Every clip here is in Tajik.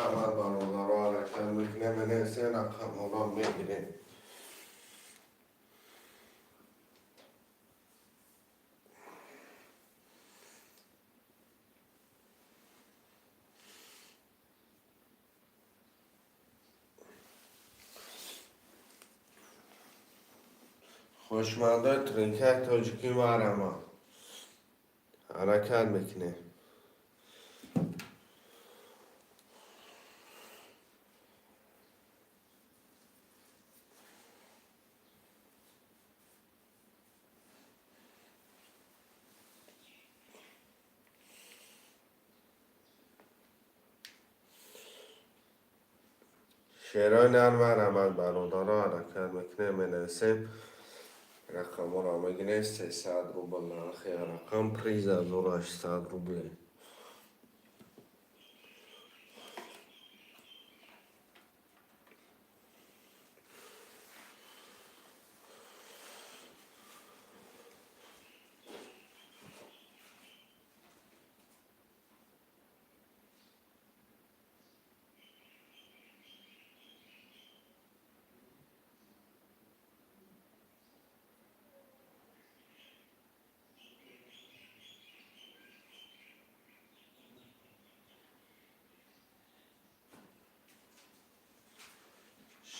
Марамат, бародаро, ҳаракат мекунем, менависем, рақамҳоро мегирем. Хоҳишмандои тринкаи тоҷикӣ, марама, ҳаракат мекунем. Шерои нар, марҳамат, бародаро, ҳаракат мекунем, менависем, рақамҳоро мегирем. 300 рубл нархи рақам, приз 1800 рубле.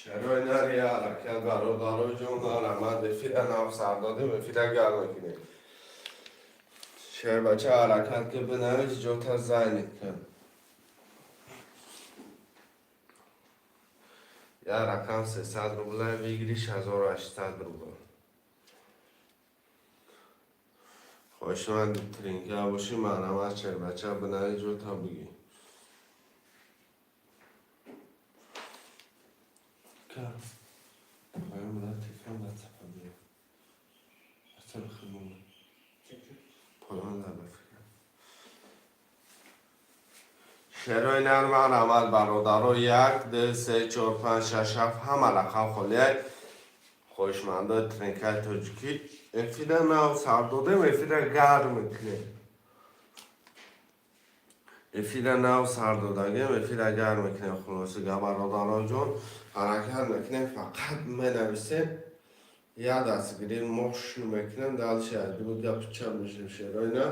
Шерои нари, ҳаракат, бародаро ҷон, марҳамат. Эфира нав сар додем, эфира гарм мекунем. Шербача, ҳаракат ки, бинавис, ҷота занят кун. Як рақам 300 рубла, выигрыш 1800 рубл. Хоҳишманд тринка бошӣ, марҳамат, шербача, бинавис, ҷота бигӣ. Поён буда, телефон ватсапа биё. Ватсап хидмат. Поён да, ба фикрам. Шерои нар, марҳамат, бародаро, як, ду, се, чор, панҷ, шаш, ҳафт, ҳама рақам холиай. Хоҳишмандои тринкаи тоҷикӣ, эфира нав сар додем, эфира гарм мекунем. Эфира нав сар додагем, эфира гарм мекунем. Хулоси гап, бародароҷон, ҳаракат мекунем, фақат менависем, як дастгирӣ мошин мекунем, дальше дуруд гапи чап мешем. Шерои нар,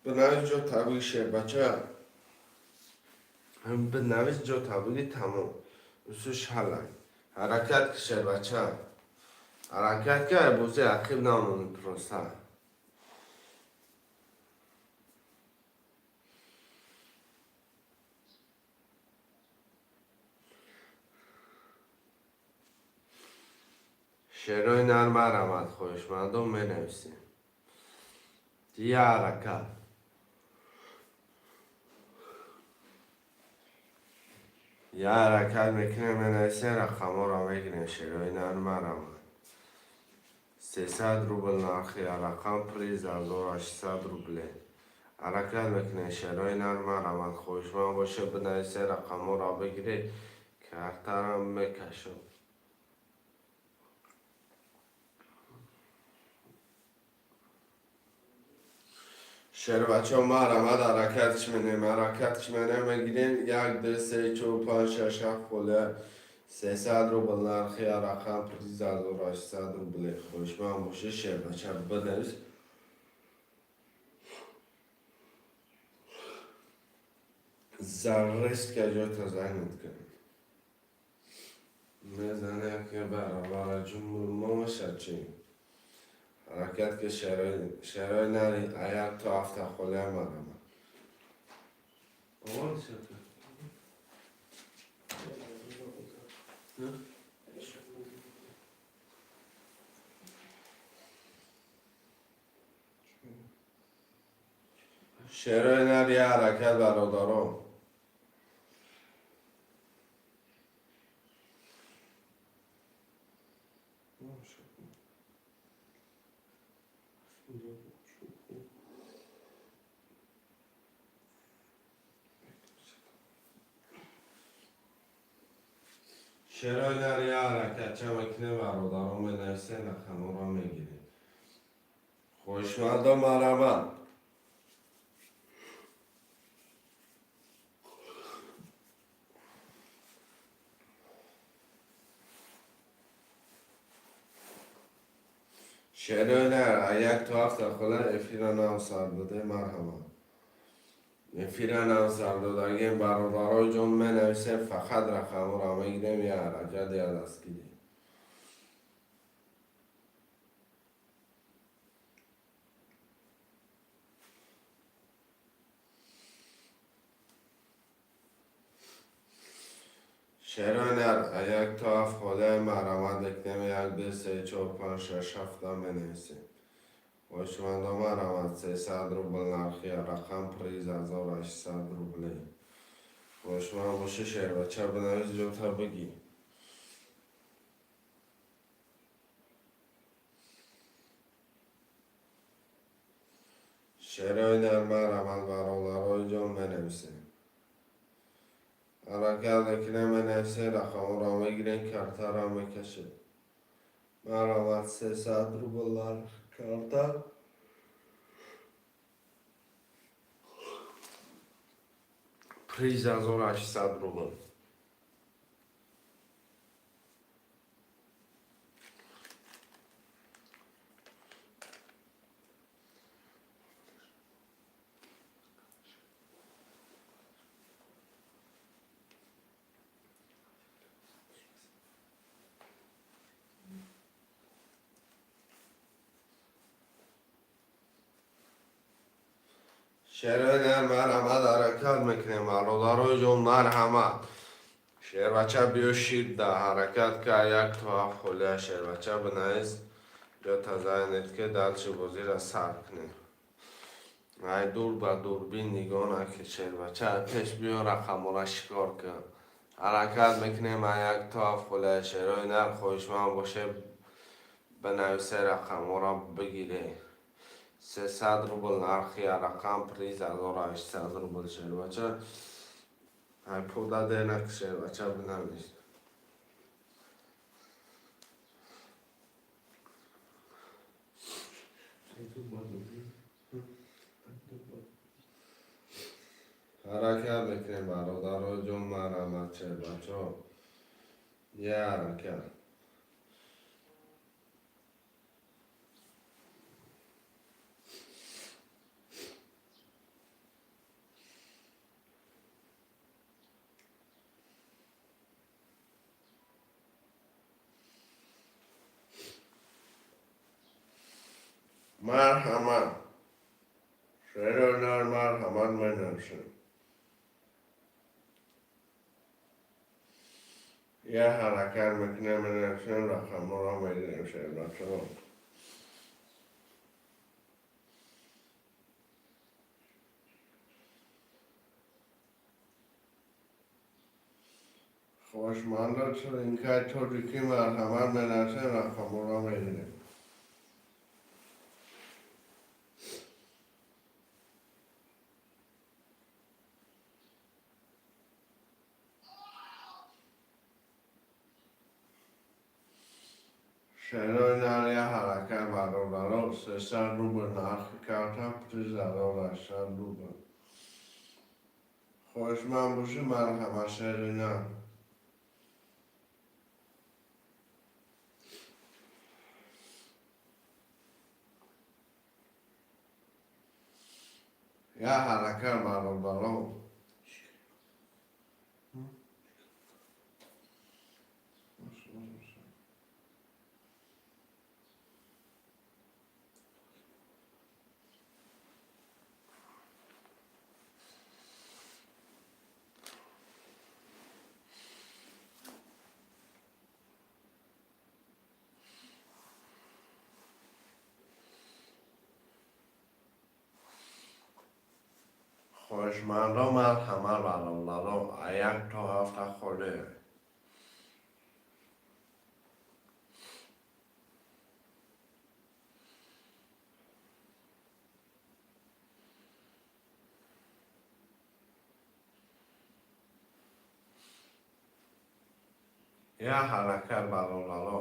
бинавис, ҷо табиги, шербача, бинавис, ҷо табиги, тамом, усуш ҳалай. Ҳаракат ки, шербача, ҳаракат ки, бози ақиб намонӣ просто. Шерои нар, марҳамат, хоҳишмандон, менависем. Я ҳаракат. Я ҳаракат мекунем, менависем, рақамҳоро мегирем. Шерои нар, марҳамат. 300 рубл нархи рақам, приз 1800 рубле. Ҳаракат мекунем, шерои нар, марҳамат. Хоҳишманд боша, бинависе, рақамҳоро бигиред, картарам мекашам. Шербачаҳо, марҳамат, ҳаракат менем, ҳаракат менем, мегирем. Як, ду, се, чор, панҷ, шаш, ҳафт холия. 300 рубл нархи рақам, приз 1800 рубле. Хоҳишманд бошед, шербача, бинавис. Зарреска ҷота занят кун. Мезане яке баробара ҷуммомаша чӣ? Ҳаракат ки, шерои нари, аяк то ҳафта холия, марҳамат. Овоз шуд? Ҳа? Шерои нар, я ҳаракат, бародаро. Шерои нар, я ҳаракат ча мекунем, бародаро, менависем, рақамҳоро мегирем. Хоҳишмандо, марҳамат. Шерои нар, як то ҳафта хола эфира нав сар доде, марҳамат. Эфира нав сар додагем, бародарои ҷон, менависем, фақат рақамҳоро мегирем, я ҳаракат, я дастгирӣ. Шерои нар, як то ҳафт холаи марҳамат мекунем, як, ду, се, чор, панҷ, шаш, ҳафта менависем. Хоҳишмандо, марҳамат, 300 рубл нархи рақам, приз 1800 рублей. Хоҳишманд боши, шербача, бинавис, ҷота бигӣ. Шерои нар, марҳамат, бародарои ҷон, менависем. Ҳаракат мекунем, менависем, рақамҳоро мегирем, картаро мекашем. Марҳамат, 300 рубл нарх карта. Приз 1800 рубл. Шерои нар, марҳамат, ҳаракат мекунем, бародарои ҷон, марҳамат. Шербача, биё, шир да ҳаракат ка, як то ҳафт холия, шербача, бинавис, ҷо тазайнед, ки дальше бозира сар кунем. Ай дур ба дурбин нигоҳ накун, шербача, пеш биё, рақамҳоро шикор кун. Ҳаракат мекунем, ай як то ҳафт холия, шерои нар, хоҳишманд боше, бинависе, рақамҳоро бигире. 300 рубл нархи рақам, приз 1800 рубл, шербача. Ай пуда денак, шербача, бинавис. Ҳаракат мекунем, бародарои ҷон, марҳамат, шербачаҳо. Я ҳаракат. Марҳамат. Шерои нар, марҳамат, менависем. Я ҳаракат мекунем, менависем, рақамҳоро мегирем, шербачаҳо. Хоҳишмандо, тринкаи тоҷикӣ, марҳамат, менависем, рақамҳоро мегирем. Шерои нар, я ҳаракат, бародаро, 300 рубл нархи карта, приз 1800 рубл. Хоҳишманд бошӣ, марҳамат, шери нар. Я ҳаракат, бародаро. Хоҳишмандо, марҳамат, бародаро, як то ҳафта холӣ. Я ҳаракат, бародаро.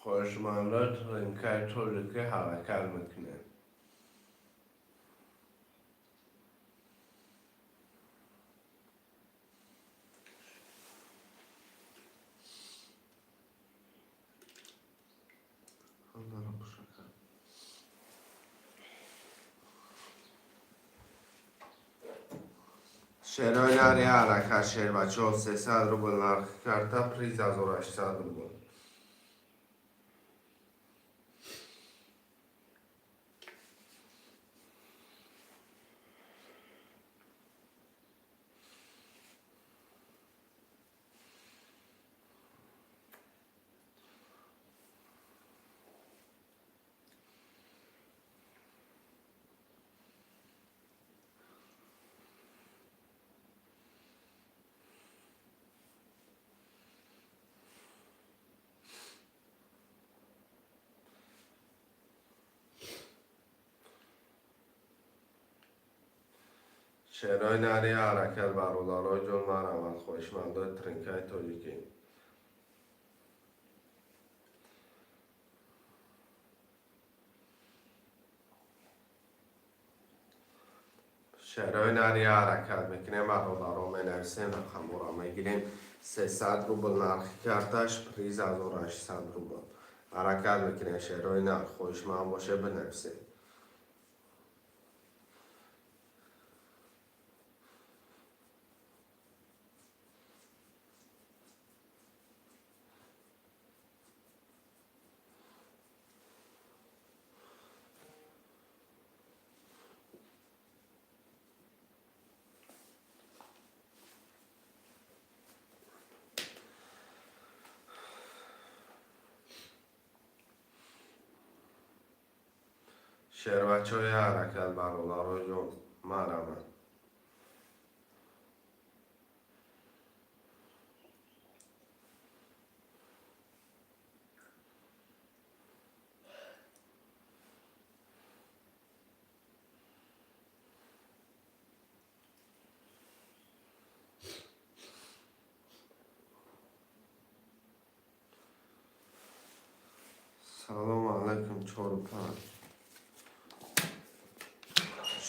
Хоҳишмандои тринкаи тоҷикӣ, ҳаракат мекунем. Шерои нари ҳаракат, шербачаҳо, 300 рубл нархи карта, приз 1800 рубл. Шерои нари ҳаракат, бародарои ҷон, марҳамат, хоҳишмандои тринкаи тоҷикӣ. Шерои нари ҳаракат мекунем, бародаро, менависем, рақамҳоро мегирем. 300 рубл нархи карташ, приз 1800 рубл. Ҳаракат мекунем, шерои нар, хоҳишманд боше, бинависед. Шербачаҳои ҳаракат, бародарои ҷон, марҳамат. Салому алайкум, чору панҷ.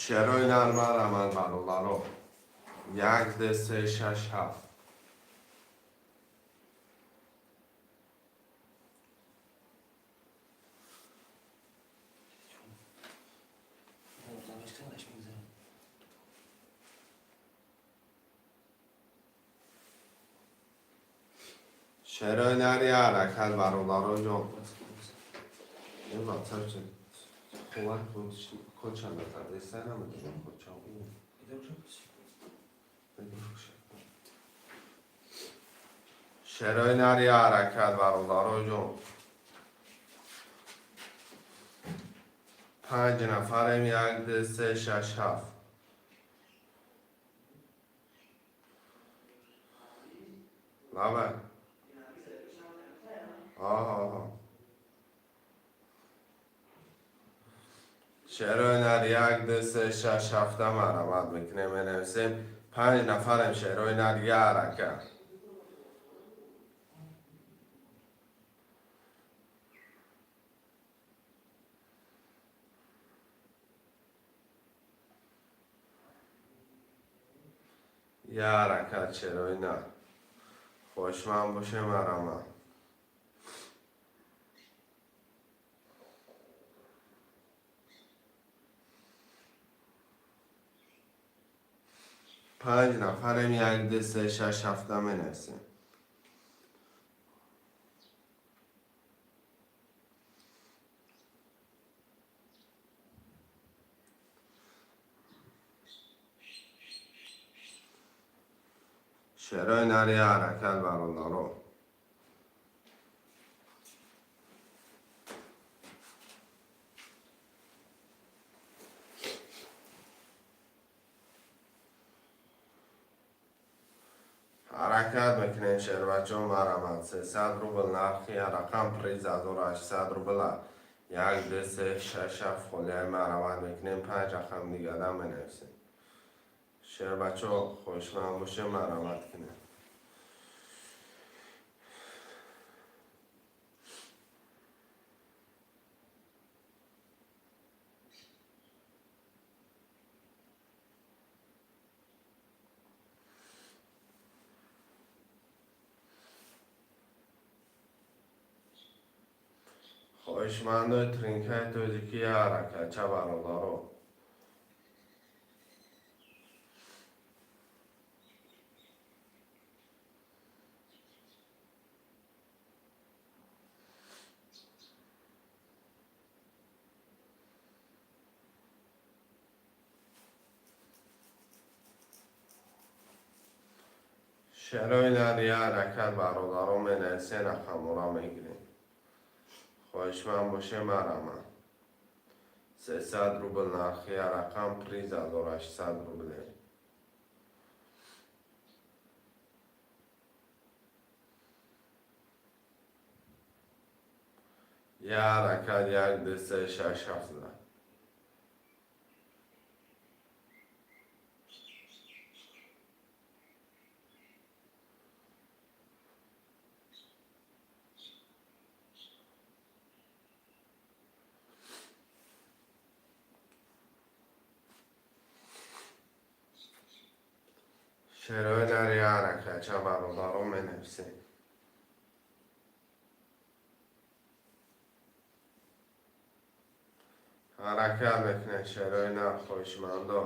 Шерои нар, марҳамат, бародаро. Як, ду, се, шаш, ҳафт. Шерои нари ҳаракат, бародаро ҷон. Ин ватсап чи хулак код чанд назар намедонам, код чанд. Шерои нари ҳаракат, бародаро ҷон. Панҷ нафарем, як, ду, се, шаш, ҳафт. Лаба. Аҳа. Шерои нар, як, ду, се, шаш, ҳафта, марҳамат мекунем, менависем. Панҷ нафарем, шерои нар, я ҳаракат. Я ҳаракат, шерои нар. Хоҳишманд боше, марҳамат. Панҷ нафарем, як, ду, се, шаш, ҳафта, менависем. Шерои нари ҳаракат, бародаро. Ҳаракат мекунем, шербачон, марҳамат. 300 рубл нархи рақам, приз 1800 рубл. Як, ду, се, шаш, ҳафт холияи, марҳамат мекунем, панҷ рақам дигара менависем. Шербачо, хоҳишманд боше, марҳамат кунем. Хоҳишмандои тринкаи тоҷикӣ як ҳаракатча, бародаро. Шерои нар як ҳаракат, бародаро, менависен, рақамора мегирем. Хоҳишманд боше, мараман. 300 рубл нархи як рақам, приз 1800 рубле. Як ҳаракат, як, ду, се, шаш, ҳафт. Шерои нар як ҳаракатча, бародаро, менависем. Ҳаракат мекунем, шерои нар, хоҳишмандо.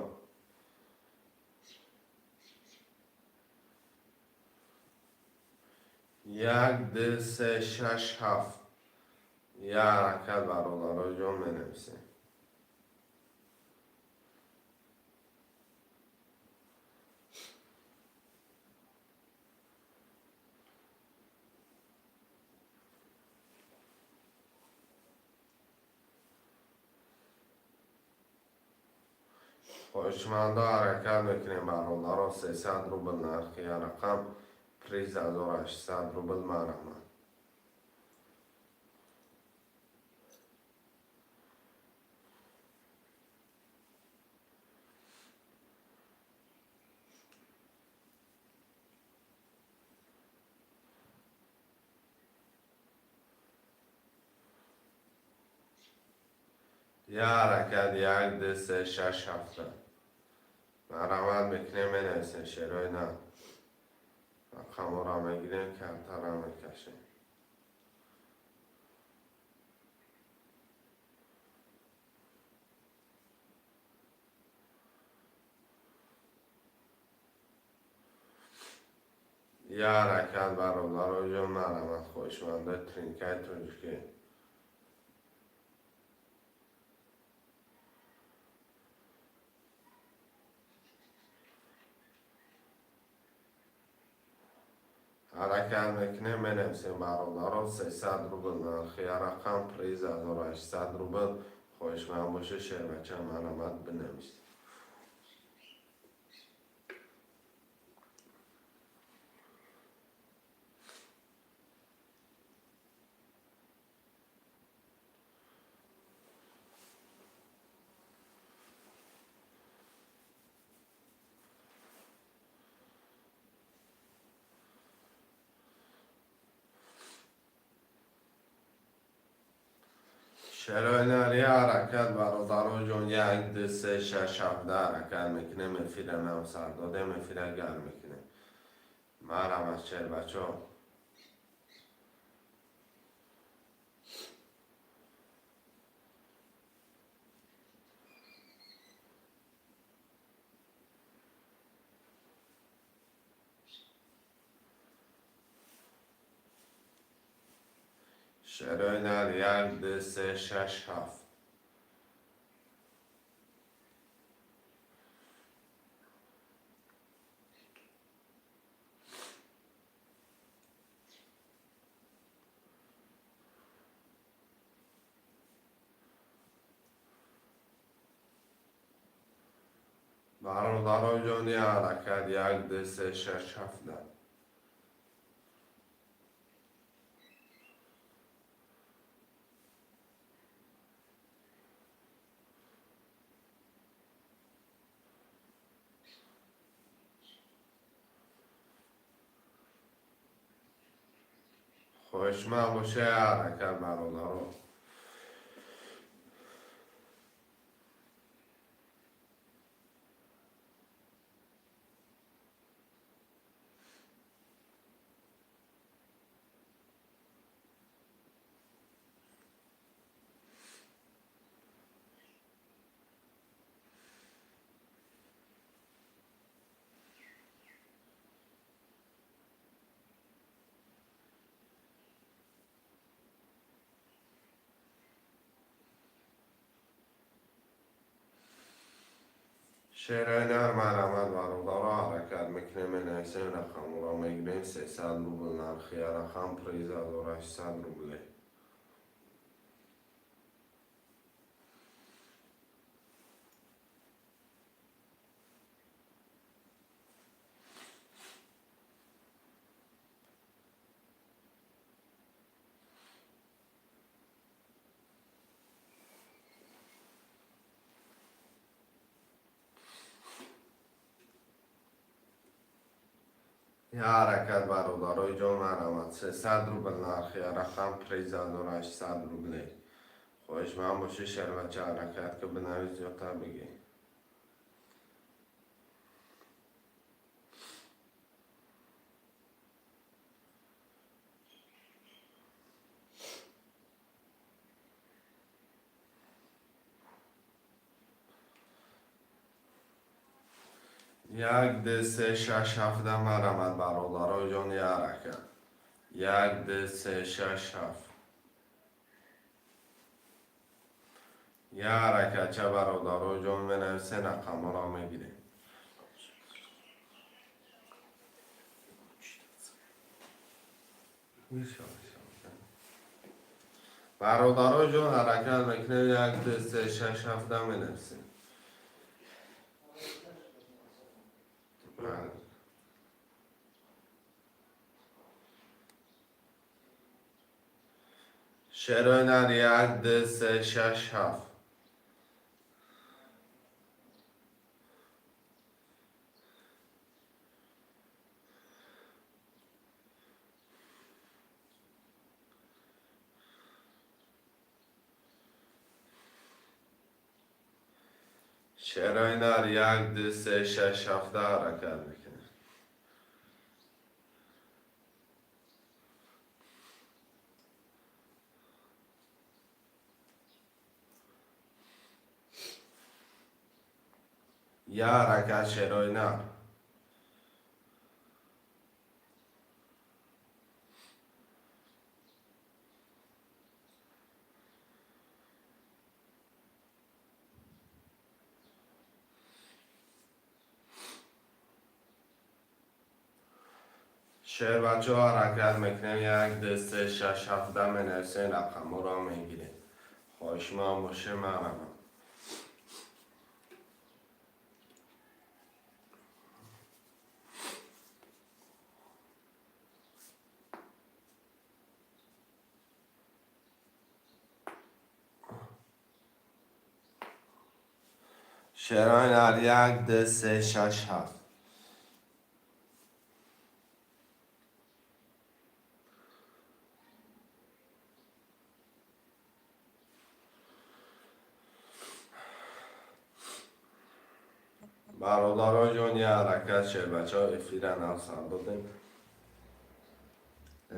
Як, ду, се, шаш, ҳафт. Як ҳаракат, бародаро ҷон, менависем. Хоҳишмандо, ҳаракат мекунем, бародаро. 300 рубл нархи як рақам, приз 1800 рубл, марҳамат. Як ҳаракат, як, ду, се, шаш, ҳафта. Марҳамат мекунем, менависем, шерои нар. Рақамҳоро мегирем, картара мекашем. Як ҳаракат, бародаро ҷон, марҳамат, хоҳишмандои тринкаи тоҷикӣ. Ҳаракат мекунем, менависем, бародаро. 300 рубл нархи як рақам, приз 1800 рубл. Хоҳишманд боше, шербача, марҳамат, бинавис. Шерои нар як ҳаракат, бародаро ҷон, як, ду, се, шаш, ҳафта. Ҳаракат мекунем, эфира нав сар додем, эфира гарм мекунем. Марҳамат, шербачо. Шерои нар, як, ду, се, шаш, ҳафт. Бародаро ҷон, як ҳаракат, як, ду, се, шаш, ҳафта. Хоҳишманд боше, ҳаракат, бародаро. Шерои нар, марҳамат, бародаро, ҳаракат мекунем, менависем, рақамро мегирем. 300 рубл нархи рақам, приз 1800 рубле. Я ҳаракат, бародарои ҷон, марҳамат, 300 рубл нархи рақам, приз 1800 рубле. Хоҳишманд бошӣ, шербача, ҳаракат ки, бинавис, зиёдтар бигӣ. Як, ду, се, шаш, ҳафта, марҳамат, бародарои ҷон, я ҳаракат. Як, ду, се, шаш, ҳафт. Я ҳаракатча, бародарои ҷон, менависе, рақамҳоро мегирем. Бародарои ҷон, ҳаракат мекунем, як, ду, се, шаш, ҳафта менависем. Правильно. Шерои нар, як, ду, се, шаш, ҳафт. Шерои нар, як, ду, се, шаш, ҳафта, ҳаракат мекунем. Я ҳаракат, шерои нар. Шербачаҳо, ҳаракат мекунем, як, ду, се, шаш, ҳафта менависем, рақамҳоро мегирем. Хоҳишманд боше, марҳамат. Шерои нар, як, ду, се, шаш, ҳафт. Бародарои ҷон, я ҳаракат, шербачаҳо, эфира нав сар додем.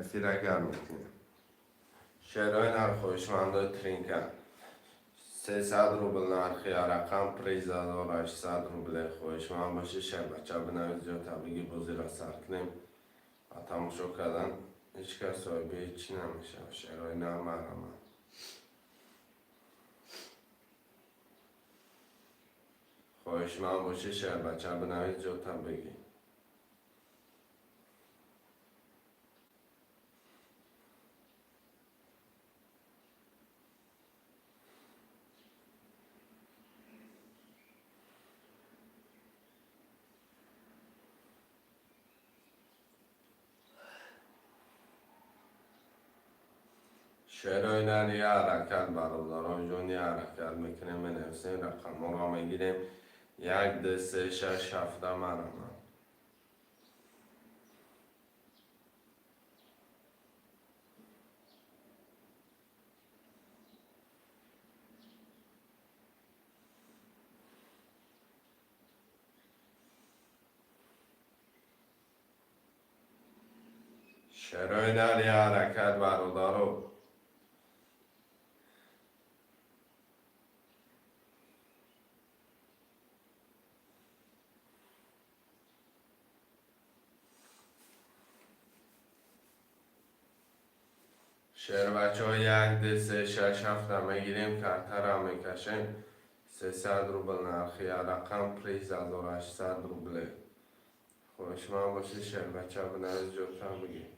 Эфира гарм мекунем. Шерои нар, хоҳишмандои тринка. 300 рубл нархи рақам, приз 1800 рубле. Хоҳишманд бошӣ, шербача, бинавис, зиёдтар бигӣ, бозиро сар кунем ва тамошо кардан ҳеҷ кас соҳиби ҳеҷ чӣ намешавад. Шерои нар, марҳамат. Хоҳишманд бошӣ, шербача, бинавис, зиёдтар бигӣ. Шерои нар, я ҳаракат, бародарои ҷон, я ҳаракат мекунем, менависем, рақамҳоро мегирем. Як, ду, се, шаш, ҳафта, марҳамат. Шерои нар, я ҳаракат, бародаро. Шербачаҳо, як, ду, се, шаш, ҳафта мегирем, картаро мекашем. 300 рубл нархи рақам, приз 1800 рубле. Хоҳишманд бошӣ, шербача, бинавис, ҷотам бигир.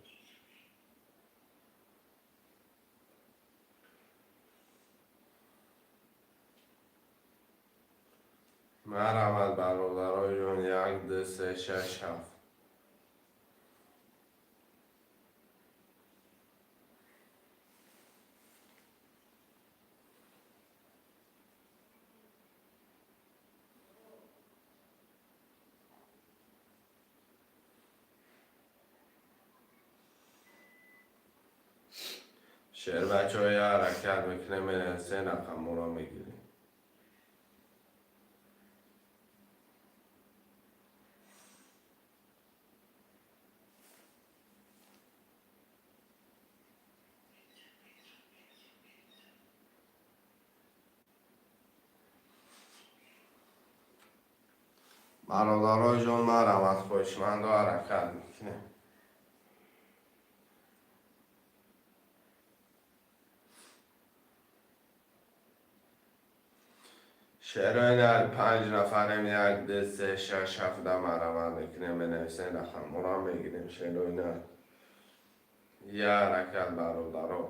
Марҳамат, бародарои ҷон, як, ду, се, шаш, ҳафт. Шербачаҳои, ҳаракат мекунем, менависем, рақамҳоро мегирем. Бародарои ҷон, марҳамат, хоҳишмандо, ҳаракат мекунем. Шерои нар, панҷ нафарем, як, ду, се, шаш, ҳафта. Марҳамат мекунем, менависем, рақамҳоро мегирем. Шерои нар, я ҳаракат, бародаро.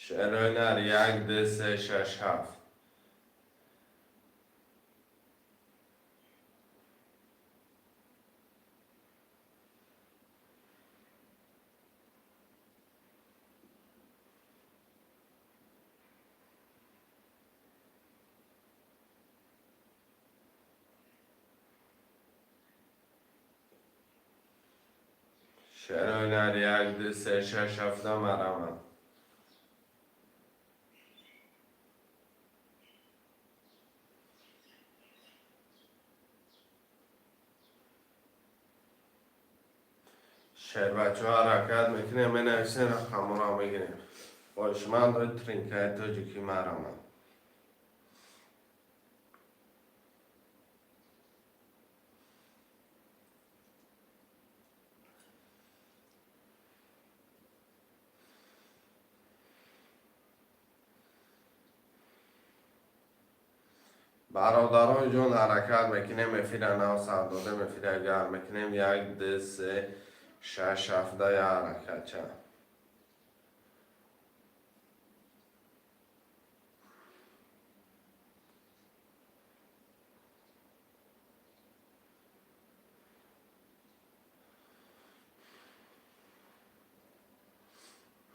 Шерои нар, як, ду, се, шаш, ҳафт. Шерои нар, як, ду, се, шаш, ҳафта, марҳамат. Шербачаҳо, ҳаракат мекунем, менависем, рақамҳоро мегирем. Хоҳишмандои тринкаи тоҷикӣ, марҳамат. Бародарои ҷон, ҳаракат мекунем, эфира нав сар додем, эфира гарм мекунем. Як, ду, се, шаш, ҳафта, я ҳаракатча.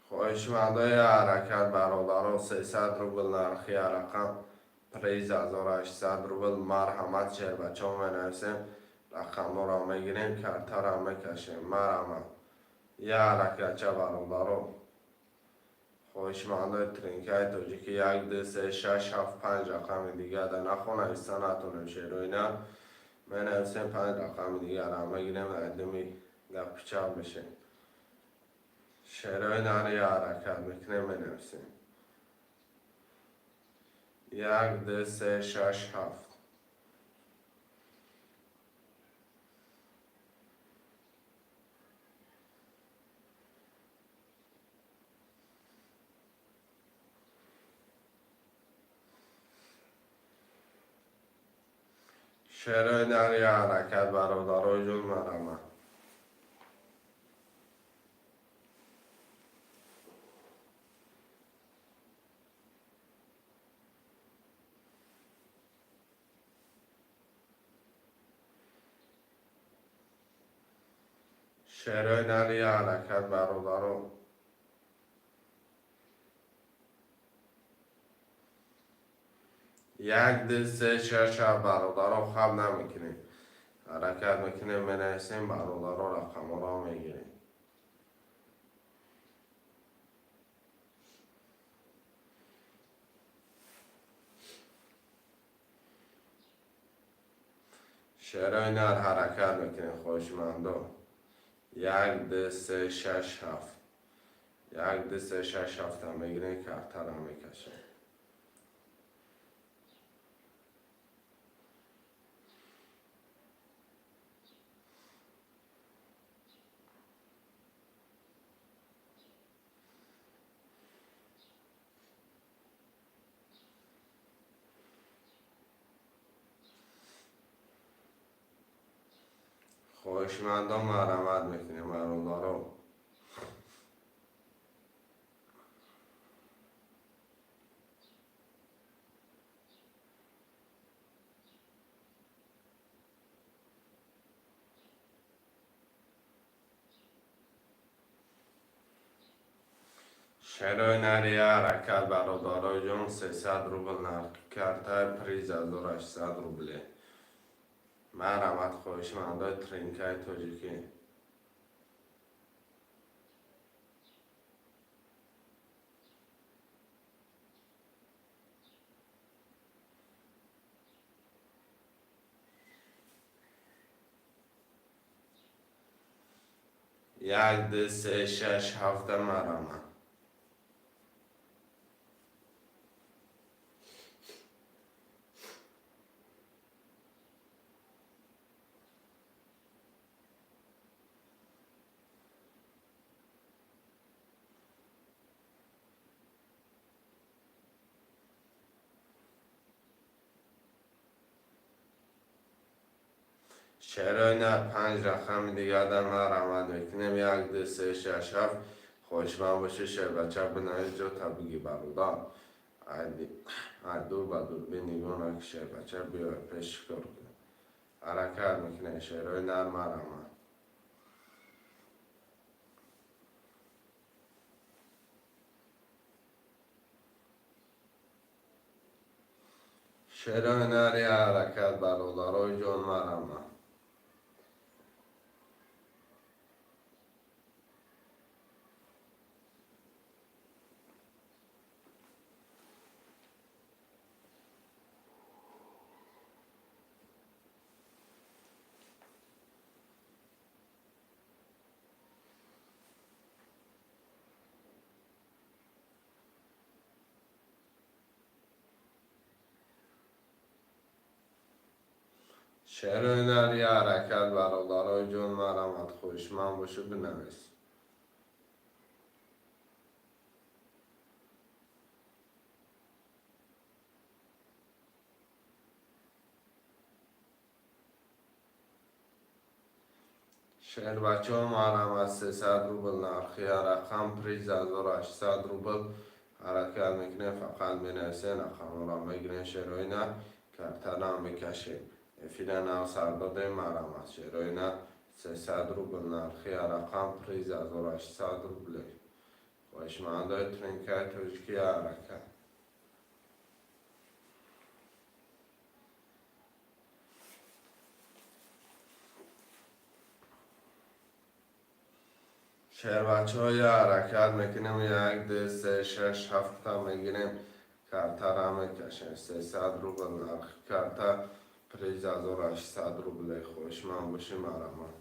Хоҳишмандои, ҳаракат, бародарон. 300 рубл нархи рақам, приз 1800 рубл. Марҳамат, шербачаҳо, менависем, рақамҳоро мегирем, картаро мекашем. Марҳамат, я ҳаракатча, бародаро. Хоҳишмандои тринкаи тоҷикӣ, як, ду, се, шаш, ҳафт, панҷ рақами дигар да нахон нависта натонем. Шероина, менависем, панҷ рақами дигарро мегирем, айдуми гаппичап мешем. Шерои нари, я ҳаракат мекунем, менависем. Як, ду, се, шаш, ҳафт. Шерои нари, я ҳаракат, бародарои ҷон, марҳамат. Шерои нари, я ҳаракат, бародаро. Як, ду, се, шаш, ҳафт. Бародаро, хаб намекунем, ҳаракат мекунем, менависем, бародаро, рақамҳоро мегирем. Шерои нар, ҳаракат мекунем, хоҳишмандо. Як, ду, се, шаш, ҳафт. 1, 2, 3, 6, 7 мегирем, картара мекашем. Хоҳишмандон марҳамат мекунем, бародаро. Шерои нари ҳаракат, бародарои ҷон, 300 рубл нархи карта, приз 1800 рубле. Марҳамат, хоҳишмандои тринкаи тоҷикӣ. Як, ду, се, шаш, ҳафта, марҳамат. Шерои нар панҷ рақами дигар дар марҳамат мекунем. Як, ду, се, шаш, ҳафт. Хоҳишманд бошед, шербача бинавис, ҷота биги, бародар. Айдур ба дурбин нигоҳ наки, шербача биёр пеш, шикор кун. Ҳаракат мекунем, шерои нар, марҳамат. Шерои нари ҳаракат, бародарои ҷон, марҳамат. Шерои нари ҳаракат, бародарои ҷон, марҳамат. Хоҳишманд бошед, бинавис. Шербачаҳо, марҳамат, 300 рубл нархи рақам, приз 1800 рубл. Ҳаракат мекунем, фақат менависем, рақамҳоро мегирем, шерои нар, картара мекашем. Эфира нав сар додем, марҳамат. Шерои нар, 300 рубл нархи рақам, приз 1800 рубле. Хоҳишмандои тринкаи тоҷикӣ, ҳаракат. Шербачаҳо, ҳаракат мекунем. Як, ду, се, шаш, ҳафта мегирем, картара мекашем. 300 рубл нархи карта, приз 1800 рубле. Хоҳишманд бошед, марҳамат.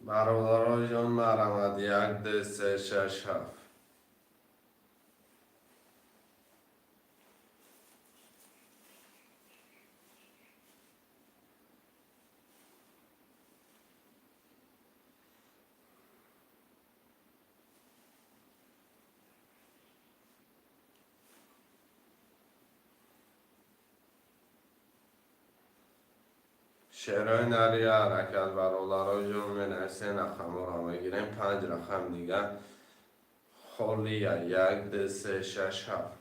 Бародарои ҷон, марҳамат. Як, ду, се, шаш, ҳафт. Шерои нари ҳаракат, бародарои ҷон, менависем, рақамҳоро мегирем. Панҷ рақам дигар холия. Як, ду, се, шаш, ҳафт.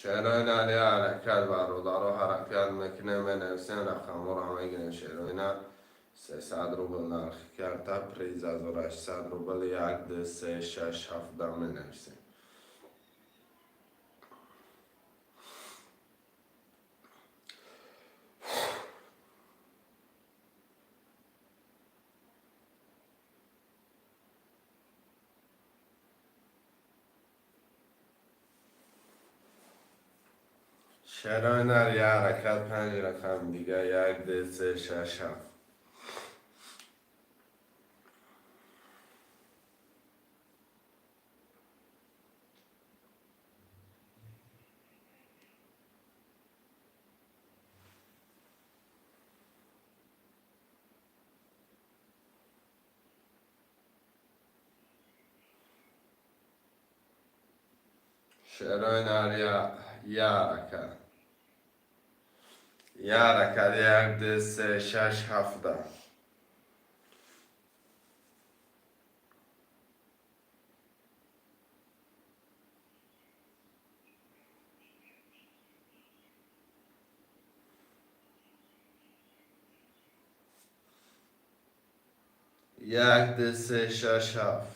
Шерои нар я ҳаракат, бародаро, ҳаракат мекунем, менависем, рақамҳоро мегирем. Шерои нар, 300 рубл нархи карта, приз 1800 рубл. Як, ду, се, шаш, ҳафта менависем. Шерои нар, я ҳаракат, панҷ рақам дига: як, ду, се, шаш, ҳафт. Шерои нар, я ҳаракат, я ҳаракат: як, ду, се, шаш, ҳафта. Як, ду, се, шаш, ҳафт.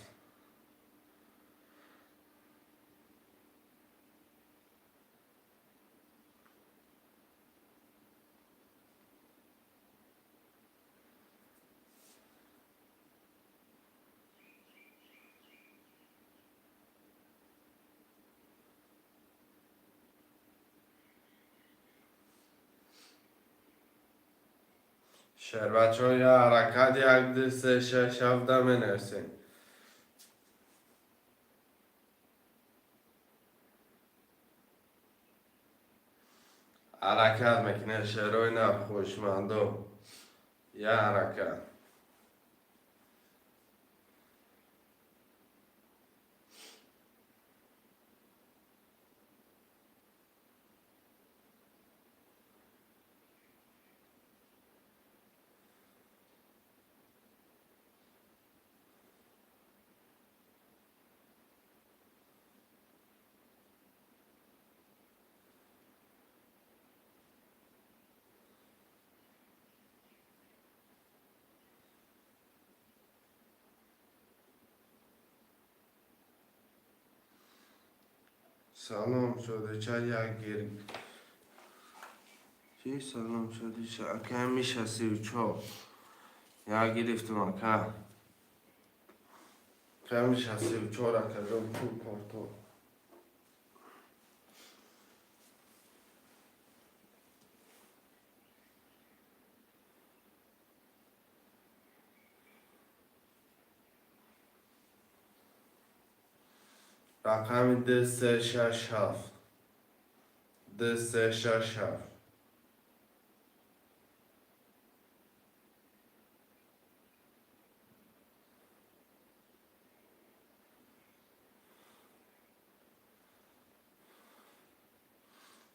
Шербачо, я ҳаракат: як, ду, се, шаш, ҳафта менависем. Ҳаракат мекунем, шерои нар, хушмандо, я ҳаракат. Салом, шодича, як гир чи? Салом, шодича, ака Миша, 34 як гирифтум, ака. Ака Миша, 34, акаҷон, пул парто. Рақами ду, се, шаш, ҳафт, ду, се, шаш, ҳафт.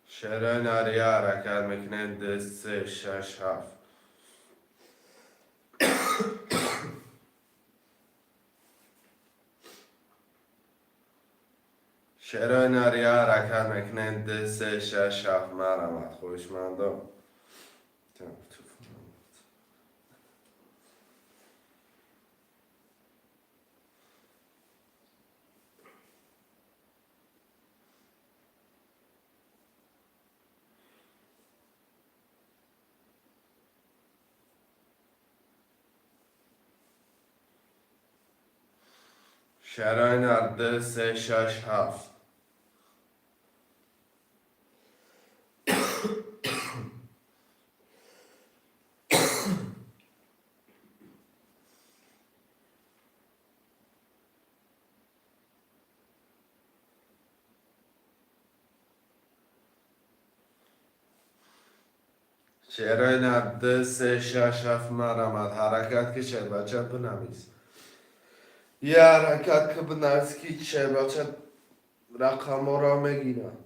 Шерои нар, я ҳаракат мекунед: ду, се, шаш, ҳафт. Шерои нар, я ҳаракат мекунед: ду, се, шаш, ҳафт. Марҳамат, хоҳишмандо. Шерои нар, ду, се, шаш, ҳафт. Шерои нар, ду, се, шаш, ҳафт. Марҳамат, ҳаракат ки, шербача, бинавис. Я ҳаракат ки, бинавис, ки шербача рақамҳоро мегирад.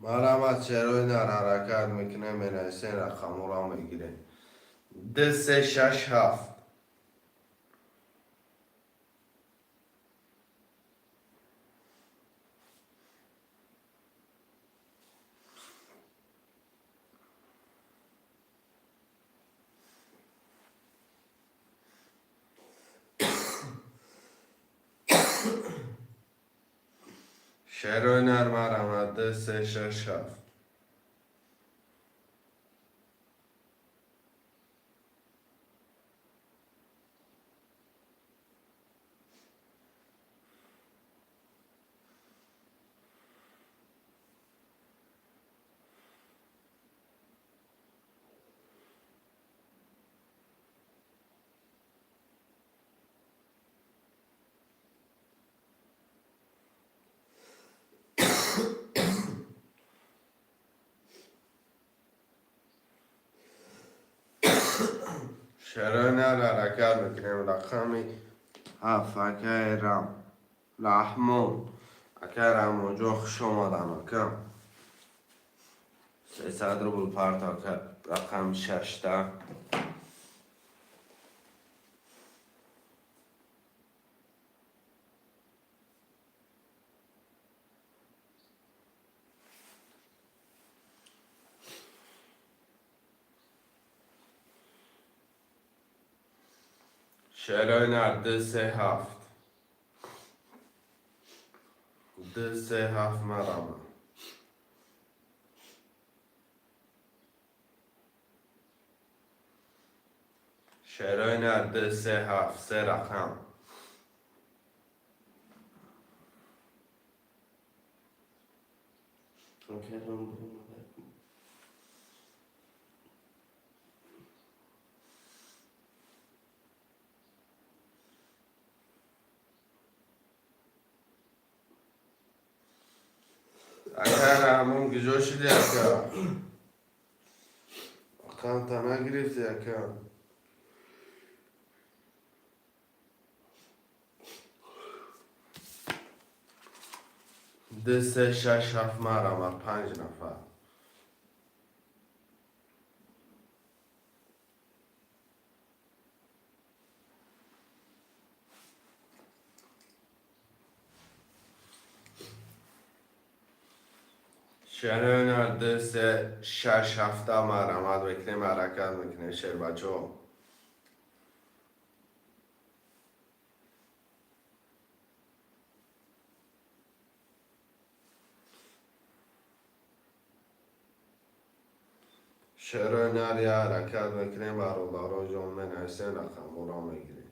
Марҳамат, шерои нар, ҳаракат мекунем, менависем, рақамҳоро мегирем: ду, се, шаш, ҳафт. Шерои нар марама 2, 3, 6, 7. Шерои нар ҳаракат мекунем. Рақами 7, акаи Рам Раҳмон. Акаи Раҳмонҷон, хуш омадан, ака. 300 рубл парто, ака. Рақами шашта. Шерои нар 2, 3, 7. 2, 3, 7 марама. Шерои нар 2, 3, 7, се рақам. Ака Раҳмон, куҷо шуди, ака? Рақамта нагирифти, ака. 2, 3, 6, 7 марама, панҷ нафар. Шерои нар 2, 3, 6, 7 марамад мекунем, ҳаракат мекунем, шербачаҳо. Шерои нар я ҳаракат мекунем, бародаро ҷон, менависем, рақамҳоро мегирем.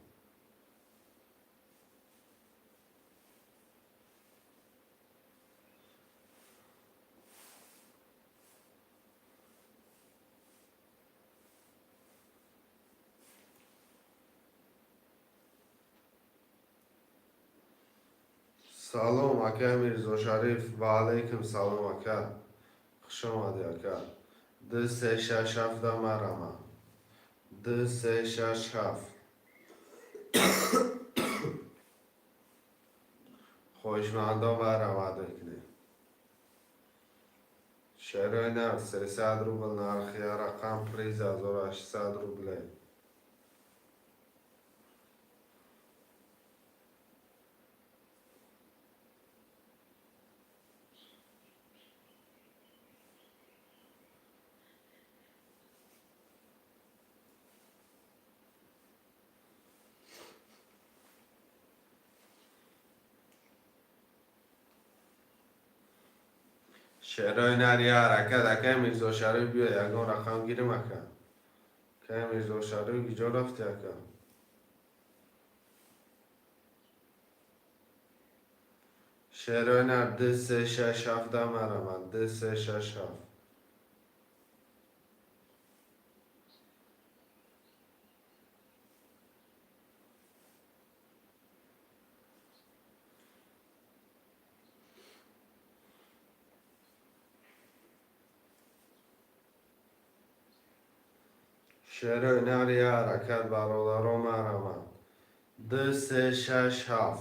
Салом, акаи Мирзошариф. Ва алайкум салом, ака. Хуш омадӣ, ака. 2, 3, 6, 7 марама. 2, 3, 6, 7. Хоҳишмандон баравад мекунем. Шерои нар 300 рубл нархи рақам, приз 1800 рубле. Шерои нар я ҳаракат. Акаи Мирзошариф, биё, ягон рақам гирим, ака. Акаи Мирзошариф, куҷо рафти, ака? Шерои нар 2, 3, 6, 7 марама. 2, 3, 6, 7. Шерои нар я ҳаракат, бародаро, марамад. 2, 3, 6, 7.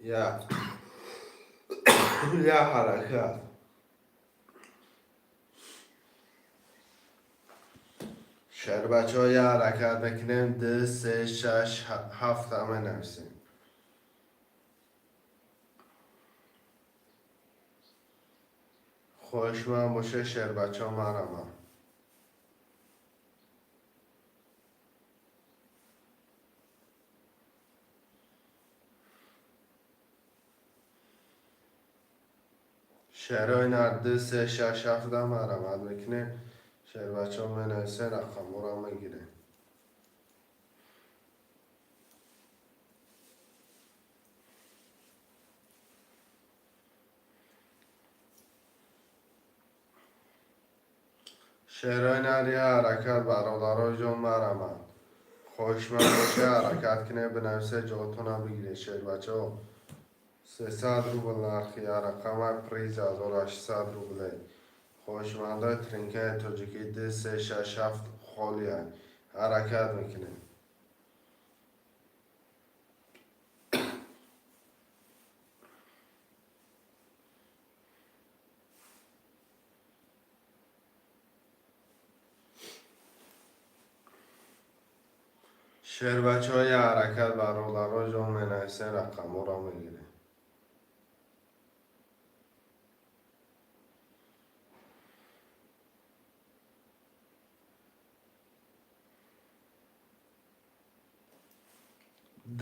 Я ҳаракат. Шербачаҳо, я ҳаракат мекунем. 2, 3, 6, 7 менависем. Хоҳишманд боше, шербачаҳо, марамад. Шерои нар 2, 3, 6, 7 марҳамат мекунем. Шербачаҳо менависен, рақамҳоро мегирем. Шерои нар я ҳаракат, бародарои ҷон, марҳамат. Хоҳишманд боше, ҳаракат кунед, бинависе, ҷотона бигиред, шербачаҳо. 300 рубл нархи я рақама, приз 1800 рубле. Хоҳишмандои тринкаи тоҷикӣ 2, 3, 6, 7 холия. Ҳаракат мекунем. Шербачаҳо я ҳаракат, бародаро ҷон, менависен, рақамҳоро мегирем.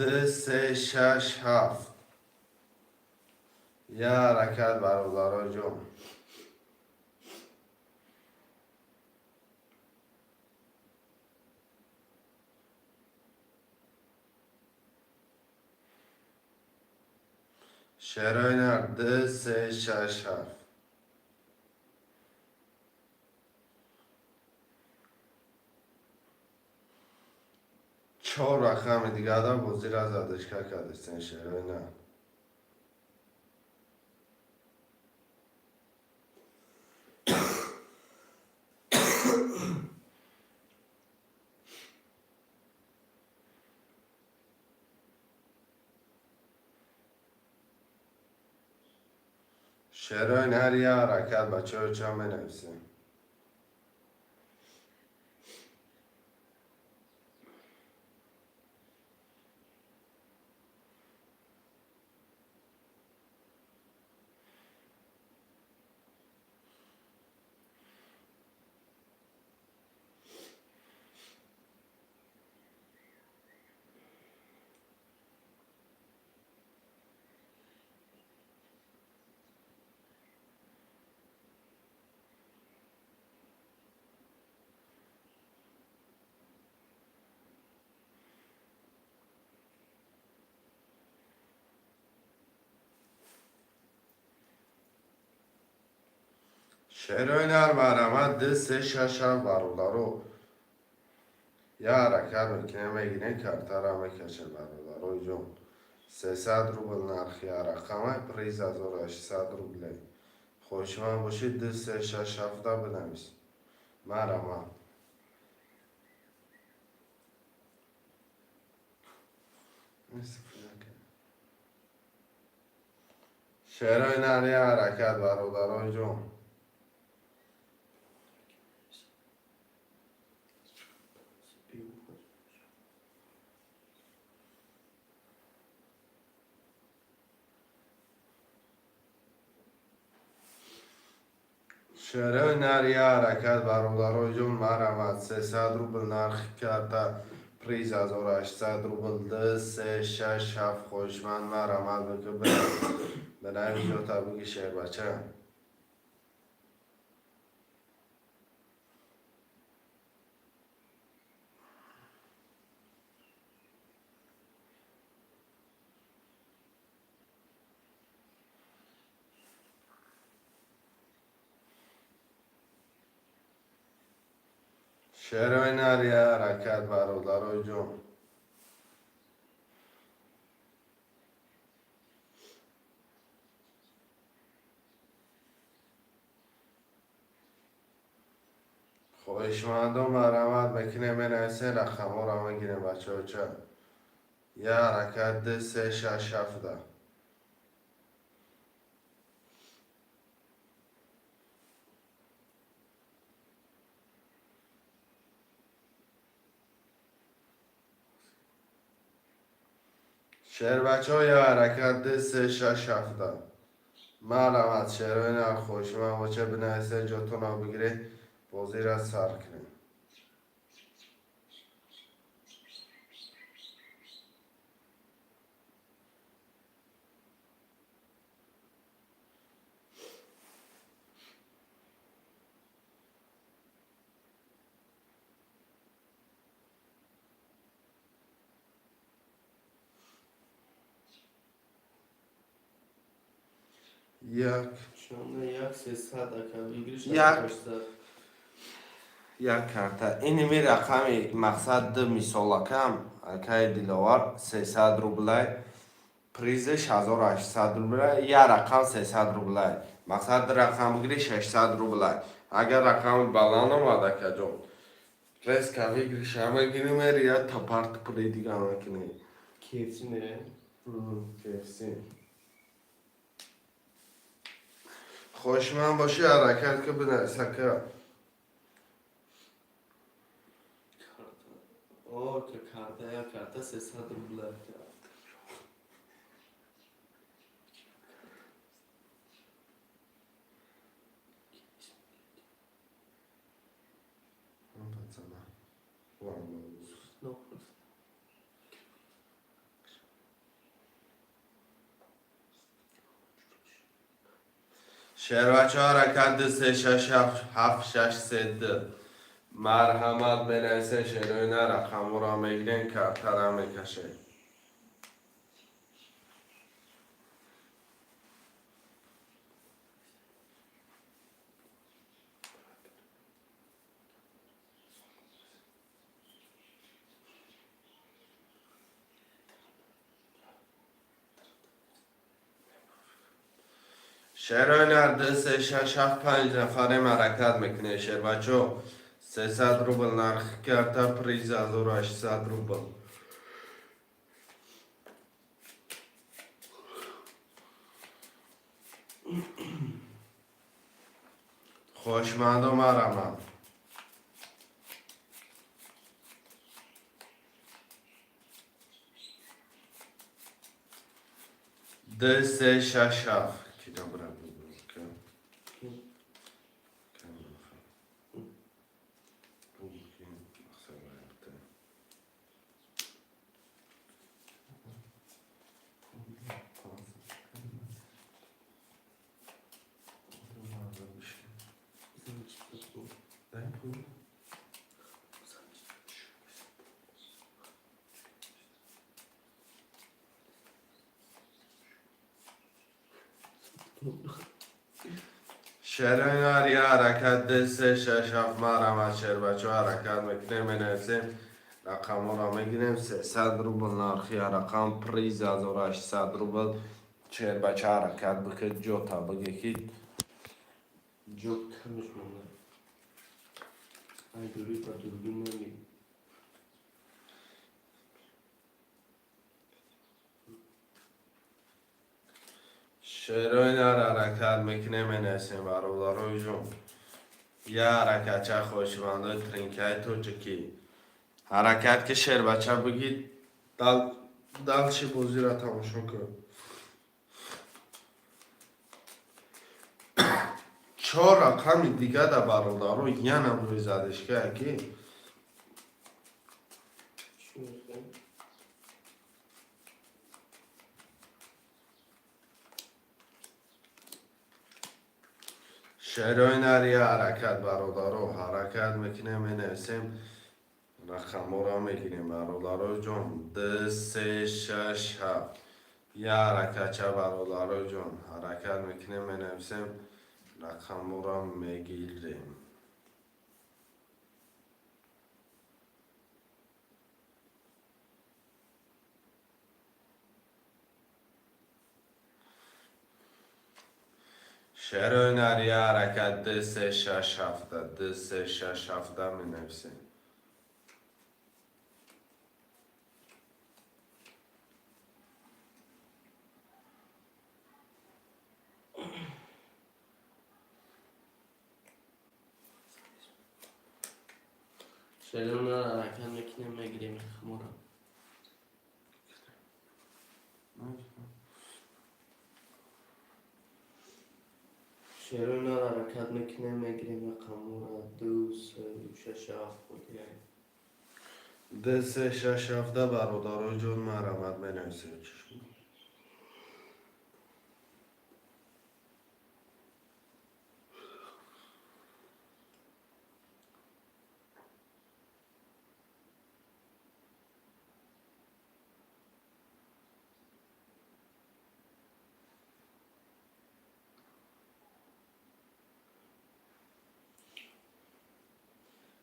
2, 3, 6, 7. Я ҳаракат, бародаро ҷон. Шерои нар 2, 3, 6, 7. Чор рақами дигара бозира задачка кардастен, шерои нар. Шерои нар я ҳаракат, бачаҳо, ча менависем? Шерои нар, марҳамат, 2, 3, 6, 7, бародаро. Я ҳаракат мекунем, мегирем, картара мекашем, бародарои ҷон. 300 рубл нархи я рақама, приз 1800 рубле. Хоҳишманд бошед, 2, 3, 6, 7 бинавис. Марҳамат. Шерои нар я ҳаракат, бародарои ҷон. Шерои нар я ҳаракат, бародарои ҷон, марҳамат. 300 рубл нархи карта, приз 1800 рубл. 2, 3, 6, 7, хоҳишманд марҳамат бикун, бинавис, ҷота биги, шербача. Шерои нар я ҳаракат, бародарои ҷон. Хоҳишмандон, марҳамат мекунем, менависем, рақамҳоро мегирем, бачаҳо ча. Я ҳаракат, 2, 3, 6, 7. Шербачаҳо я ҳаракат, 2, 3, 6, 7. Марҳамат, шерои нар, хоҳишманд бошед, бинависед, ҷотонро бигиред, бозиро сар кунем. Як. Чанда як 300 ака выигрыш. Як. Як карта. Иними рақами мақсад ду мисолакам акаи Диловар 300 рублай. Призаш 1800 рублай. Я рақам 300 рублай. Мақсад ду рақам бигири 600 рублай. Агар рақами баланд омад акаҷон. Резко выигрыш мегирим я тапарт пули дига мекунем. KFC мерем. KFC. Хошман боши ҳаракат ки бинависака. О, карта, як карта 300 рубла. Шервачо ҳаракат 2 3 6 7 6 3 2. Марҳамат бинависен шерои на рақамҳоро мегирем картара мекашем. Шерои нар 2 3 6 7 5 нафарем ҳаракат мекунем шербачо. 300 рубл нархи карта приз 1800 рубл. Хошманду марамад. Ду се шаш ҳафт. Ки добра Шерои ҳаракат 2 3 6 7 марҳамат шербачо ҳаракат мекунем менависем рақамҳоро мегирем 300 рубл нархи рақам приз 1800 рубл. Шербача ҳаракат бикун ҷота биге ки Ҷо камеш монда. Ай дури ба дурбин намегирӣ. Шерои нар ҳаракат мекунем менависем бародарои ҷон. Я ҳаракатча хоҳишмандои тринкаи тоҷикӣ. Ҳаракат ки шербача бигӣ дальше бозиро тамошо кун. Чор рақами дига да бародаро янам рӯи задишкая ки Чӣ мехоҳем? Шерои нар я ҳаракат бародаро ҳаракат мекунем менависем рақамҳоро мегирем бародаро ҷон. 2 3 6 7. Я ҳаракатча бародаро ҷон ҳаракат мекунем менависем рақамҳоро мегирем. Шерои нар я ҳаракат 2 3 6 7 2 3 6 7 менависем. Шерои нар ҳаракат мекунем мегирем рақамҳоро. Шерои нар ҳаракат мекунем мегирем рақамҳоро. 2 3 6 7 буд. 2 3 6 7 бародаро ҷон марҳамат менависем.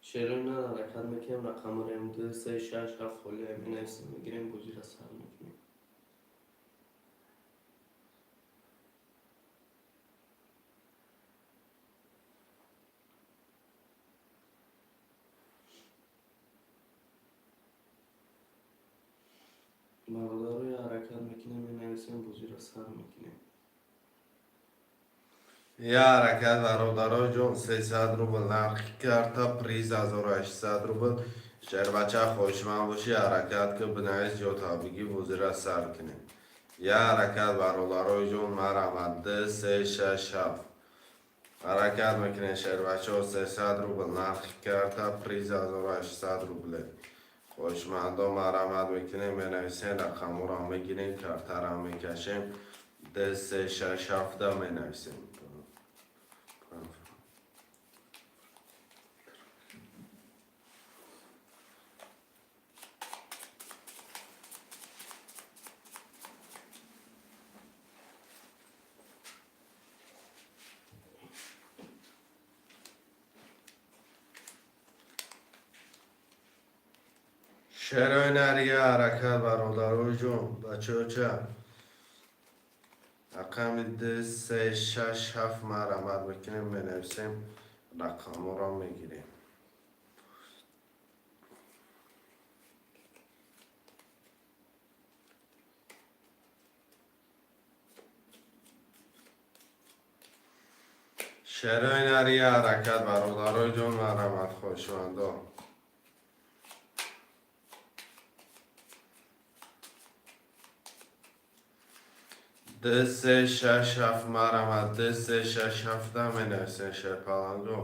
Шерои нар, ҳаракат мекунем, рақамҳоро ду, се, шаш, ҳафт холия менависем, мегирем, бозиро сар мекунем. Бародаро, ҳаракат мекунем, менависем, бозиро сар мекунем. Я ҳаракат, бародаро ҷон, 300 рубл нархи карта, приз 1800 рубл. Шербача, хоҳишманд бошӣ, ҳаракат ки, бинавис, ҷо табигӣ, бозира сар кунем. Я ҳаракат, бародарои ҷон, марҳамат, д, се, шаш, ҳафт. Ҳаракат мекунем, шербачаҳо, 300 рубл нархи карта, приз 1800 рубле. Хоҳишмандо, марҳамат мекунем, менависем, рақамҳоро мегирем, картаро мекашем, д, се, шаш, ҳафта менависем. Шерои нария, ҳаракат, бародарои ҷон, бачаоча. Рақами д, се, шаш, ҳафт, марҳамат мекунем, менависем, рақамҳоро мегирем. Шерои нария, ҳаракат, бародарои ҷон, марҳамат, хоҳишмандон. Д, се, шаш, ҳафт, марҳамат, д, се, шаш, ҳафта менависем, шерпаланго.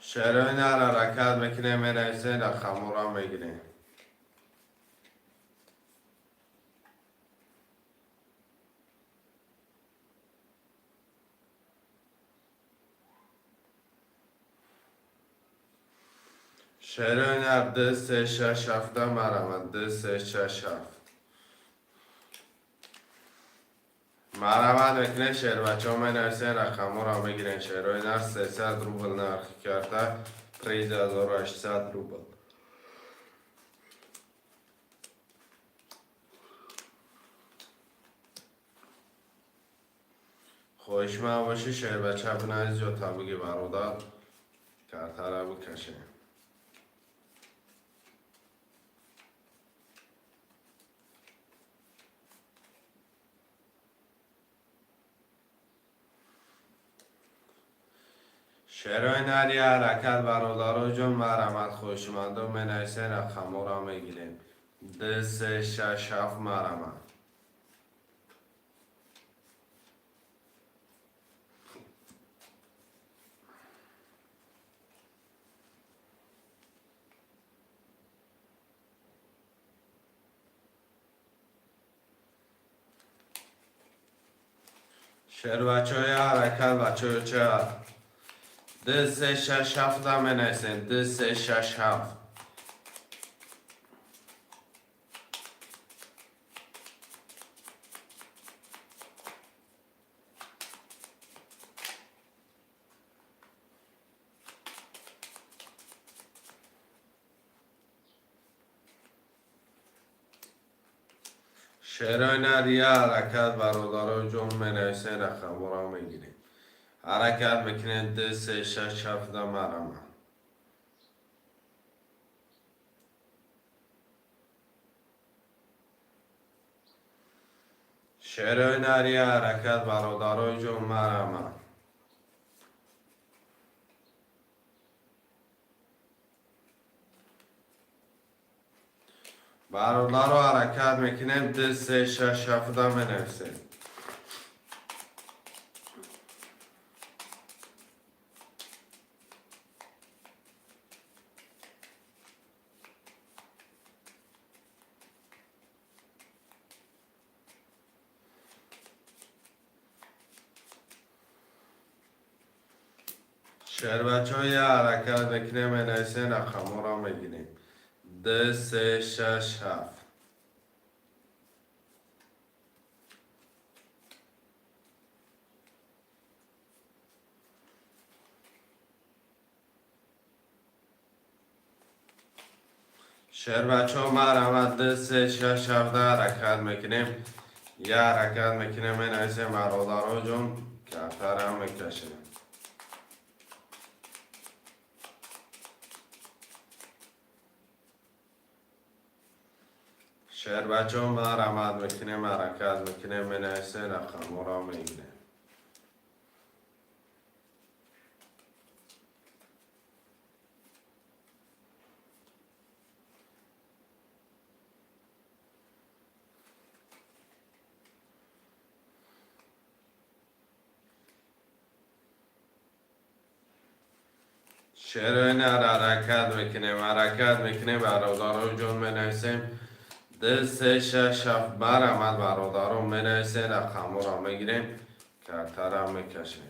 Шерои нар, ҳаракат мекунем, менависем, рақамҳоро мегирем. Шерои нар, д, се, шаш, ҳафта, марҳамат, д, се, шаш, ҳафт. Марҳамат мекунем, шербачаҳо, менависем, рақамҳоро мегирем. Шерои нар, 300 рубл нархи карта, приз 1800 рубл. Хоҳишманд бошӣ, шербача, бинавис, ҷо табиги, бародар, картара бикашем. Шерои нария, ҳаракат, бародаро ҷон, марҳамат, хоҳишмандо, менависем, рақамҳоро мегирем. Д, се, шаш, ҳафт, марҳамат. Шербачаҳои, ҳаракат, бачаҳоча, д, се, шаш, ҳафта менависем, д, се, шаш, ҳафт. Шерои нария, ҳаракат, бародарои ҷон, менависем, рақамҳоро мегирем. Ҳаракат мекунем, д, се, шаш, ҳафта, марҳамат. Шерои нария, ҳаракат, бародарои ҷон, марҳамат. Бародаро, ҳаракат мекунем, д, се, шаш, ҳафта менависем. Шербачаҳо, ҳаракат мекунем, менависем, рақамҳоро мегирем. Д, се, шаш, ҳафт. Шербачо, марҳамат, ду, се, шаш, ҳафта ҳаракат мекунем. Я ҳаракат мекунем, менависем, бародаро ҷон, картарам мекашем. Шербачо, марҳамат мекунем, ҳаракат мекунем, менависем, рақамҳоро мегирем. Шерои нар ҳаракат мекунем, ҳаракат мекунем, бародаро ҷон, менависем. Ду, се, шаш, ҳафт, марҳамат, бародаро, менависем, рақамҳоро мегирем, картара мекашем.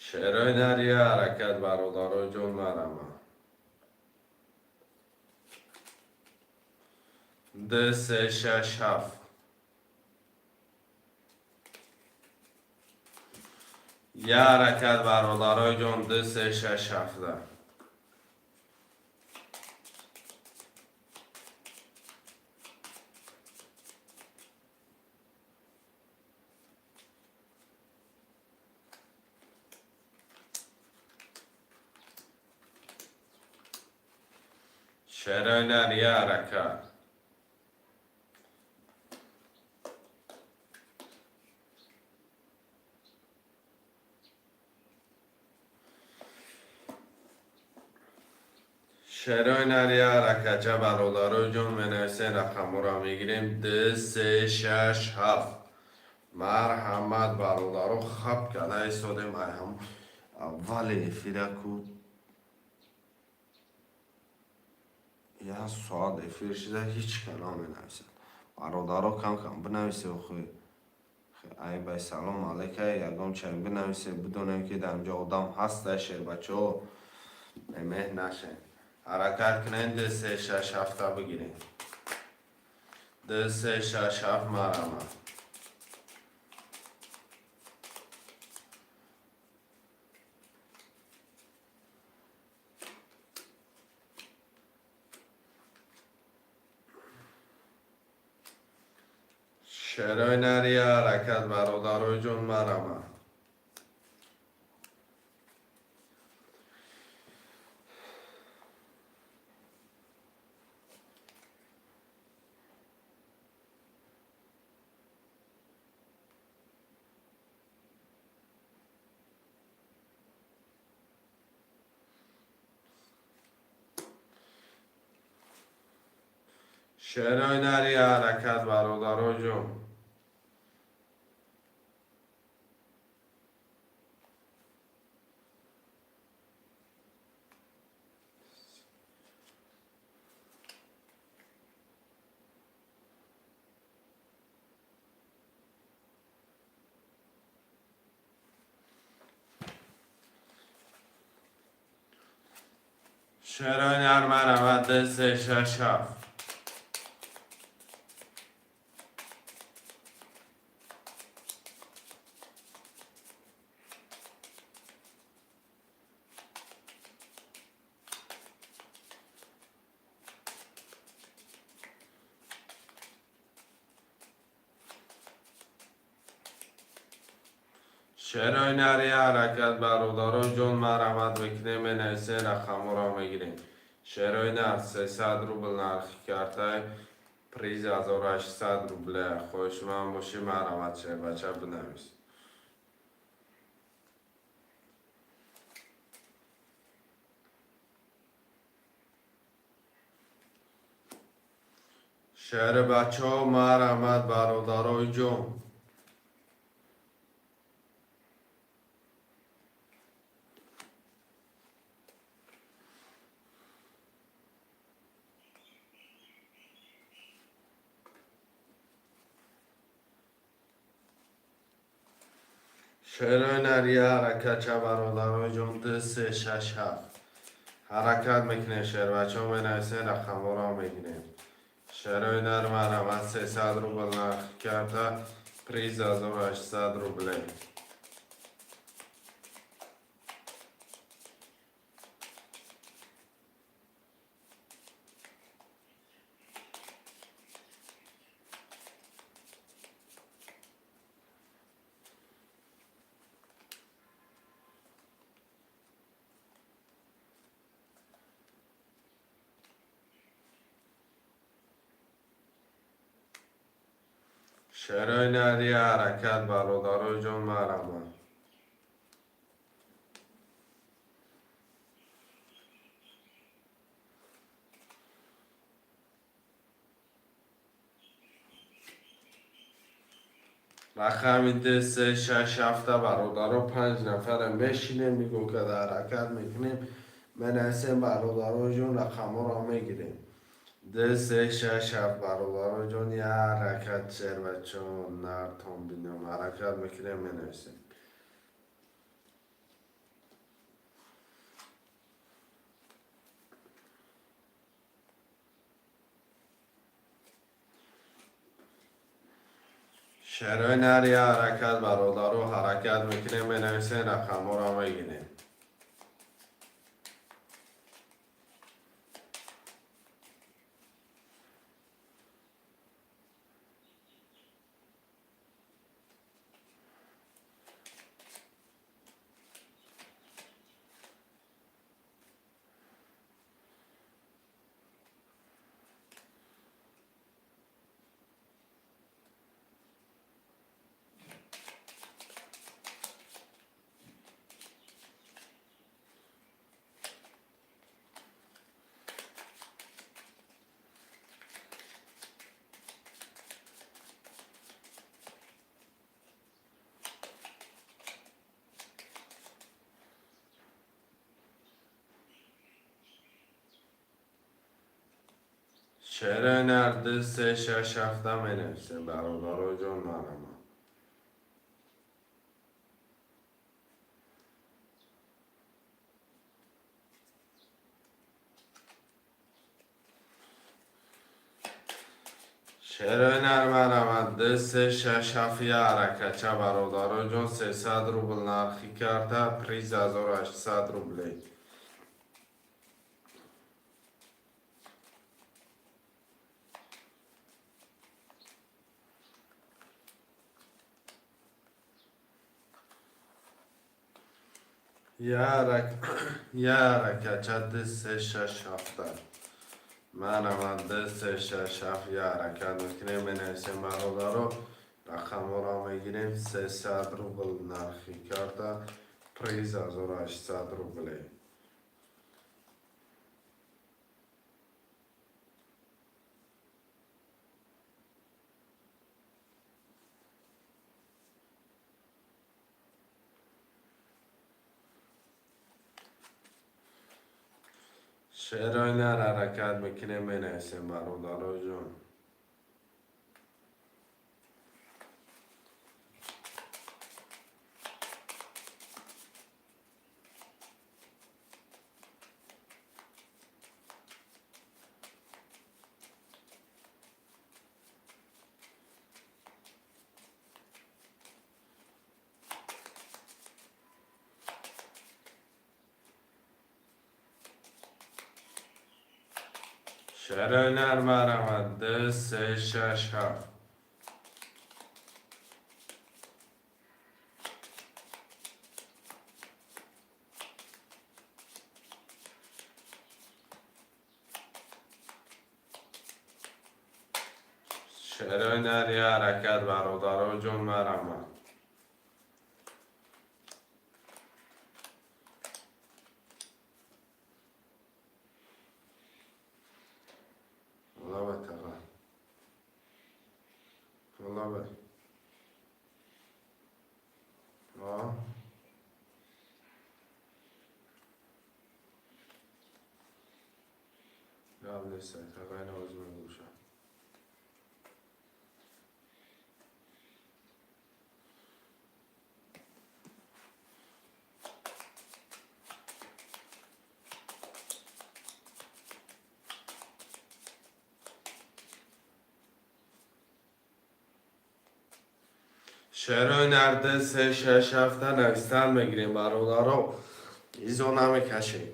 Шерои нар, я ҳаракат, бародаро ҷон, марҳамат. Ду, се, шаш, ҳафт. Я ҳаракат, бародарои ҷон, ду, се, шаш, ҳафта. Шерои нар, я ҳаракат. Шерои нар, я ҳаракатча, бародарои ҷон, менависем, рақамҳоро мегирем. Ду, се, шаш, ҳафт. Марҳамат, бародаро, хаб карда истодем ай ҳам аввали эфира ку як соат эфир шида, ҳеҷ ка наменависад. Бародаро, кам кам бинависе, охи ай бай салом алейка, ягон чай бинависе, бидонем, ки дар инҷо одам ҳаста. Шербачаҳо, меҳ нашед, ҳаракат кунед, ду, се, шаш, ҳафта бигирем. Ду, се, шаш, ҳафт, марҳамат. Шерои нар, я ҳаракат, бародарои ҷон, марҳамат. Шерои нар, я ҳаракат, бародарои ҷон. Шерои нар, марҳамат, ду, се, шаш, ҳафт. Шерои нар, я ҳаракат, бародаро ҷон, марҳамат мекунем, менависем, рақамҳоро мегирем. Шерои нар, 300 рубл нархи картай, приз 1800 рубле. Хоҳишманд бошӣ, марҳамат, шербача, бинавис. Шербачаҳо, марҳамат, бародарои ҷон. Шерои нар, я ҳаракатча, бародарои ҷон, ду, се, шаш, ҳафт. Ҳаракат мекунем, шербачаҳо, менависем, рақамҳоро мегирем. Шерои нар, марҳамат, 300 рубл нархи карта, приз 1800 рублей. Шерои нари, ҳаракат, бародарои ҷон, марҳамат. Рақами ду, се, шаш, ҳафта, бародаро, панҷ нафара мешинем, нигоҳ карда ҳаракат мекунем, менависем, бародарои ҷон, рақамҳоро мегирем. Ду, се, шаш, ҳафт, бародарои ҷон, як ҳаракат, шербачаҳо, нартон бинам, ҳаракат мекунем, менависем. Шерои нар, як ҳаракат, бародаро, ҳаракат мекунем, менависем, рақамҳоро мегирем. Шерои нар, ду, се, шаш, ҳафта, менависем, бародарои ҷон, марҳамат. Шерои нар, марҳамат, ду, се, шаш, ҳафт, як ҳаракатча, бародарои ҷон, 300 рубл нархи карта, приз 1800 рублей. Як ҳаракатча, ду, се, шаш, ҳафта, марҳамат, ду, се, шаш, ҳафт, як ҳаракат мекунем, менависем, бародаро, рақамҳоро мегирем. 300 рубл нархи карта, приз 1800 рублей. Шерои нар, ҳаракат мекунем, менависем, бародарои ҷон. Шерои нар, марҳамат, ду, се, шаш, ҳафт. Шерои нар, як ҳаракат, бародарои ҷон, марҳамат. Лабай, таға, лабай. А гап нест, тағай навоз мегӯшам. Шерои нар ду се шаш ҳафта навистан мегирем, бародаро, изо намекашем.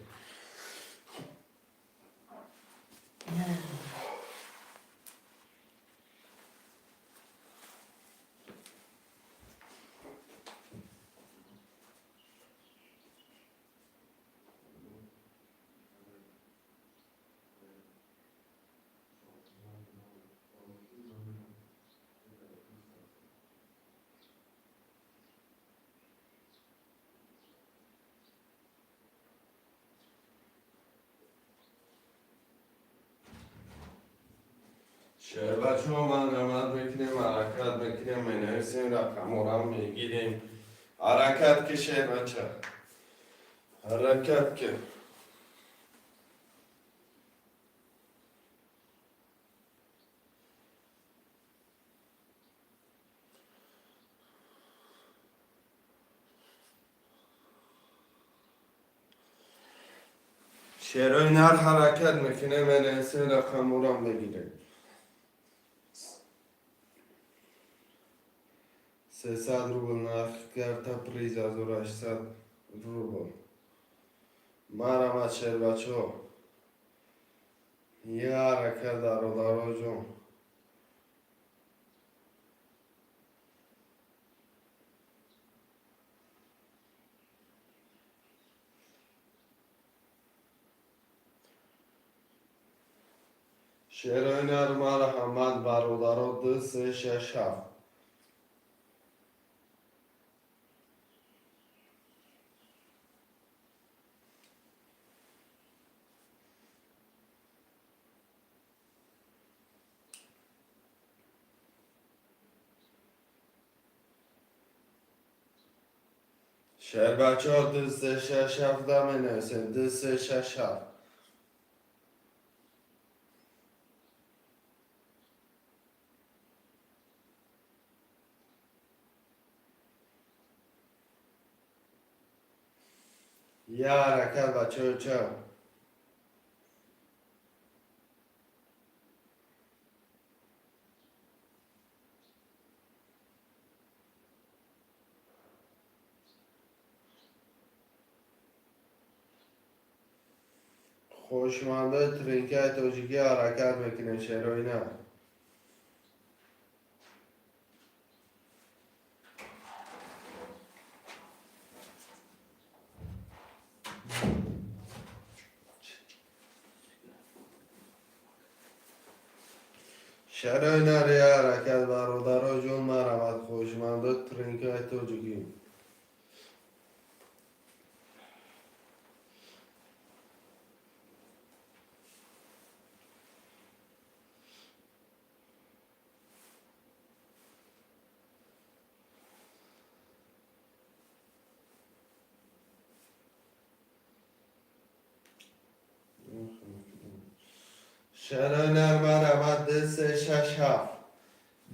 Шербачо, марҳамат мекунем, ҳаракат мекунем, менависем, рақаморам мегирем. Ҳаракат ки, шербача, ҳаракат ки. Шерои нар ҳаракат мекунем, менависем, рақаморам мегирем. 300 рубл нархи карта, приз 1800 рубл. Марҳамат, шербачо, я ҳаракат, бародароҷон. Шерои нар, марҳамат, бародаро, ду се шаш ҳафт. Шербачо, ду се шаш ҳафта менависем, ду се шаш ҳафт. Я ҳаракат, бачаҳо. Хушмандои тринкаи тоҷикӣ, ҳаракат мекунем, шерои нар. Шерои нар, я ҳаракат, бародаро ҷон, марҳамат, хушмандои тринкаи тоҷикӣ. Шерои нар, марҳамат, ду се шаш ҳафт,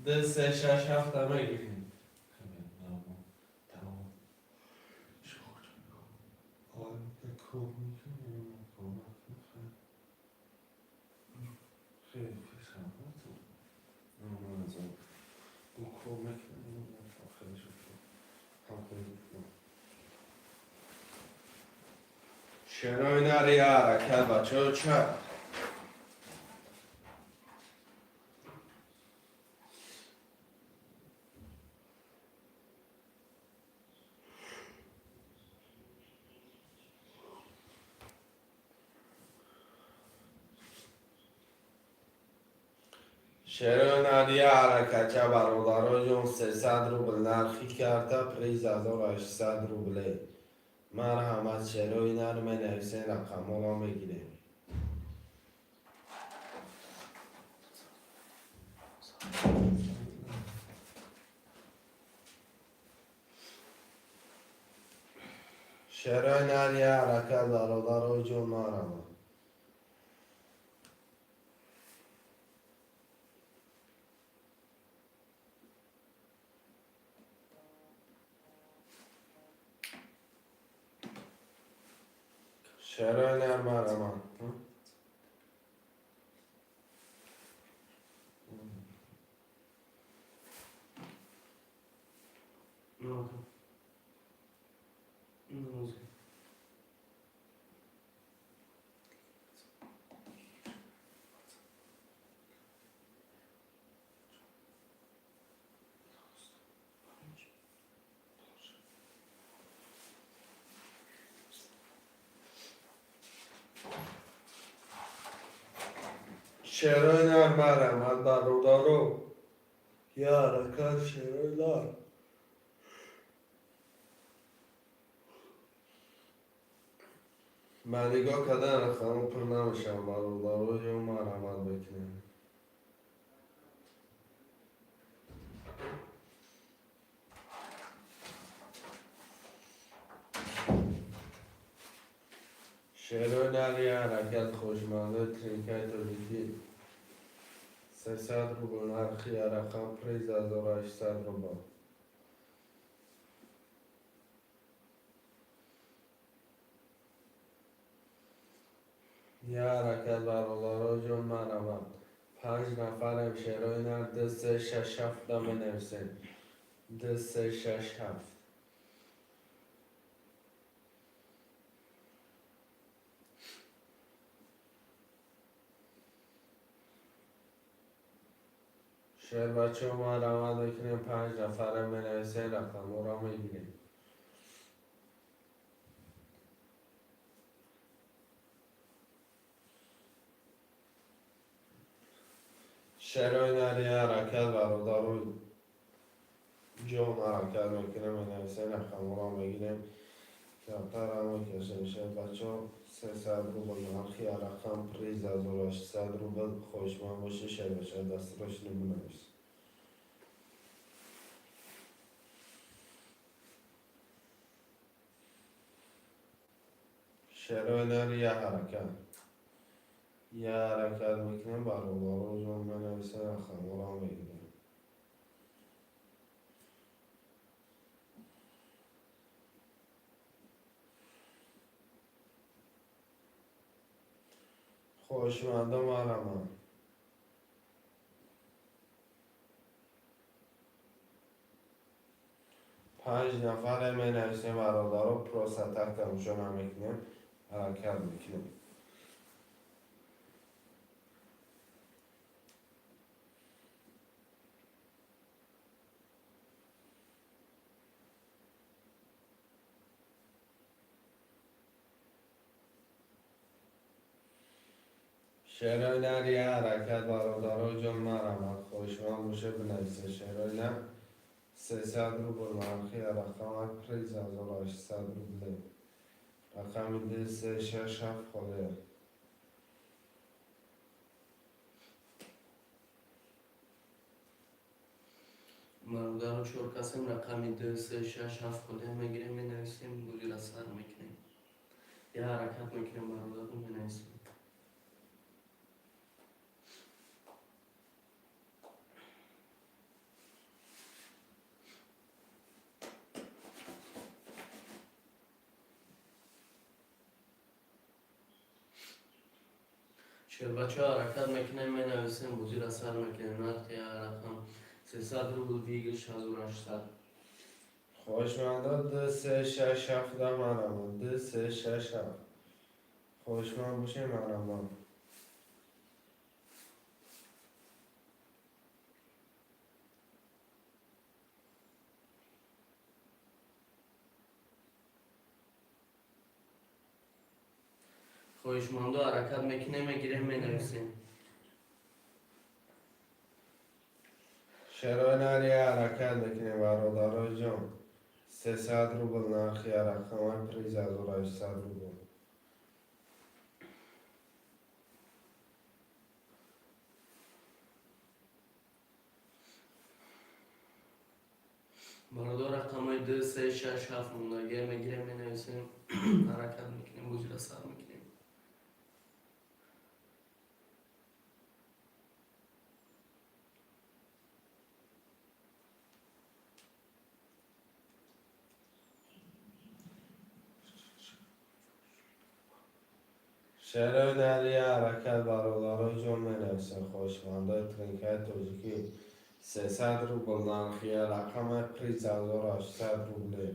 ду се шаш ҳафта мегирем. Шерои нар, я ҳаракат, бачаҳо. Ча шерои нар, я ҳаракатча, бародаро ҷон, 300 рубл нархи карта, приз 1800 рубле. Марҳамат, шерои нар, менависем, рақамҳоро мегирем. Шерои нар, я ҳаракат, бародаро ҷон, марҳамат. Шерои нар, марҳамат. Ҳозир. Шерои нар, марҳамат, бародаро. Я ҳаракат, шерои нар. Ба нигоҳ кардан рақамҳо пур намешаванд, бародаро, ё марҳамат мекунем. Шерои нар, я ҳаракат, хоҳишмандои тринкаи тоҷикӣ. 300 рубл нархи рақам, приз 1800 рубл. Я ҳаракат, бародаро ҷон, марҳамат. Панҷ нафарем, шерои нар, ду, се, шаш, ҳафта менависем. Ду, се, шаш, ҳафт. Шербачаҳо, марҳамат мекунем, панҷ нафарем, менависем, рақамҳоро мегирем. Шерои нар, я ҳаракат, бародаро ҷон, ҳаракат мекунем, менависем, рақамҳоро мегирем. Камтарам мекашем, шербачаҳо, 300 рубл нархи рақам, приз 1800 рубл. Хоҳишманд бошед, шербача, дастурошни бинавис. Шерои нар, я ҳаракат. Я ҳаракат мекунем, бародаро ҷон, менависем, рақамҳоро мегирем. Хоҳишмандо, марҳамат. Панҷ нафаре менависем, бародаро, просто так тамошо намекунем, ҳаракат мекунем. Шерои нар, я ҳаракат, бародаро ҷон, марҳамат. Хоҳишманд боше, бинависед. Шерои нар, 300 рубл нархи рақамак, приз 1800 рубле. Рақами ду, се, шаш, ҳафт холия. Бародаро, чор касем, рақами ду, се, шаш, ҳафт холия мегирем, менависем, бозира сар мекунем. Я ҳаракат мекунем, бародаро, менависем. Шербачаҳо, ҳаракат мекунем, менависем, бозира сар мекунем. Нархи рақам 300 рубл, выигрыш 1800. Хоҳишмандо, ду, се, шаш, ҳафта, марҳамат. Ду, се, шаш, ҳафт. Хоҳишманд бошед, марҳамат. Хоҳишмандо, ҳаракат мекунем, мегирем, менависем. Шерои нар, я ҳаракат мекунем, бародарои ҷон. 300 рубл нархи рақамак, приз 1800 рубл. Бародар, рақамҳои ду, се, шаш, ҳафт мондагия мегирем, менависем, ҳаракат мекунем, бозира сар мекунем. Шерои нар, я ҳаракат, бародарои ҷон, менависем. Хоҳишмандои тринкаи тоҷикӣ, 300 рубл нархи рақама, приз 1800 рубле.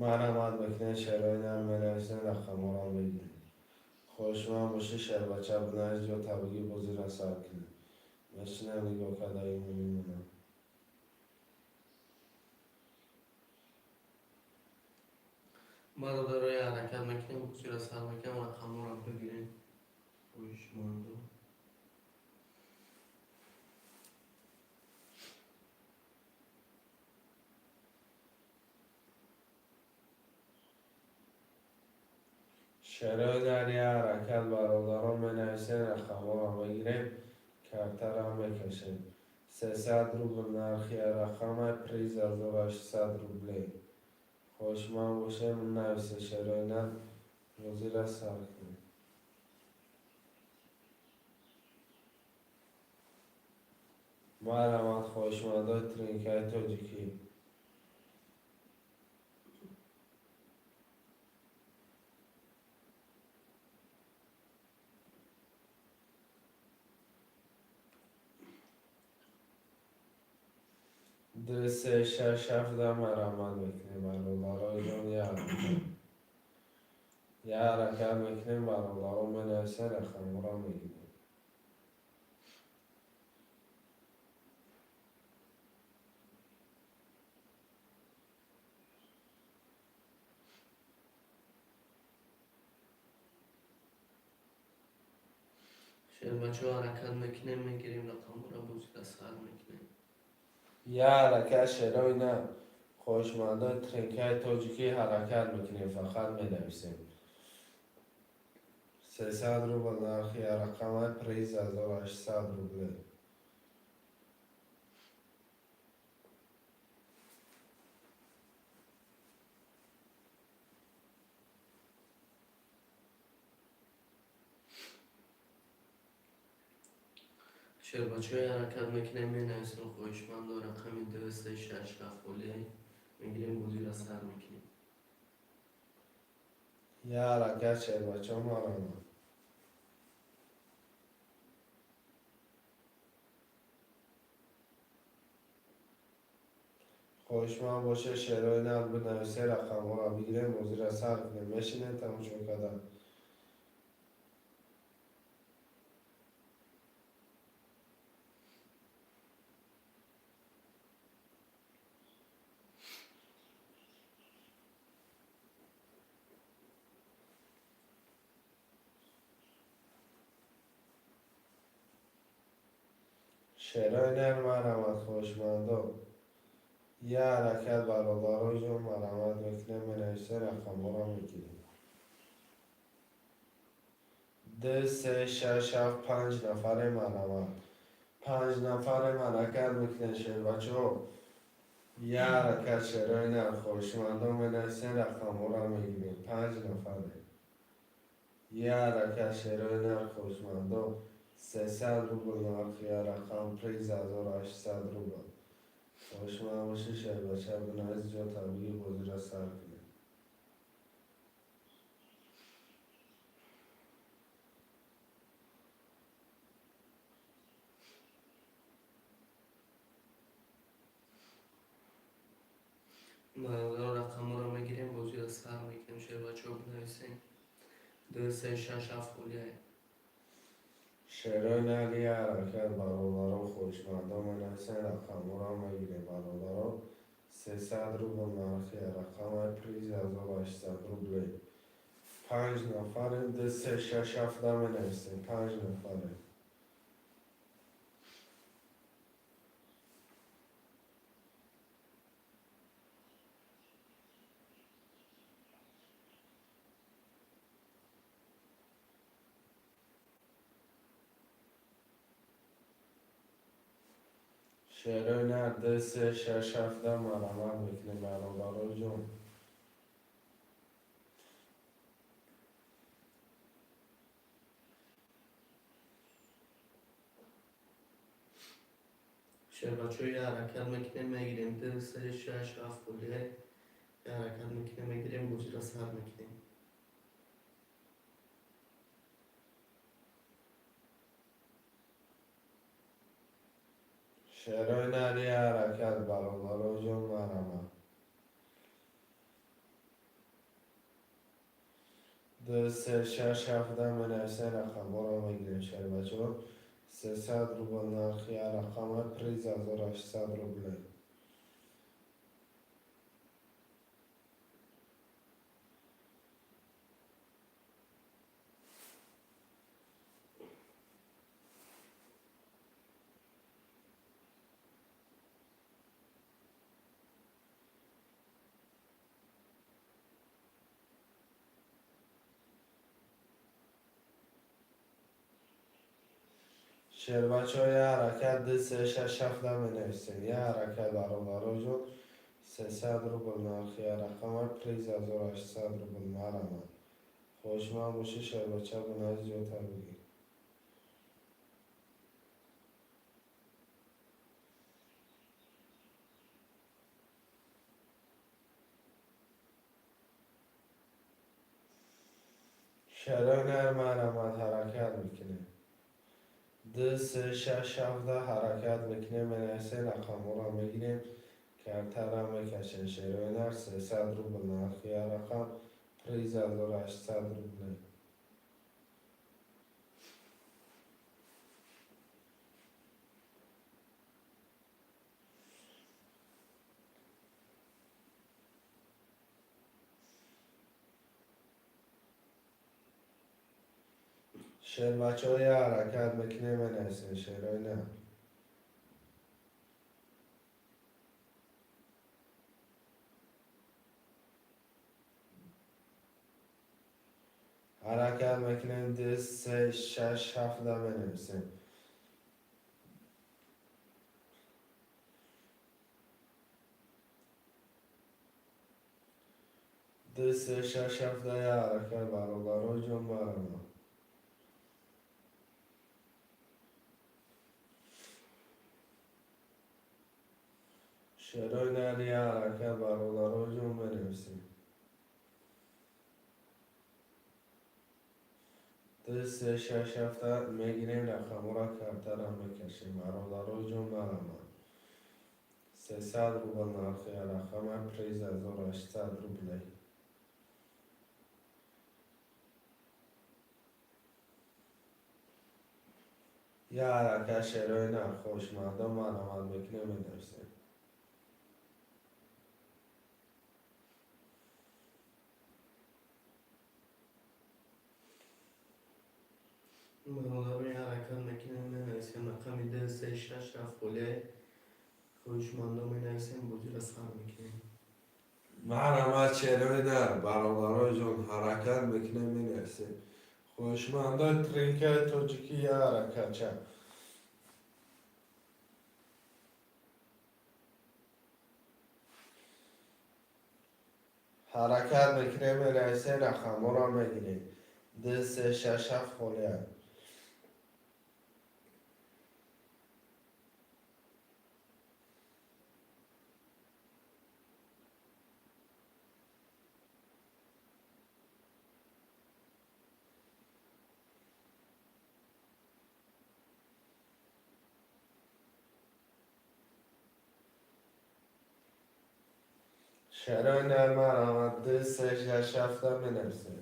Марҳамат мекунед, шерои нар менависен, рақамҳоро мегиред. Хоҳишманд бошед, шербача бинавис, ё табигӣ бозиро сар кунед. Мешинам, нигоҳ карда мемонам. Бародаро, я ҳаракат мекунем, бозиро сар мекунем, рақамҳоро бигирем. Хоҳишмандо. Шерои нар, я ҳаракат, бародарон, менависен, рақамҳоро мегирем, картаро мекашем. 300 рубл нархи рақама, приз 1800 рублей. Хоҳишманд бошем, нависед, шерои нар, бозиро сар кунед. Марҳамат, хоҳишмандои тринкаи тоҷикӣ. Ду, се, шаш, ҳафта, марҳамат мекунем, бародарои ҷон, я ҳаракат. Я ҳаракат мекунем, бародарон, менависен, рақамҳоро мегирем. Шербачаҳо, ҳаракат мекунем, мегирем рақамҳоро, бозиро сар мекунем. Я ҳаракат, шерои нар, хоҳишмандои тринкаи тоҷикӣ, ҳаракат мекунем, фақат менависем. 300 рубл нархи рақама, приз 1800 рублей. Шербачаҳо, ҳаракат мекунем, менависем, хоҳишмандо, рақами ду, се, шаш, ҳафт холӣ мегирем, бозиро сар мекунем. Я ҳаракат, шербачаҳо, марҳамат. Хоҳишманд бошед, шерои нар бинависед, рақамҳоро бигирем, бозиро сар кунем. Мешинем тамошо кардан. Шерои нар, марҳамат, хоҳишмандо. Я ҳаракат, бародарои ҷон, марҳамат мекунем, менависем, рақамҳоро мегирем. Ду, се, шаш, ҳафт, панҷ нафаре, марҳамат. Панҷ нафарем, ҳаракат мекунем, шербачаҳо. Я ҳаракат, шерои нар, хоҳишмандо, менависем, рақамҳоро мегирем. Панҷ нафаре. Я ҳаракат, шерои нар, хоҳишмандо. 300 рубл нархи рақам, приз 1800 рубл. Хоҳишманд бошед, шербача бинавис, ҷо табигӣ бозиро сар кунем. Бародаро, рақамҳоро мегирем, бозиро сар мекунем. Шербачаҳо, бинависем. Ду, се, шаш, ҳафт холия. Шерои нар, я ҳаракат, бародаро, хоҳишмандо, менависем, рақамҳоро мегирем, бародаро. 300 рубл нархи рақама, приз 1800 рублей. Панҷ нафарем, ду, се, шаш, ҳафта, менависем, панҷ нафарем. Шерои нар, ду, се, шаш, ҳафта, марҳамат мекунем, бародарои ҷон. Шербачаҳо, я ҳаракат мекунем, мегирем. Ду, се, шаш, ҳафт холия. Я ҳаракат мекунем, мегирем, бозиро сар мекунем. Шерои нар, я ҳаракат, бародарои ҷон, марҳамат. 2, 3, 6, 7 менависем, рақамҳоро мегирем, шербачаҳо. 300 рубл нархи як рақама, приз 1800 рубле. Шербачаҳо, як ҳаракат, 2, 3, 6, 7 менависем. Як ҳаракат, бародароҷон, 300 рубл нархи як рақама, приз 1800 рубл. Марамад, хоҳишманд бошӣ, шербача, бунаи зиёдтар бигир. Шерои нар, марамад, ҳаракат мекунем. 2, 3, 6, 7 ҳаракат мекунем, менависем, рақамҳоро мегирем, картара мекашем. Шерои нар, 300 рубл нархи як рақам, приз 1800 рубле. Шербачаҳо, як ҳаракат мекунем, менависем, шерои нар. Ҳаракат мекунем, 2, 3, 6, 7 менависем. 2, 3, 6, 7, як ҳаракат, бародароҷон, барама. Шерои нар, як ҳаракат, бародароҷон, менависем. 2, 3, 6, 7 мегирем, рақамҳоро, картара мекашем. Бародароҷон, барама. 300 рубл нархи як рақама, приз 1800 рубле. Як ҳаракат, шерои нар, хоҳишмандон, марамад мекунем, менависем. Бародаро, як ҳаракат мекунем, менависем рақами 2, 3, 6, 7 холияй. Хоҳишмандон, менависем, бозиро сар мекунем. Марҳамат, шерои нар, бародароҷон, ҳаракат мекунем, менависем. Хоҳишмандои тринкаи тоҷикӣ, як ҳаракатча. Ҳаракат мекунем, менависем, рақамҳоро мегирем. 2, 3, 6, 7 холия. Шерои нар, марҳамат, 2, 3, 6, 7 менависем.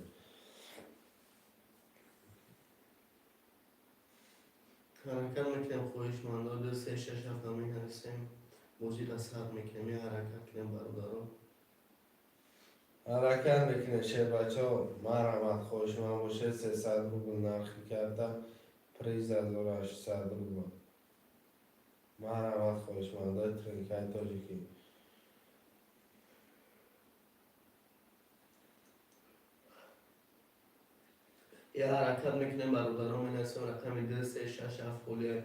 Ҳаракат мекунем, хоҳишмандо, 2, 3, 6, 7 менависем, бозиро сар мекунем. Як ҳаракат кунем, бародаро. Ҳаракат мекунем, шербачаҳо, марҳамат, хоҳишманд бошед, 300 рубл нархи карта, приз 1800 рубл. Марҳамат, хоҳишмандои тринкаи тоҷикӣ. Як ҳаракат мекунем, бародаро, менависем рақами 2, 3, 6, 7 холия.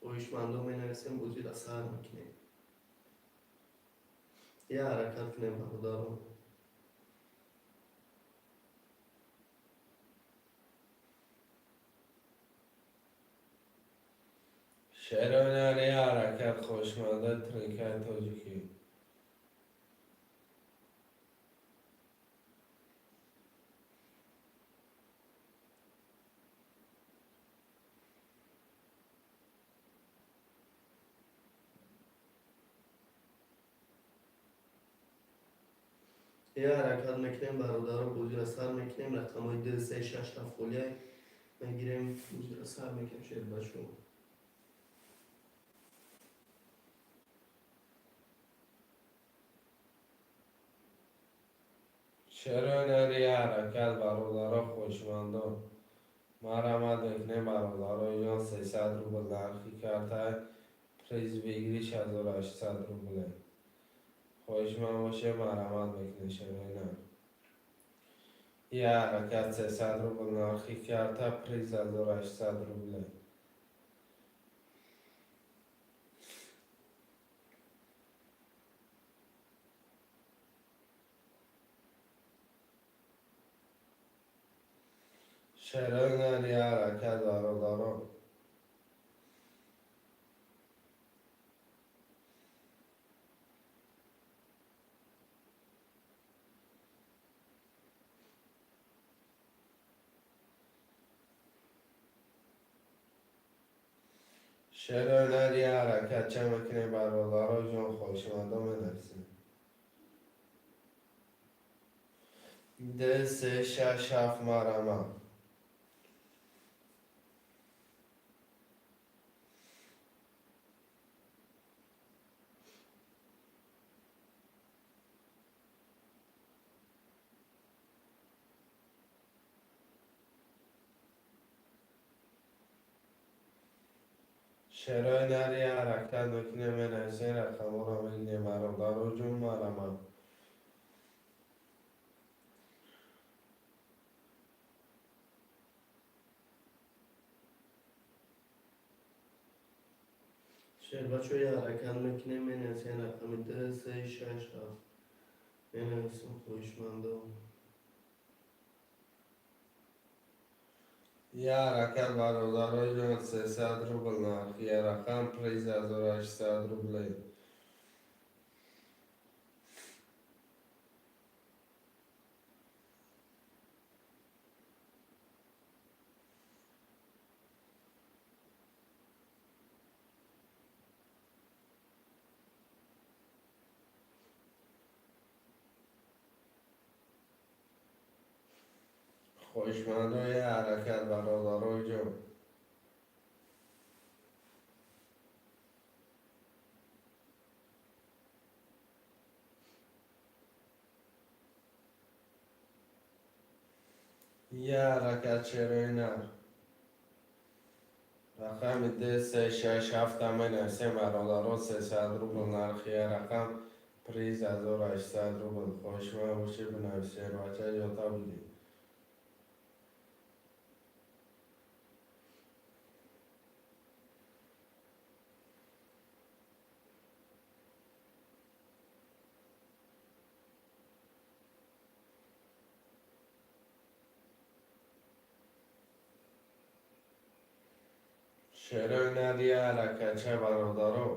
Хоҳишмандо, менависем, бозиро сар мекунем. Як ҳаракат кунем, бародаро. Шерои нар, як ҳаракат, хоҳишмандои тринкаи тоҷикӣ. Я ҳаракат мекунем, бародаро, бозиро сар мекунем. Рақамҳои ду, се, шаш, ҳафт холия мегирем, бозиро сар мекунем, шербачо. Чаро нари ҳаракат, бародаро, хоҳишмандон, марҳамат мекунем, бародаро ҷон. 300 рубл нархи карта, приз выигрыш 1800 рубле. Хоҳишманд боше, марҳамат мекунем, шерои нар. Я ҳаракат, 300 рубл нархи карта, приз 1800 рубле. Шерои нар, я ҳаракат, бародаро. Шерои нар, я ҳаракат ча мекунем, бародаро ҷон, хоҳишмандо, менависем. Д, се, шаш, ҳафт, марҳамат. Шерои нар, я ҳаракат мекунем, менависем, рақамҳоро мегирем, бародаро ҷон, марҳамат. Шербачо, я ҳаракат мекунем, менависем рақами ду, се, шаш, ҳафт менависем, хоҳишмандо. Я ҳаракат, бародаро ҷон, 300 рубл нархи я рақам, приз 1800 рублей. Хоҳишмандо, я ҳаракат, бародаро ҷон. Я ҳаракат, шерои нар. Рақами д, се, шаш, ҳафта менависем, бародаро. 300 рубл нархи я рақам, приз 1800 рубл. Хоҳишманд бошед, бинавис, шербача, ҷота бигир. Шерои нар, я ҳаракатча, бародаро.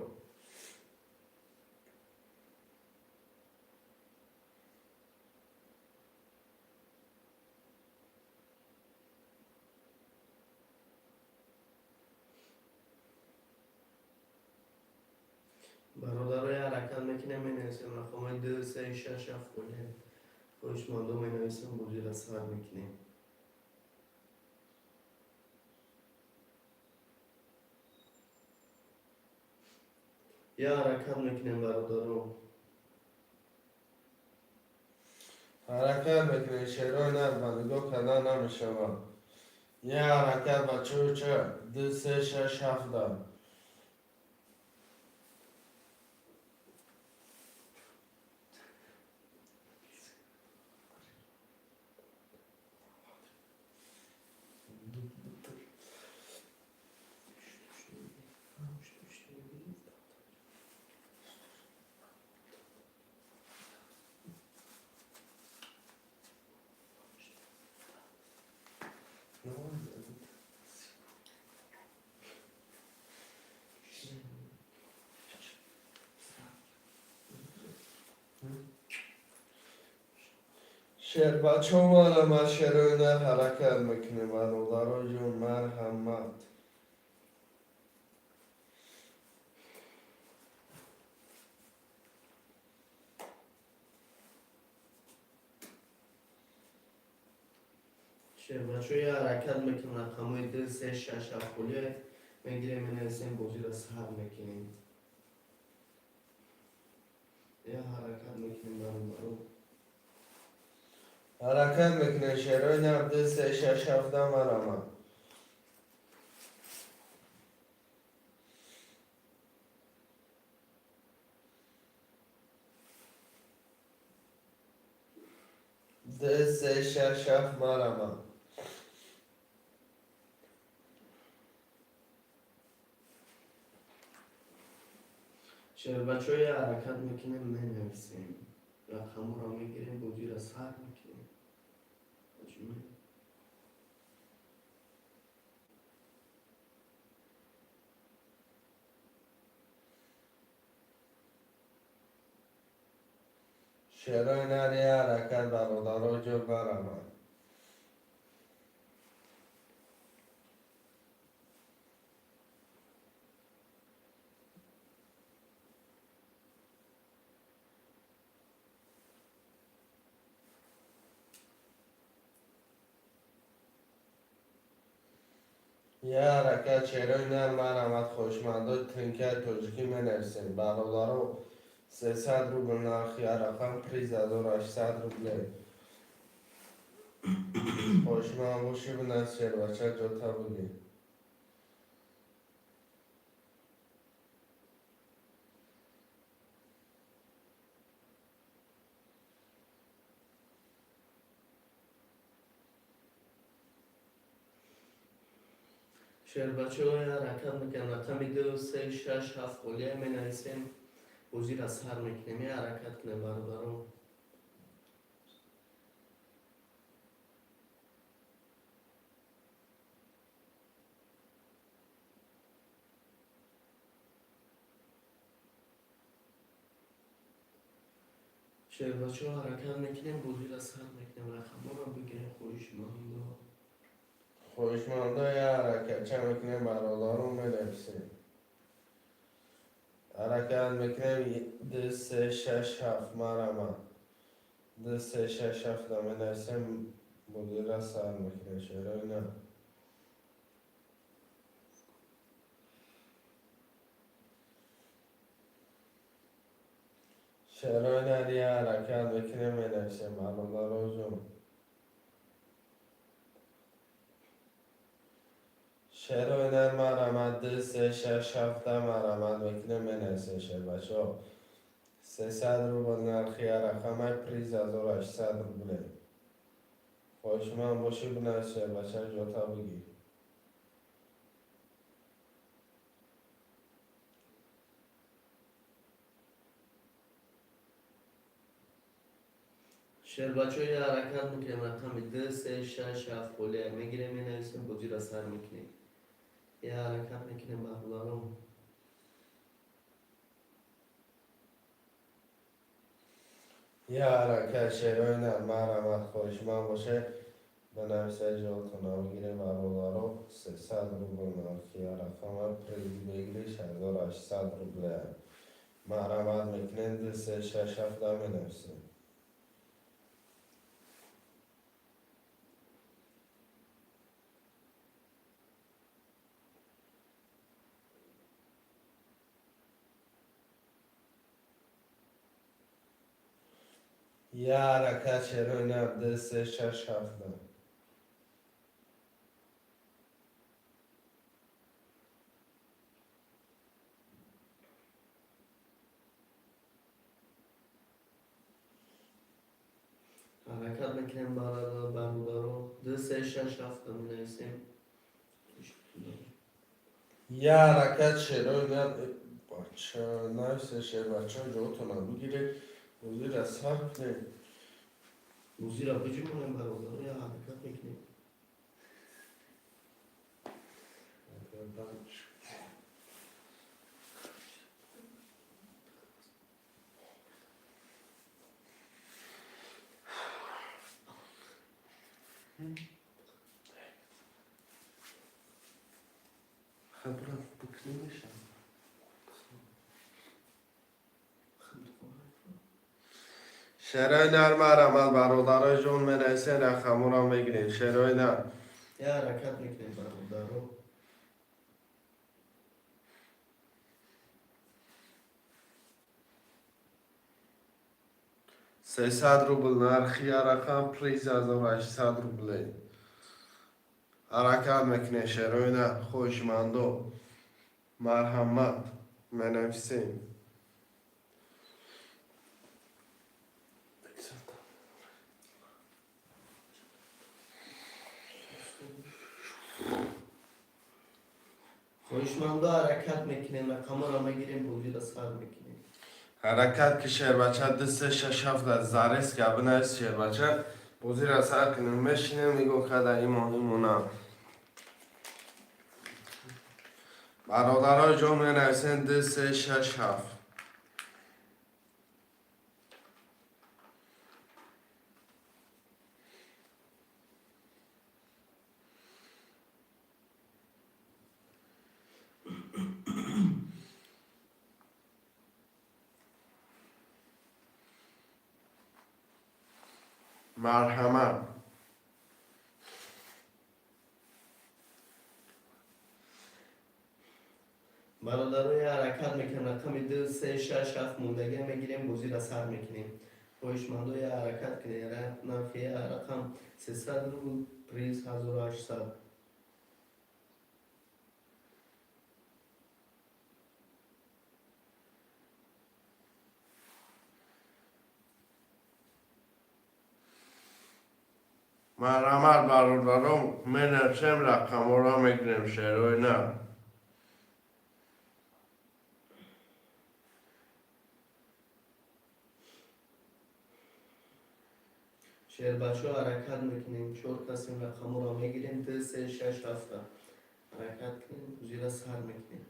Бародаро, я ҳаракат мекунем, менависем рақамҳои ду, се, шаш, ҳафт холия. Хоҳишмандо, менависем, бозиро сар мекунем. Я ҳаракат мекунем, бародаро. Ҳаракат мекунем, шерои нар, ба нигоҳ кардан намешавад. Я ҳаракат, бачаоча, ду, се, шаш, ҳафта. Шербачо, марҳамат, шерои нар, ҳаракат мекунем, бародаро ҷон, марҳамат. Шербачо, я ҳаракат мекунем, рақамҳои ду, се, шаш, ҳафт холия мегирем, менависем, бозиро сар мекунем. Я ҳаракат мекунем, бародаро. Ҳаракат мекунем, шерои нар, ду, се, шаш, ҳафта, марама. Ду, се, шаш, ҳафт, марама. Шербачо, я ҳаракат мекунем, менависем, рақамҳоро мегирем, бозиро сар мекунем. Ҳаҷме. Шерои нар, я ҳаракат, бародаро ҷо, барама. Я ҳаракат, шерои нар, марамат. Хоҳишмандои тинкаи тоҷикӣ, менависем, бародаро. 300 рубл нархи я рақам, приз 1800 рубле. Хоҳишманд бошӣ, бинавис, шербача, ҷота бугӣ. Шербачо, я ҳаракат мекунем, рақами ду, се, шаш, ҳафт холия менависем, бозиро сар мекунем. Я ҳаракат кунем, бародаро. Шербачо, ҳаракат мекунем, бозиро сар мекунем, рақамҳоро бигирем, хоҳишмандо. Хоҳишмандо, я ҳаракатча мекунем, бародаро, менависем. Ҳаракат мекунем, ду, се, шаш, ҳафт, марама. Ду, се, шаш, ҳафта менависем, бозира сар мекунем, шерои нар. Шерои нар, я ҳаракат мекунем, менависем, бародаро ҷон. Шерои нар, марамат, ду, се, шаш, ҳафта, марамат мекунем, менависем, шербачо. 300 рубл нархи я рақамай, приз 1800 рубле. Хоҳишманд бошӣ, бинавис, шербача, ҷота бигир. Шербачо, я ҳаракат мекунем, рақами ду, се, шаш, ҳафт холия мегирем, менависем, бозиро сар мекунем. Я ҳаракат мекунем, бародарон. Я ҳаракат, шерои нар, марамат. Хоҳишманд боше, бинависа, ҷотона бигирем, бародаро. 300 рубл нархи я рақама, приз бигириш 1800 рубле. Марамат мекунем, ду, се, шаш, ҳафта менависем. Я ҳаракат, шерои нар, ду, се, шаш, ҳафта. Ҳаракат мекунем, бародаро, ду, се, шаш, ҳафта менависем. Я ҳаракат, шерои нар, бача, нависе, шербача, ҷотона бигиред, бозира сар кунем. Бозиро биҷумонем, бародаро, я ҳаракат мекунем. Брат, бикунем, мешавад. Шерои нар, марҳамат, бародарои ҷон, менависен, рақаморо мегирем. Шерои нар. Я ҳаракат мекунем, бародаро. 300 рубл нархи рақам, приз 1800 рубле. Ҳаракат мекунем, шерои нар, хоҳишмандо, марҳамат, менависем. Хоҳишмандо, ҳаракат мекунем, рақаморо мегирем, бозиро сар мекунем. Ҳаракат ки, шербача, ду, се, шаш, ҳафт зарез ка бинавис, шербача, бозиро сар кунем. Мешинем, нигоҳ карда имон имона. Бародарои ҷон, менависен: ду, се, шаш, ҳафт. Марҳамат. Бародарои, ҳаракат мекунем, рақами ду, се, шаш, ҳафт мондагия мегирем, бозиро сар мекунем. Хоҳишмандо, я ҳаракат кунем. Нархи я рақам 300 рубл, приз 1800. Марҳамат, бародарон, менависем, рақамҳоро мегирем, шерои нар. Шербачо, ҳаракат мекунем, чор касем, рақамҳоро мегирем, ду, се, шаш, ҳафта. Ҳаракат кунем, бозиро сар мекунем.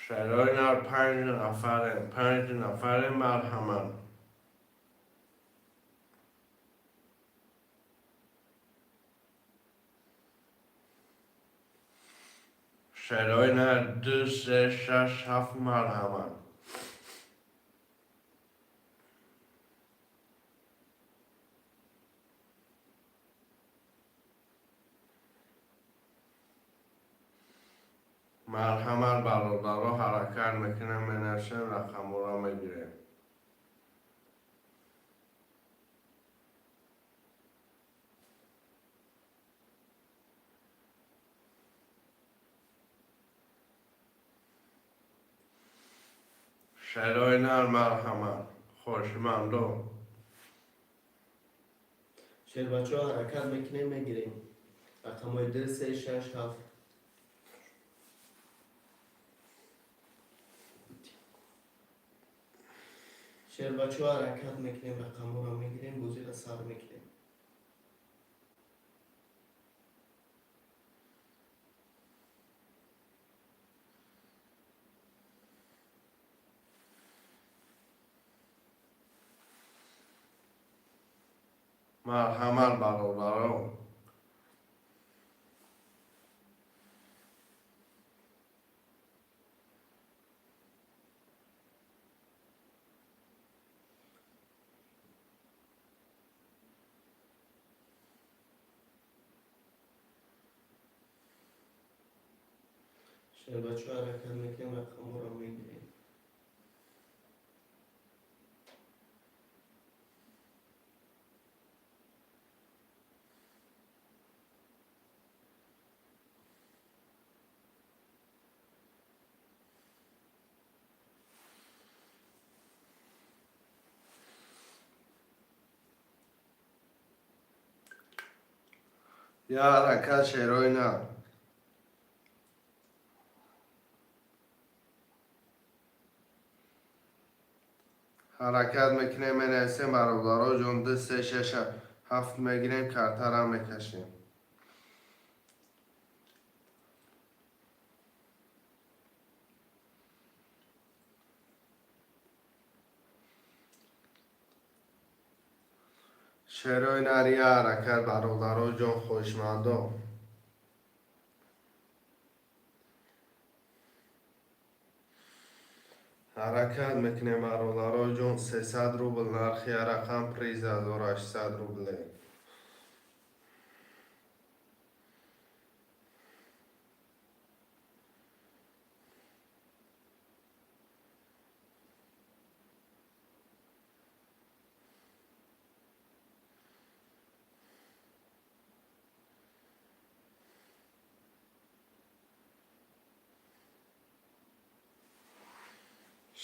Шерои нар, панҷ нафарем, панҷ нафарем, марҳамат. Шерои нар, ду, се, шаш, ҳафт, марҳамат. Марҳамат, бародаро, ҳаракат мекунем, менависем, рақамҳоро мегирем. Шерои нар, марҳамат, хоҳишмандо. Шербачо, ҳаракат мекунем, мегирем рақамҳои ду, се, шаш, ҳафт. Шербачо, ҳаракат мекунем, рақамҳоро мегирем, бозиро сар мекунем. Марҳамат, бародаро. Шербачо, ҳаракат мекунем, рақамҳоро мегирем. Я ҳаракат, шерои нар. Ҳаракат мекунем, менависем, бародаро ҷон, ду, се, шаш, ҳафт мегирем, картара мекашем. Шерои нар, я ҳаракат, бародаро ҷон, хоҳишмандо. Ҳаракат мекунем, бародаро ҷон, 300 рубл нархи рақам, приз 1800 рубле.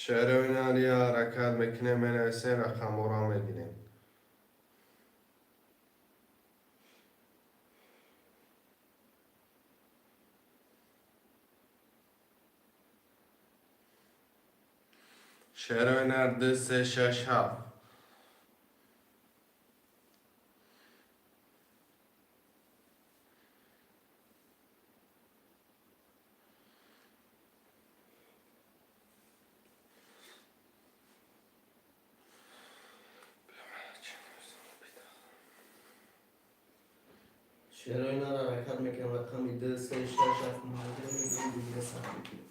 Шероиналия, ҳаракат мекунем, менависем, рақамҳоро мегирем. Шероинар, ду, се, шаш, ҳафт. Шерои нар, ҳаракат мекунем, рақами ду, се, шаш, ҳафт мегирем, бозира сар мекунем.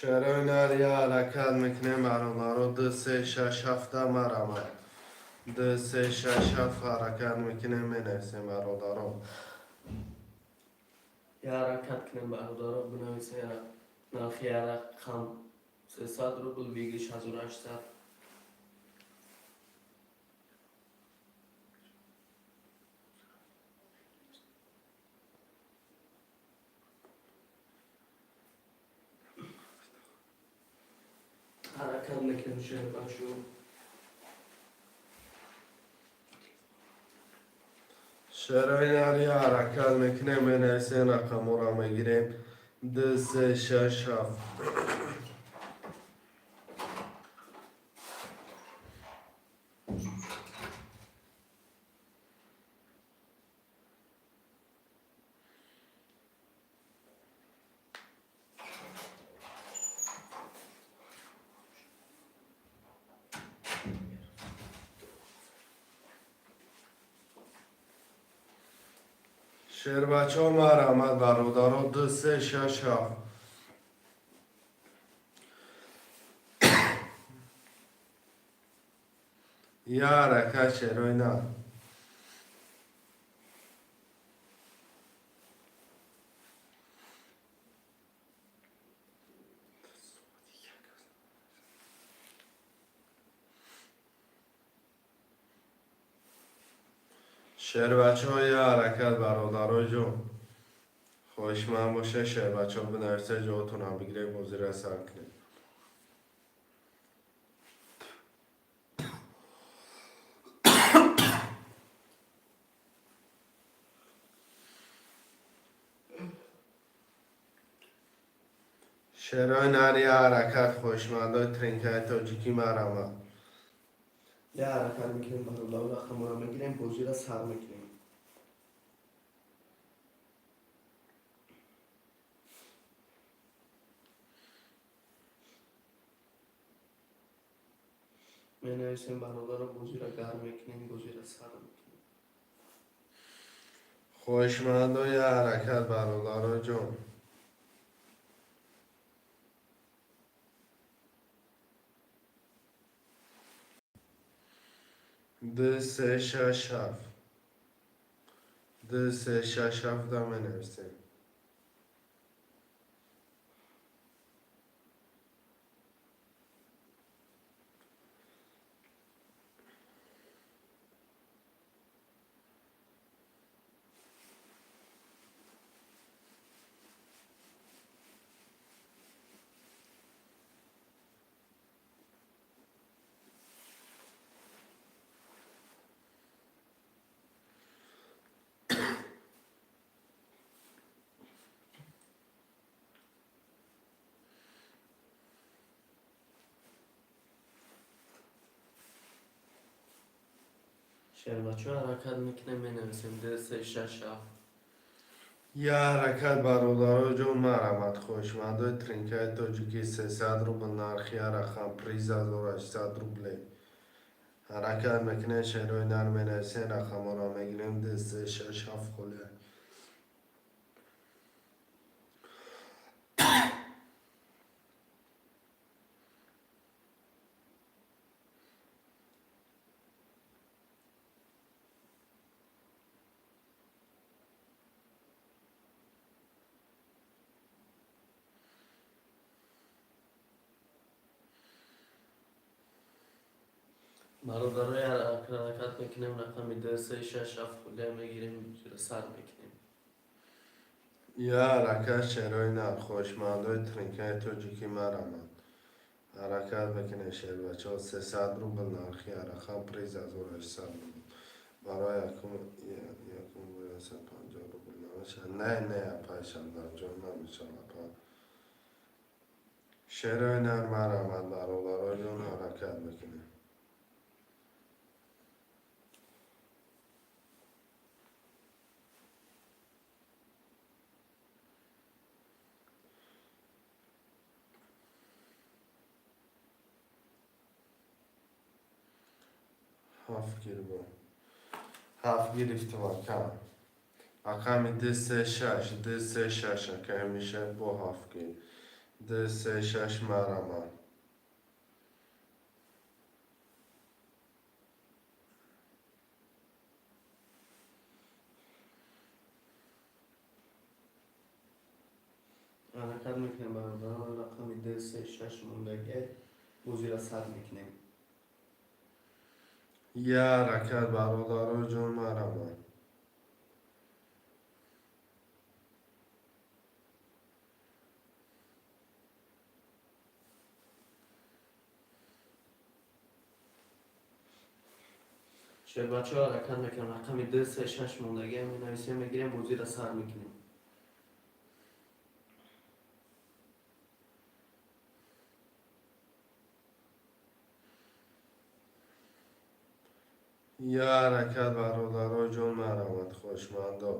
Шерои нар, ҳаракат мекунем, бародаро, ду, се, шаш, ҳафта марама. Ду, се, шаш, ҳафт, ҳаракат мекунем, менависем, бародаро. Я ҳаракат кунем, бародаро, бинависем, нархи рақам 300 рубл, выигрыш 1800. Ҳаракат мекунем, шербачо. Шерои нар, ҳаракат мекунем, менависем, рақамҳоро мегирем. Ду, се, шаш, ҳафт. Шербачо, марҳамат, бародаро, ду, се, шаш, ҳафт. Я ҳаракат, шерои нар. Шербачо, я ҳаракат, бародаро ҷон. Хоҳишманд боша, шербачо, бинависа, ҷоотонам бигирем, бозира сар кунем. Шерои нар, я ҳаракат, хоҳишмандои тринкаи тоҷикӣ, марҳамат. Я ҳаракат мекунем, бародаро, рақамҳоро мегирем, бозира сар мекунем. Менависем, бародаро, бозира гарм мекунем, бозира сар мекунем. Хоҳишмандо, я ҳаракат, бародаро ҷон. Ду, се, шаш, ҳафт. Ду, се, шаш, ҳафта менависем. Шербачо, ҳаракат мекунем, менависем д, се, шаш, ҳафт. Я ҳаракат, бародаро ҷон, марҳамат, хоҳишмандои тринкаи тоҷикӣ, 300 рубл нархи рақам, приз 1800 рублей. Ҳаракат мекунем, шеърҳои нар менависем, рақамҳоро мегирем, д, се, шаш, ҳафт холия. Бародарои, ҳаракат мекунем, рақами д, се, шаш, ҳафт холия мегирем, сар мекунем. Я ҳаракат, шеърҳои нар, хоҳишмандои тринкаи тоҷикӣ, марҳамат. Ҳаракат мекунем, шербачаҳо, 300 рубл нархи рақам, приз 1800 рубл. Барои якум бор 150 рубл намешавад? Не, не, апай Шабнамҷон, намешавад, апа. Шеърҳои нар, марҳамат, бародароҷон, ҳаракат мекунем. Ҳафт гирбо. Ҳафт гирифтам, ака. Рақами д, се, шаш, д, се, шаш, ака, ҳамеша бо ҳафт гир. Д, се, шаш, марҳамат. Ҳаракат мекунем, бародарон, рақами д, се, шаш мондагӣ, бозиро сар мекунем. Я ҳаракат, бародаро ҷон, марҳамат. Шербачаҳо, ҳаракат мекунем, рақами д, се, шаш мондагӣ менависем, мегирем, бозиро сар мекунем. Я ҳаракат, бародаро ҷон, марҳамат, хоҳишмандо.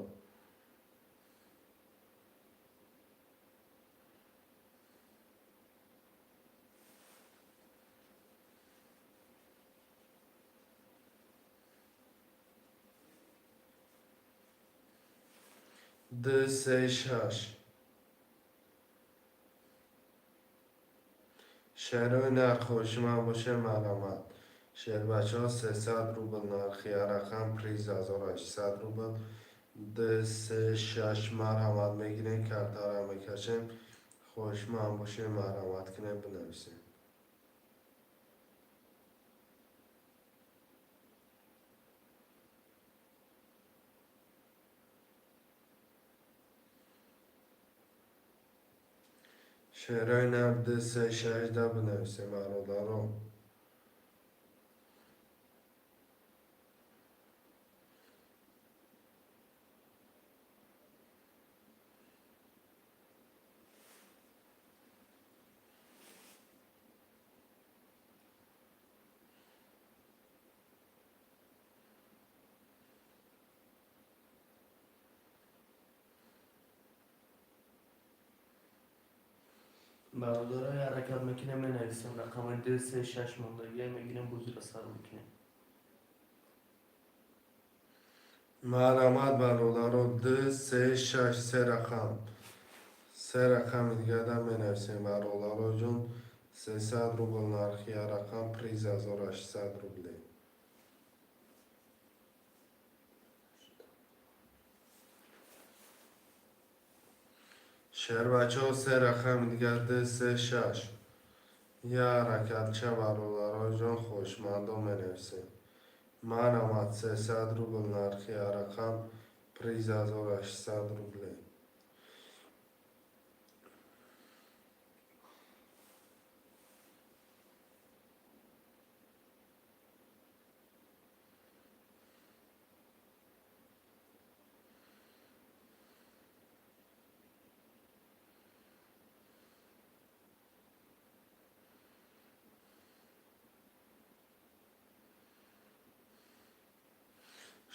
Д, се, шаш. Шеърҳои нар, хоҳишманд боше, марҳамат. Шербачаҳо, 300 рубл нархи рақам, приз 1800 рубл. Д, се, шаш, марҳамат, мегирем, картара мекашем. Хоҳишманд боше, марҳамат кунем, бинависем. Шеърҳои нар, д, се, шаш да бинависем, бародаро. Бародарои, ҳаракат мекунем, менависем, рақами д, се, шаш мондагӣ мегирем, бозиро сар мекунем. Марҳамат, бародаро, д, се, шаш, се рақам. Се рақами дигара менависем, бародаро ҷон, 300 рубл нархи рақам, приз 1800 рублей. Шербачаҳо, се рақами дигар, д, се, шаш. Я ҳаракатча, бародаро ҷон, хоҳишмандо, менависем. Марҳамат, 300 рубл нархи рақам, приз 1800 рублей.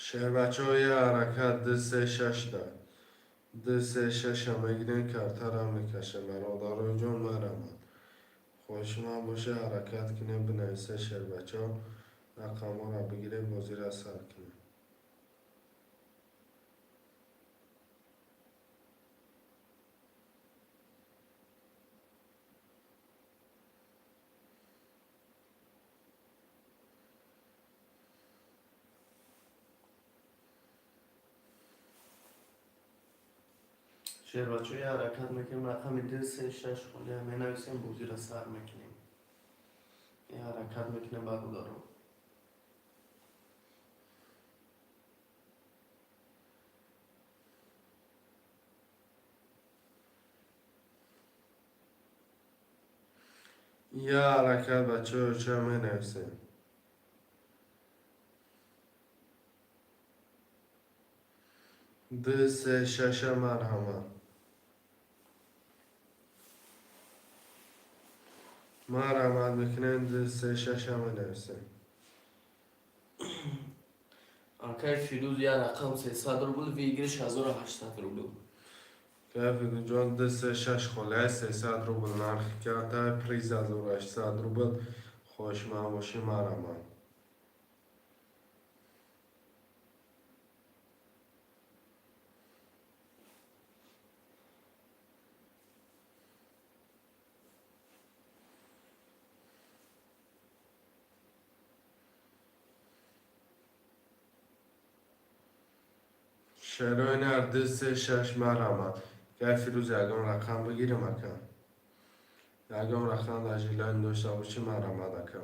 Шербачаҳо, я ҳаракат, ду, се, шашта. Ду, се, шаша мегирем, картара мекашем. Бародарои ҷон, марамад. Хоҳишманд боша, ҳаракат кунем, бинависе, шербачаҳо, рақамҳоро бигирем, бозиро сар кунем. Шербачаҳо, ҳаракат мекунем, рақами ду, се, шаш холия менависем, бозиро сар мекунем. Ҳаракат мекунем, бародаро. Я ҳаракат, бачаҳо, ча менависем? Ду, се, шаша, марҳамат. Марҳамат мекунем, ду, се, шаша менависем. Акай Фирӯз, я рақам 300 рубл, выигрыш 1800 рубл. Фирӯзҷон, ду, се, шаш холия, 300 рубл нархи карта, приз 1800 рубл. Хоҳишманд бошӣ, марҳамат. Шерои нар, ду, се, шаш, марҳамат. Гай Фирӯз, ягон рақам бигирем, ака. Ягон рақам дар жилайн дошта бошӣ, марҳамат, ака.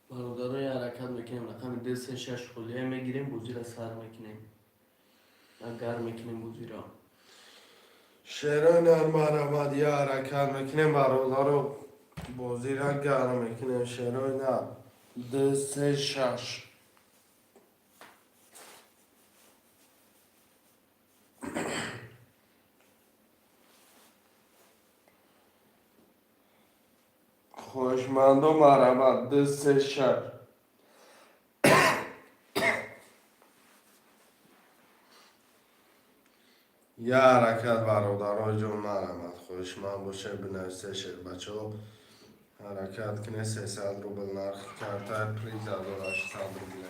Бародаро, ҳаракат мекунем, рақами ду, се, шаш холия мегирем, бозиро сар мекунем, гарм мекунем бозиро. Шерои нар, марҳамат, я ҳаракат мекунем, бародаро, бозиро гарм мекунем. Шерои нар, ду, се, шаш. Хоҳишмандо, марҳамат, ду, се, шаш. Я ҳаракат, бародарои ҷон, марҳамат. Хоҳишманд боша, бинависе, шербачаҳо, ҳаракат кунед. 300 рубл нархи карта, приз 1800 рубл.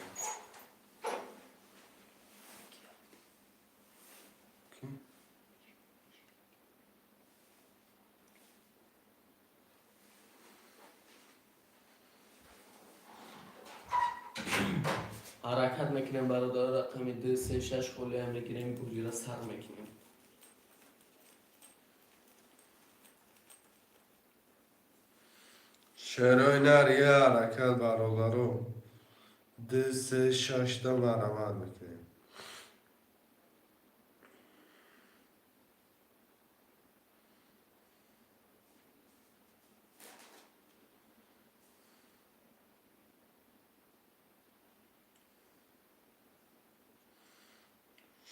Ҳаракат мекунем, бародаро, рақами ду, се, шаш холия мегирем, бозиро сар мекунем. Шерои нар, я ҳаракат, бародаро, ду, се, шашта, марҳамат мекунем.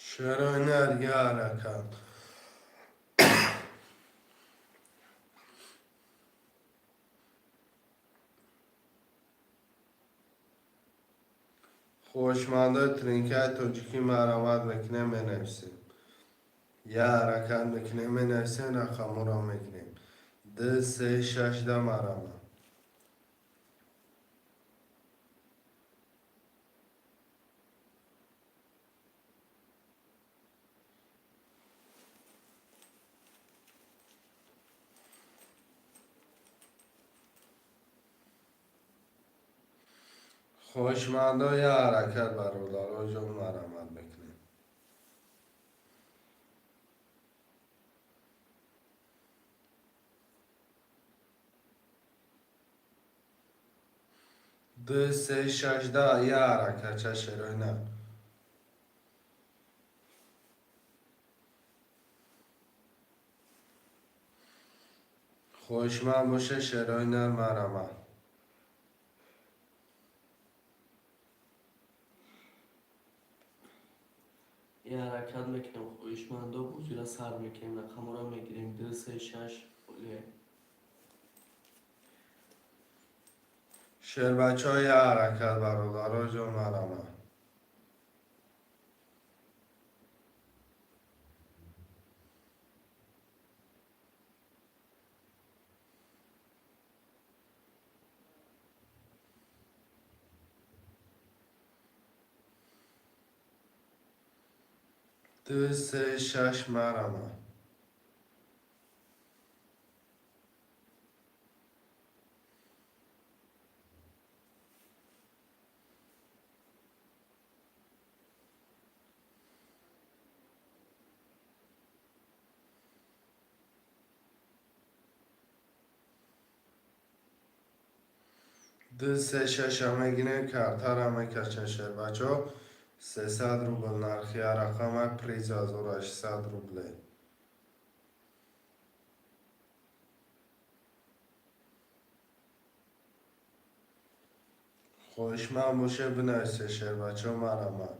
Шерои нар, я ҳаракат. Хоҳишмандои тринкаи тоҷикӣ, марҳамат мекунем, менависем. Я ҳаракат мекунем, менависем, рақамҳоро мегирем. Ду, се, шашда, марҳамат. Хоҳишмандо, я ҳаракат, бародаро ҷон, марҳамат мекунем. Ду, се, шашда, я ҳаракат, ча, шерои нар. Хоҳишманд боша, шерои нар, марҳамат. Ҳаракат мекунем, хоҳишмандо, бозиро сар мекунем, рақамҳоро мегирем: ду, се, шаш, холия. Шербачаҳо, я ҳаракат, бародаро ҷон, марама. Ду, се, шаш, марама. Ду, се, шаша мегирем, картара мекашем, шербачаҳо. 300 рубл нархи рақама, приз 1800 рубле. Хоҳишманд боше, бинависе, шербачаҳо, марама.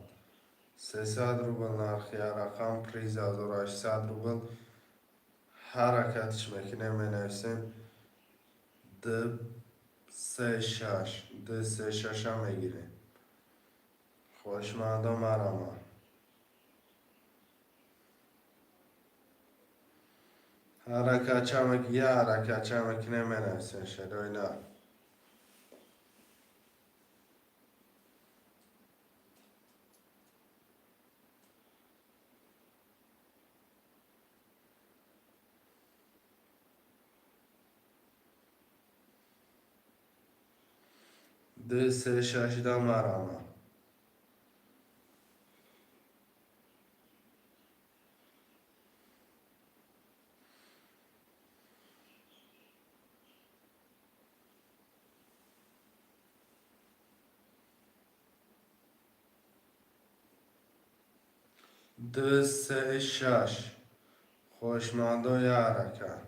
300 рубл нархи рақам, приз 1800 рубл. Ҳаракатш мекунем, менависем д се шаш, д се шаша мегирем. Хоҳишмандо, марама. Ҳаракатча, я ҳаракатча мекунем, менависем, шерои на. Ду, се, шашда, марама. Ду, се, шаш. Хоҳишмандо, я ҳаракат.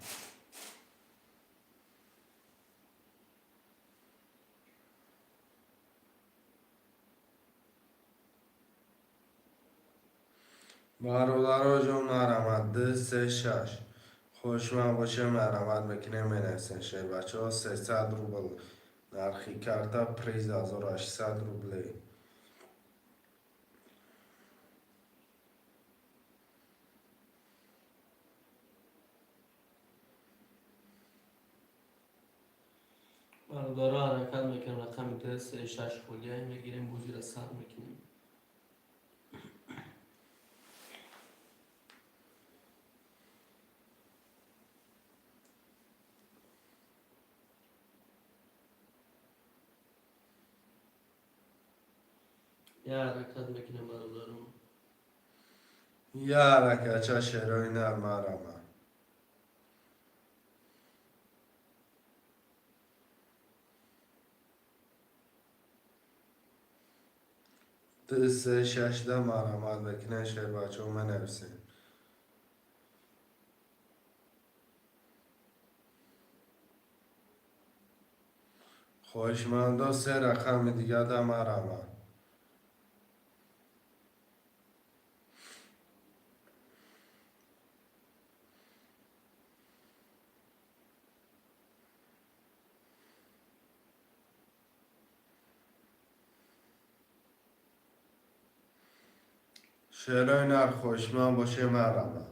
Бародаро ҷон, марҳамат, ду, се, шаш. Хоҳишманд боше, марҳамат мекунем, менависем, шербачаҳо. 300 рубл нархи карта, приз 1800 рубле. Бародаро, ҳаракат мекунем, рақами ду, се, шаш холия мегирем, бозиро сар мекунем. Я ҳаракат мекунем, бародарон. Я ҳаракатча, шерои нар, марама. Ду, се, шашда, марҳамат мекунем, шербачаҳо, менависем. Хоҳишмандо, се рақами дигада, марҳамат. Шерои нар, хоҳишманд боше, марҳамат.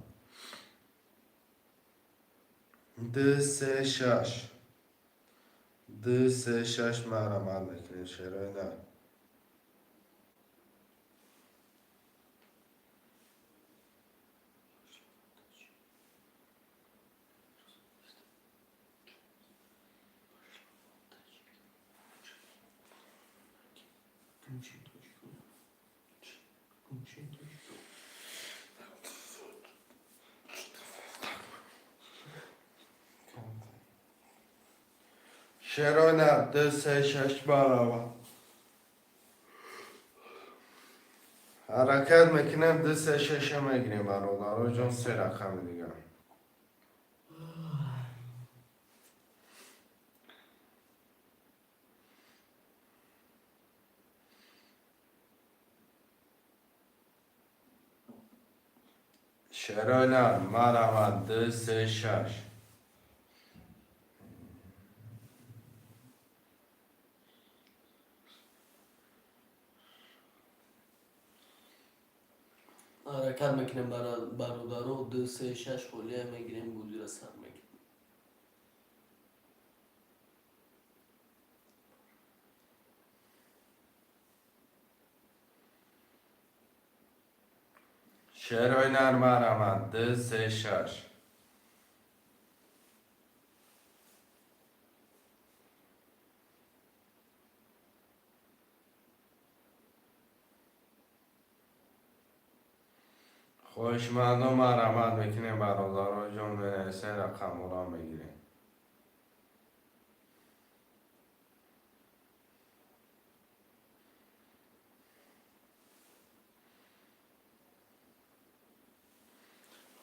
Ду, се, шаш, ду, се, шаш, марҳамат мекунем, шерои нар. Шерои нар, ду, се, шаш, марҳамат. Ҳаракат мекунем, ду, се, шаша мегирем, бародаро ҷон, се рақами дигар. Шерои нар, марҳамат, ду, се, шаш. Ҳаракат мекунем, бародаро, ду, се, шаш холия мегирем, бозира сар мекунем. Шерои нар, марҳамат, ду, се, шаш. Хоҳишмандо, марҳамат мекунем, бародаро ҷон, менависем, рақамҳоро мегирем.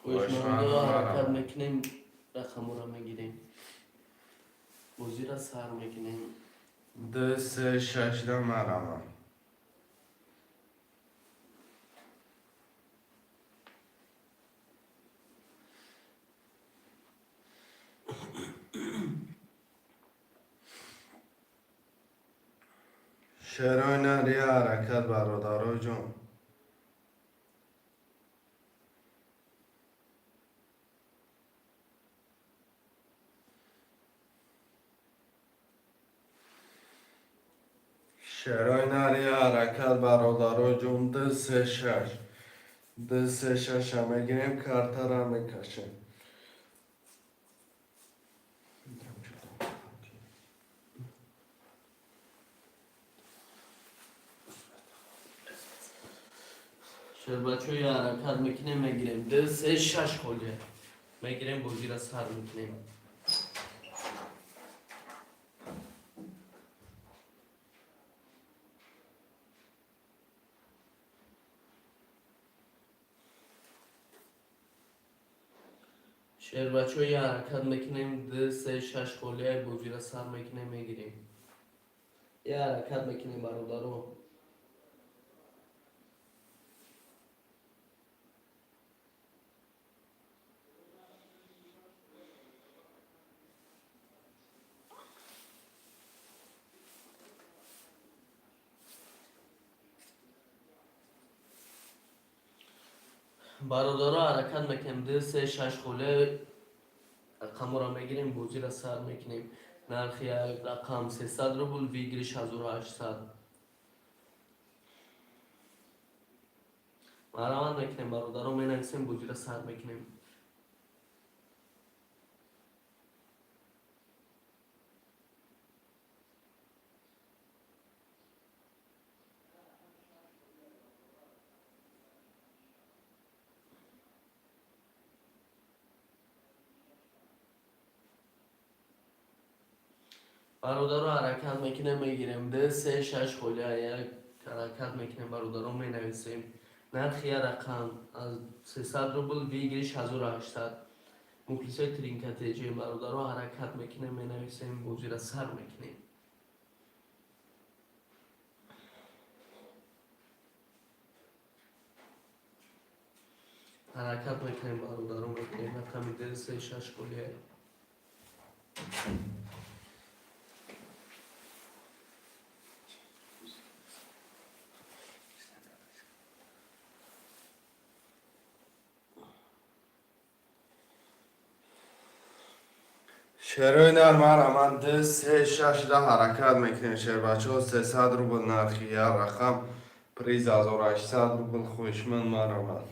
Хоҳишмандо, ҳаракат мекунем, рақамҳоро мегирем, бозира сар мекунем. Ду, се, шашда марҳамат. Шерои нар, я ҳаракат, бародаро ҷон. Шерои нар, я ҳаракат, бародаро ҷон, ду, се, шаш. Ду, се, шаша мегирем, картара мекашем. Шербачои, ҳаракат мекунем, мегирем, ду, се, шаш холия мегирем, бозира сар мекунем. Шербачои, ҳаракат мекунем, ду, се, шаш холия бозира сар мекунем, мегирем. Я ҳаракат мекунем, бародаро. Бародаро, ҳаракат мекунем, ду, се, шаш холия рақамҳоро мегирем, бозира сар мекунем. Нархи як рақам 300 рубл, выигрыш 1800. Марҳамат мекунем, бародаро, менависем, бозира сар мекунем. Бародаро, ҳаракат мекунем, мегирем, ду, се, шаш холия. Як ҳаракат мекунем, бародаро, менависем. Нархи як рақам аз 300 рубл, выигрыш 1800. Мухлисои Тринкатеҷи, бародаро, ҳаракат мекунем, менависем, бозира сар мекунем. Ҳаракат мекунем, бародаро, мекунем, рақами ду, се, шаш холия. Шерои нар, марҳамат, ду, се, шашда ҳаракат мекунем, шербачаҳо. 300 рубл нархи як рақам, приз 1800 рубл. Хоҳишманд, марҳамат.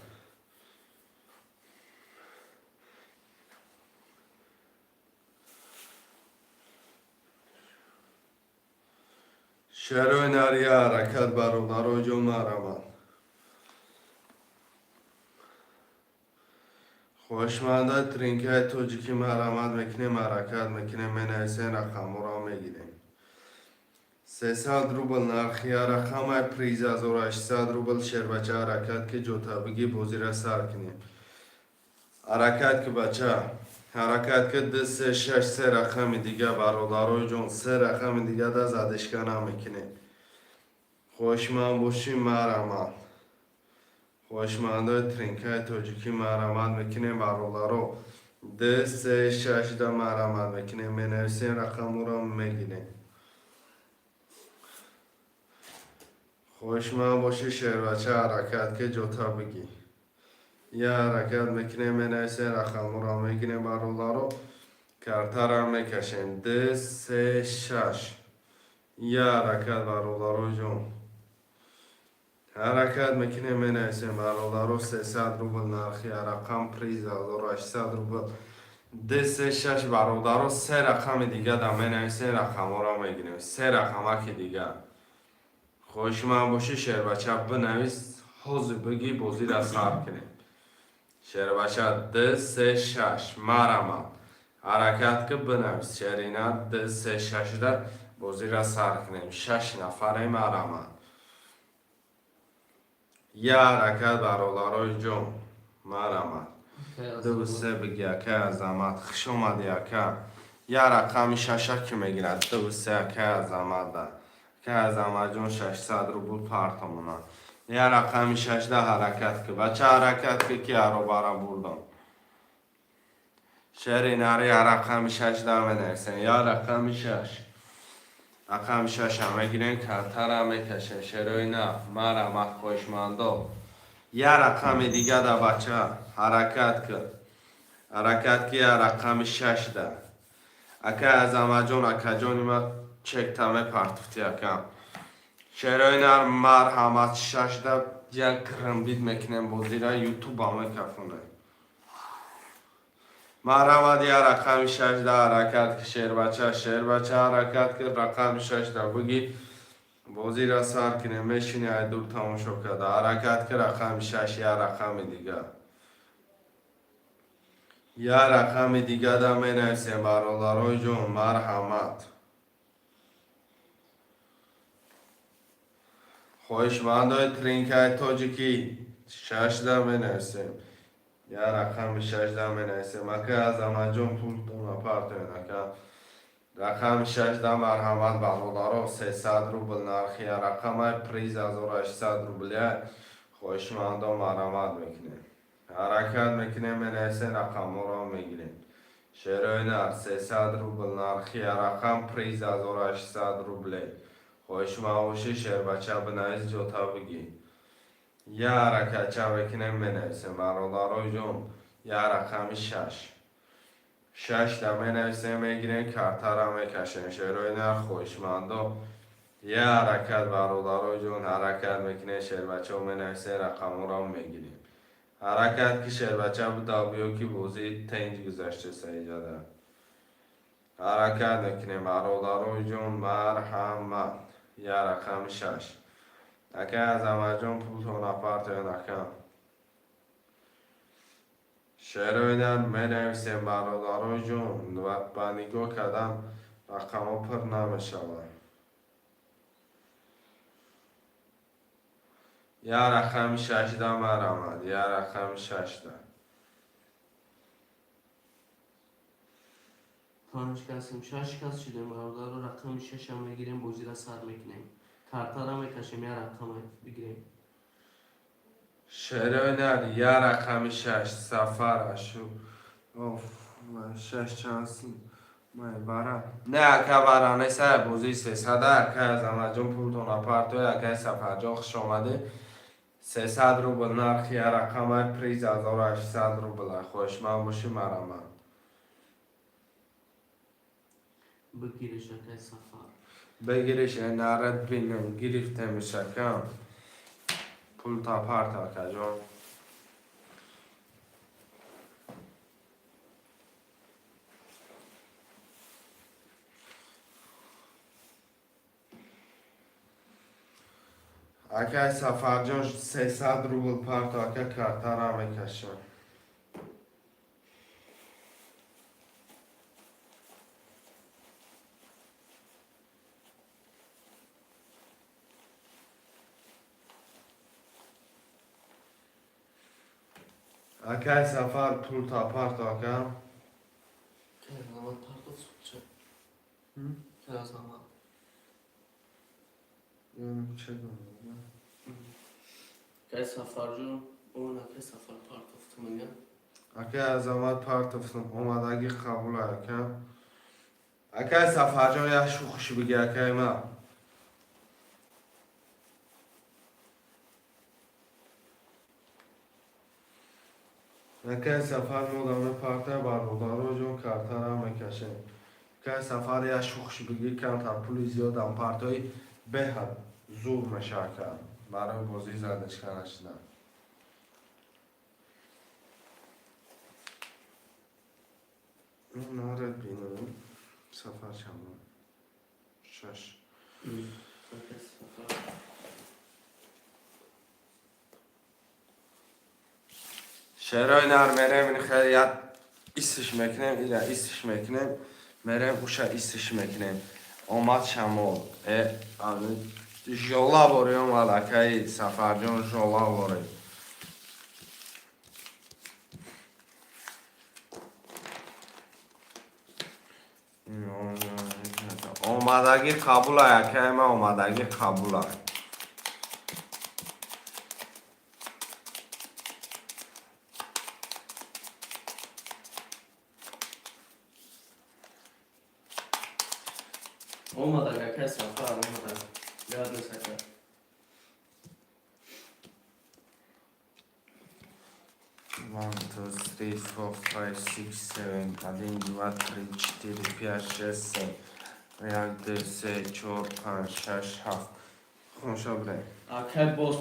Шерои нар, я ҳаракат, бародаро ҷон, марҳамат. Хоҳишмандаи тринкаи тоҷикӣ, марҳамат мекунем, ҳаракат мекунем, менависем, рақамҳоро мегирем. 300 рубл нархи як рақамай, приз 1800 рубл. Шербача, ҳаракат ки, ҷотабигӣ, бозира сар кунем. Ҳаракат ки, бача, ҳаракат ки. Ду, се, шаш, се рақами дига, бародарои ҷон, се рақами дига да задишка намекунем. Хоҳишманд бошӣ, марҳамат. Хоҳишмандои тринкаи тоҷикӣ марҳамат мекунем, бародаро. Д, се, шашда марҳамат мекунем, менависем, рақаморо мегирем. Хоҳишманд бошӣ, шербача, ҳаракат ки ҷота бигӣ. Я ҳаракат мекунем, менависем, рақаморо мегирем, бародаро. Картара мекашем. Д, се, шаш. Я ҳаракат, бародаро ҷон. Ҳаракат мекунем, менависем, бародаро, 300 рубл нархи рақам, приз 1800 рубл. Д, се, шаш, бародаро, се рақами дига да менависем, рақамҳоро мегирем. Се рақамаки дига. Хоҳишманд бошӣ, шербача, бинавис, ҳозир бигӣ, бозиро сар кунем. Шербача, д, се, шаш, марҳамат. Ҳаракат ки, бинавис, шерина, д, се, шашда бозиро сар кунем. Шаш нафаре, марҳамат. Я ҳаракат, бародарои ҷон, марҳамат. Ду, се биги, акай Азамат, хуш омадӣ, ака. Я рақами шаша ки мегирад? Ду, се, акай Азамат да. Акай Азаматҷон, 600 рубл партомона. Я рақами шашда ҳаракат ки, бача, ҳаракат ки, ки аробара бурдам. Шери нари, я рақами шашда менависем, я рақами шаш. Рақами шаша мегирем, картара мекашем, шерои на, марҳамат, хоҳишмандо. Я рақами дига да, бача, ҳаракат ки. Ҳаракат ки, я рақами шашда. Акай Азаматҷон, акаҷони ма, чекта мепартуфти, ака. Шерои нар, марҳамат, шашда як грмбид мекунем бозира, ютуба мекафонем. Марҳамат, я рақами шашда ҳаракат ки, шербача, шербача, ҳаракат ки, рақами шашда бигӣ, бозира сар кунем, мешини ай дур тамошо карда. Ҳаракат ки, рақами шаш, я рақами дига. Я рақами дига да менависем, бародарои ҷон, марҳамат. Хоҳишмандои тринкаи тоҷикӣ, шашда менависем. Я рақами шашда менависем. Ака Азаматҷон, пултона партоен, ака. Рақами шашда марҳамат, бародаро, 300 рубл нархи я рақамай, приз 1800 рубля. Хоҳишмандо марҳамат мекунем. Ҳаракат мекунем, менависем, рақамҳоро мегирем. Шерои нар, 300 рубл нархи я рақам, приз 1800 рублей. Хоҳишманд бошӣ, шербача, бинавис, ҷота бигӣ. Я ҳаракатча мекунем, менависем, бародарои ҷон, я рақами шаш. Шашта менависем, мегирем, картара мекашем, шерои нар, хоҳишмандо. Я ҳаракат, бародарои ҷон, ҳаракат мекунем, шербачао, менависем, рақамҳоро мегирем. Ҳаракат ки, шербача, буда биё ки бозӣ тинҷ гузашта саиҷада. Ҳаракат мекунем, бародарои ҷон, марҳамат. Я рақами шаш. Акай Азаматҷон, пултона партоен, ака. Шерои нар, менависем, бародарои ҷон, ба нигоҳ кардан рақамҳо пур намешавад. Я рақами шашда марҳамат, я рақами шашда. Панҷ касем, шаш кас шудем, бародаро, рақами шашам мегирем, бозира сар мекунем. Картара мекашем, я рақама бигирем. Шерои нар, я рақами шаш, Сафар ашу. Оф, шаш чанд май вара. Не, ака, вара неса, бозии сесада, акай Азаматҷон, пултона партои, акай Сафарҷон, хуш омадӣ. 300 рубл нархи я рақамай, приз 1800 рубл. Хоҳишманд бошӣ, марҳамат. Бигириш, акай Сафар. Бигириш, нарад бинам, гирифтемиш, ака. Пулта парт, акаҷон. Акай Сафарҷон, 300 рубл парто, ака, картара мекашам. Акай Сафар, пулта парто, ака. Акай Азамат партов суча. Акай Азамат. Чӣ Акай Сафарҷон. Он акай Сафар партофту меган. Акай Азамат партофтум, омадагӣ қабула, ака. Акай Сафарҷон, як шухш биги, акай ма. Акай Сафар модаме парта, бародароҷон, картара мекашем. Акай Сафар, як шухш биги, камтар пули зиёдам партои, беҳад зур меша, ака, барои бозӣ задачка нашидан. Нарад бинам, Сафар чанд? Шаш. Акай Сафар. Шерои нар, мерем, ин хеле як исш мекунем, ира исш мекунем, мерем, уша исш мекунем. Омад шамол. Э, жола бори омад, акаи Сафарҷон, жола бори. Омадагӣ қабула, акаи ман, омадагӣ қабула. Омадаг, акай Сафар, омадаг. Гап нест, ака. One, two, three, four, five, six, seven. Один, два, три, четыре, пять, шесть, семь. Як, ду, се, чор, панҷ, шаш, ҳафт. Хунша бирем. Акай боз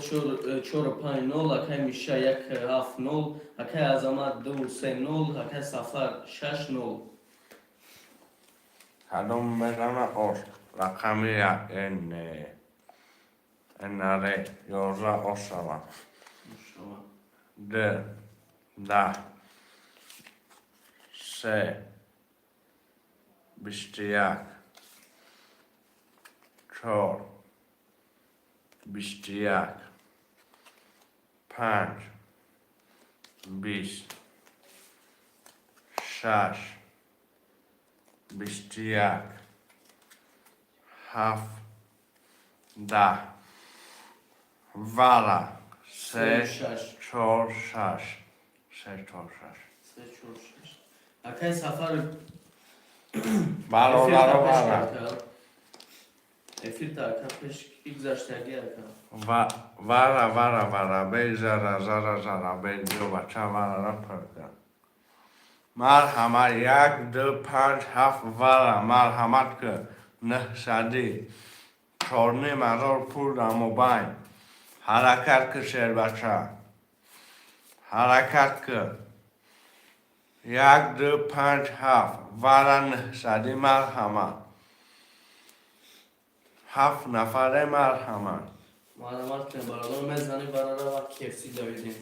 чору панҷ нол, акай Миша як ҳафт нол, акай Азамат ду се нол, акай Сафар шаш нол. Кадом мезана ош? Рақами як, н, нр, 11 ош шавад. Д, даҳ, се, 21, чор, 21, панҷ, 20, шаш, 21, ҳафт, 10. Вара се, шаш. Чор, шаш, се, чор, шаш. Се, чор, шаш. Акай Сафар. Бародаро, вара. Эфирта, ака, пеш ки гузаштагӣ, ака. Вара, вара, вара, бей, зара, зара, зара, бей, ду, бача, варара парда. Марҳамат, як, ду, панҷ, ҳафт, вара, марҳамат ки 900, 4,5 ҳазор пул дар мобайн. Ҳаракат ки, шербача, ҳаракат ки. Як, ду, панҷ, ҳафт, вара, 900, марҳамат. Ҳафт нафаре, марҳамат. Марҳамат кунем, бародар, мезанем варара ва KFC давидем.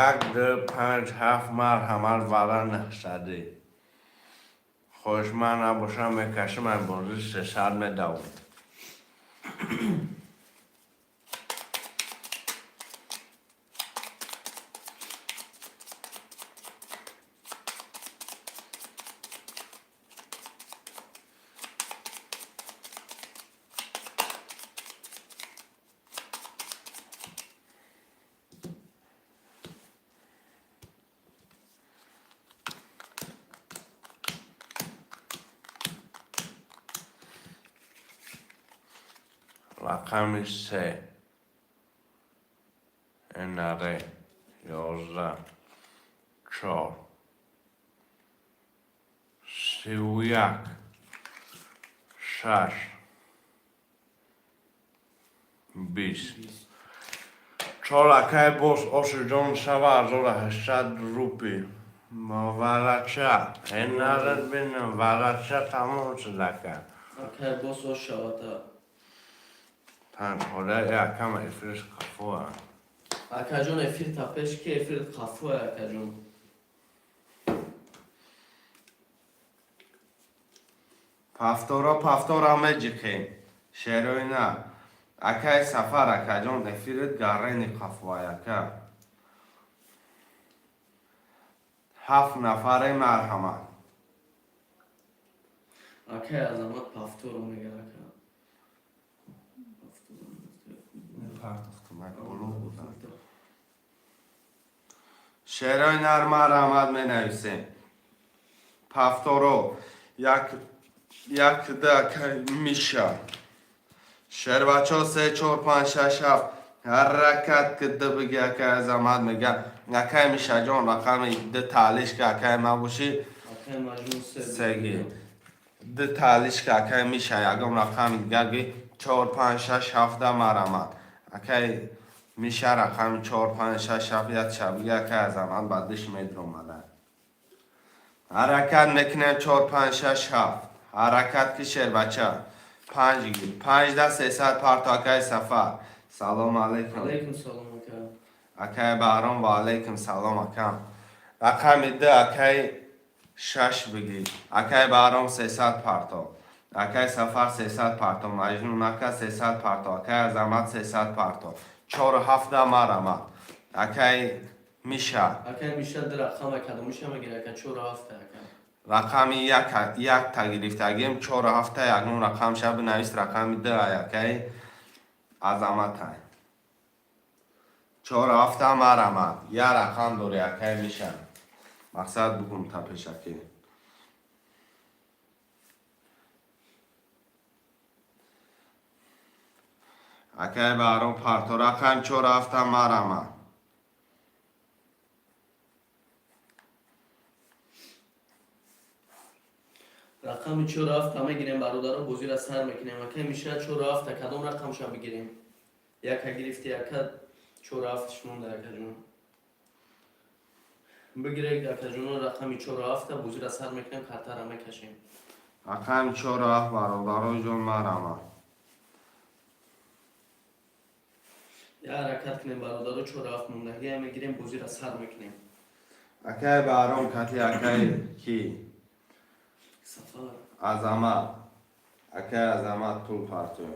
Як, ду, панҷ, ҳафт, марҳамат, вара, 900. Хоҳишманд набошам, мекашим, ай бозӣ 300 медавом. Рақами се, нр, 11, чор, 31, шаш, 20, чор. Акай боз, ошиҷон шава, 1800 рупи. Варача энарат бинам, варача тамом шуд, ака. Акай боз, ош шавата. Панҷ хода, якам эфирш қафоа. Акаҷон, эфир та пеш ки эфирт қафоя, акаҷон. Пафтора, пафтора меҷиқем, шерои на. Акай Сафар, акаҷон, эфирит гаррени қафоай, ака. Ҳафт нафаре, марҳамат. Акай Азамат пафторо мега, ака. Боло будан. Шерои нар марамад менависем. Повторо як як да Миша. Шербачо се чор панҷ шаш ҳафт ҳаракат кида биги акай Азамат мега. Акай Мишаҷон, рақами ду таълиш ка акай ма бошӣ. Акай Маҷнун се. Сеги. Ду таълиш ка акай Миша, ягон рақами дигар ги. Чор панҷ шаш ҳафта марамад. Акай Миша, рақами чор панҷ шаш ҳафт як шабиги акай Азамат ба диш медромада. Ҳаракат мекунем, чор панҷ шаш ҳафт. Ҳаракат ки, шербача. Панҷ ги. Панҷда 300 парто, акай Сафар. Салом алейкум. Алейкум салом, ака. Акай Баҳром, ва алейкум салом, акам. Рақами ду акай шаш бигӣ. Акай Баҳром, 300 парто. Акай Сафар, 300 парто. Маҷнун ака, 300 парто. Акай Азамат, 300 парто. Чору ҳафта марамад. Акай Миша. Акай Миша ду рақам кадомиша мегира, ака? Чору ҳафта, ака. Рақами як якта гирифтагим, чору ҳафта, ягон рақамша бинавис. Рақами ду ай акай Азаматай. Чору ҳафта марамад. Я рақам дори, акай Миша. Мақсад бугум та пешакӣ. Акай Баҳром, парто рақам чору ҳафта марамад. Рақами чору ҳафта мегирем, бародаро, бозира сар мекунем. Акай Миша, чору ҳафта кадом рақамша бигирем? Яка гирифти, ака, чору ҳафташ монда, акаҷон. Бигиред, акаҷоно, рақами чору ҳафта, бозира сар мекунем, картара мекашем. Рақами чору ҳафт, бародарои ҷон, марамад. Я ҳаракат кунем, бародаро, чору ҳафт мондагия мегирем, бозира сар мекунем. Акай Баҳром кати акай ки? Сафар. Азамат. Акай Азамат, пул партоем.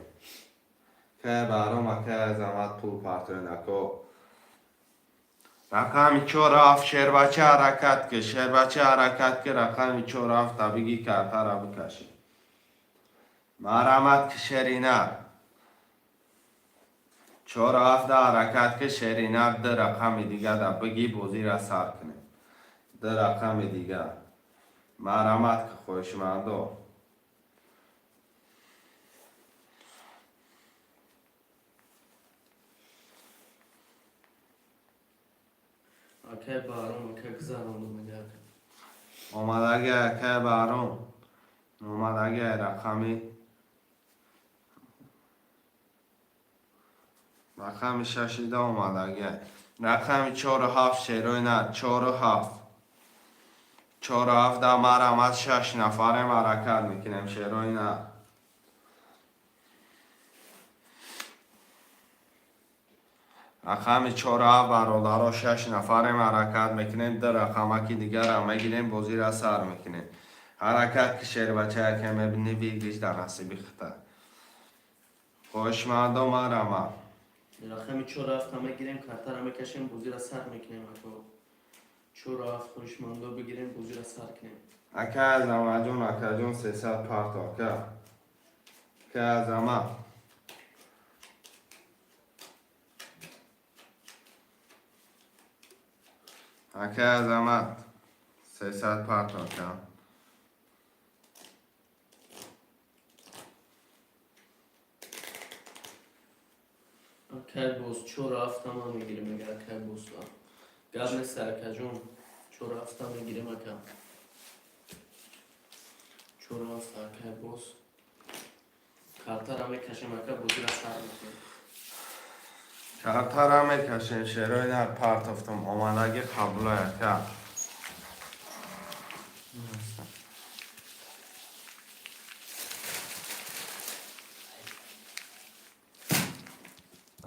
Акай Баҳром, акай Азамат, пул партоем, ако. Рақами чору ҳафт, шербача, ҳаракат ки, шербача, ҳаракат ки, рақами чору ҳафта биги, картара бикашӣ. Марамат ки, шеринар. Чору ҳафта ҳаракат ки, шеринар, ду рақами дигар биги, бозира сар кунем. Ду рақами дигар. Марамат ки, хоҳишмандо. Акай Баҳром, ака, гузарондум, мега, ака. Омадаги, акай Баҳром. Омадаги рақами шашида омадаги. Рақами чору ҳафт, шерои на, чору ҳафт. Чору ҳафта марамад, шаш нафарем, ҳаракат мекунем, шерои на. Рақами чору ҳафт, бародаро, шаш нафарем, ҳаракат мекунем, ду рақамаки дигарам мегирем, бозира сар мекунем. Ҳаракат ки, шербача, яке мебини, выигрыш дар насиби хута. Хоҳишмандо, марамад. Рақами чору ҳафта мегирем, картара мекашем, бозира сар мекунем, ако. Чору ҳафт, хоҳишмандо, бигирем, бозира сар кунем. Акай Азамаҷон, акаҷон, 300 парто, ака. Акай Азамат. Акай Азамат. 300 парто, ака. Акай боз чору ҳафта ман мегирем, мега акай боз. Гап нест, акаҷон, чору ҳафта мегирем, ака. Чору ҳафта, акай боз. Картара мекашем, ака, бозира сар мекунем. Картара мекашем, шерои нар, партофтум, омадаги қабулай, ака.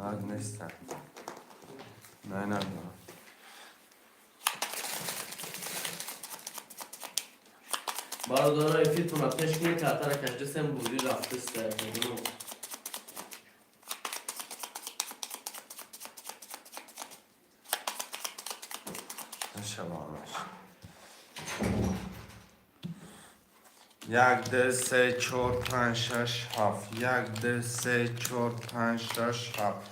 Ад нестан. Не, надорам. Бародаро, эфиртона пеш кунед, картара кашдасем, бозӣ рафтаст, акаҷон. Нашавамаш. Як, ду, се, чор, панҷ, шаш, ҳафт. Як, ду, се, чор, панҷ, шаш, ҳафт.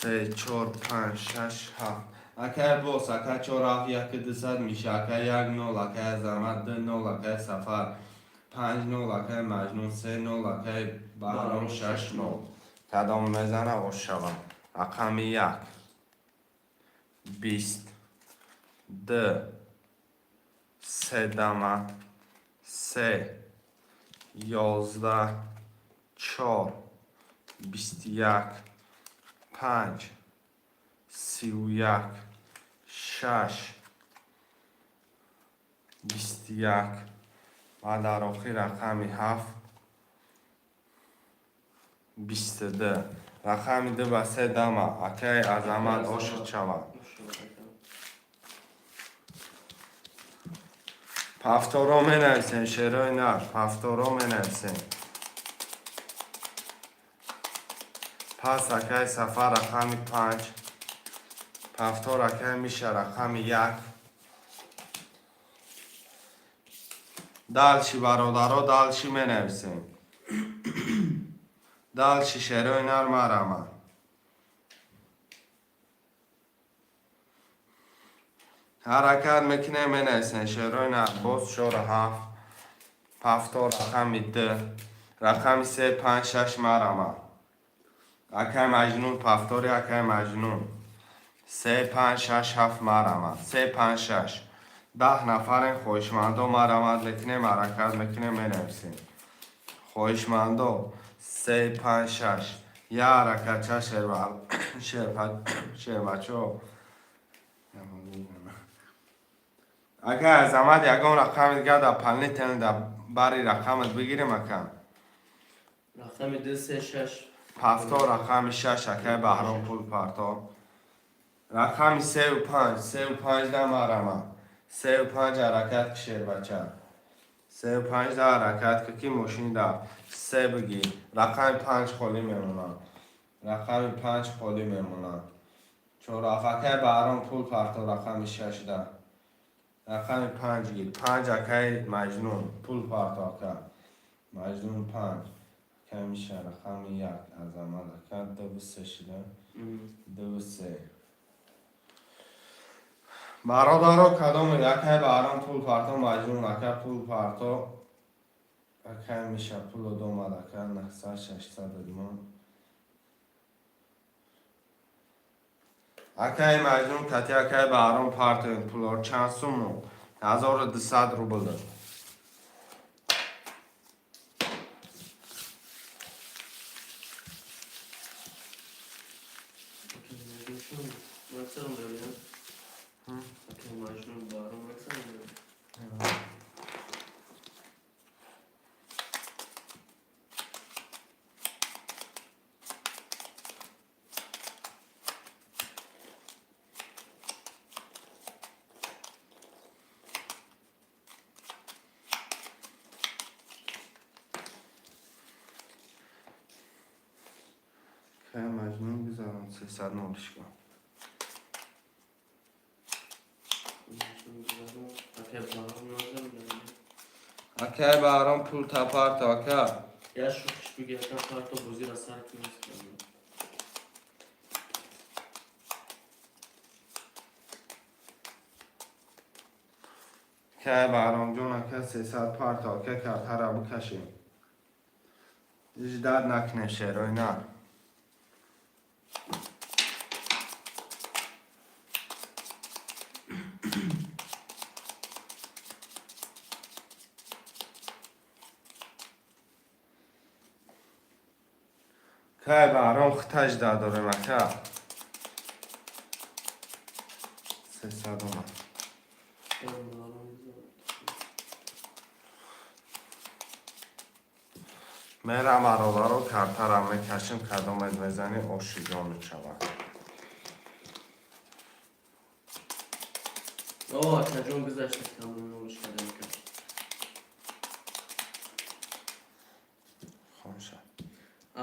Се, чор, панҷ, шаш, ҳафт. Акай Бос, ака, чор, ҳафт, яки, дусад миша, ака, як, нол, акай Азамат, ду, нол, акай Сафар, панҷ, нол, акай Маҷнун, се, нол, акай Баҳром, шаш, нол. Кадом мезана, ош шавам. Рақами як, 20, д, седама, се, 11, чор, 21, панҷ, 31, шаш, 21 ва дар охир рақами ҳафт, 22. Рақами ду ба се дама, акаи Азамат, ошиқ шавад. Пафторо менависем, шерои нар, пафторо менависем. Пас, акаи Сафар, рақами панҷ, пафтор, акаи Миша, рақами як. Дальше, бародаро, дальше менависем. Дальше, шерои нар, марама. Ҳаракат мекунем, менависем, шерои нар. Боз чору ҳафт, пафтор, рақами д, рақами се, панҷ, шаш, марама. Акай Маҷнун, пафтори акай Маҷнун. Се, панҷ, шаш, ҳафт, марама. Се, панҷ, шаш. 10 нафарем, хоҳишмандо, марамат мекунем, ҳаракат мекунем, менависем. Хоҳишмандо, се, панҷ, шаш. Я ҳаракатча, шербачо. Акай Азамат, ягон рақами дигар дополнительно дар бари рақамат бигирем, ака. Рақами ду, се, шаш. Пафтор, рақами шаш, акай Баҳром, пул парто. Рақами севу панҷ, севу панҷ да марама. Севу панҷ, ҳаракат ки, шербача. Севу панҷ да ҳаракат ки, ки мошини да се бигир. Рақами панҷ холӣ мемонад. Рақами панҷ холӣ мемонад. Чор, акай Баҳром, пул парто, рақами шаш да. Рақами панҷ гир. Панҷ, акай Маҷнун. Пул парто, ака. Маҷнун, панҷ. Акай Миша, рақами як, Азамат, ака, дуву се шида. Дуву се. Бародаро, кадоме, акай Баҳром, пул парто, Маҷнун, ака, пул парто. Акай Миша, пуло домад, ака, наҳсад, шашсад додимон. Акай Маҷнун кати акай Баҳром партоем пулор чанд суммо? 1200 рубл. Акай Маҷнун чун? Максарам дорем. Акай Маҷнун, Баҳром максарам дорем. Акай Маҷнун, гузарон, 300 нолишка. Маҷнун гузарон. Акай Баҳром назар дорем. Акай Баҳром, пул тапарто, ака. Я шӯхиш биги, ака, парто, бозира сар кунем. Акай Баҳромҷон, ака, 300 парто, ака, картара бикашем. Ждать накунем, шерои нар. Акай Баҳром, хита ждать дорем, ака. 300 омад. Баҳром гузарон. Мерам, бародаро, картара мекашем, кадомет мезанӣ, оши ҷону шавад. О, акаҷон, гузашта, тамом нолиш кардем, ака. Хонша.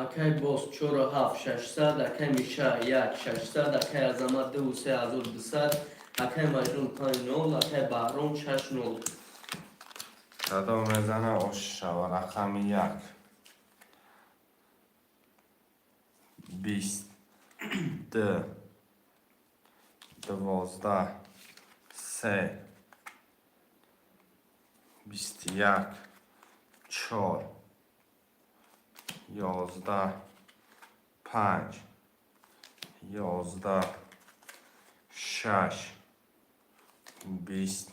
Акай Бос, чору ҳафт, 600, акай Миша, як, 600, акай Азамат, дуву се, 1200, акай Маҷнун, панҷ, нол, акай Баҳром, шаш, нол. Кадом мезана, ош шава. Рақами як, 20, д. Ду, 12, се, 21, чор, 11, панҷ, 11, шаш, 20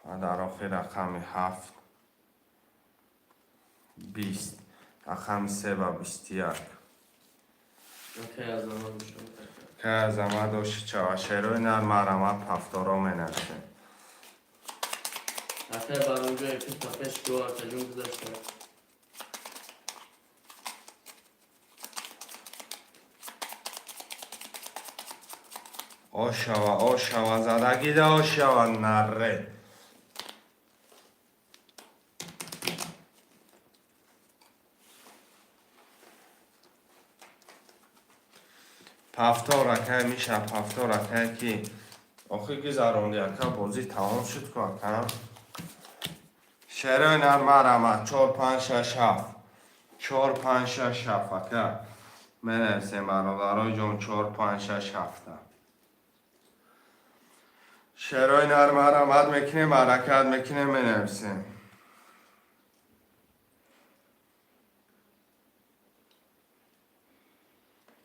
ва дар охир рақами ҳафт, 20, рақами се ба 21. Акай Азамат бошад. Ка Азамат оши чава, шерои нар, марама повторо менависем. Акай Баронҷон, эфир пеш ду акаҷон гузашта. Ошава, ошава, задагида ошава, наре. Повтор, акай Миша, повтор, акай ки охи гузаронди, ака, бозӣ тамом шуд ку, ака. Шерои нар, марама, чор, панҷ, шаш, ҳафт, чор, панҷ, шаш, ҳафт, ака, менависем, бародарои ҷон, чор, панҷ, шаш, ҳафта. Шерои нар, марамат мекунем, ҳаракат мекунем, менависем.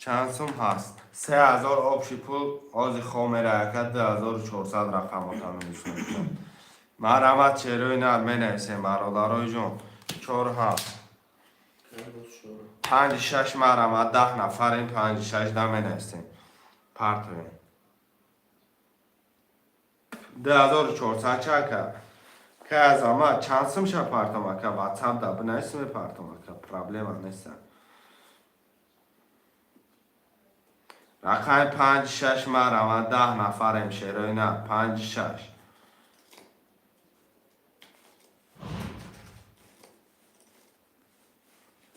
Чанд сум ҳаст? 3000 общий пул ози хомера, ака, 2400 рақамота менависем. Марҳамат, шерои нар, менависем, бародарои ҷон, чор, ҳафт, панҷ, шаш. Марҳамат, 10 нафарем, панҷ, шаш да менависем, партоем. 2400 ча, ака? Ка Азамат, чанд сум ша партом, ака? Ватсап да бинависем, мепартом, ака, проблема неста. Рақами панҷ, шаш, марҳамат, 10 нафарем, шерои нар, панҷ, шаш.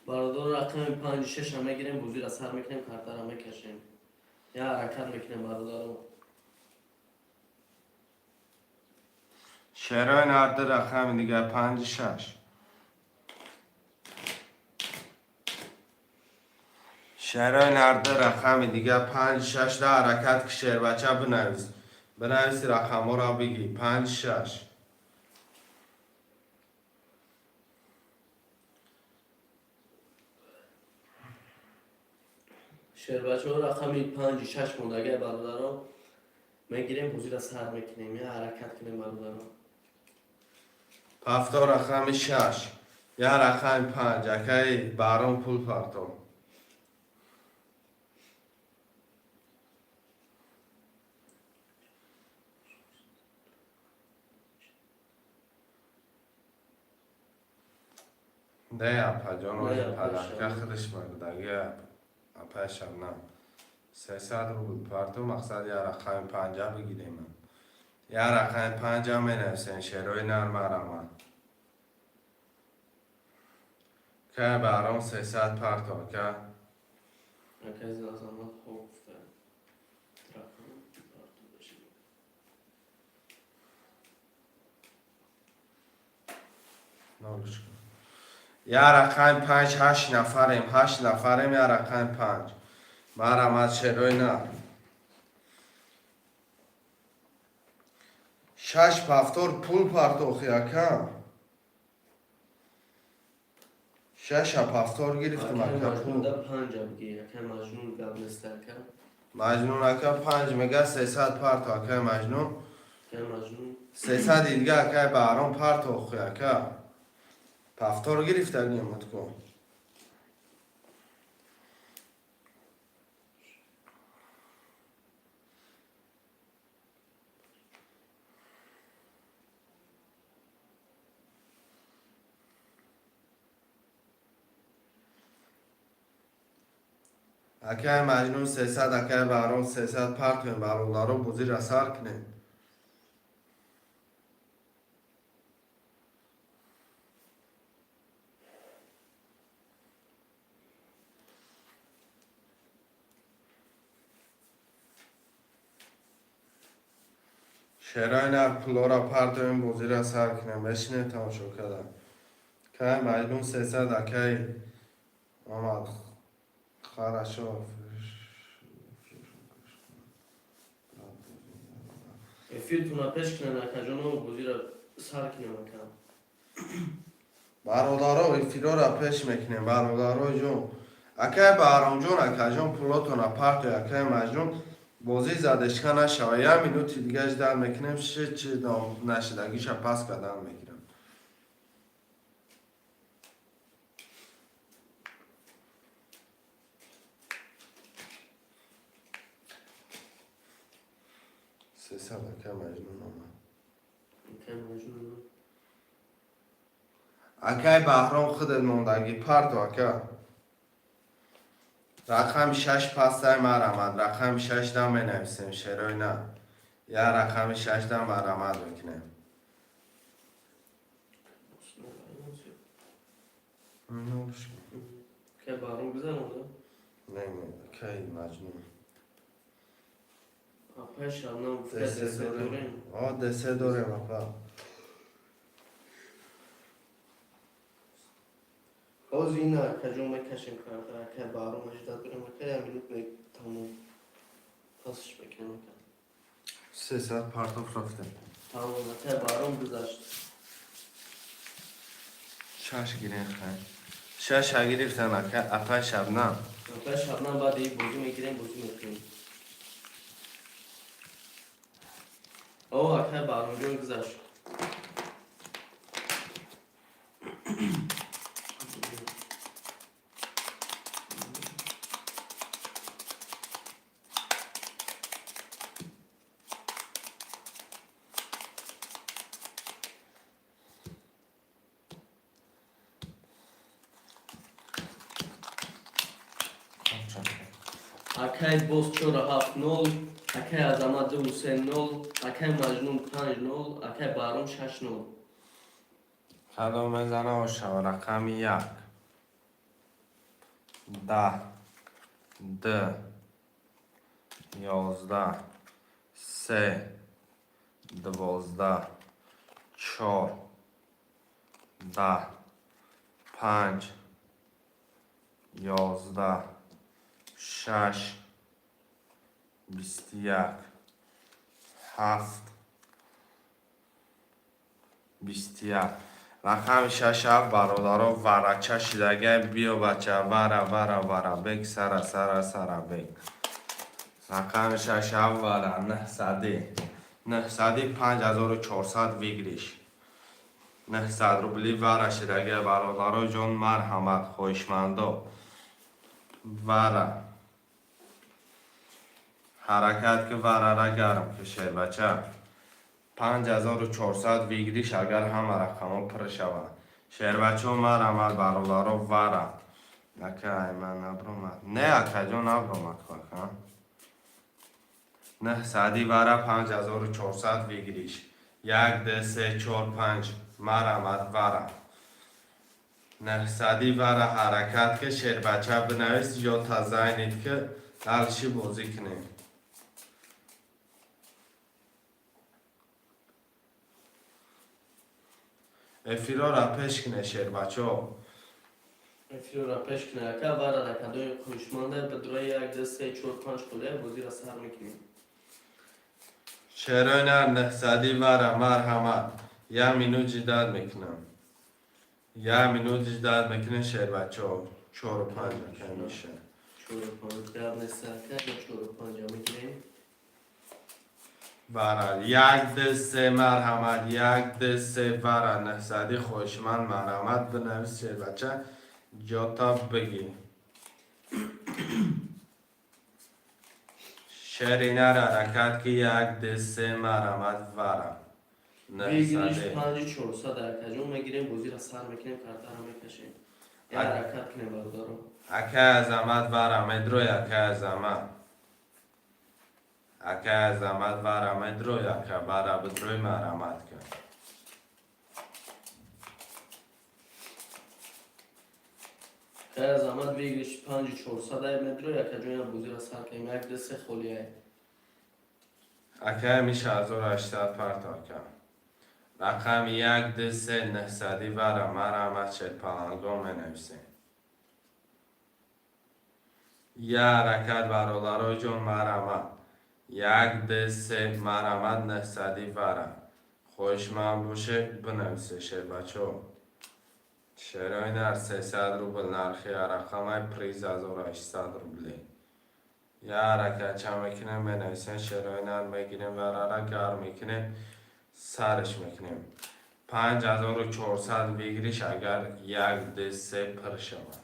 Бародаро, рақами панҷи шаша мегирем, бозиро сар мекунем, картаро мекашем. Я ҳаракат мекунем, бародаро. Шерои нар, ду рақами дигар, панҷи шаш. Шерои нар, ду рақами дигар, панҷ, шаш да ҳаракат ки, шербача, бинавис, бинависи, рақамҳоро бигӣ, панҷ, шаш. Шербачаҳо, рақами панҷи шаш мондагай, бародаро, мегирем, бозиро сар мекунем. Я ҳаракат кунем, бародаро. Повтор, рақами шаш, я рақами панҷ, акаи Барон, пул партов. Не, апаҷон, Не, апа, падарка Шабнам. Худаш мадаги, апай Шабнам, 300 рубл партов. Мақсад, я рақами панҷа бигирем, я рақами панҷа менависем, шерои нар, марҳамат. Ка Барон, 300 партов, ака. Акай Азамат хоб гуфта. Рақам партов бошем. Нолушка. Я рақами панҷ, ҳашт нафарем, ҳашт нафарем, я рақами панҷ. Марҳамат, шерои нар. Шаш, повтор, пул партохи, ака. Шаша повтор гирифтам, Акай ака, пул. Маҷнун да панҷа бигир. Акай Маҷнун, гап нест, ака. Маҷнун ака панҷ мега, 300 парто, акай Маҷнун. Акай Маҷнун. 300 дига, акай Баҳром, партохи, ака. Повтор гирифтагим ку. Акай Маҷнун 300, акай Баҳром 300 партоем, бародаро, бозиро сар кунем. Шерои нар, пулора партоем, бозиро сар кунем. Бешинем, тамошо кардан. Акай Маҷнун 300, акай Мамад, хорошо. Эфиртуна пеш кунен, акаҷоно, бозиро сар кунем, ака. Бародаро, эфирора пеш мекунем, бародаро ҷон. Акай Баҳромҷон, акаҷон, пулотона партой, акай Маҷнун, бозӣ задержка нашава. Як минути дига ждать мекунем, ши чи нашидагиша пас кардан мегирам. 300, акай Маҷнун омад. Акай Маҷнун. Акай Баҳром, худат мондагӣ парто, ака. Рақами 6 пастай, марамад, рақами 6 да менависем, шерои на. Я рақами 6 да марамад мекунем. Акай Баҳром гузаронда? Не, не, акай Маҷнун. Апай Шабнам гуфта, десе дорем. О, десе дорем, апа. Ҳозир ина, акаҷон, мекашем карта, акай Баҳром ждать дорем, ака, як минут тамом пасш мекунем, ака. 300 партоф рафтем. Тамом, акай Баҳром гузашт. 6 гирен, хай. 6 гирифтан, ака, апай Шабнам. Апай Шабнам, баъди бозӣ мегирем, бозӣ мекунем. О, акай Баҳромҷон гузашт. Акай боз 4-7-0, акай Азамат 2-3-0, акай Маҷнун 5-0, акай Баҳром 6-0. Кадом мезана ошава? Рақами 1, 10, 2, 11, 3, 12, 4, 10, 5, 11, 6, 21, 7, 21. Рақами 6, 7, бародаро, варача шидагай. Биё, бача, вара, вара, вара, бег, сара, сара, сара, бег. Рақами 6, 7, вара, 900, 900, 5400 выигрыш, 900 рубли вара шидагай, бародаро ҷон, марҳамат, хоҳишмандо, вара ҳаракат ки, варара гарм ки, шербача. 5400 выигрыш, агар ҳама рақамҳо пур шаванд. Шербачо, марҳамат, бародаро, вара. Акай ман набромад. Не, акаҷон, набромад, ака. 900 вара, 5400 выигрыш. Як, д, се, чор, панҷ, марҳамат, вара. 900 вара, ҳаракат ки, шербача, бинавис ё тазайнид ки, дальше бозӣ кунем. Эфирора пеш куне, шербачо. Эфирора пеш куне, ака, вара ракадои хоҳишманда ба дураи як, ду, се, чор, панҷ холия бозиро сар мекунем. Шерои нар, 900 вара, марҳамат. Як минут ждать мекунам. Як минут ждать мекунем, шербачо. Чору панҷ, ака, меша. Чору панҷ гап нест, ака, чору панҷа мегирем. Вара, як, ду, се, марҳамат, як, ду, се, вара, 900, хоҳишманд, марҳамат, бинавис, шербача, ҷота бигӣ. Шери нар, ҳаракат ки, як, ду, се, марҳамат, вара. Выигрыш 900. 5400, акаҷон, мегирем, бозиро сар мекунем, картаро мекашем. Я ҳаракат кунем, бародаро. Акай Азамат, вара медрой, акай Азамат. Акай Азамат, вара медрой, ака, вара бидрой, марҳамат ка. Акай Азамат, выигрыш 5400 ай медрой, акаҷон, я бозиро сар кунем. Як, ду, се, холияй. Акай миша, 1800 парто, ака. Рақами як, ду, се, 900 вара, марҳамат, шерпаланго менависем. Я ҳаракат, бародарои ҷон, марҳамат. Як, ду, се, марҳамат, 900-и вара. Хоҳишманд боше, бинависе, шербачаҳо. Шерои нар, 300 рубл нархи рақамай, приз 1800 рубле. Я ҳаракатча мекунем, менависем, шерои нар, мегирем варара, гарм мекунем, сарш мекунем. 5400 выигрыш, агар як, ду, се пур шавад.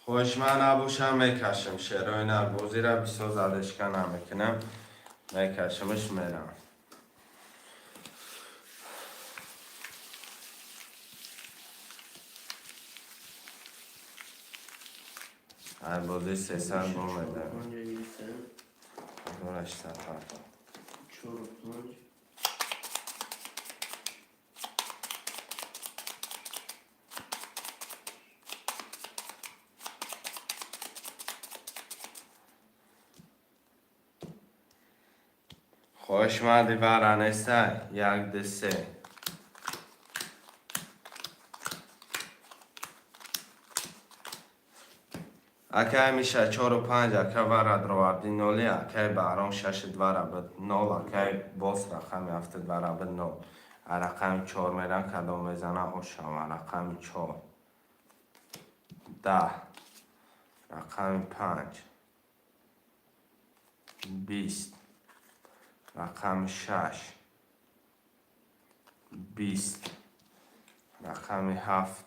Хоҳишманд набошам, мекашам, шерои нар, бозира бисёр задержка намекунам, мекашамш, мерам. Ай бози 300 бо медам. Панҷа гирифтем. 1800 парто. Чору панҷ. Хоҳишманди вара нестай? Як, ду, се. Акай Миша, чору панҷ, ака, вара дроварди, ноли. Акай Баҳром, шаши двара буд, нол. Акай Бос, рақами ҳафти двара буд, нол. А рақами чор мерам, кадом мезана, ошава. Рақами чор, 10, рақами панҷ, 20, рақами шаш, 20, рақами ҳафт,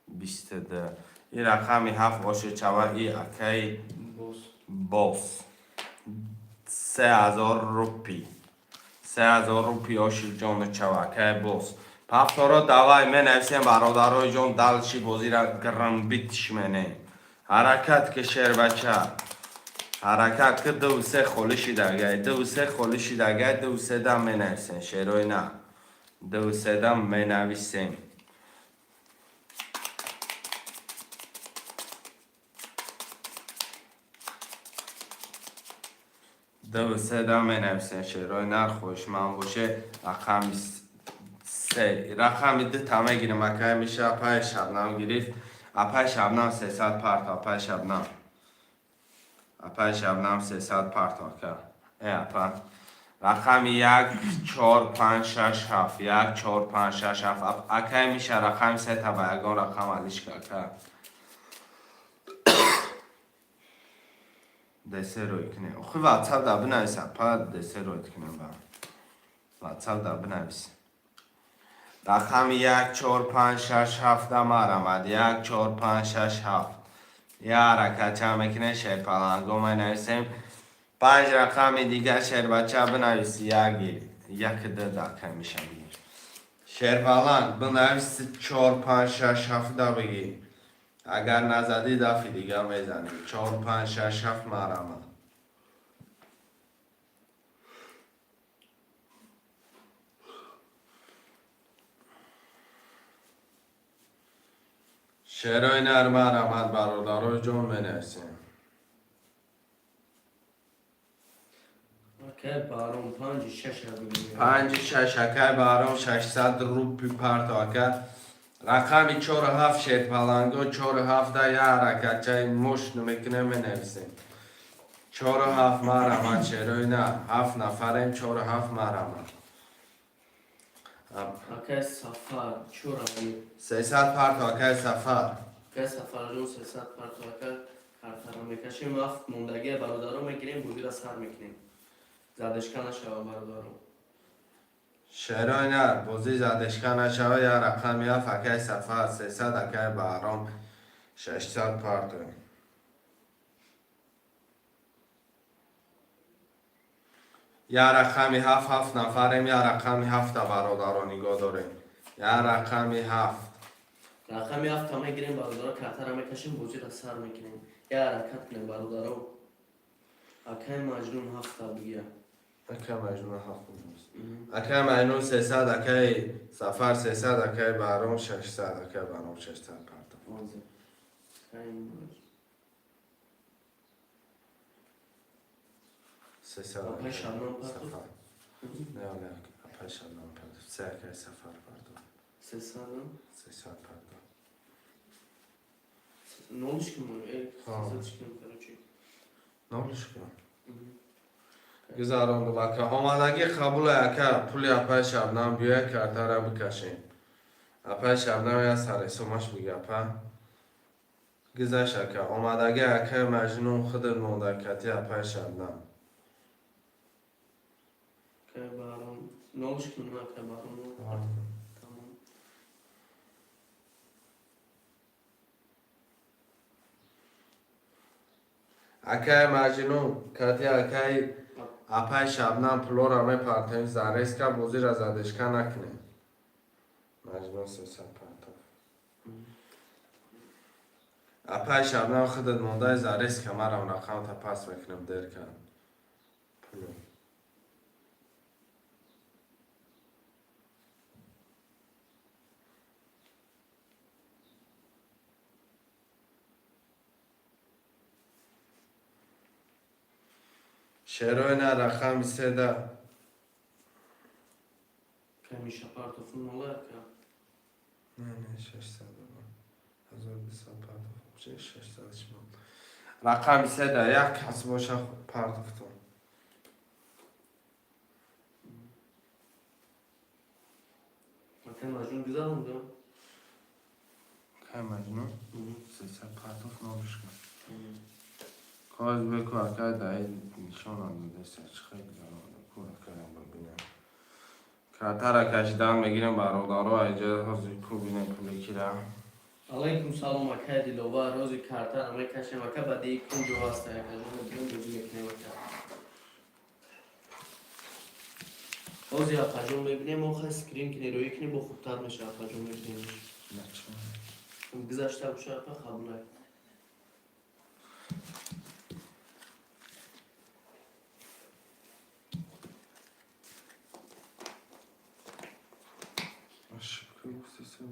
22. И рақами ҳафт ошечава, и акаи Бос. Бос, 3000 рупи, 3000 рупи ошиҷону чава, акаи Бос. Пафторо давай, менависем, бародарои ҷон, дальше бозира грмбитш менем. Ҳаракат ки, шербача, ҳаракат ки, ду се холӣ шидагай, ду се холӣ шидагай, ду се дам менависем, шерои на, ду се дам менависем. Ду се дам менависем, шерои нар. Хоҳишманд боше, рақами се, рақами ду та мегирем. Акай Миша, апаи Шабнам гирифт, апаи Шабнам, 300 парто, апаи Шабнам, апаи Шабнам, 300 парто, ака. Э, апа, рақами як, чор, панҷ, шаш, ҳафт, як, чор, панҷ, шаш, ҳафт. Акай Миша, рақами сета ба ягон рақам алишка, ака. Десе рӯй кунем. Охи, ватсап да бинавис, апа, десе рӯй кунем, ба ватсап да бинавис. Рақами як, чор, панҷ, шаш, ҳафта марамад. Як, чор, панҷ, шаш, ҳафт. Я ҳаракатча мекунем, шерпаланго менависем. Панҷ рақами дигар, шербача, бинавис. Як, як, ду дака миша, бигир. Шерпаланг, бинавис, чор, панҷ, шаш, ҳафта бигир. Агар назадӣ, дафи дигар мезанем. Чор, панҷ, шаш, ҳафт, марамад. Шерои нар, марамад, бародарои ҷон, менависем. Акай Баҳром, панҷи шаша бигирем. Панҷи шаш, акай Баҳром, 600 рупи парто, ака. Рақами чору ҳафт, шерпаланго, чору ҳафта я ҳаракатчаи мушт мекунем, менависем. Чору ҳафт, марамад, шерои нар. Ҳафт нафарем, чору ҳафт, марамад. Акай Сафар, чора. 300 парто, акай Сафар. Акай Сафарҷон, 300 парто, ака. Картаро мекашем, ҳафт мондагия, бародаро, мегирем, бозира сар мекунем. Задержка нашава, бародаро. Шерои нар, бозӣ задержка нашава. Я рақами ҳафт, акай Сафар, 300, акай Баҳром, 600 парто. Я рақами ҳафт, ҳафт нафарем, я рақами ҳафта, бародаро, нигоҳ дорем. Я рақами ҳафт. Рақами ҳафта мегирем, бародаро, картаро мекашем, бозира сар мекунем. Я ҳаракат кунем, бародаро. Акай Маҷнун, ҳафта бигира. Акай Маҷнун, ҳафт. Акай Маҷнун, 300, акай Сафар, 300, акай Баҳром, 600, акай Баҳром, 600 парто. Ҳозир. Акай Маҷнун. 300. Апай Шабнам парто? Сафар. Не, не, апай Шабнам парто. Се, акай Сафар парто. 300. 300 парто. Нолиш кунем, сесадш кунем, короче. Нолиш кунем. Гузарондум, ака. Омадагӣ қабула, ака. Пули апаи Шабнам биёя, картара бикашем. Апаи Шабнам я саресомаш бига, апа. Гузашт, ака. Омадагӣ, акаи Маҷнун, худат монда кати апаи Шабнам. Акай Баҳром, нолиш кунем, акай Баҳром. Тамом. Акаи Маҷнун, кати акаи апаи Шабнам пулора мепартем, зарезка бозира задержка накунем. Маҷнун 300 партов. Апаи Шабнам, худат мондаи зарезка, марам рақамта пас мекунам, дер кард. Пуло. Шерои на рақами седа. Акай Миша партоф нола, ака. Не, не, 600. 1200 партоф. Че 600 шумо. Рақами седа як кас боша партофтон. Акай Маҷнун гузаронда. Акай Маҷнун? 300 партоф, нолиш кун. Коз беку, акай даи нишонам додеса, чӣ хел гузаронда ку, акаям бибинам. Картара кашидан мегирем, бародаро, айҷа ҳозир ку бинем пули кира. Алайкум салом, акай Диловар, рози картара мекашем, ака, баъди кунҷо ҳаста, акаҷон, мебинем, бозӣ мекунем, ака. Ҳози апаҷон мебинем, охай скрин кини, рӯӣ кини, бо хубтар меша, апаҷон, мебинемш. Гузашта боша, апа, қабулай. Ошибка гуфтеса.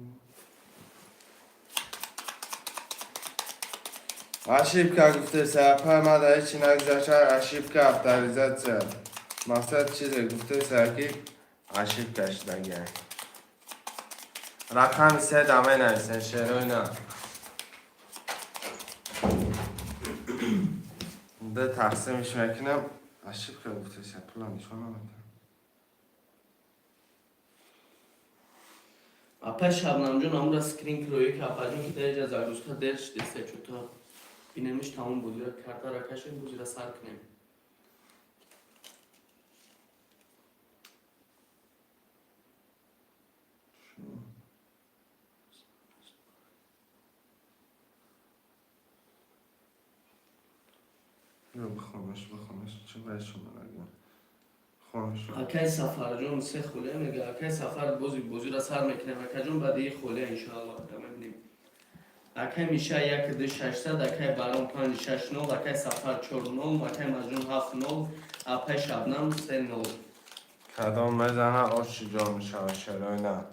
Ошибка гуфтеса, апа, ма да ҳечи нагузашта, ошибка авторизация. Мақсад чизе гуфтеса ки ошибка шудагиай. Рақами седа менависен, шерои на. Д тақсимиш мекунам. Ошибка гуфтеса, пула нишон намедиҳам. Апай Шабнамҷон, амра скрин кироӣ ки, апаҷон, ки дар иҷа загрузка дер шудеса, чуто бинемиш, тамом буд. Картара кашем, бозира сар кунем. Ё бихонаш, бихонаш, чӣ бояд шумо нагӯям? Хонаш. Акай Сафарҷон се холия мега. Акай Сафар, бози бозира сар мекунем, акаҷон, баъди холия, иншоалло, ака, мебинем. Акай Миша 1 2 600, акай Барон 5 6 0, акай Сафар 4 0, акай Маҷнун 7 0, апай Шабнам 3 0. Кадом мезана, оши ҷо мешава, шерои на.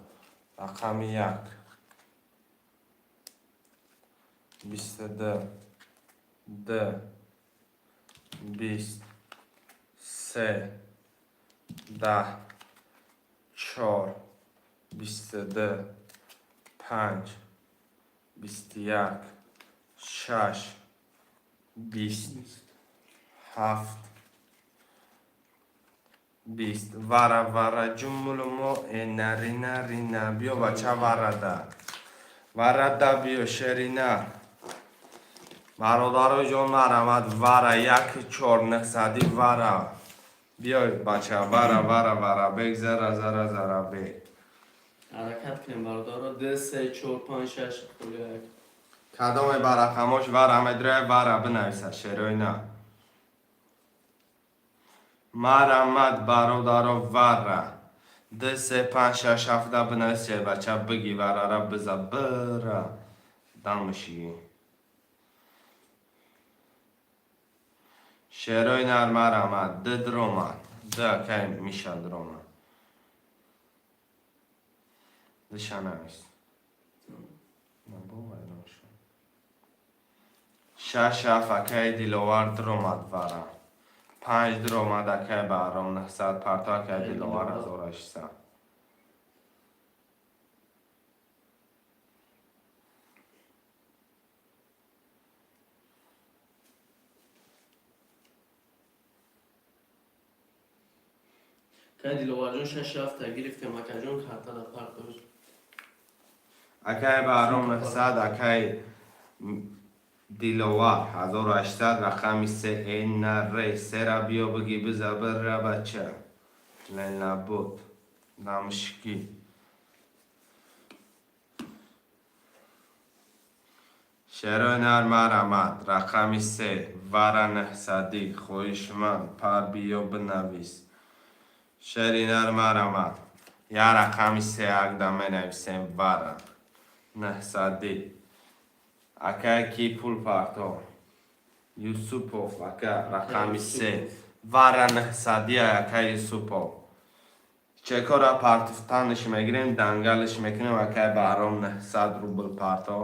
Рақами як. 22. Д. 20. Се. 10. Чор. 22. Панҷ. 21. Шаш. 20. Ҳафт. 20. Вара вара ҷумулумо э нарина рина. Биё, бача, варада. Варада биё, шерина. Бародаро ҷон, марамад вара як чор нҳсади вара. Биёй, бача, вара вара вара бег зара зара зара бег. Ҳаракат кунем, бародаро, д се чор панҷ шаш холия як. Кадоме ба рақамош вара медроя, вара бинависа, шерои на. Марамад, бародаро, вара. Д се панҷ шаш ҳафта бинависе, бача, биги варара биза бира. Дамши. Шерои нар, марамад. Д дромад. Д акай Миша дромад. Дша навис. Набо вайрон шуд. Шаш ҳафт, акай Диловар дромад вара. Панҷ дромад, акай Баҳром, 900 парто, акай Диловар, 1600. Кай Диловарҷон, шаш ҳафта гирифтем, акаҷон, картада партоз. Акай Баҳром 900, акай Диловар 1800, рақами се нр сера биё биги биза бира бача ленабуд намшки. Шерои нар марамад, рақами се вара нҳсадӣ, хоҳишманд, пар биё бинавис. Шери нар марамад, я рақами се акда менависем вара нҳсадӣ. Акай ки пул парто? Юсупов ака, рақами се вара нҳсадӣ. Акай Юсупов, чекора партуфтанш мегирем, дангалш мекунем. Акай Баҳром, 900 рубл парто.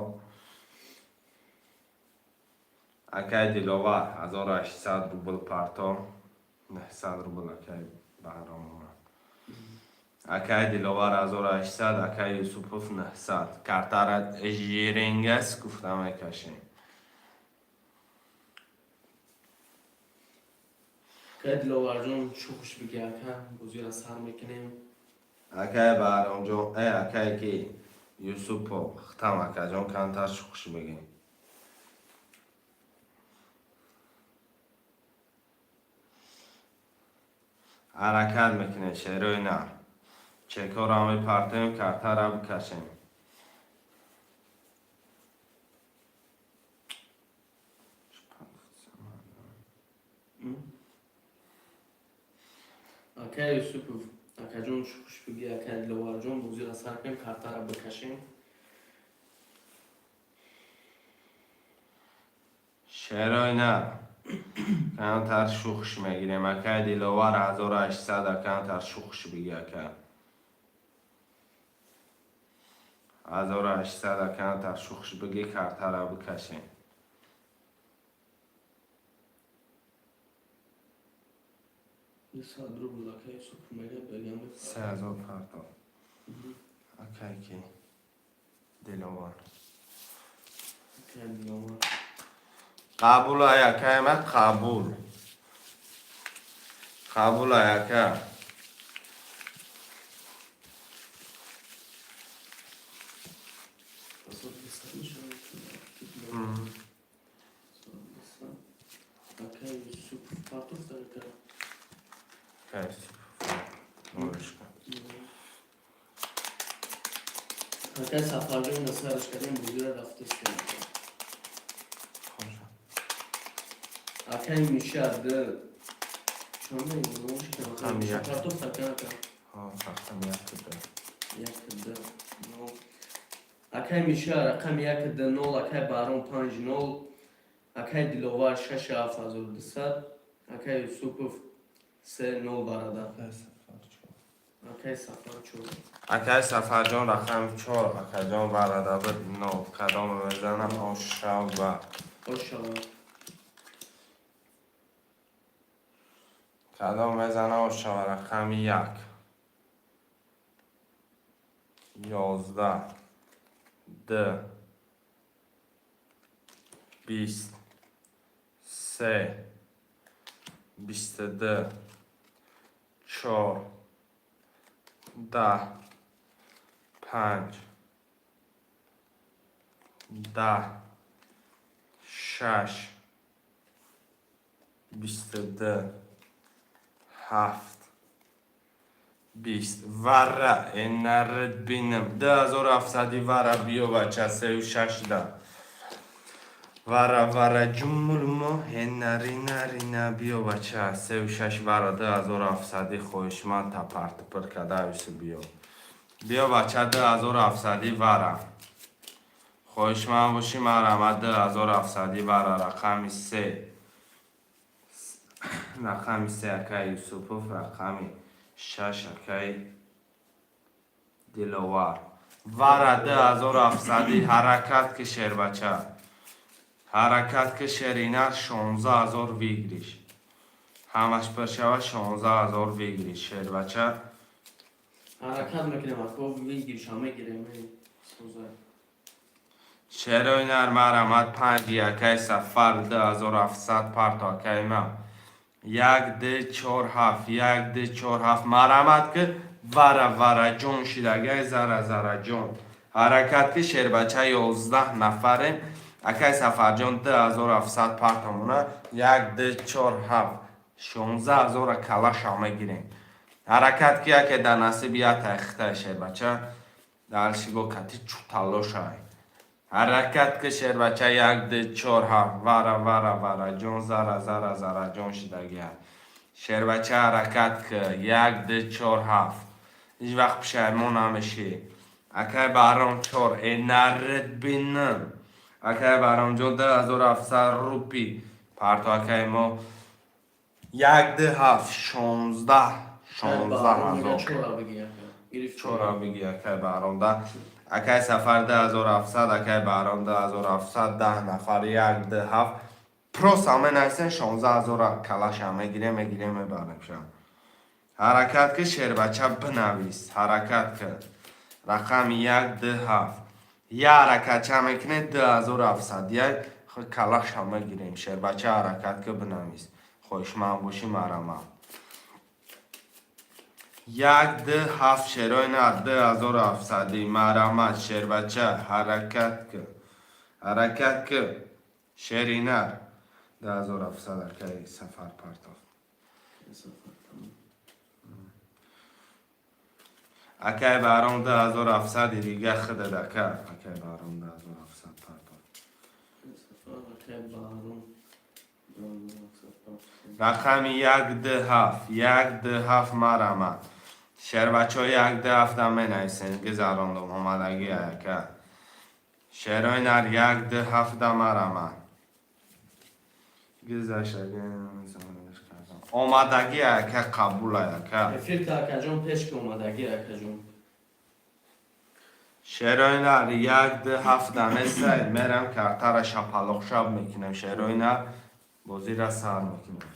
Акай Диловар, 1800 рубл парто. 900 рубл акай Баҳром омад. Акай Диловар 1800, акай Юсупов 900. Картара жиренгас гуфта мекашем. Кай Диловарҷон, шухш биги, ака, бозиро сар мекунем. Акай Баҳромҷон, акай ки Юсупов, хитам, акаҷон, камтар шухш бигем. Ҳаракат мекунем, шерои нар. Чекҳоро мепартоем, картара бикашем. Акай Юсупов, акаҷон, шухш биги. Акай Диловарҷон, бозиро сар кунем, картара бикашем. Шерои нар, камтар шухш мегирем. Акай Диловар, 1800, камтар шухш биги, ака. 1800, камтар шухш биги, картара бикашем. 200 рубл акай Юсупов мега бегам. 3000 парто. Акай ки Диловар. Акай Диловар. Қабул ай, акай ма, қабул. Қабул ай, ака. Ҳазор дусад мешавад. 1200. Акай Юсупов партофта, ака. Акай Юсупов. Нолишка. Акай Сафарҷон, насараш кардем, бозиро рафтестем. Хоша. Акай Миша д чанда? Рақами Миша як. партофта, ака, ака. Ҳа, рақами як ду. Як д нол. Акай Миша, рақами як д нол. Акай Баҳром, панҷ нол. Акай Диловар, шаш ҳафт 1200. Акай Юсупов, се нол бародар. Акай Сафар чор. Акай Сафар чор. Акай Сафарҷон, рақами чор, акаҷон, барада буд нол. Кадом мезанам ошава? Ошава. Кадом мезана ошава? Рақами як, 11, д, 20, се, 22, чор, 10, панҷ, 10, шаш, 22, ҳафт, 20. Вара энард бинам, 2700 вара биё, бача, сею шашда. Вара, вара, ҷумулмо энаринарина биё, бача, сею шаш вара, 2700. Хоҳишманд, тапартупир кадавису биё, биё, бача, 2700 вара. Хоҳишманд бошӣ, марама, 2700 вара, рақами се, рақами се акай Юсупов, рақами шаш акай Диловар. Вара 2700. Ҳаракат ки, шербача, ҳаракат ки, шерина. 16 000 выигрыш, ҳамаш пир шава, 16 000 выигрыш, шербача. Ҳаракат мекунем, ако, выигрыш а мегирем, соза. Шерои нар, марамад, панҷ, акай Сафар, 2700 парто, акай ма. 1 2 4 7 1 2 4 7 марҳамат ки вара вара ҷон шидагай зара зара ҷон. Ҳаракат ки шербача 11 нафарем. Акай Сафарҷон 2700 партамона 1 2 4 7 16000 калаша мегирем. Ҳаракат ки яке дар насиб ятай хитай шербача. Дальше бо кати чуталошай. Ҳаракат ки шербача 1 2 4 7 вара вара вара ҷон зара зара зара ҷон шидагия. Шербача ҳаракат ки 1 2 4 7 ҳеҷ вақт пушаймон намешӣ. Акай Баҳром 4 э нарид бинам. Акай Баҳромҷон 2700 рупи парто акай мо 1 2 7 16 16000 чора бигӣ акай Баҳром да. Акай Сафар 2700, акай Баҳром 2700, 10 нафар 1 2 7 просто менависен 16000 калаша мегирем, мегирем, мебарем ша. Ҳаракат ки шербача бинавис, ҳаракат ки. Рақами 1 2 7. Я ҳаракатча мекунед 2700 як калаша мегирем. Шербача ҳаракат ки бинавис. Хоҳишманд бошӣ марҳамат. 1 2 7 шерои на 2700 марҳамат шербача ҳаракат ки. Ҳаракат ки. Шери нар 2700 акай Сафар партоф. Акай Баҳром 2700 дига худад ака. Акай Баҳром 2700 партоф. Рақами 1 2 7 1 2 7 марҳамат. Шербачаҳо 1 2 7 менависен гузарондум омадагӣ ака. Шерои нар 1 2 7 марҳамат. Омадагӣ ака қабул ака. Эфир та акаҷон пеш ки омадагӣ акаҷон. Шерои нар 1 2 7 нестай мерам картара шапалоқшаб мекунем. Шерои нар бозира сар мекунем.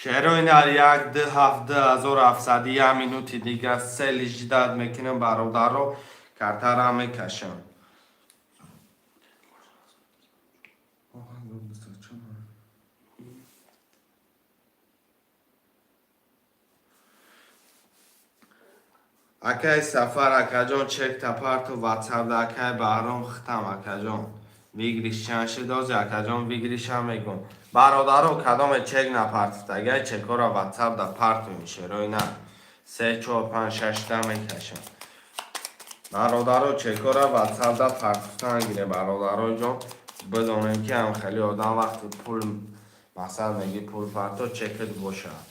Шерои нар 1 2 7 2700 як минути дига сели ждать мекунем бародаро картара мекашам. Акай Сафар акаҷон чекта парту ватсап да акай Баҳром хитам акаҷон. Выигрыш чанд шид ози акаҷон выигрыш ам мегум. Бародаро кадоме чек напартифтагай чекора ватсап да партуем шерои нар. 3 4 5 6 да мекашам. Бародаро чекора ватсап да партифтан гире бародаро ҷон бидонем ки ҳам хеле одам вақти пул мақсад меги пул парто чекит бошад.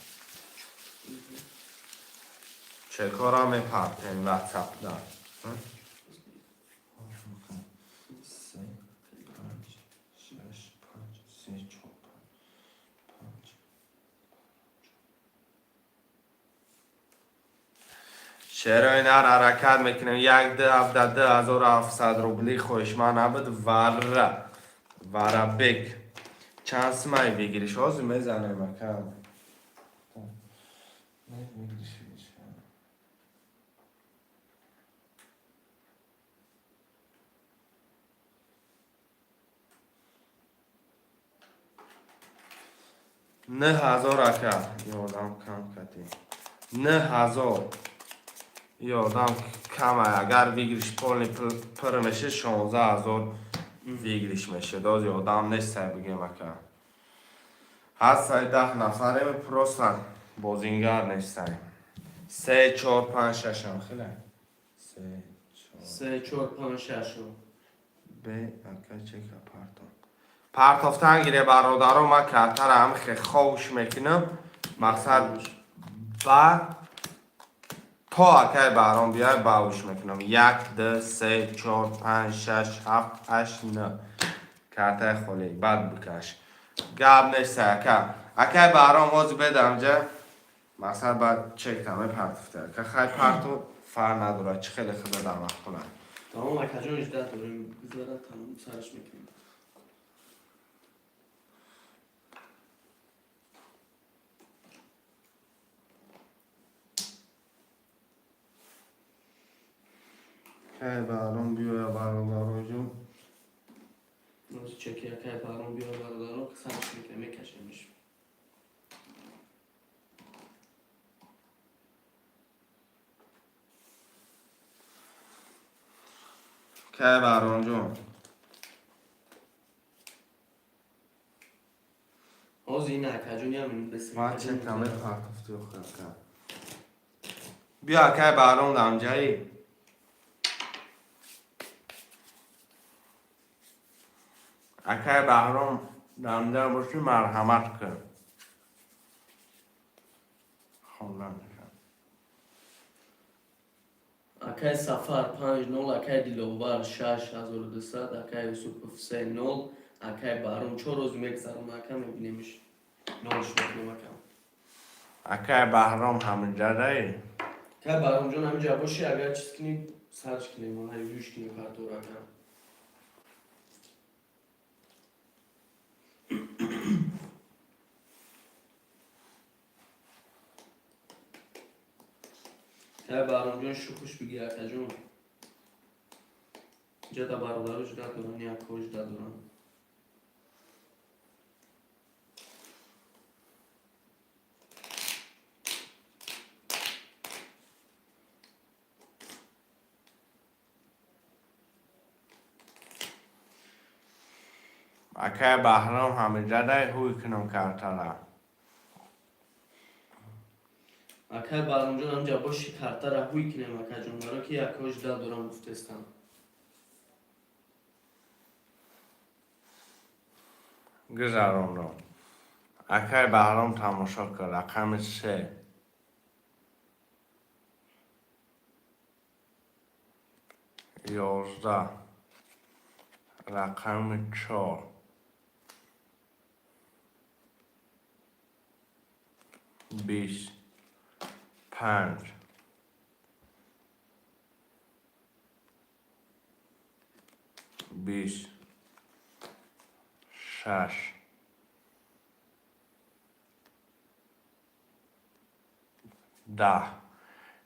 Чекора мепартем ватсап да. 3 5 6 5 3 4 5 Шерои нар ҳаракат мекунем 1 2 7 2700 рубли хоҳишманд набуд вара варабек чанд сумай выигрыш ҳозир мезанем ака. 9000 ака ёрдам кам кардӣ. 9000 ёрдам кама агар выигрыш полный пур мешид 16000 выигрыш мешид. Ози одам нестай бигем ака. Ҳастай 10 нафарем просто бозингар нестай. 3 4 5 6 ам хеле. 3 4 3 4 5 6 Б ака чека партон. Партофтан гире бародаро ман картара ҳам хе ховш мекунам. Мақсад ба то акай Баҳром биёй бавш мекунам. 1 2 3 4 5 6 7 8 9 картаи холӣ баъд бикаш. Гап нестай ака. Акай Баҳром ҳозир бедамҷа мақсад баъд чекта мепартофта. Ака хай парту фарқ надорад чӣ хеле худа дар маъқулад. Тамом акаҷон ждать дорем гузара тамом сараш мекунем. Акай Баҳром биёя, бародароҷон. Чеки акай Баҳром биёя, бародаро, сарш мекунем, мекашемш. Кай, Баҳромҷон? Ҳозир ин акаҷон ям. Ман чекаме партофти ака. Биё, акай Баҳром, дамҷаи. Акай Баҳром, дамҷа бошӣ, марҳамат кун. Хондан мекунам. Акай Сафар 5-0, акай Диловар 6200, акай Юсупов 3-0, акай Баҳром 4 рӯз мегзарон, ака, мебинемиш. Нолш мекунем, ака. Акай Баҳром ҳаминҷадаи? Акай Баҳромҷон, ҳаминҷа бошӣ, агар чиз кунӣ, сарч кунем, ҳайюш кунем картора, ака. Акай Баҳромҷон, шухуш бигир, акаҷон. Ҷада бародаро жда доран, якҳо жда доран. Акай Баҳром ҳаминҷадай, ҳуй кунам картара. Акай Баҳромҷон, ҳамҷа боши, картара ҳуй кунем, акаҷон, баро ки якҳо жда дорам гуфтестам. Гузарондам. Акай Баҳром, тамошо кар, рақами се. 11, рақами 4. 25. 26. 10.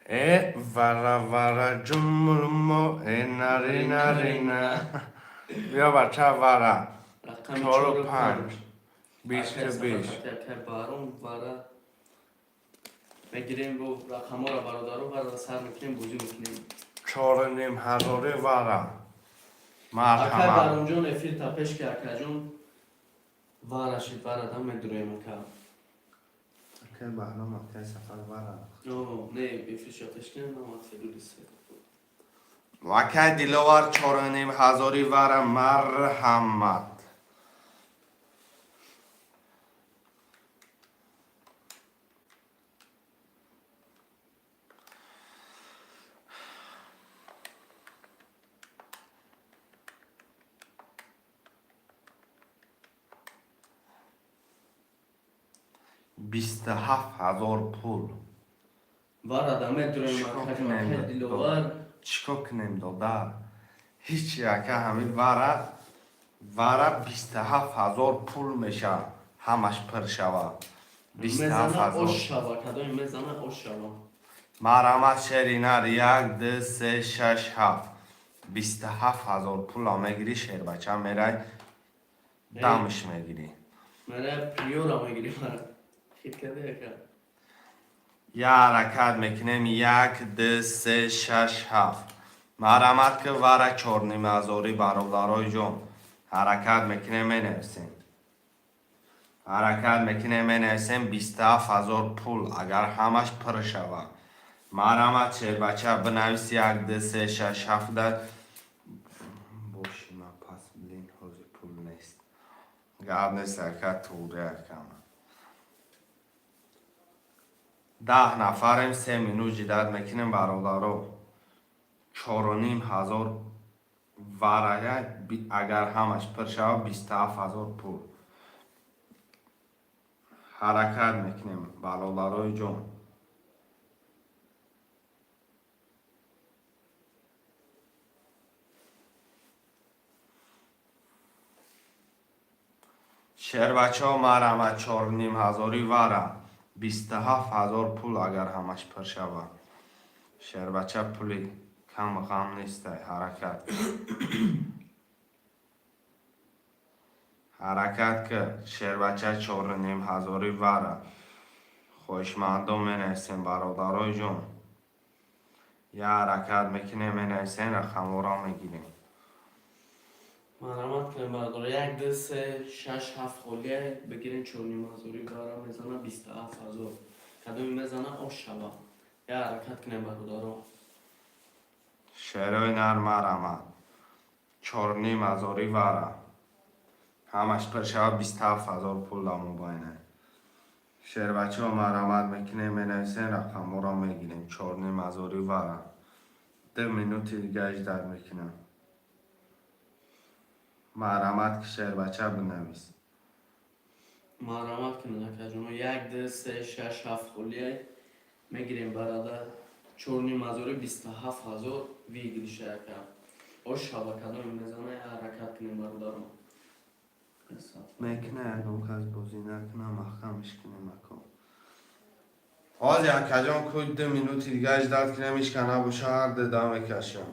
Э вара вара ҷумлумо, э нарина рина. Биё, бача, вара. Рақами 4-у 4-у 5. 5. 20-у Акай 20. Сафар, акай Баҳром, вара мегирем бо рақамҳоро, бародаро, вара сар мекунем, бозӣ мекунем. 4,5 ҳазори вара. Акай Марҳамат. Баҳромҷон, эфир та пеш ки, акаҷон, вара шид, вара дам медуроем, ака. Акай Баҳром, акай Сафар, вара. О, не, эфир ша пеш кунем, намад федули се. Акай Диловар, 4,5 ҳазори вара, марҳамат. 27 ҳазор пул. Вара дам медуроем, Чикор акаҷон, кунем? акай Диловар. Чикор кунем, додар? Ҳеч, ака, ҳамин вара, вара 27 ҳазор пул мешавад, ҳамаш пир шавад. 27 Мезана ҳазор. Ош шава, кадоми мезана, ош шава. Марҳамат, шеринар, як, ду, се, шаш, ҳафт. 27 ҳазор пула мегирӣ, шербача, мерай, дамш мегирӣ. Мара приора мегирӣ, мара. Хит каде, ака. Я ҳаракат мекунем: як, ду, се, шаш, ҳафт. Марҳамат ки, вара чорнимҳазорӣ, бародарои ҷон. Ҳаракат мекунем, менависем. Ҳаракат мекунем, менависем: 27 ҳазор пул, агар ҳамаш пир шавад. Марҳамат, шербача, бинавис: як, ду, се, шаш, ҳафт. Боши, ман пас, блин, ҳозир пул нест. Гап нест, ака, туре, акама. 10 нафарем, 3 минут ждать мекунем, бародаро. 4,5 ҳазор варая, агар ҳамаш пир шавад, 27 ҳазор пул. Ҳаракат мекунем, бародарои ҷон. Шербачаҳо, марҳамат, чорнимҳазорӣ вара, 27 ҳазор пул, агар ҳамаш пир шавад. Шербача, пули Кам ғам нестай, ҳаракат. Ҳаракат ки, шербача, 4,5 ҳазорӣ вара. Хоҳишмандо, менависем, бародарои ҷон. Я ҳаракат мекунем, менависем, рақамҳоро мегирем. Марҳамат кунем, бародар. Як, ду, се, шаш, ҳафт холия бигирем, 4,5 ҳазорӣ бара мезана, 27 000. Кадоме мезана, ош шава. Я ҳаракат кунем, бародаро. Шерои нар, марамад. 4,5 ҳазорӣ вара. Ҳамаш пир шава, 27 000 пул дар мобайне. Шербачаҳо, марҳамат мекунем, менависем, рақамҳоро мегирем. 4,5 ҳазорӣ вара. 2 минути дига ждать мекунам. Марҳамат ки, шербача, бинавис. Марҳамат кунед, акаҷоно. Як, ду, се, шаш, ҳафт холия мегирем, барада. 4,5 ҳазорӣ, 27 000 выигрыш а, ака. Ош шава, кадоме мезана, я ҳаракат кунем, бародаро. Мекуна, ягон кас бозӣ накуна, маҳкамш кунем, ако. Ҳозир, акаҷон, ку 2 минути дига ждать кунем, ҳичка набоша, ҳар ду да мекашам.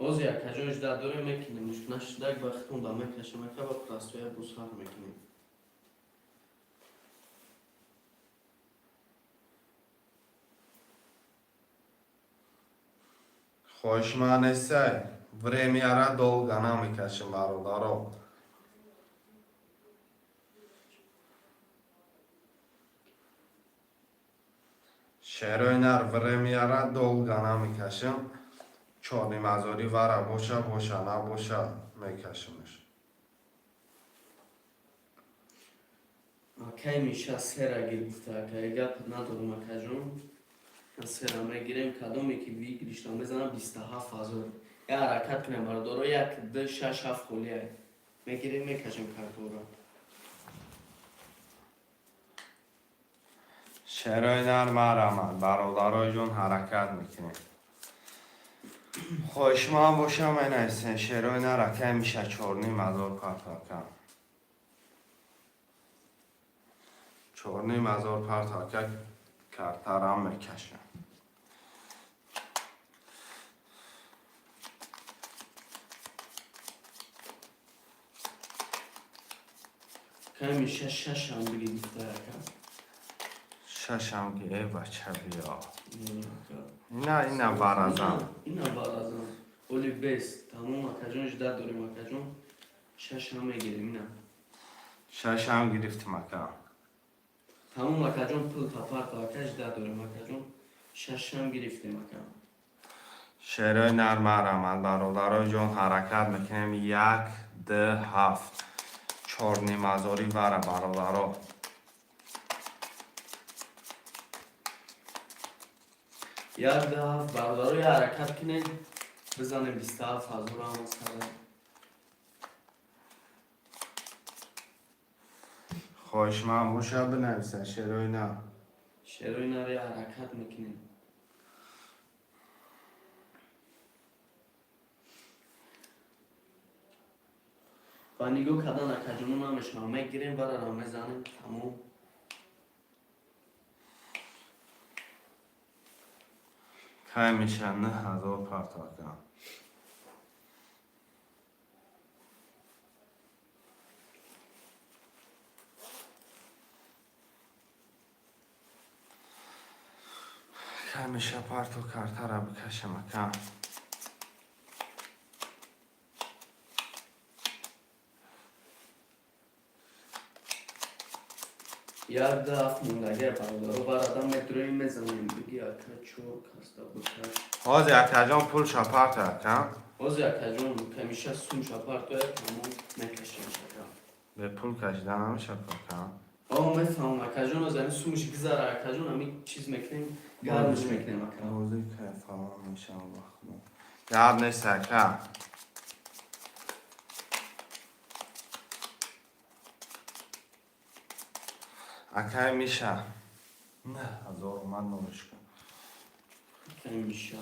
Ҳозир, акаҷон, ждать дорем, мекунем. Нашудак ба хитон да мекашем, ака, ба простоя бусар мекунем. Хоҳишманд нестай. Время ра долго намекашем, бародаро. Шерои нар, время ра долго намекашем. 4,5 ҳазорӣ вара боша, боша, набоша, мекашемш. Акай Миша сера гирифта, акай, гап надорум, акаҷон. Сера мегирем, кадоме ки выигрыш та мезанам, 27 000. Я ҳаракат кунем, бародаро. Як, ду, шаш, ҳафт холия мегирем, мекашем картора. Шерои нар, марамад, бародарои ҷон, ҳаракат мекунем. Хоҳишманд бошам, менависем. Шерои нар, акай Миша, 4,5 ҳазор партака. 4,5 ҳазор партака, картарам мекашам. Акай Миша шашам бигирифта, ака. Шашам ки, э бача, биё. Ина, ина баразам. Ина баразам. Оли бес тамом, акаҷон, ждать дорем, акаҷон. Шашам мегирем, ина. Шашам гирифтим, ака. Тамом, акаҷон, пул тапарта, ака, ждать дорем, акаҷон. Шашам гирифтем, ака. Шерои нар, марамад, бародарои ҷон, ҳаракат мекунем. Як, ду, ҳафт, 4,5 ҳазорӣ вара, бародаро. Як, ду, ҳафт, бародаро, я ҳаракат кунем, бизанем, 27 000 ҳам масала. Хоҳишманд боша, бинависа, шерои нар. Шерои нар, я ҳаракат мекунем. Ба нигоҳ кардан, акаҷоно, намешавам, мегирем, барара мезанем, тамом. Кай меша, 9000 партака. Кай меша, парто картара бикашам, ака. Як, ду, ҳафт мондагия, бародаро, барадан метроем, мезанем. Биги, ака, чор каста бикаш. Ҳозир, акаҷон, пулша парта, ака. Ҳозир, акаҷон, камиша сумша партоя, тамом, мекашем, ака. Бе пул кашида намеша, ака. О, мефаҳмам, акаҷон, оз ами сумш гизара, акаҷон, ами чиз мекунем, гармш мекунем, ака. Бозӣ кайфалон мешавам, вақтмо гап нест, ака. Акай Миша, 9000 омад, нориш кун. Камиша.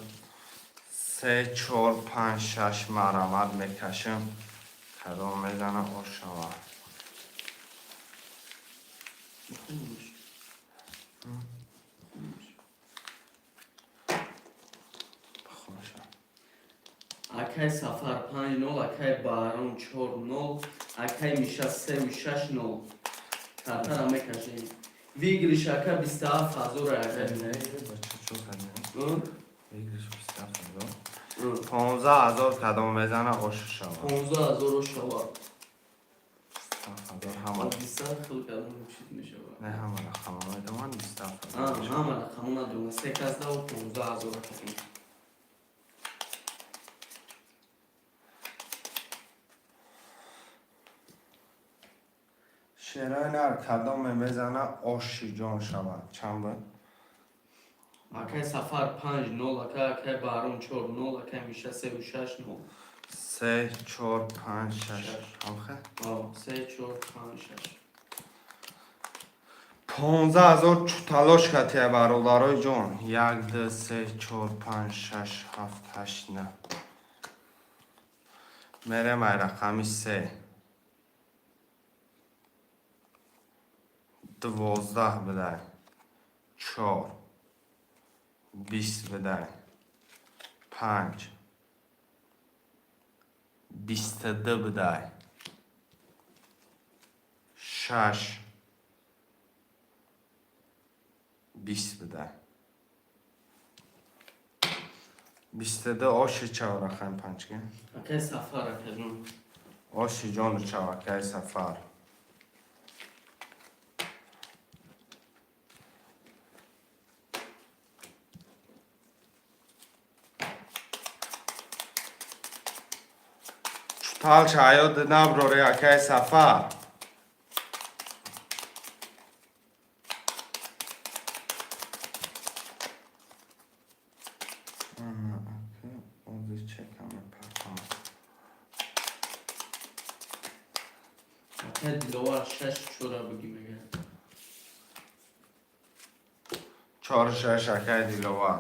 Се, чор, панҷ, шаш, марамад, мекашем. Кадом мезана, ошава. Мехонаш. Бихӯша. Акай Сафар 5-0, акай Баҳром 4-0, акай Миша 3-6-0. Картара мекашем. Выигрыш, ака, 27 000 ака. Бача, чо кардем? Выигрыш 27 000. М. 15 000 кадом мезана, ошу шава. 15 000 шава. 27 000 ҳама. Бистар хел кардам, чиз мешава. Не, ҳама рақама медоманд, 27 А, ҳазор. ҳама рақаму надонам. Се касдаву 15 000 кардем. Шерои нар кадоме мезана, оши ҷон шавад. Чанд буд? Акай Сафар 5-0, акай Баҳром 4-0, акай Миша 3-6-0. Се, чор, панҷ, шаш. Шаш. Ҳамхе? Се, чор, панҷ, шаш. 15 000 талош катия, бародарои ҷон. Як, ду, се, чор, панҷ, шаш, ҳафт, ҳашт, на. Мерем ай рақами се. 12 бидай. Чор. 20 бидай. Панҷ. 22 бидай. Шаш. 20 бидай. 22 оши чав рақами панҷ ки? Акай Сафар, акаҷон. Оши ҷону чав, акай Сафар. Чуталша аёд наброри, акай Сафар. Ози чека мепартам. Акай Диловар, шаш чора бигӣ мега. Чору шаш, акай Диловар.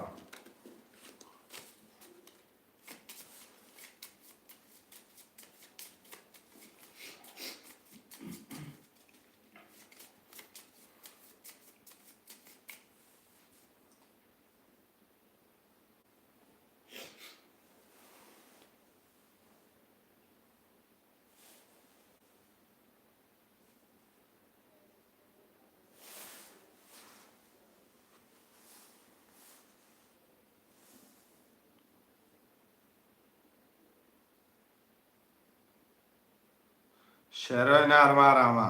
Шерои нар, марама.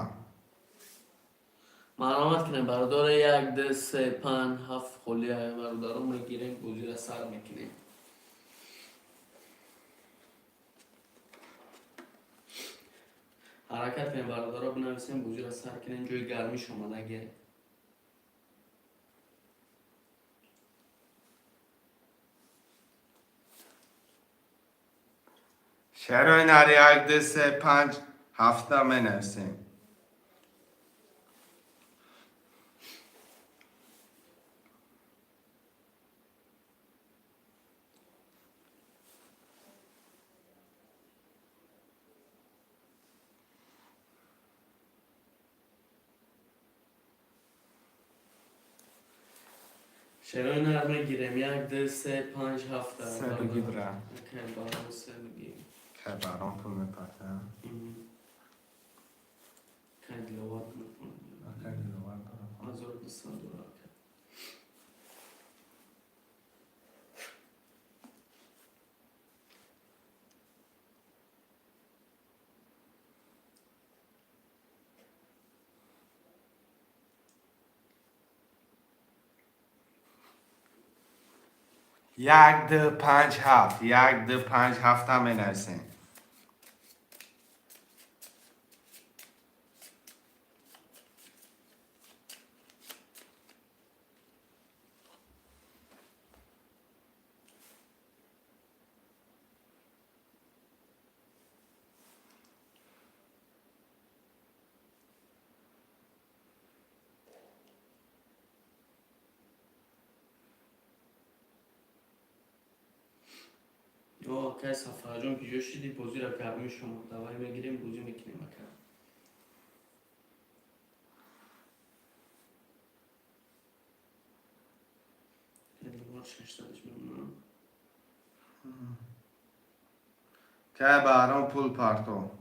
Марҳамат кунем, бародаро, як, ду, се, панҷ, ҳафт холия, бародаро, мегирем, бозиро сар мекунем. Ҳаракат кунем, бародаро, бинависем, бозиро сар кунем, ҷои гармиш омадаге. Шерои нар, як, ду, се, панҷ, ҳафта менависем. Шерои нар мегирем, як, ду, се, панҷ, ҳафта. Се бигӣ, бира. Акай Баҳром, се бигӣ. Кай Баҳром пул мепарта. Акай Диловар мекунад. Акай Диловар дорад. 1200 доллар, акай. Як, ду, панҷ, ҳафт, як, ду, панҷ, ҳафта менависем. Ё, акай Сафарҷон, ки ҷо шиди, бозиро гармӣ шумо давай мегирем, бозӣ мекунем, ака. 600 мемонам. Кай Баҳром пул парто.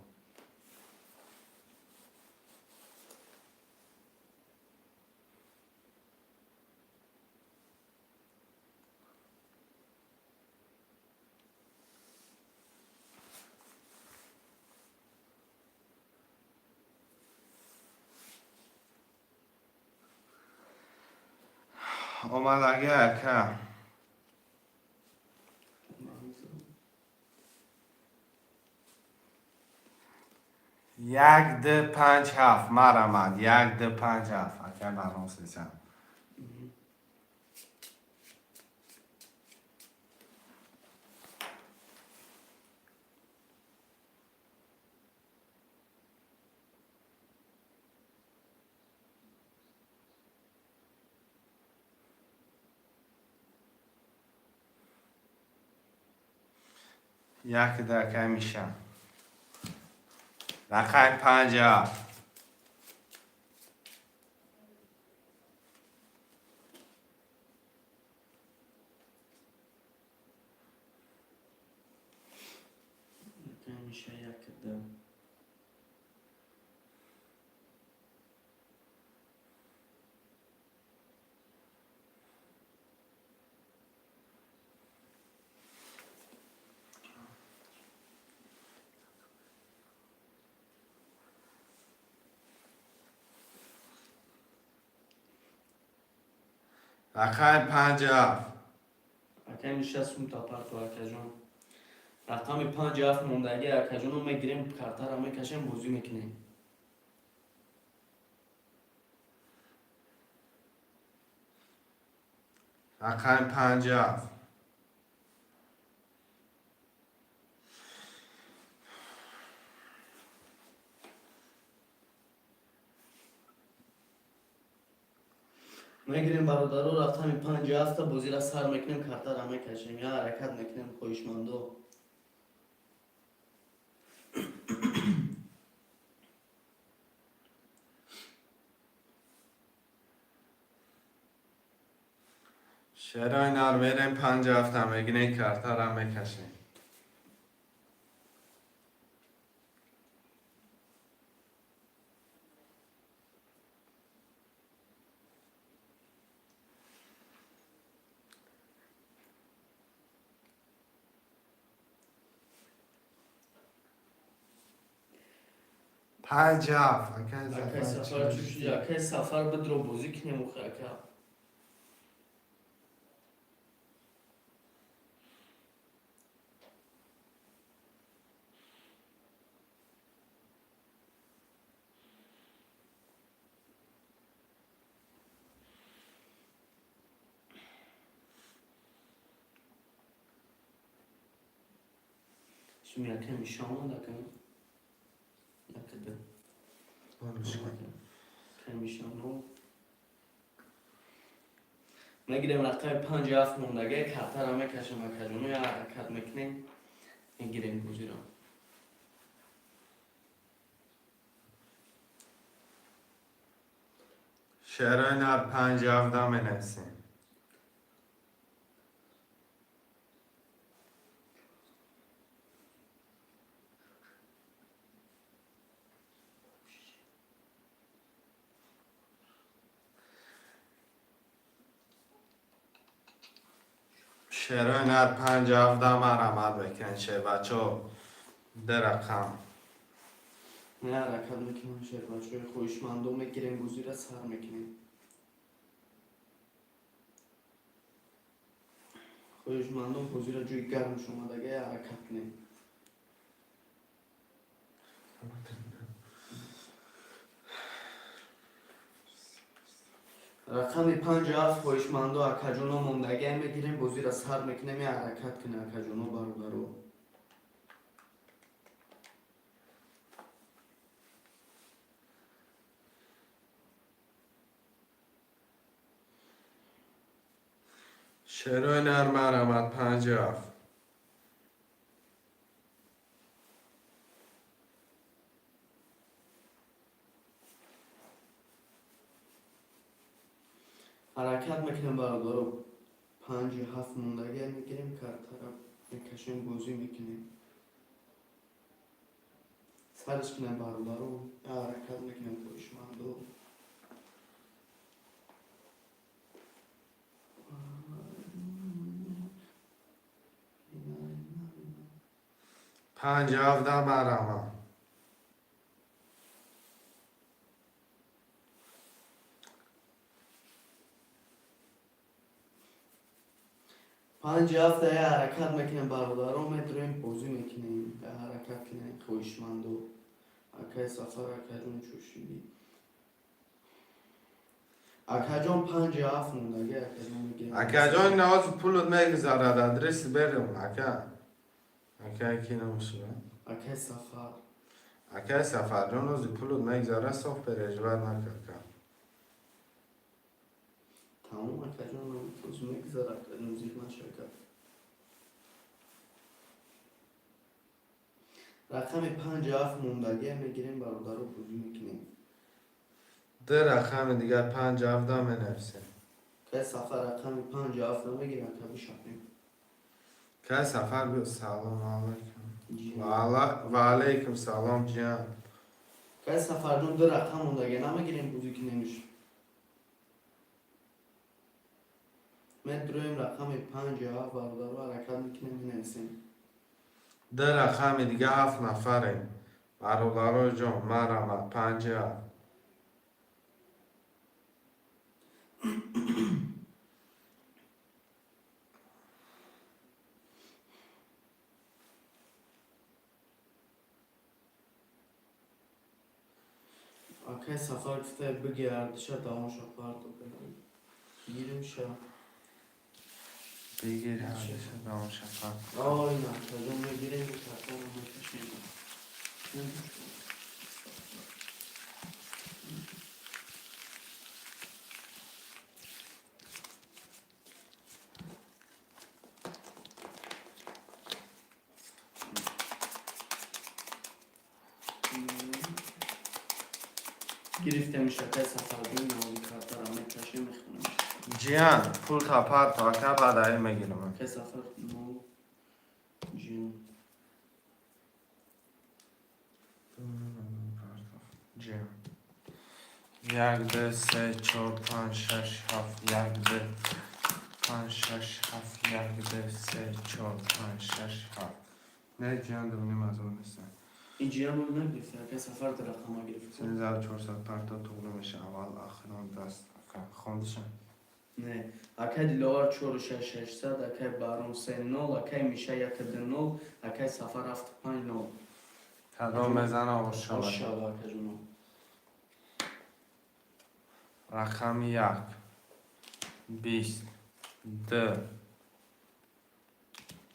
Омадаги, ака. 1, 2, 5, 7, марамад, 1, 2, 5, 7, ака Баҳром сесад. 1, 2, акай Миша. Рақами 5, 7. Акай Миша, 1, 2. Рақами 5, 7. Акай Миша, сумта парто, акаҷон. Рақами 5, 7 мондаги, акаҷоно, мегирем, картара мекашем, бозӣ мекунем. Рақами 5, 7. Мегирем, бародаро, рақами 5, 7-та бозира сар мекунем, картара мекашем, я ҳаракат мекунем, хоҳишмандо. Шерои нар, мерем, 5, 7-та мегирем, картара мекашем. 5, 7, акай. Акай Сафар. Сафар, чӯ шуди, акай Сафар? Бидро, бозӣ кунем охи, ака. Суми акай Миша омад, ака. 1, 2. Акай Миша но. Мегирем, рақами 5, 7 мондагай, картара мекашем, акаҷоно, я ҳаракат мекунем, мегирем бозиро. Шерои нар, 5, 7-да менависем. Шерои нар, 5, 7-да марамад бикунед, шербачо, ду рақам. Не, ҳаракат мекунем, шербачои хоҳишмандо, мегирем, бозира сар мекунем. Хоҳишмандон, бозира ҷои гармш омадагай, ҳаракат кунем. Рақами 5, 7, хоҳишмандо, акаҷоно, мондагай, мегирем, бозира сар мекунем, я ҳаракат кунем, акаҷоно, бародаро. Шерои нар, марамад, 5, 7. Ҳаракат мекунем, бародаро. Панҷи ҳафт мондагия мегирем, картара мекашем, бозӣ мекунем. Сарш кунем, бародаро, ҳаракат мекунем, хоҳишмандо. Панҷ ҳафта марама. Панҷи ҳафта я ҳаракат мекунем, бародаро, медурем, бозӣ мекунем. Я ҳаракат кунем, хоҳишмандо. Акай Сафар, акаҷон, чӯшидӣ? Акаҷон, панҷи ҳафт мондаги, акаҷон, мегирем. Акаҷон, навоз пулут мегузарад, адреси берем, ака. Ака, ки намешава? Акай Сафар. Акай Сафарҷон, ози пулут мегузара, соф переживать накун, ака. Тамом, акаҷон, оз мегузара, акаҷон, зиқ нашака. Рақами панҷи ҳафт мондагия мегирем, бародаро, бозӣ мекунем. Ду рақами дигар панҷ ҳафта менависем. Акай Сафар, рақами панҷи ҳафт намегирем, ака, бишапем. Кай Сафар, биё, салом алайкум. Ва алайкум салом, ҷиян. Акай Сафарҷон, ду рақам мондагия намегирем, бозӣ кунемш. Медуроем, рақами панҷи ҳафт, бародаро, ҳаракат мекунем, менависем. Ду рақами дига, ҳафт нафарем, бародарои ҷон, марама, панҷи ҳафт. Акай Сафар гуфта, биги ардиша давонша парто, гирим ша. Бигир ардиша давонша парто. Ой, на, акаҷон, мегирем, картаро мекашем. Гирифтемиш, акай Сафарҷон, навози картаро мекашем, мехонем. Ҷиян, пул та парто, ака, баъдаи мегирам. Акай Сафар, нол, ҷиян. Ҷиян, як, ду, се, чор, панҷ, шаш, ҳафт, як, ду, панҷ, шаш, ҳафт, як, ду, се, чор, панҷ, шаш, ҳафт. Не, ҷиян, дувним ҳазор нестан. Ин ҷиянро нагирифта, акай Сафар, ду рақама гирифта. 3400 парто, туғри меша, аввал ахирон даст, ака, хондиша. Не, акай Диловар, чору шаш шашсад, акай Барон, се нол, акай Миша, яку ду нол, акай Сафар, ҳафту панҷ нол. Кадом мезана, ошава. Ошава, акаҷоно. Рақами як, 20, ду,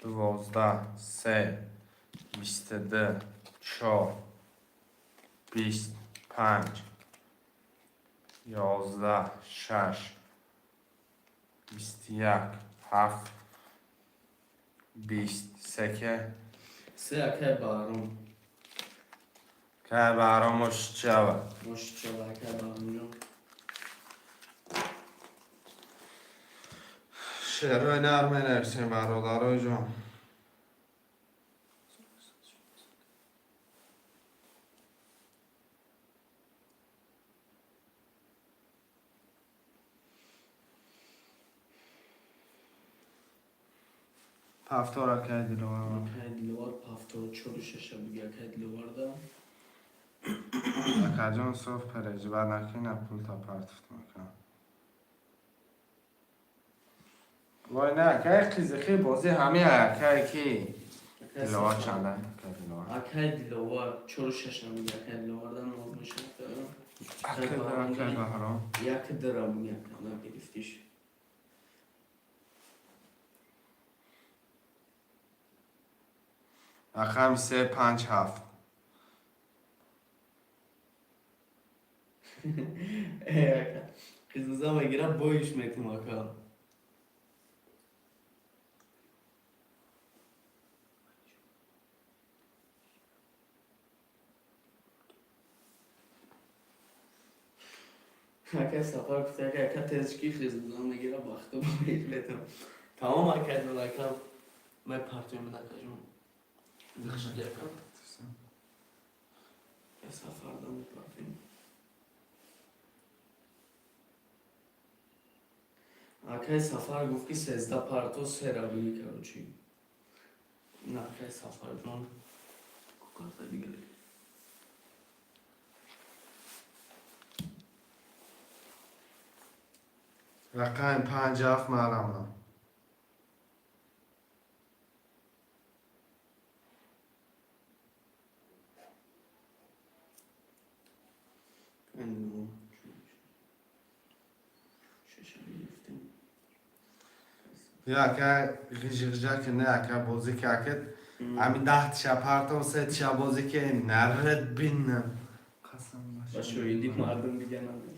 12, се, 22, чор, 20, панҷ, 11, шаш, 21, ҳафт, 20, секе. Се, акай Баҳром. Кай Баҳром, мошчава. Мошчава, акай Баҳромҷон. Шеърҳои нар менависем, бародарои ҷон. Повтор, акай Диловар. Акай Диловар, повтор, чору шаша буги, акай Диловарда. Акаҷон, соф переживать накина, пулта партофт макам. Вой, не, акай, қизиқи бозӣ ҳами, акай, ки Диловар чанда, акай Диловар? Акай Диловар, чору шаша буги, акай Диловарда, нол мешавад. Акай Баҳром. Як дира буги, ака, нагирифтиш. Рақами се, панҷ, ҳафт. Э, ака, қизиза мегира, боиш метум, ака. Ака Сафар гуфта, ака, тезки хизиза мегира, бахта боиш метум. Тамом, акай Дулакам. Май партиём дакажон. Зихшиди, ака. Сафарда мепартем. Акай Сафар гуфт, ки 13 парто се рубли, короче. На, акай Сафарҷон. Карта дигаре. Рақами 57, марама. Ну, шаша гирифтем. Я ака ғижғижа ки не, ака, бозӣ какед. Ҳамин 10 тиша партом, сетиша бозӣ ки наред бинам. Қасам. Ба шоҳиди мардум дига набуд.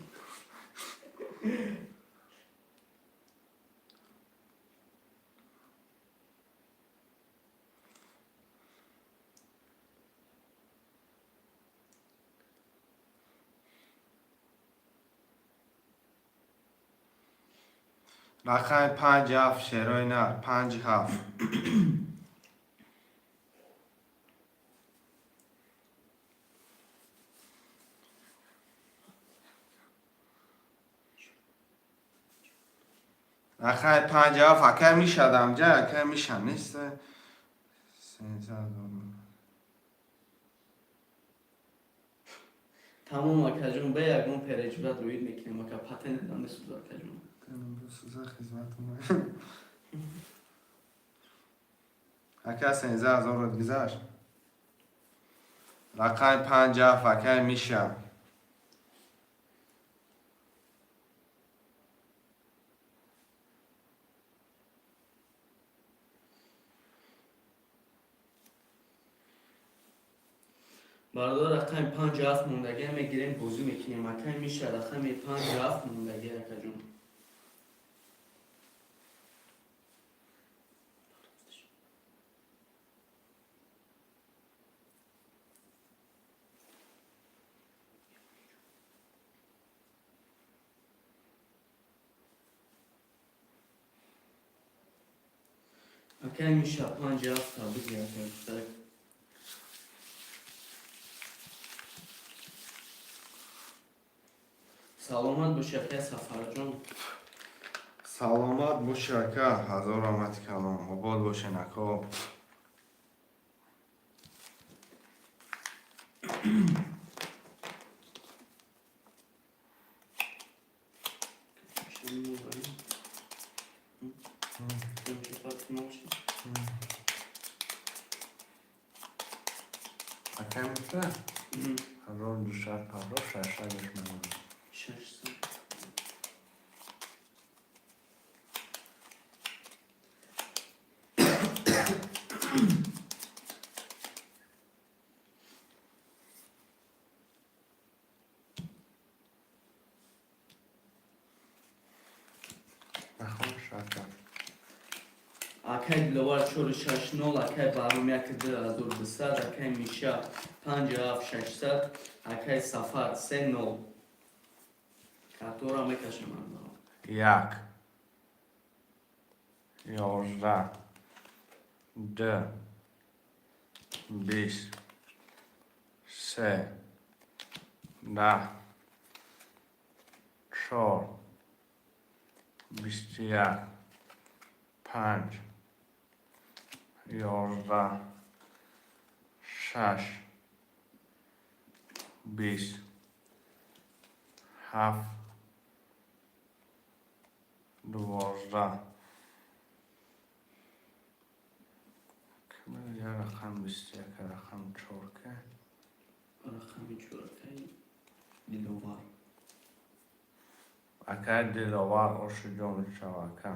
Рақами 57, шерои нар, 57. Рақами 57, акай мешадам ҷа, акай меша нест. 13. Тамом, акаҷон, ба ягон переживать рӯид мекунем, ака, патент намесӯза, акаҷон. Суза, хизматум. Ака, 13 000 гузашт. Рақами 57, акай миша. Бародар, рақами 57 мондагия мегирем, бозӣ мекунем. Акай миша, рақами 57 мондагия, акаҷон. Акай миша, 57, табрик мекунем. Саломат боши, акай Сафарҷон. Саломат боши, ака, ҳазор раҳмати калом, обод бошен, ако. Акай миша, 1200 паро, шашсад мемонад. 600. Нахон, шака. Акай Диловар, 460, акай Баҳром, 1, 2200, акай Миша, 57, 600, акай Сафар, 3-0. Картора мекашем. 1, 11, 2, 20, 3, 10, 4, 21, 5, 11, 6, 20, 7, 12. Я рақам 21, рақам 4 ка. Рақами 4, акай Диловар. Акай Диловар, ошиҷон шав, ака.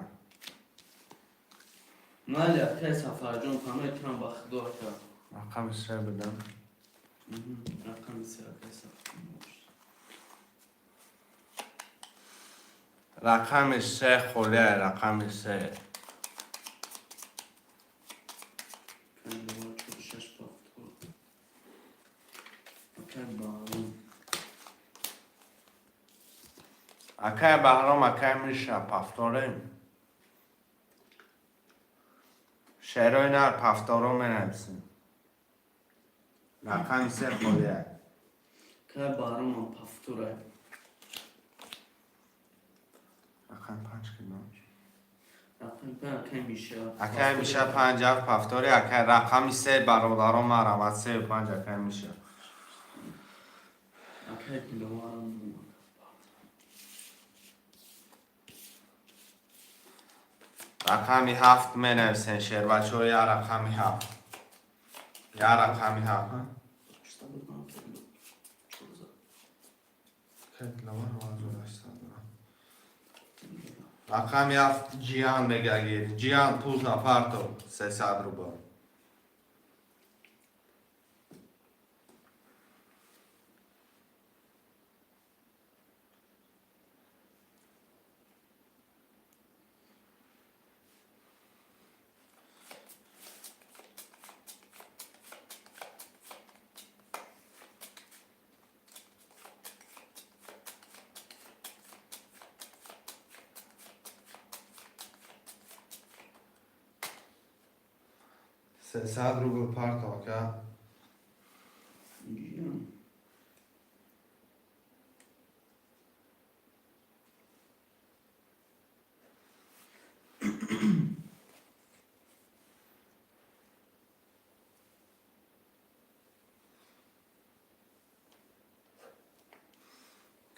Майли, акай Сафарҷон, панои турам ба Худо, ака. Рақами 3 бидам. Рақами 3, акай Сафарҷон. Рақами 3 холия, рақами 3. Акай Диловар, 4-6, повтор. Акай Баҳром. Акай Баҳром, акай Миша, повторим. Шерои нар, повторо менависем. Рақами се холия. Кай Баҳромам повтора. Рақами панҷ кидом? Рақами панҷ акай Миша. Акай Миша панҷ ҳафт повтори. Акай, рақами се, бародаро, марамат, сею панҷ, акай Миша. Акай Диловарам. Рақами ҳафт менависен, шербачаҳо, я рақами ҳафт, я рақами ҳафт. Чиста будам? Чорза. Акай Диловар 1800 дорам. Рақами ҳафт Ҷиҳан мегагир. Ҷиҳан, пул напарто, 300 рубл. 300 рубл парто, ака. Ҷиҳан.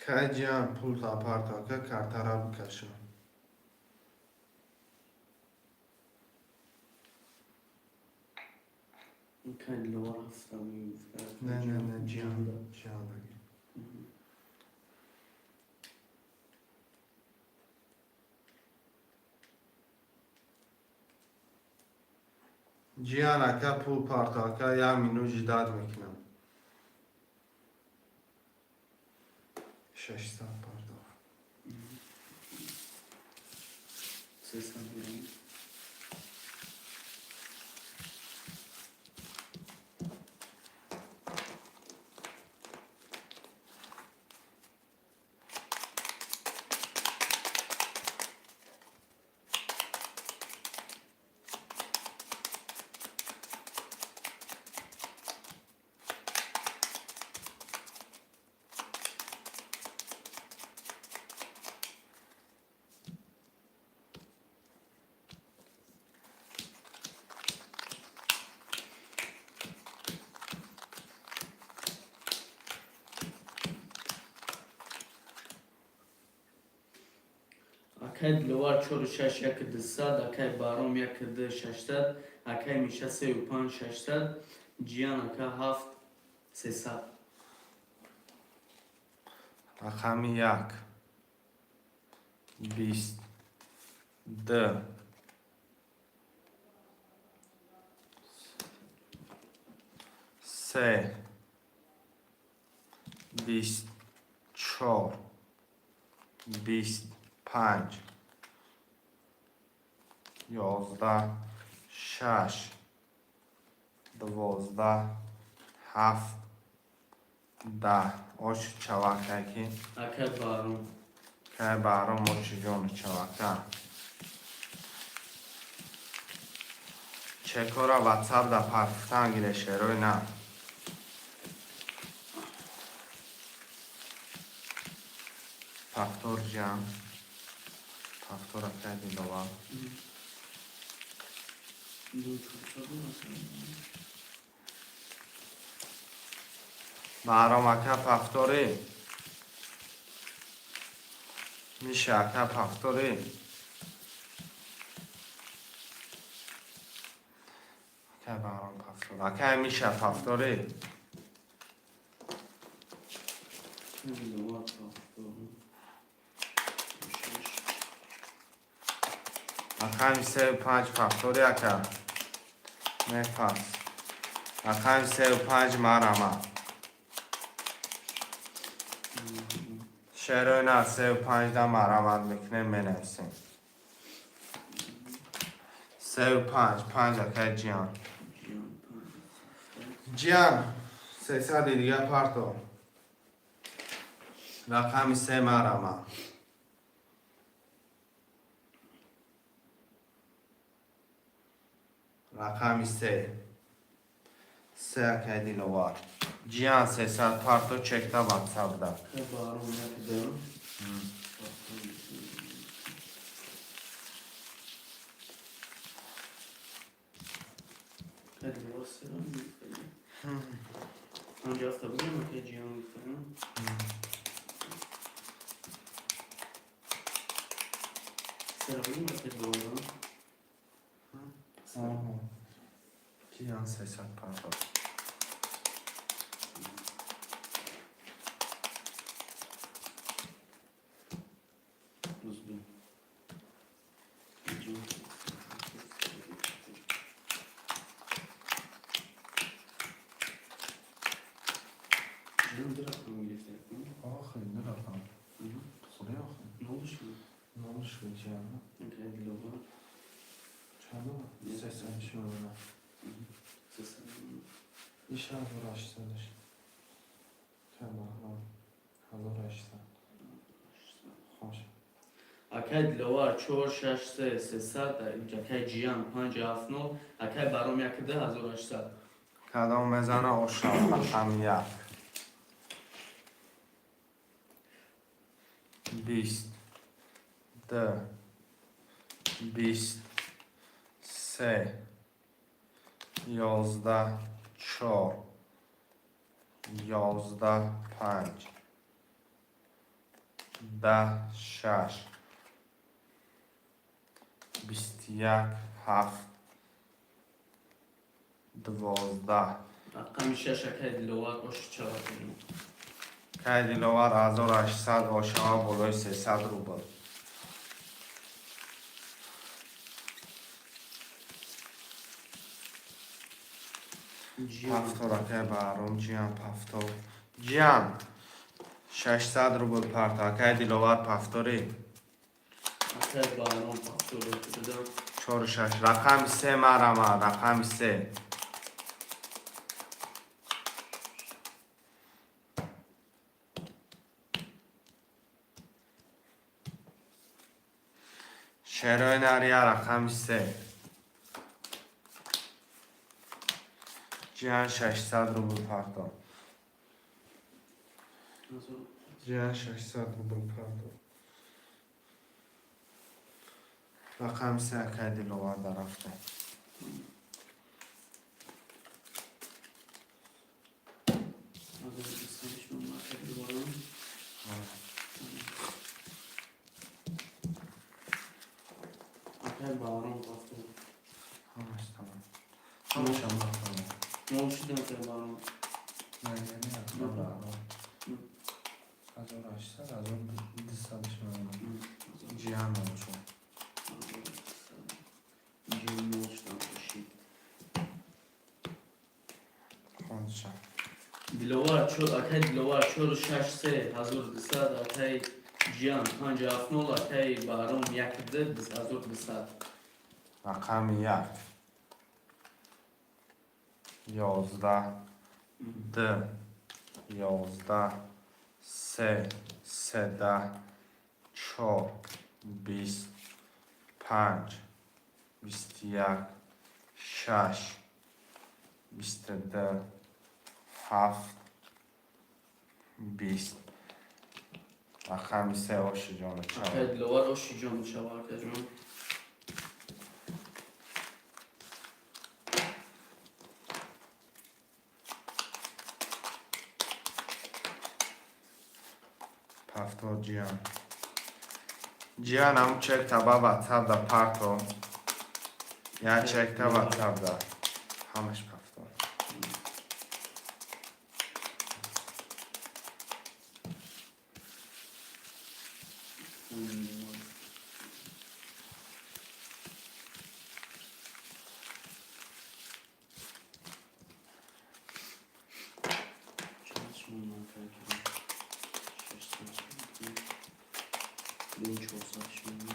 Кай, Ҷиҳан, пул напарто, ака, картара бикашам. Акай Диловар ҳафта мегуфт. Не, не, не, Ҷиҳан, Ҷиҳан дагир. Ҷиҳан ака, пул парто, ака, як минут ждать мекунам. 600 парто. 300 берам. Акай Диловар чору шаш яку дусад, акай Баҳром яку ду 600, акай Миша сею панҷ 600, Ҷиян ака ҳафт 300. Рақами як, 20, ду, се, 24, 25, 11, шаш, 12, ҳафт, 10. Ош чавакаки. Акай Баҳром. Кай, Баҳром, очи ҷону чавака. Чекора ватсап да партифтан гире, шерои на. Повтор, ҷам. Повтор, акай Диловар. Ду чорсад масалан. Баҳром ака, повторӣ. Миша ака, повторӣ. Акай Баҳром, повтор. Акай Миша, повторӣ. Диловар повтор. Шаш. Рақами сею панҷ повторӣ, ака. Мефас. Рақами сею панҷ марама. Шерои на, сею панҷда марамат мекунем, менависем. Сею панҷ, панҷ, акай Ҷиҳан. Ҷиҳан панҷ ҳафтад. Ҷиҳан, 300-и дига парто. Рақами се марама. Рақами се. Се, акай Диловар. Ҷиян, 300 парто, чекта ватсапда. Акай Баҳром, як ду. Акай Диловар, сера. Панҷ ҳафта бигем, акай Ҷиян гуфтам. Сера бигем, акай Диловар. Ҷиян, 300 парто. Плюс ду. Ҷиян. Ҷиян ду рақам гирифта. Охи, ду рақам. Худо охи. Нол шуд. Нол шуд, ҷиян. Акай Диловар. Чанд? 300 шуд. 300. Иш 1800-ш. Акай Баҳром. 1800. Хош. Акай Диловар, чор шаш се, 300, акай Ҷиян, панҷ ҳафт нол, акай Баҳром, як ду, 1800. Кадом мезана, ошав? Рақами як. 20. Д. 20. Се. 11. Чор. 11. Панҷ. 10. Шаш. 21. Ҳафт. 12. Рақами шаш, акай Диловар, оши чава кунем. Кай Диловар, 1800 ошава болои 300 рубл. Ҷиян. Пафтор, акай Баҳром, Ҷиян пафтор. Ҷиян, 600 рубл парто. Акай Диловар, пафторӣ. Акай Баҳром, пафтор додам. Чору шаш. Рақами се, марама, рақами се. Шерои нария, рақами се. Ҷиян, 600 рубл парто. Ҷиян, 600 рубл парто. Рақами се, акай Диловар, дарафта. 1200 акай Диловарам. Акай Баҳром, пафтор. Ҳамаш тамом. Ҳамашам тамом. Нол шудам, акай Баҳром. Не, не, не, акай Баҳром. 1800, 1200 мемонад. Ҷиян нол шуд. Ҷиян нол шудам, шид. Хонша. Диловар, акай Диловар, чору шаш се, 1200, акай Ҷиян, панҷ ҳафт нол, акай Баҳром, як ду, 1200. Рақами як. 11. Д. 11. Се. Седаҳ. Чор. 20. Панҷ. 21. Шаш. 22. Ҳафт. 20. Рақами се, оши ҷону Акай чава. Диловар, оши ҷону чава, акаҷон. Пафтор, Ҷиян. Ҷиян, ҳамун чекта ба ватсап да парто. Як чекта ватсап да. Ҳамаш пафтор. Чанд сумма, акай Диловар? 600 сумма. Бин 400 сумма.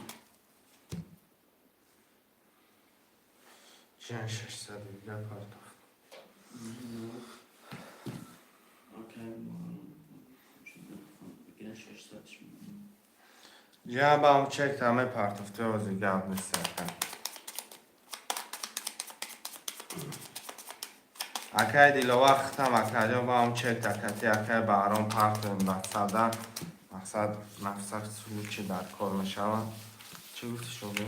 Ҷиян, 600 дига партохт. Акай Баҳром, бигира 600 сумма. Ҷиян, ба ҳамун чекта мепартофти, ҳозир гап нест, ака. Акай Диловар, хитам, акаҷон, ба ҳам чек такати акай Баҳром партоем ватсапда. Мақсад, нафсак случай дар кор мешавад. Чӣ гуфти, Шоби?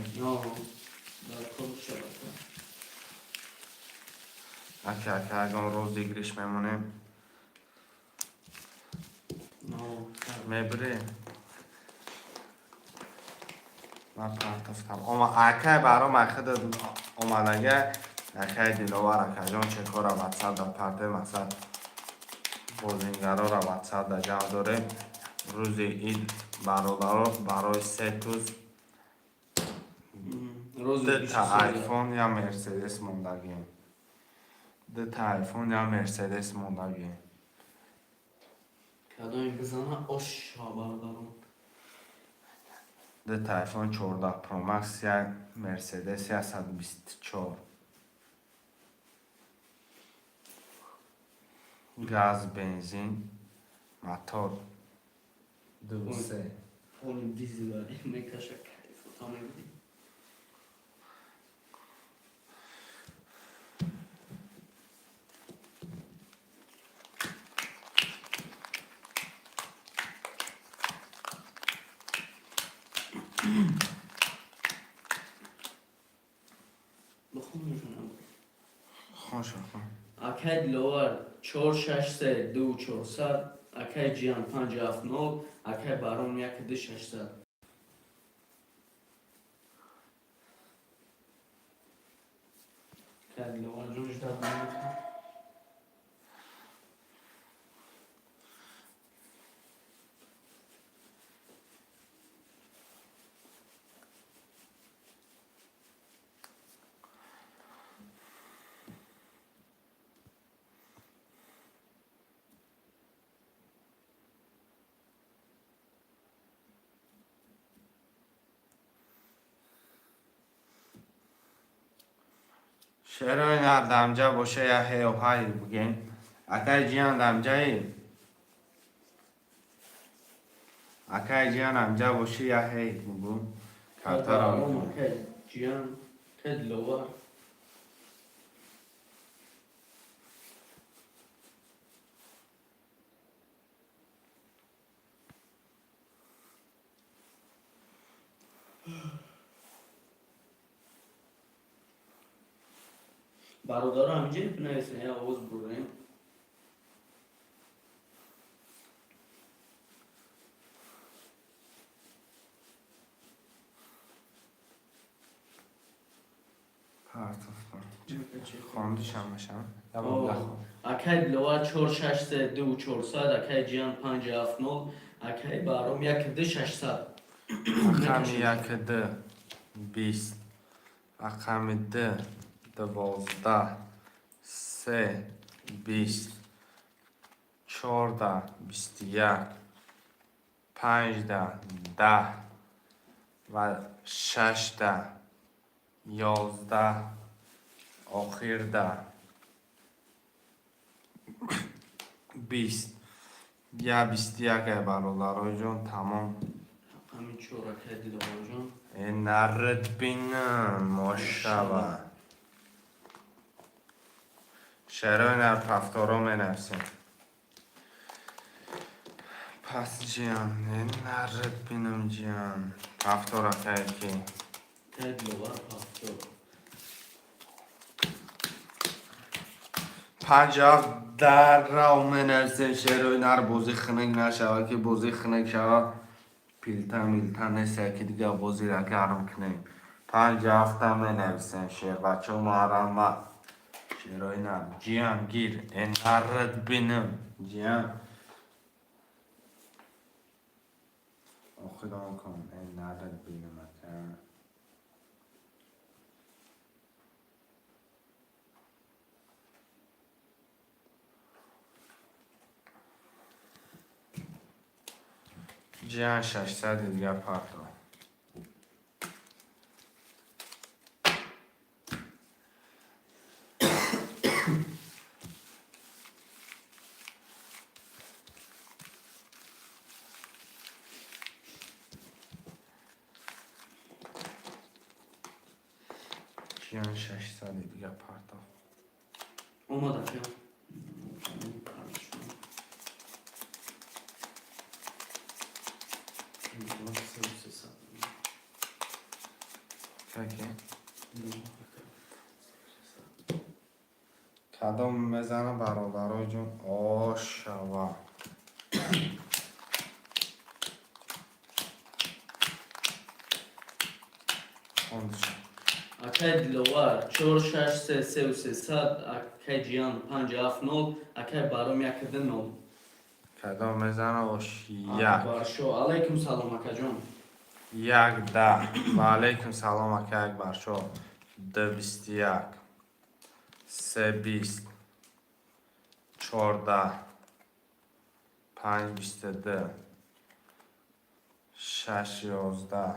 Дар кор мешавад. Ака, ака, ягон розыгрыш мемонем. Мебирӣ? Ман партофтам. Акай Баҳром, айхида омадага, акай Диловар, акаҷон, чекора ватсапда партоем. Мақсад, бозингарора ватсапда ҷамъ дорем. Рӯзи ид, бародаро, барои се туз дута айфон я Мерседес мондагем. Дута айфон я Мерседес мондагем. Кадоме бизана, оша, бародарон. Дута айфон 14 Pro Max, як Мерседес 124, газ, бензин, мотор ду се. Полный дизель мекаша, кайфота мебинем. Бихоншонам. Хон, хон. Акай Диловар, 4 6 3 2 400, акай Ҷиян, 5 7 0, акай Барон, 1 2 600. Акай Диловар ҷон, ждать намекунам. Шерои нар дамҷа боша, я ҳею ҳай бугем. Акай Ҷиян, дамҷаи? Акай Ҷиян, амҷа боши, я ҳей бугу, картаро. Акай Ҷиян, акай Диловар. Бародаро, ҳаминҷа бинависен, я овоз бурем. Партофтам, хондишам. Акай Диловар, 4 6 3 2 400, акай Ҷиян, 5 7 0, акай Баҳром, 1 2 600. Рақами як д 20, рақами д 12, се 20, чорда 21, панҷда 10 ва шашда 11, охирда 20, я 21. Ай, бародароҷон, тамом. Ҳамин чор, акай Диловарҷон. Э, нарад бинам, мошава. Шерои нар пафторо менависем. Пас, ҷиян, э, нарад бинам, ҷиян, пафтор, акай ки. Акай Диловар, пафтор. 5 7 даррав менависем, шерои нар. Бозӣ хунук нашава, ки бозӣ хунук шава, пилта милта нест, яки дига бозиро гарм кунем. 5 7-та менависем, шербачо, марама. Шерои нар, ҷиян, гир. Э, нарад бинам, ҷиян, охирон кун. Э, нарад бинам, ака. Ҷиян, 600-и дига парто. Ҷиян, 600-и дига парто. Омад, ака. Каки? Кадом мезана, бародарои ҷон? Ошава. Хондиша. Акай Диловар 4 6 3 3 300, акай Ҷиян 5 7 0, акай Баром 1 2 0. Кадом мезана? Ош як. Акбаршо, алайкум салом, акаҷон. Як да. Ва алайкум салом, ака Акбаршо. Д 21. Се 20. 14. Панҷ 22. Шаш 11.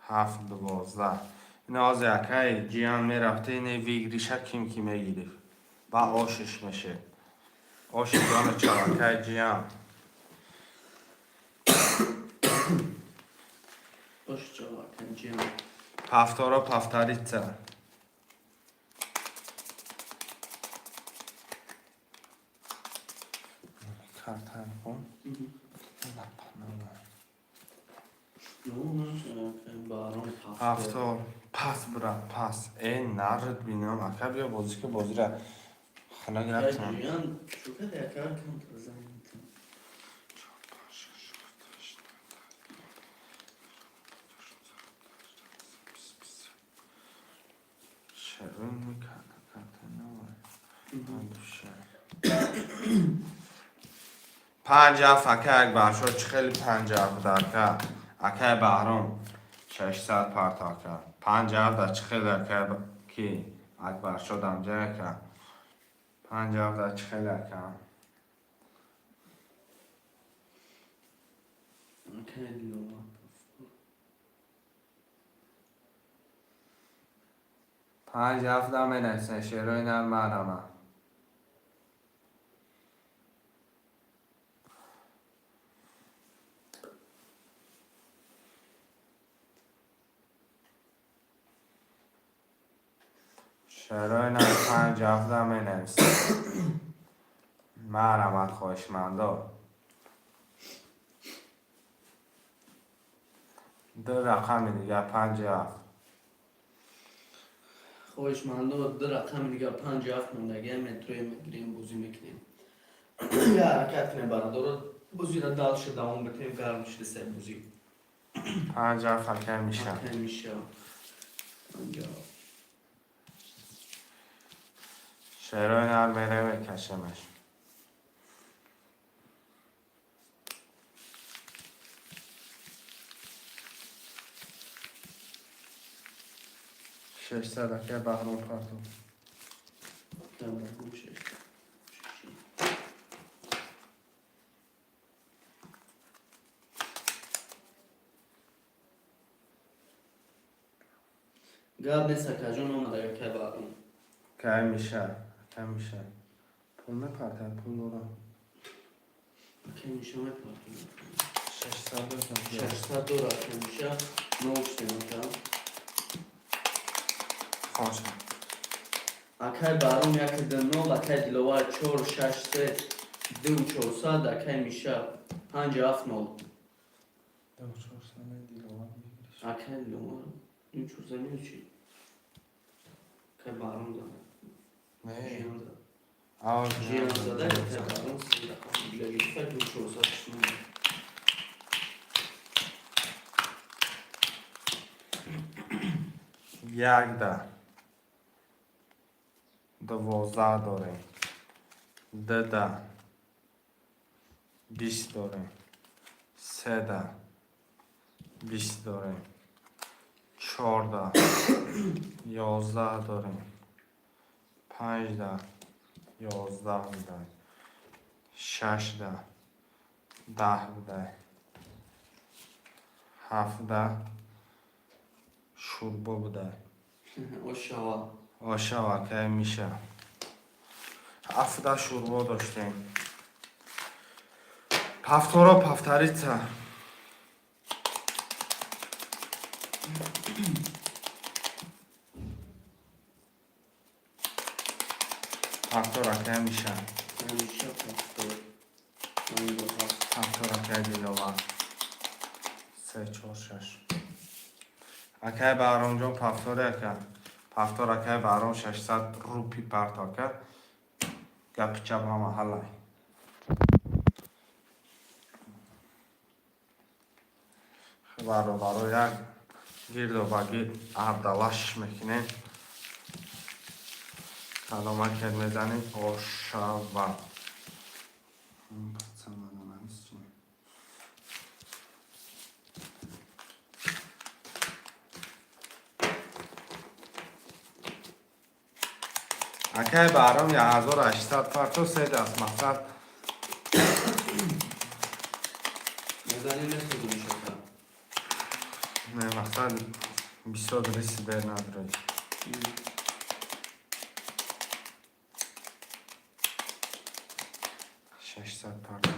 Ҳафт 12. Ин ҳозир, акай Ҷиян, мерафта, ине выигрыш а ким ки мегирифт. Ба ошиш мешед. Оши ҷону чав, акай Ҷиян. Ош чав, акай Ҷиян. Повторо, повториться. Карта кун. Баром. Повтор. Пас, брат, пас. Э, нард бинам. Ака, биё бозӣ ки бозира хана гирифтам. Ҷиян чӯ кади, ака, камтар занг. Шерун карта карта навай. Панҷ ҳафт, ака Акбаршо, чӣ хеле панҷ ҳафт, ака. Акай Баҳром 600 парта, ака. Панҷ ҳафт да чӣ хеле, ака, ки Акбаршо дамҷа, ака. Панҷ ҳафт да чӣ хеле, ака. Акай Диловар. Панҷ ҳафт да менависен, шерои нар марама. Шерои нар панҷ ҳафт да менависен. Марамат, хоҳишмандо. Ду рақами дигар панҷ ҳафт. Хоҳишмандо, ду рақами дигар панҷ ҳафт мондагия, метрои мегирем, бозӣ мекунем. Я ҳаракат кунем, бародаро, бозиро дальше давом бикунем, гарм шида сай бозӣ. Панҷ ҳафт, акай Миша. Акай Миша. Панҷ ҳафт. Шерои нар мере мекашемаш. 600, акай Баҳром, парту. Там шеш. Шеш. Гап нест, акаҷон, омада, акай Баҳром. Акай Миша, акай Миша. Пул мепарта, пул дорам. Акай Миша мепартем. 600 дорам. 600 дора, акай Миша. Нол штем, ака. Хоша. Акай Баҳром 1 2 0, акай Диловар 4 6 3 2 400, акай Миша 5 7 0. Ду 400 Диловар выигрыш. Акай Диловар 2 400 минус чи? Акай Баҳром зада. Не. Жиян зада. Ав. Жиян зада, акай Баҳром се рақам дига гирифта, 2 400 шуд. Як да. 12 дорем. Д да. 20 дорем. Се да. 20 дорем. Чор да. 11 дорем. Панҷ да. 11 будай. Шаш да. 10 будай. Ҳафт да. Шӯрбо будай. Ошава. Ошава, акай Миша. Ҳафта шӯрбо доштем. Повторо, повториться. Повтор, акай Миша. Миша, повтор. 57. Повтор, акай Диловар. Се, чор, шаш. Акай Баҳромҷон, повтори, ака. Повтор, акай Баҳром, 600 рупи парто, ака. Гапи чап ҳама ҳалай. Бародаро, як гирду ба гирд ардалаш мекунем. Каломакет мезанем, ошава. Пацан, навис чи? Акай Баҳром, 1800 парто, се даст, мақсад. Мезанем, мехӯрем, Мишака. Не, мақсад, бисёр риси бер надоред. 600 партов.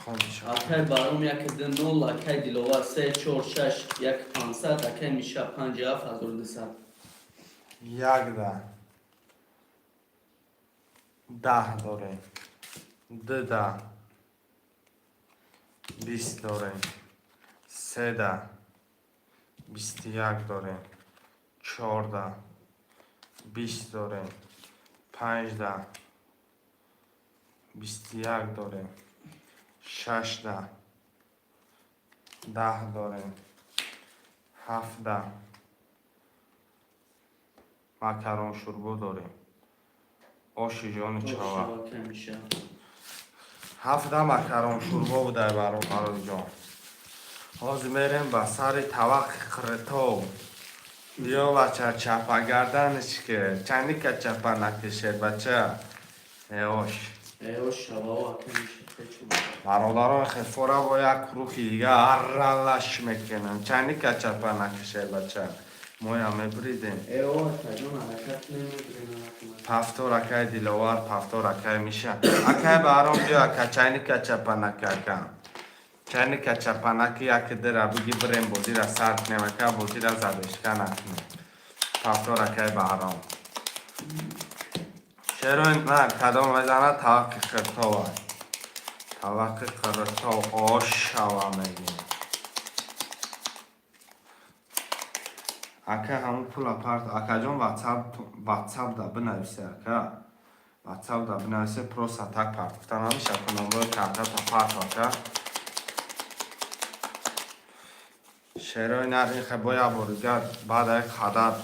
Хомиша. Акай Баҳром, 1 2 0, акай Диловар, 3 4 6, 1 500, акай Миша, 5 7, 1200. Якда 10 дорем, дуда 20 дорем, седа 21 дорем, чорда 20 дорем, панҷда 21 дорем, шашда 10 дорем, ҳафтда макарон шӯрбо дорем, оши ҷони чава. Акай Миша. Ҳафта макарон шӯрбо будай, бародароҷон. Ҳозир мерем ба сари тавақи қиритов. Биё, бача, чапа гарданиш ки чаника чапа накишед, бача. Эош. Эош шавао, акай Миша. Хечу. Бародарон, хефора бо як рухи дига аралаш мекунам. Чаника чапа накишед, бача. Моя мебридем. Эо, акаҷон, ҳаракат намебирем. Повтор, акай Диловар, повтор, акай Миша. Акай Баҳром, биё, ака, чайника чапа нака, ака. Чайника чапа наки, як дира биги, бирем, бозира сар кунем, ака, бозира задешка накунем. Повтор, акай Баҳром. Шеро на кадом мезана, таваққи қиртова. Таваққи қиртов ош шава мегем. Ака, ҳамун пула парт, акаҷон, ватсап да бинависе, ака. Ватсап да бинависе, просто так партофта намеша, номрои картата парт, ака. Шерои нар ихе бо як бори дигар баъд як қадар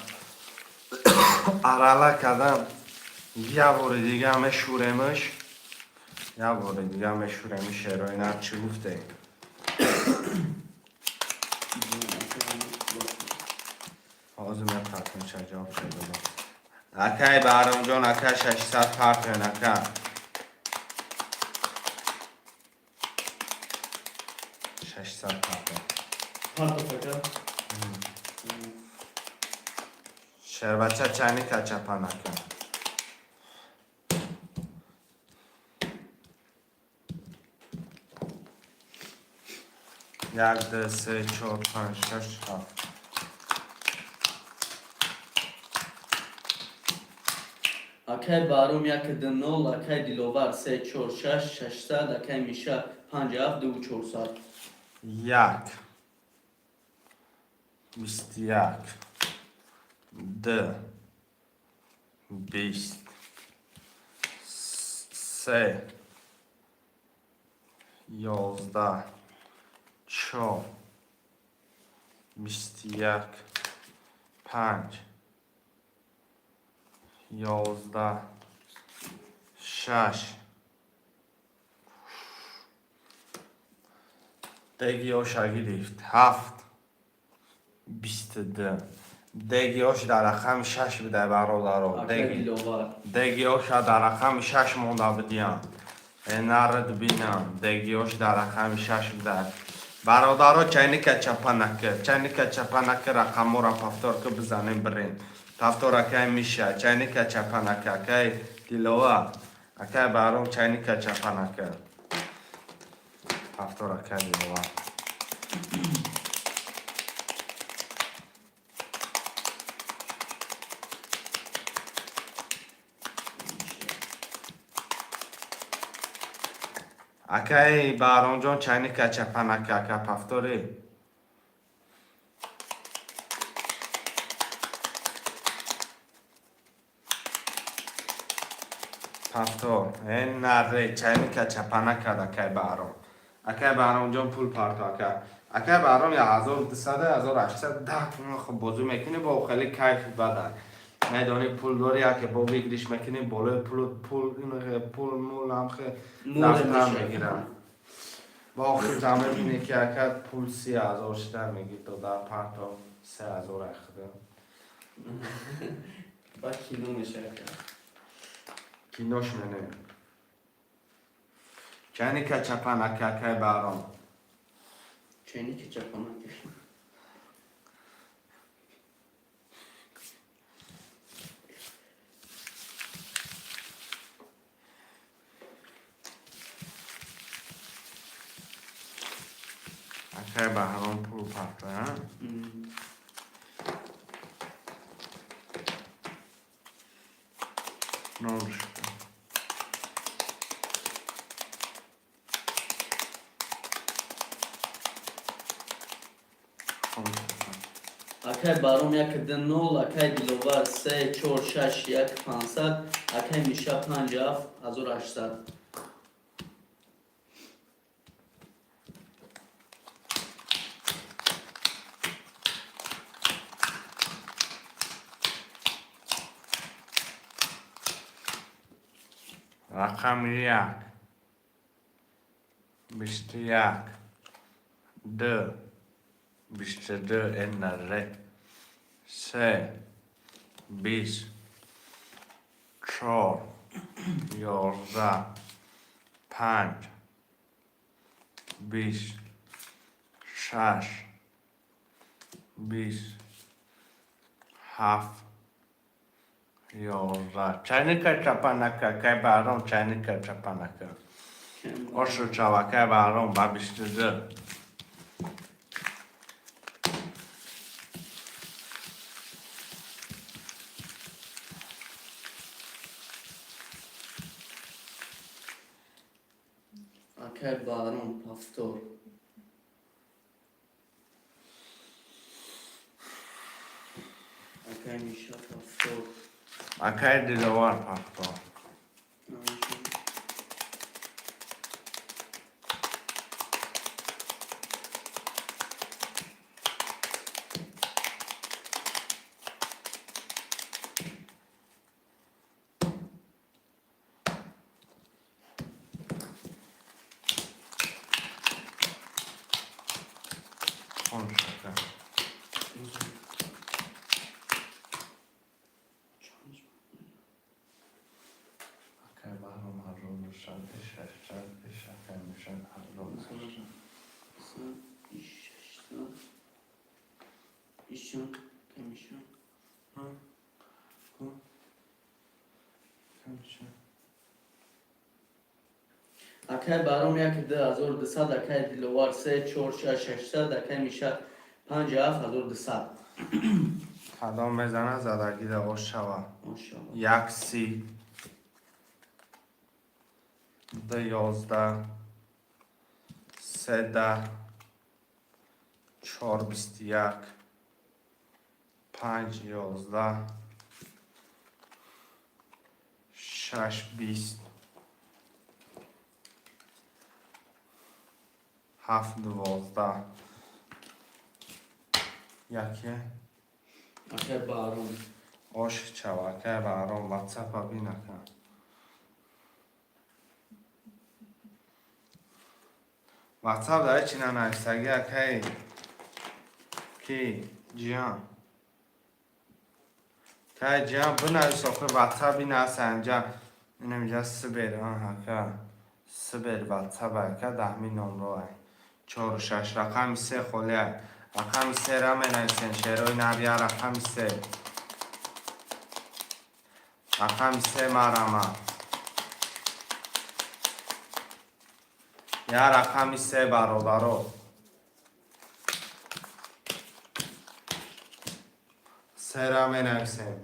арала кардам, як бори дига мешӯремаш, як бори дига мешӯремиш. Шерои нар, чӣ гуфте? Ҳозир мепартем, ҷавоб шудодам. Акай Баҳромҷон, ака, 600 партен, ака. 600 партен. Партов, ака. Шербача, чайника чапа нака. Як, ду, се, чор, панҷ, шаш, ҳафт. Акай Баҳром, 1 2 0, акай Диловар, 3 4 6, 600, акай Миша, 5 7, 2 400. Як, 21, ду, 20, се, 11, чор, 21, панҷ, 11, шаш. Деги оша гирифт. Ҳафт, 22. Деги ош дар рақами шаш будай, бародаро. Акай Диловар. Деги оша дар рақами шаш монда будиям. Нарад бинам. Деги ош дар рақами шаш будай. Бародаро, чайника чапа накар. Чайника чапа накар, рақамора повтор ки бизанем, бирем. Повтор, акай Миша. Чайника чапа нака. Акай Диловар. Акай Баҳром, чайника чапа накар. Повтор, акай Диловар. Акаи Баҳромҷон, чайника чапанака, ака, повтори. Повтор. Э, наре, чайника чапана кард акаи Баҳром. Акаи Баҳромҷон, пул парто, ака. Акаи Баҳром, 1200, 1810 хуб бозӣ мекунӣ, бо хеле кайфи бада. Медонӣ, пул дорӣ, яке бо выигрыш мекунӣ, болои пул пул пул мул ҳамхе дафтар мегирам. Ба охир ҷамъ мебинӣ, ки ака, пул 30 000 шуда, мегӣ: додар, парто 3000 айхуда. Ба кино мешава. Кинош мене. Чайника чапан, ака, акаи Баҳром. Чайника чапанака. Акаи Баҳром, пул парто, а? Нол шуда. Акай Баром, 1, 2, 0, акай Диловар, 3, 4, 6, 1, 500, акай Миша, 5, 7, 1800. Рақами 1, 21, 2, 22, нр, 3, 20, 4, 11, 5, 20, 6, 20, 7, 11. Чайника чапанака, акаи Баҳром, чайника чапанака. Ошу чав, акаи Баҳром, ба 22. Акай Баҳром, повтор. Акай Миша, повтор. Акаи Диловар, повтор. Хон шака. Акаи Баҳром, 1600 акаи Миша, 1800. 600, ишон, акай Миша. Ку? Акаи Миша. Акай Баҳром, 1, 2, 1200, акай Диловар, 3, 4, 6, 600, акай Миша, 5, 7, 1200. Кадом мезана, задагида ош шава. Машалло. 1, 30, 2, 11, 3, 10, 4, 21, 5, 11, 6, 20, 7, 12. Яке? Акай Баҳром. Ош чав, акаи Баҳром, ватсапа бин, ака. Ватсап дар чӣ нанависагӣ, акаи ки ҷиён? Акаи ҷиён, бинавис охир, ватсап ин аст инҷа. Инамиҷа сибер, ака. Сибер ватсап, ака, даҳми номро. Чору шаш, рақами 3 холия. Рақами 3-ра менависен, шерои набия, рақами 3. Рақами 3 марама. Я рақами 3, бародаро. 3-ра менависем.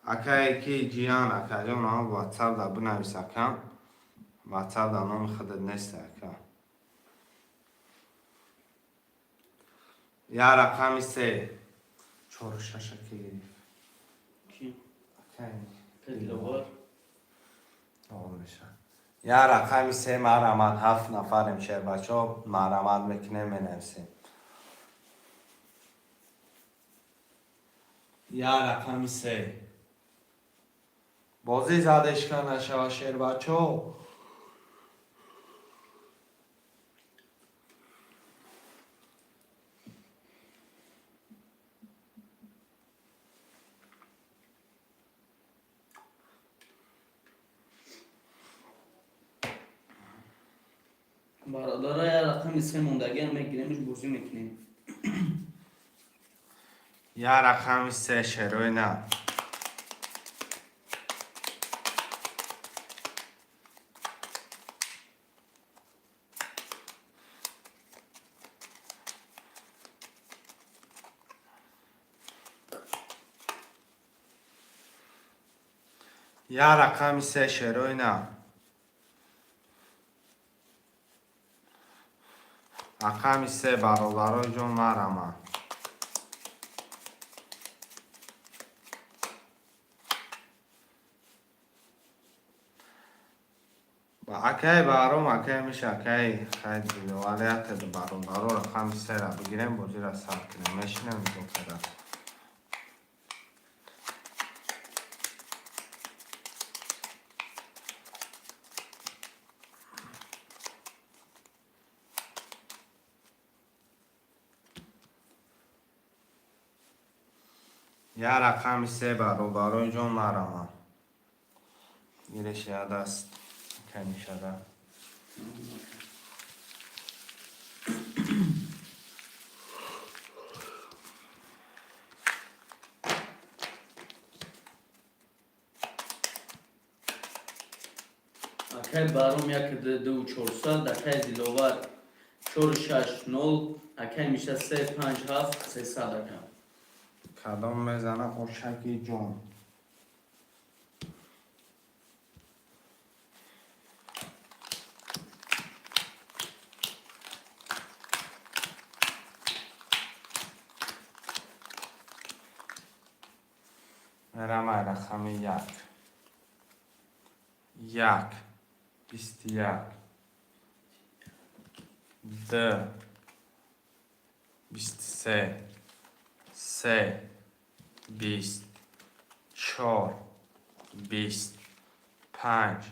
Акае ки ҷиян, акаҷон, ам ватсап да бинавис, ака. Ватсап дар номи худат нест, ака. Я рақами се. Чору шаша ки гирифт? Ки? Акай. Диловар. Меша. Я рақами се, марҳамат, ҳафт нафарем, шербачо, марҳамат мекунем, менависем. Я рақами се. Бозӣ задешка нашава, шербачо. Бародаро, я рақами се мондагиам мегиремш, бозӣ мекунем. Я рақами се, шерои на. Я рақами се, шерои на. Рақами се, бародарои ҷон, марҳамат. Акай Баҳром, акай Миша, акай хай Диловар, якта бародаро рақами сера бигирем, бозира сар кунем. Мешинем нигоҳ карда. Я рақами се, бародарои ҷон, марҳамат. Гиреш я даст камишада. Акай Баҳром як ду чорсад, акай Диловар чору шаш нол, акай Миша се панҷ ҳафт сесад, ака. Кадом мезана, ошаки ҷон? Мерам рақами як. Як. 21. Д. 23. Се. 20. Чор. 20. Панҷ.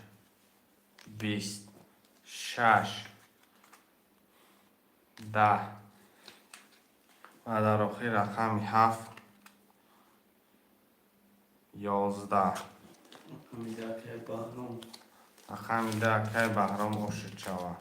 20. Шаш. 10. Ва дар охир рақами ҳафт. 11. Рақами ду, акай Баҳром. Рақами ду, акай Баҳром, ошид шавад.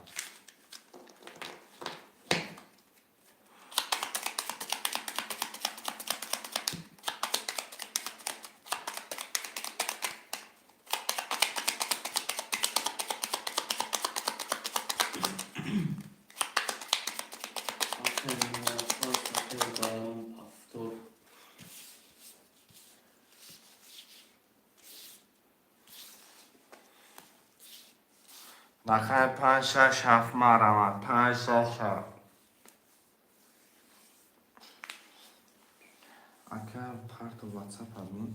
Акай Муваффақ, акай Баҳром 70. Рақами панҷ, шаш, ҳафт, марҳамат. Панҷ, шаш, ҳафт. Ака, парту ватсап абин.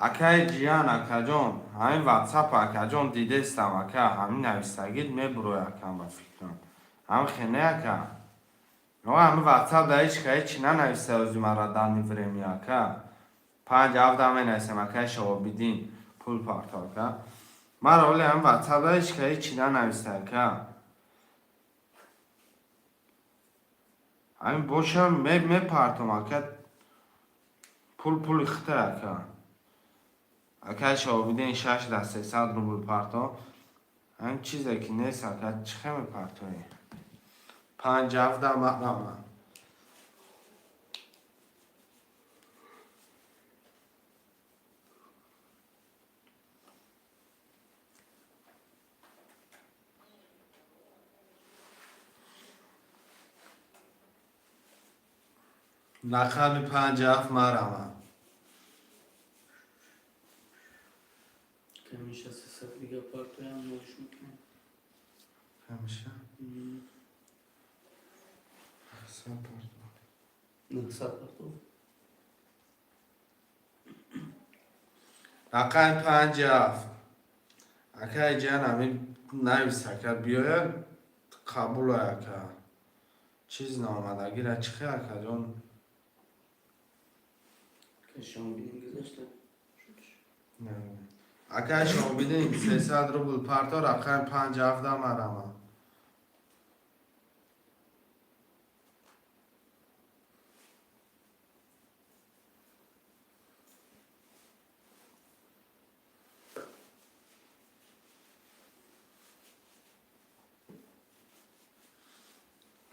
Акаи ҷиян, акаҷон, ҳамин ватсап, акаҷон, дидестам, ака, ҳамин нависагид мебурои, акам, ба фикрам. Ҳамин хене, ака. Ҳамин ватсап да ҳеч ка ҳечи нанависта ози мара данный время, ака. Панҷ ҳафта менависам, акаи Шоҳобиддин, пул парто, ака. Мара оли ҳамин ватсап да ҳеч ка ҳечи нанависта, ака. Ҳамин бошам мепартом, ака. Пул пули хита, ака. Акаи Шоҳобиддин, шаш да 300 рубл парто. Ҳамин чизе ки нест, ака, чӣ хел мепартоӣ? Панҷ ҳафта, марҳамат. Рақами панҷ ҳафт, марҳамат. Ҳамеша 300 дига партоям, нолиш мекунем. Ҳамеша? 100 парто. 900 партов. Рақами 57. Акай ҷан, ҳамин навис, ака, биёяд, қабулай, ака. Чиз наомадагира чӣ хел, акаҷон? Шомбидин гузашта. Акай Шомбидин, 300 рубл парто, рақами 57 марама.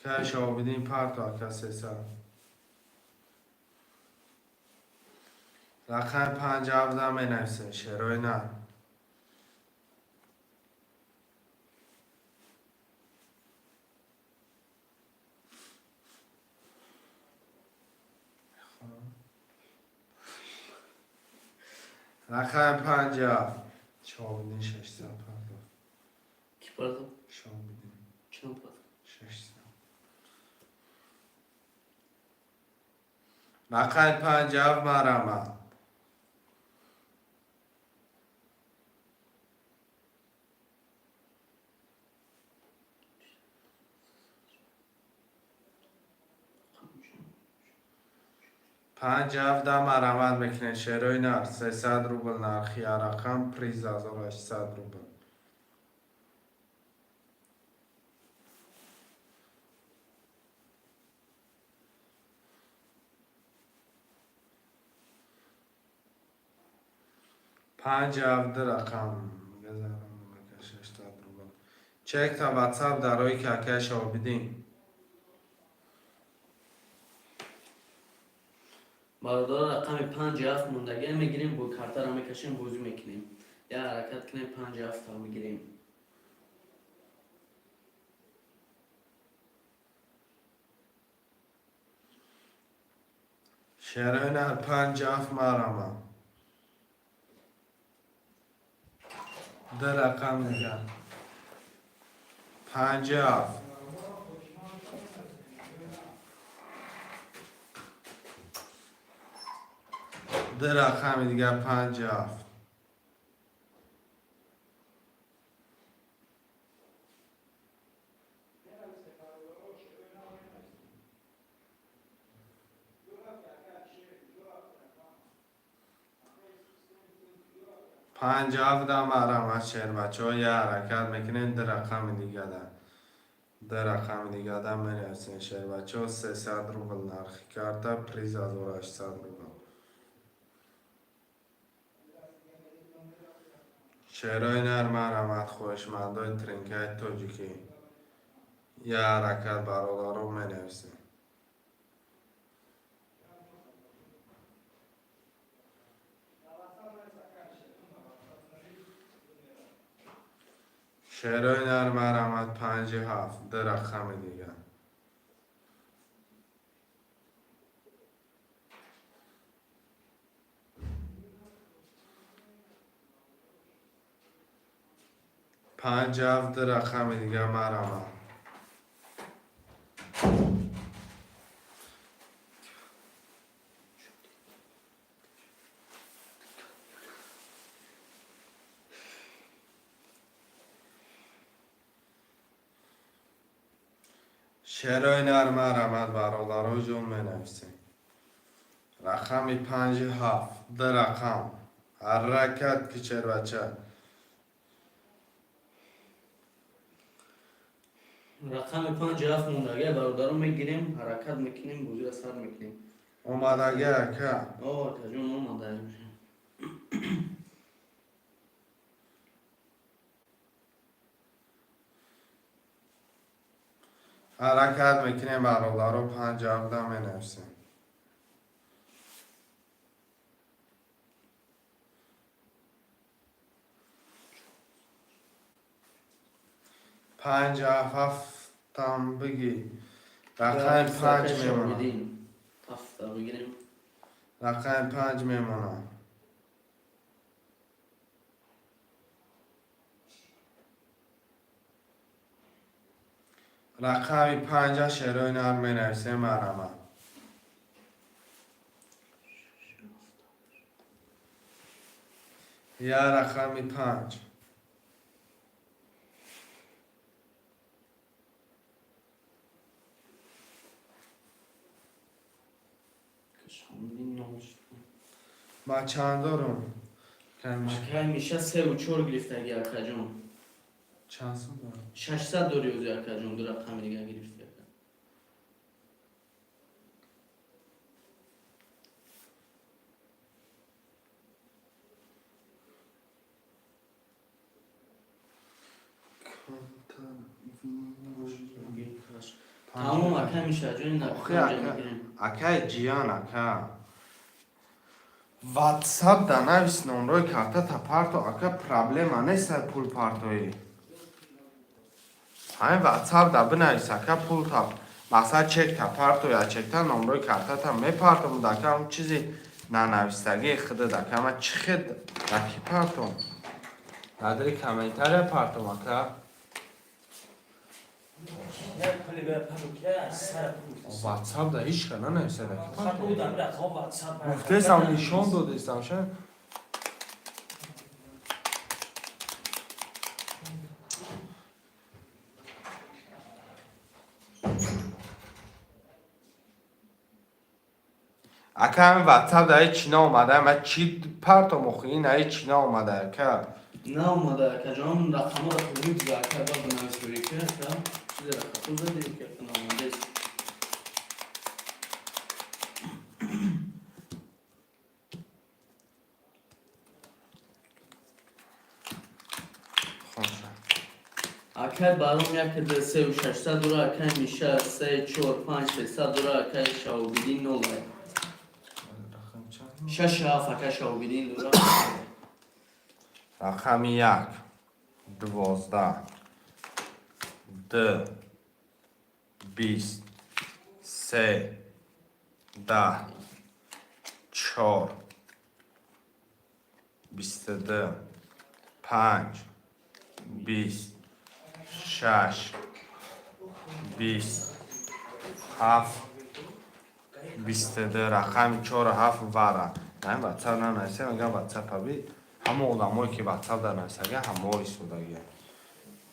Акай Шобидин, парто, ака, 300. Рақами 57 менависем, шерои на. Рақами 57. Шобидин 600 парто. Ки парто? Шобидин. Чанд парто? 600. Рақами 57 марама. 57 марамат мекунед, шерои нар. 300 рубл нархи рақам, приз 1800 рубл. 57 рақам 600 рубл. Чек та ватсап дарои ки акай Шобидин. Бародаро, рақами 57 мондагия мегирем, бо картаро мекашем, бозӣ мекунем. Я ҳаракат кунем, 57-та мегирем. Шерои нар, 57 марама. Ду рақам дигар. 57. Ду рақами дигар, 57. 57 марама, шербачаҳо, я ҳаракат мекунем, ду рақами дигада. Ду рақами дигада менависем, шербачаҳо, 300 рубл нархи карта, приз 1800 рубл. Шерои нар, марамат, хоҳишмандои тринкаи тоҷикӣ. Я ҳаракат, бародаро, менависем. Шерои нар, марамат, 57, ду рақами дигар. 57, ду рақами дигар, марамат. Шерои нар, марамат, бародаро ҷон, менависем. Рақами 57, ду рақам. Ҳаракат ки, шербача. Рақами 57 мондагия, бародаро, мегирем, ҳаракат мекунем, бозиро сар мекунем. Омадагӣ, ака? О, акаҷон, омада. Ҳаракат мекунем, бародаро, 57 менависем. 57-ам бигӣ. Рақами 5 мемонад. Ҳафта бигирем. Рақами 5 мемонад. Рақами панҷа шерои нар менависем, марама. Я рақами панҷ. Ма чанд дорум? Акай Миша севу чор гирифтаги, акаҷон. Чанд сум дорам? 600 дори ӯзи, акаҷон, ду рақами дига гирифти, ака. Тамом, акай Мишаҷон. Охи, акай ҷиян, ака, ватсап да навис, номрои картата парто, ака. Проблема нест пул партоӣ. Ҳамин ватсап да бинавис, ака, пул та, мақсад, чекта парто я чекта номрои картата мепартом. Ака, он чизи нанавистагии худат, ака, ма чӣ хед да ки партом? Дадри комментария партом, ака. Ватсап да ҳеч ка нанависад, ака. Гуфтесам, нишон додестам ша. Ака, ҳамин ватсап да ҳеч чӣ наомада. Ма чӣ партом охи? Ин ҳеч чӣ наомада, ака. Наомада, акаҷон, рақаморо тугрӣ, ака, ба бинавис бирӣ ки, ака, чизе рақамҳо задем ки, ака, наомадест. Хоша. Акай Баром як д сеу 600 дора, акай Миша се чор панҷ 300 дора, акай Шаобидин нол. Рақам чанд? Шаш ҳафт, акай Шаобидин дора. Рақами як, 12, д, 20, се, 10, чор, 22, панҷ, 20, шаш, 20, ҳафт, 22. Рақами чору ҳафт вара. Ҳамин ватсап нанависем, ага. Ватсапаби ҳама одамое ки ватсап дар нависага, ҳамао истодагия.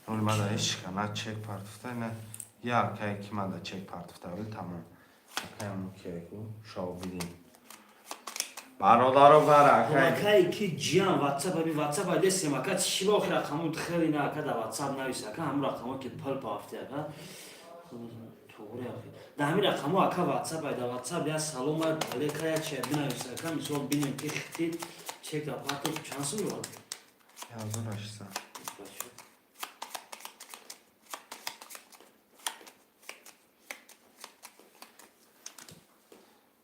Оли мада ҳеч ка на чек партофта, на як акае ки мада чек партофта буд, тамом. Акай ҳамо кияку Шоҳбидин. Бародаро, вара, акай. Акай ки ҷиян, ватсап аби, ватсап адесем, ака, чӣ ба охир рақамо хеле на, ака, да ватсап навис, ака, ҳамун рақамо ки пул пафти, ака, туғри, ахи, да ҳамин рақамо, ака, ватсап ай, да ватсап я салом ай, алека, я чи бинавис, ака, мисол бинем ки хитид чек да партов. Чанд сум дорад? 1800.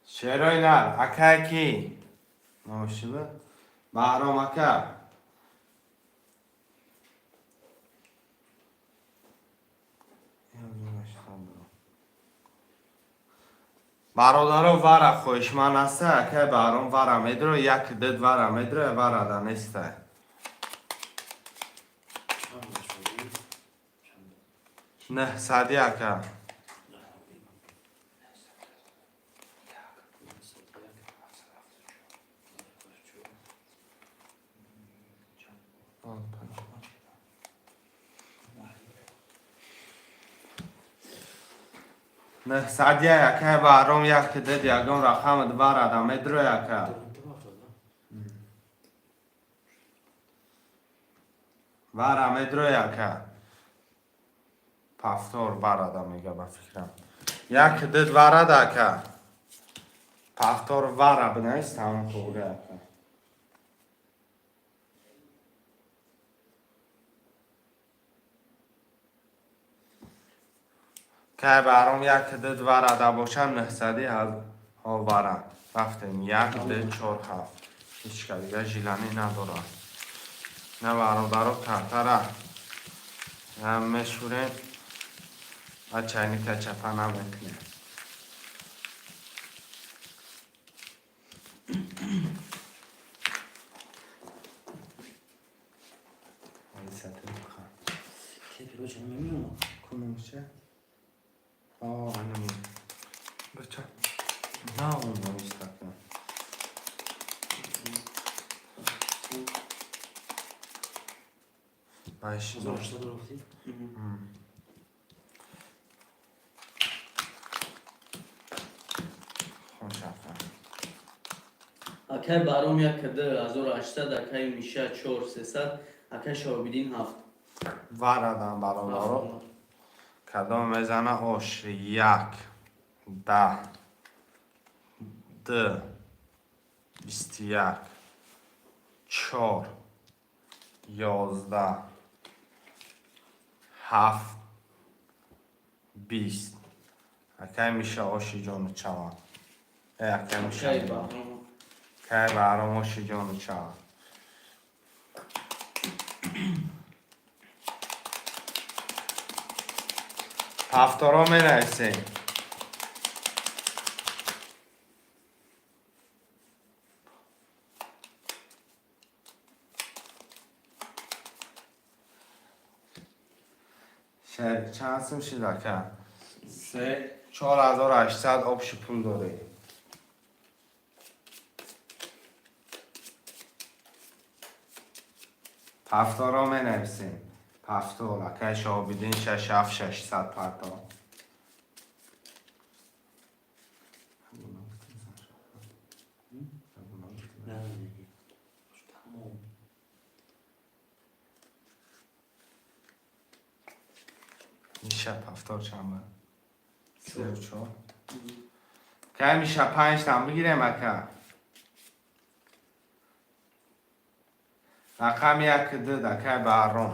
Шерои нар, акай ки? Ношиба? Баҳром ака. 1800 дорам. Бародаро, вара хоҳишманд аста, акай Баҳром вара медро, як дид вара медро, вара да неста. Чанд бошад? Чанд? 900, ака. 900, акай Баҳром, як дид, ягон рақамат вара да медро, ака. Вара медро, ака. Повтор варада мега, ба фикрам. Як дид варада, ака. Повтор вара бинавис, тамом, туғри, ака. Кай Баҳром, як дид варада боша, 900 ҳо вара. Рафтем, як, д, чор, ҳафт. Ҳеч ка дига жиланӣ надорад. На, бародаро, картара ҳам мешӯрем ва чайника чапа намекунем. Ке пироча намемиём. Кунумча. Анами. Бача. На он нависта. Маш. 1800 рафтӣ? Хошафа. Акай Баром як д 1800, акай Миша чор сесад, акай Шаҳобиддин ҳафт. Варадан бародаро. Кадом мезана ош як, 10, 2, 21, 4, 11, 7, 20. Акай Миша оши ҷону чаван. Акай Миша. Акай Баҳром. Акай Баҳром оши ҷону чаван. Ҳафторо менависем. Шер чанд сум шид ака? Се 4800 общий пул дорем. Ҳафторо менависем. Ҳафтор акай Шоҳобиддин шаш ҳафт шашсад парто. Не, не. Тамом. Миша ҳафтор чанд буд? Сеу чор. Кай Миша панҷ там бигирем ака. Рақами як ду акай Баҳром.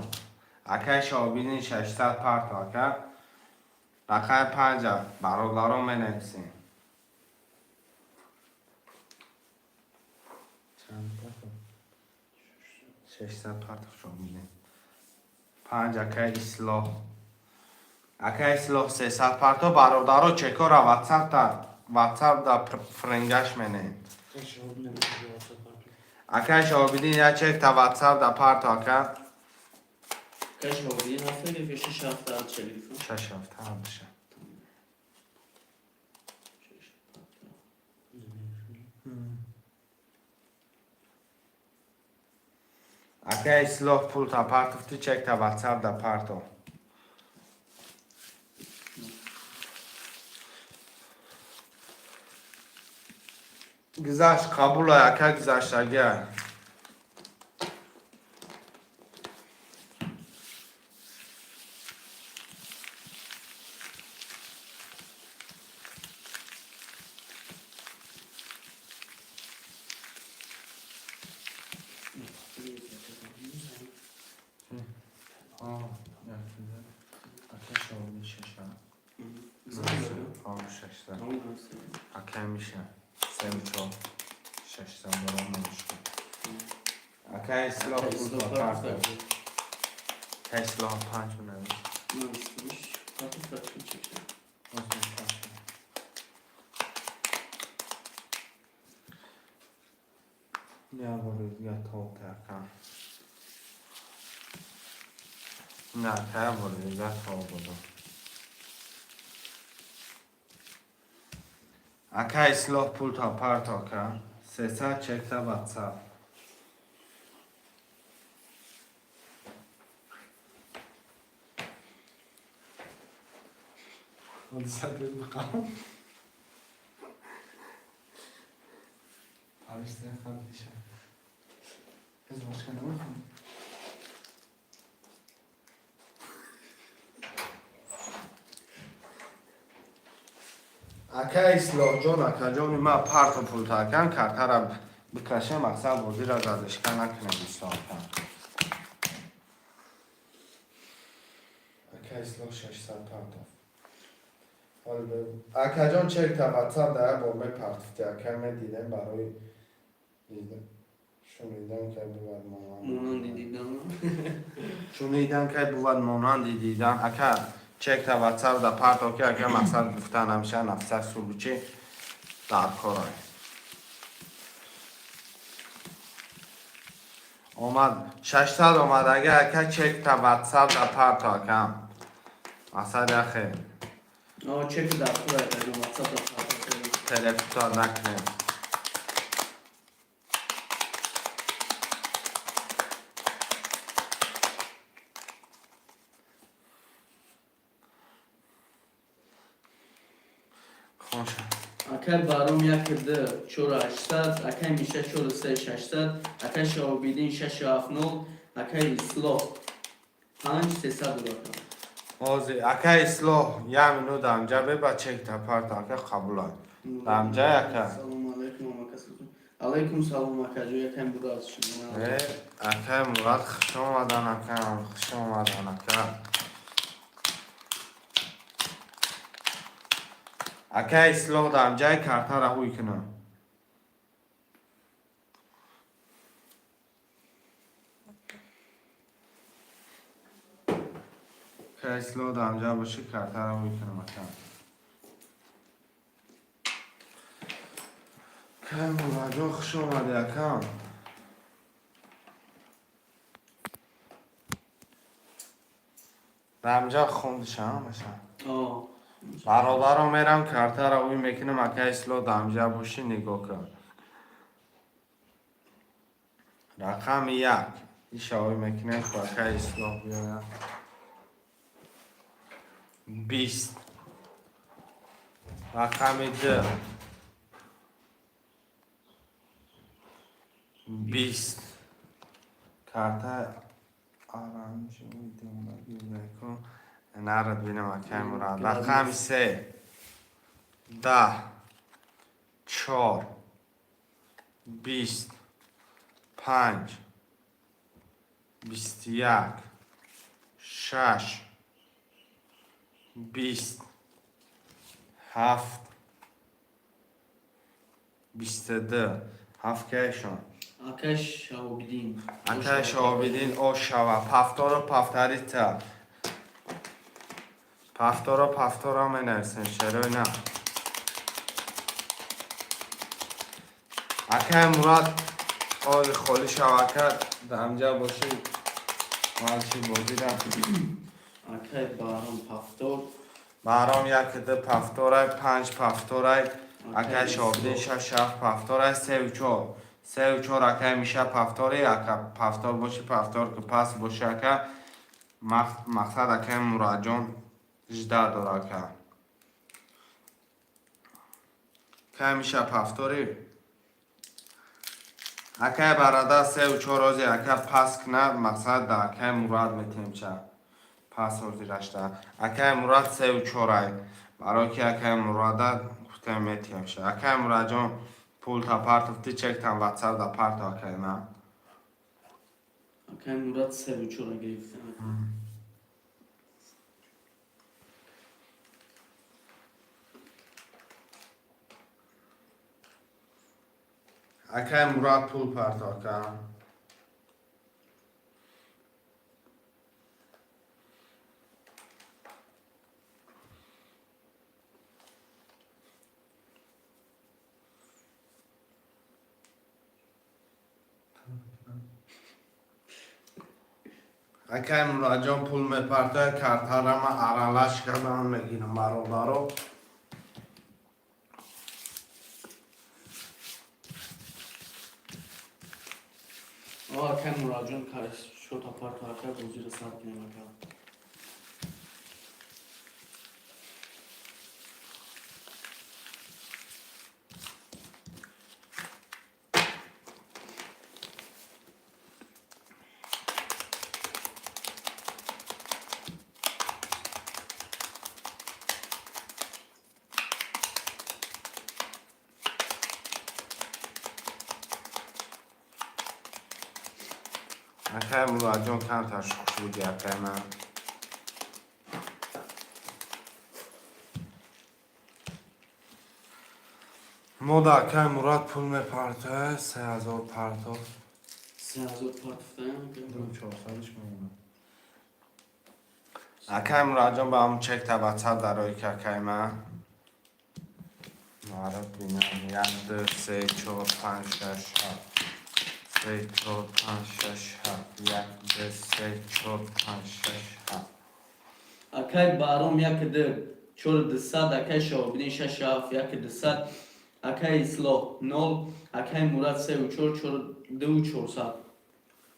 Акай Шоҳобиддин 600 парто ака. Рақами панҷа бародарон менависем. Чанд парто? 600 парто Шоҳобиддин. Панҷ акай Ислоҳ. Акай Ислоҳ 300 парто бародаро чекора WhatsApp да френгаш менем. Акай Шоҳобиддин як чек та WhatsApp да парто ака. Акай Шаҳобиддин ҳафт гирифт ё шаш ҳафт ҳарча гирифт? Шаш ҳафт ҳардуша. Шаш ҳафт. Акай Ислоҳ пул та партофти чек та WhatsApp да парто. Гузашт қабула ака гузаштагия. Ака Шоҳобиддин шаш ҳафт. 600. Акай Миша сеу чор. 600 баром намешуд. Акай Ислоҳ пул та парто. Акай Ислоҳ панҷ бинавис. Партофт. Озмун панҷ. Я бори дига топ ака. Не, ака я бори дига топ буду. Ака Ислоҳ пул та парто ака. 300 чек та WhatsApp. Ҳодиса мақом. Алишта хабиша. Ez başka ne var? Ака Ислоҳҷон, акаҷони ма парто пулта акан картара бикашем, мақсад бозира задашка накунем дӯстон ака. Ака Ислоҳ 600 партоф. Акаҷон чек та WhatsApp да як бор мепартофти ака медидем барои шунидан кай бувад монанд. Монанди дидан. Шунидан кай бувад монанди дидан. Ака чек та WhatsApp да парто ки ака мақсад гуфта намеша нафса сулучи дар корай. Омад 600 омад ага ака чек та WhatsApp да парто ака. Мақсад яхе. Чеки дар кура WhatsApp да Телефон накунем. Акай Баром 1 2 4 800, акай Миша 4 3 600, акай Шаҳобиддин 6 7 0, акай Ислоҳ 5 300 ракам. Ҳозир акай Ислоҳ, як минут амҷа беба, чекта парта, ака, қабулай. Амҷа, ака. Салому алайкум, ака. Алайкум салом, акаҷо, якам бурад шумо. Э, акай Мурад, хуш омадан, акам, хуш омадан, ака. Акай Ислоҳ, дамҷаи картара ҳуй кунам. Акай Ислоҳ, дамҷа боши, картара ҳуй кунам, ака. Акай Мурадҷон, хуш омадӣ, акам. Дамҷа хондиша маша. Бародаро, мерам, картара ӯй мекунам, ака Ислоҳ, дамҷа бошӣ, нигоҳ кун. Рақами як. Иша ӯй мекунем, ко ака Ислоҳ биёяд. 20. Рақами ду. 20. Карта оранжевый кун. Нарад бинам, акай Мурад. Рақами се. 10. 4. 20. 5. 21. 6. 20. 7. 22. 7 кайшон. Акай Шаҳобиддин. Акай Шаҳобиддин, ошава. Повторо повторите. Повторо повторо менависем, шерои на. Акай Мурад, ози холӣ шава, ака, дамҷа бошӣ, малши бозира. Акай Баҳром, повтор. Баҳром, як ду повторай, панҷ повторай, акай Шаҳобиддин, шаш, ҳафт повторай, севу чор. Севу чор, акай Миша, повтори, ака, повтор боши, повтор ки пас боши, ака. Мақсад, акай Мурадҷон жда дора, ака. Акай Миша, повтори. Акай барада, севу чор ози, ака, пас кна, мақсад да акай Мурад метем ча. Пас ҳозирашта. Акай Мурад, севу чорай. Барои ки акай Мурада гуфтем, метиҳем ша. Акай Мурадҷон, пул та партофти, чектам WhatsApp да парто, акай ма. Акай Мурад севу чора гирифтам. Акай Мурад, пул парто, ака. Акай Мурадҷон пул мепартояд, картарама аралаш кардан мегирам, бародаро. О, акай Мурадҷон, шота парто, ака, бозиро сар кунем, ака. Акай Мурадҷон, камтар шухш буди, акай ман. Мо да акай Мурад пул мепартояд, 3000 партоф. 3000 партофтаям. 400-ш мемонад. Акай Мурадҷон, ба ҳамун чекта WhatsApp дарои ки, акай ман. Марад бинам, як, ду, се, чор, панҷ, шаш, ҳафт. Се, чор, панҷ, шаш, ҳафт. Як, ду, се, чор, панҷ, шаш, ҳафт. Акай Баҳром, як ду 4200, акай Шаҳобиддин шашу ҳафт 1200, акай Ислоҳ нол, акай Мурад сеу чор чор дуву чорсад.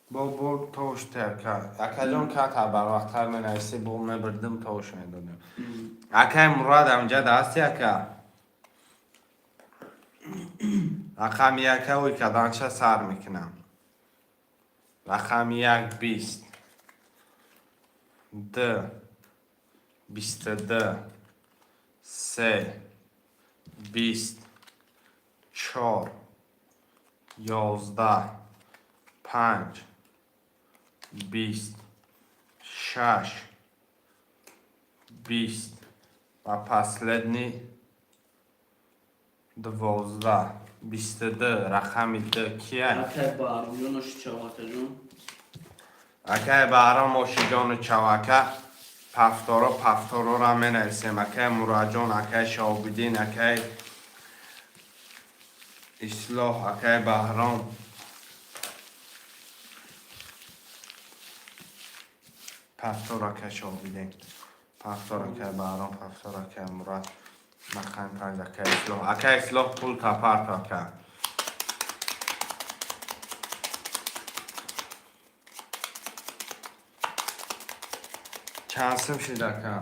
Бо бурд тош ака. Акаҷон, ката барвақттар менависӣ, бо мебирдим, тош медодем. Акай Мурад, амҷа дасти ака. Рақами яка ӯй каданча сар мекунам. Рақами як 20. Д. 22. Се. 20. Чор. 11. Панҷ. 20. Шаш. 20. Ва последний 12. 22. Рақами д кия? Акай Баҳромҷон, оши чавакаҷон. Акай Баҳром, ошиҷону чавака, пафторо пафторора менависем. Акай Мураҷон, акай Шоҳобиддин, акай Ислоҳ, акай Баҳром. Пафтор, акай Шоҳобиддин. Пафтор, акай Баҳром, пафтор, акай Мурад. Рақами панҷ, акай Ислоҳ. Акай Ислоҳ, пул тапарто, ака. Чанд сум шид, ака?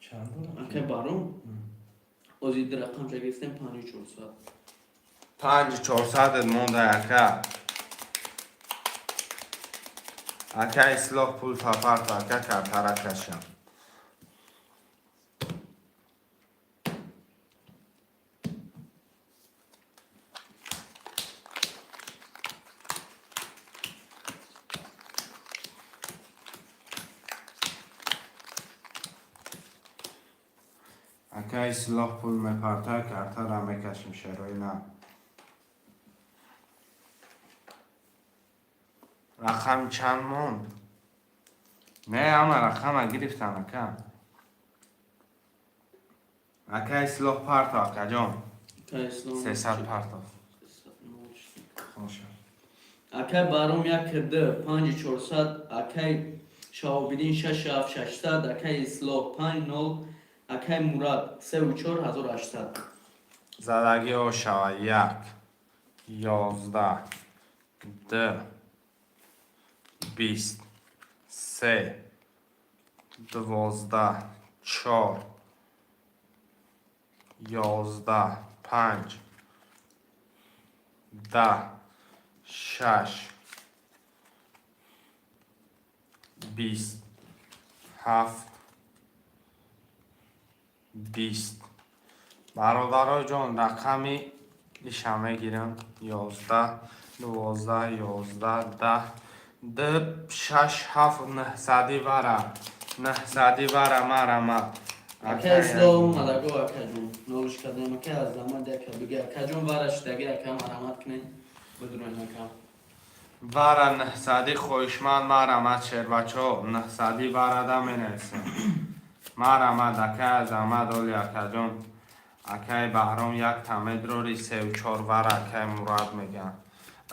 Чанд дорам? Акай Баҳром, ози ду рақамша гирифтем, 5400. 5400-ат монда, ака. Ака Ислоҳ, пул тапарто, ака, картара кашам. Ака Ислоҳ пул мепарта, картара мекашем, шерои на. Рақам чанд монд? Не, ҳама рақама гирифтам, ака. Ака Ислоҳ, парто, акаҷон. Акай Ислоҳ. 300 парто. Хоша. Акай Баҳром як д 5400, акай Шаҳобиддин шашу ҳафт 600, акай Ислоҳ панҷ нол, акай Мурад сеу чор 1800. Задагиҳо шава: як, 11, д, 20, се, 12, чор, 11, панҷ, 10, шаш, 20, ҳафт, 20. Бародаро ҷон, рақами иша мегирам: 11, 12, 11, 10, д, шаш, ҳафт, нӯҳсади вара, нӯҳсади вара, марама. Акай Ислоҳ омадаго, акаҷон, нолиш кардем. Акай Азамат, яка бига, акаҷон, вара шудаги, ака, марамат кунед, бидурен, ака. Вара нӯҳсади хоҳишманд, марамат, шербачо, нӯҳсади варада менависем. Марамат, акай Азамат, оли акаҷон. Акай Баҳром, як тамедрори севу чор вара, акай Мурад мегӯянд.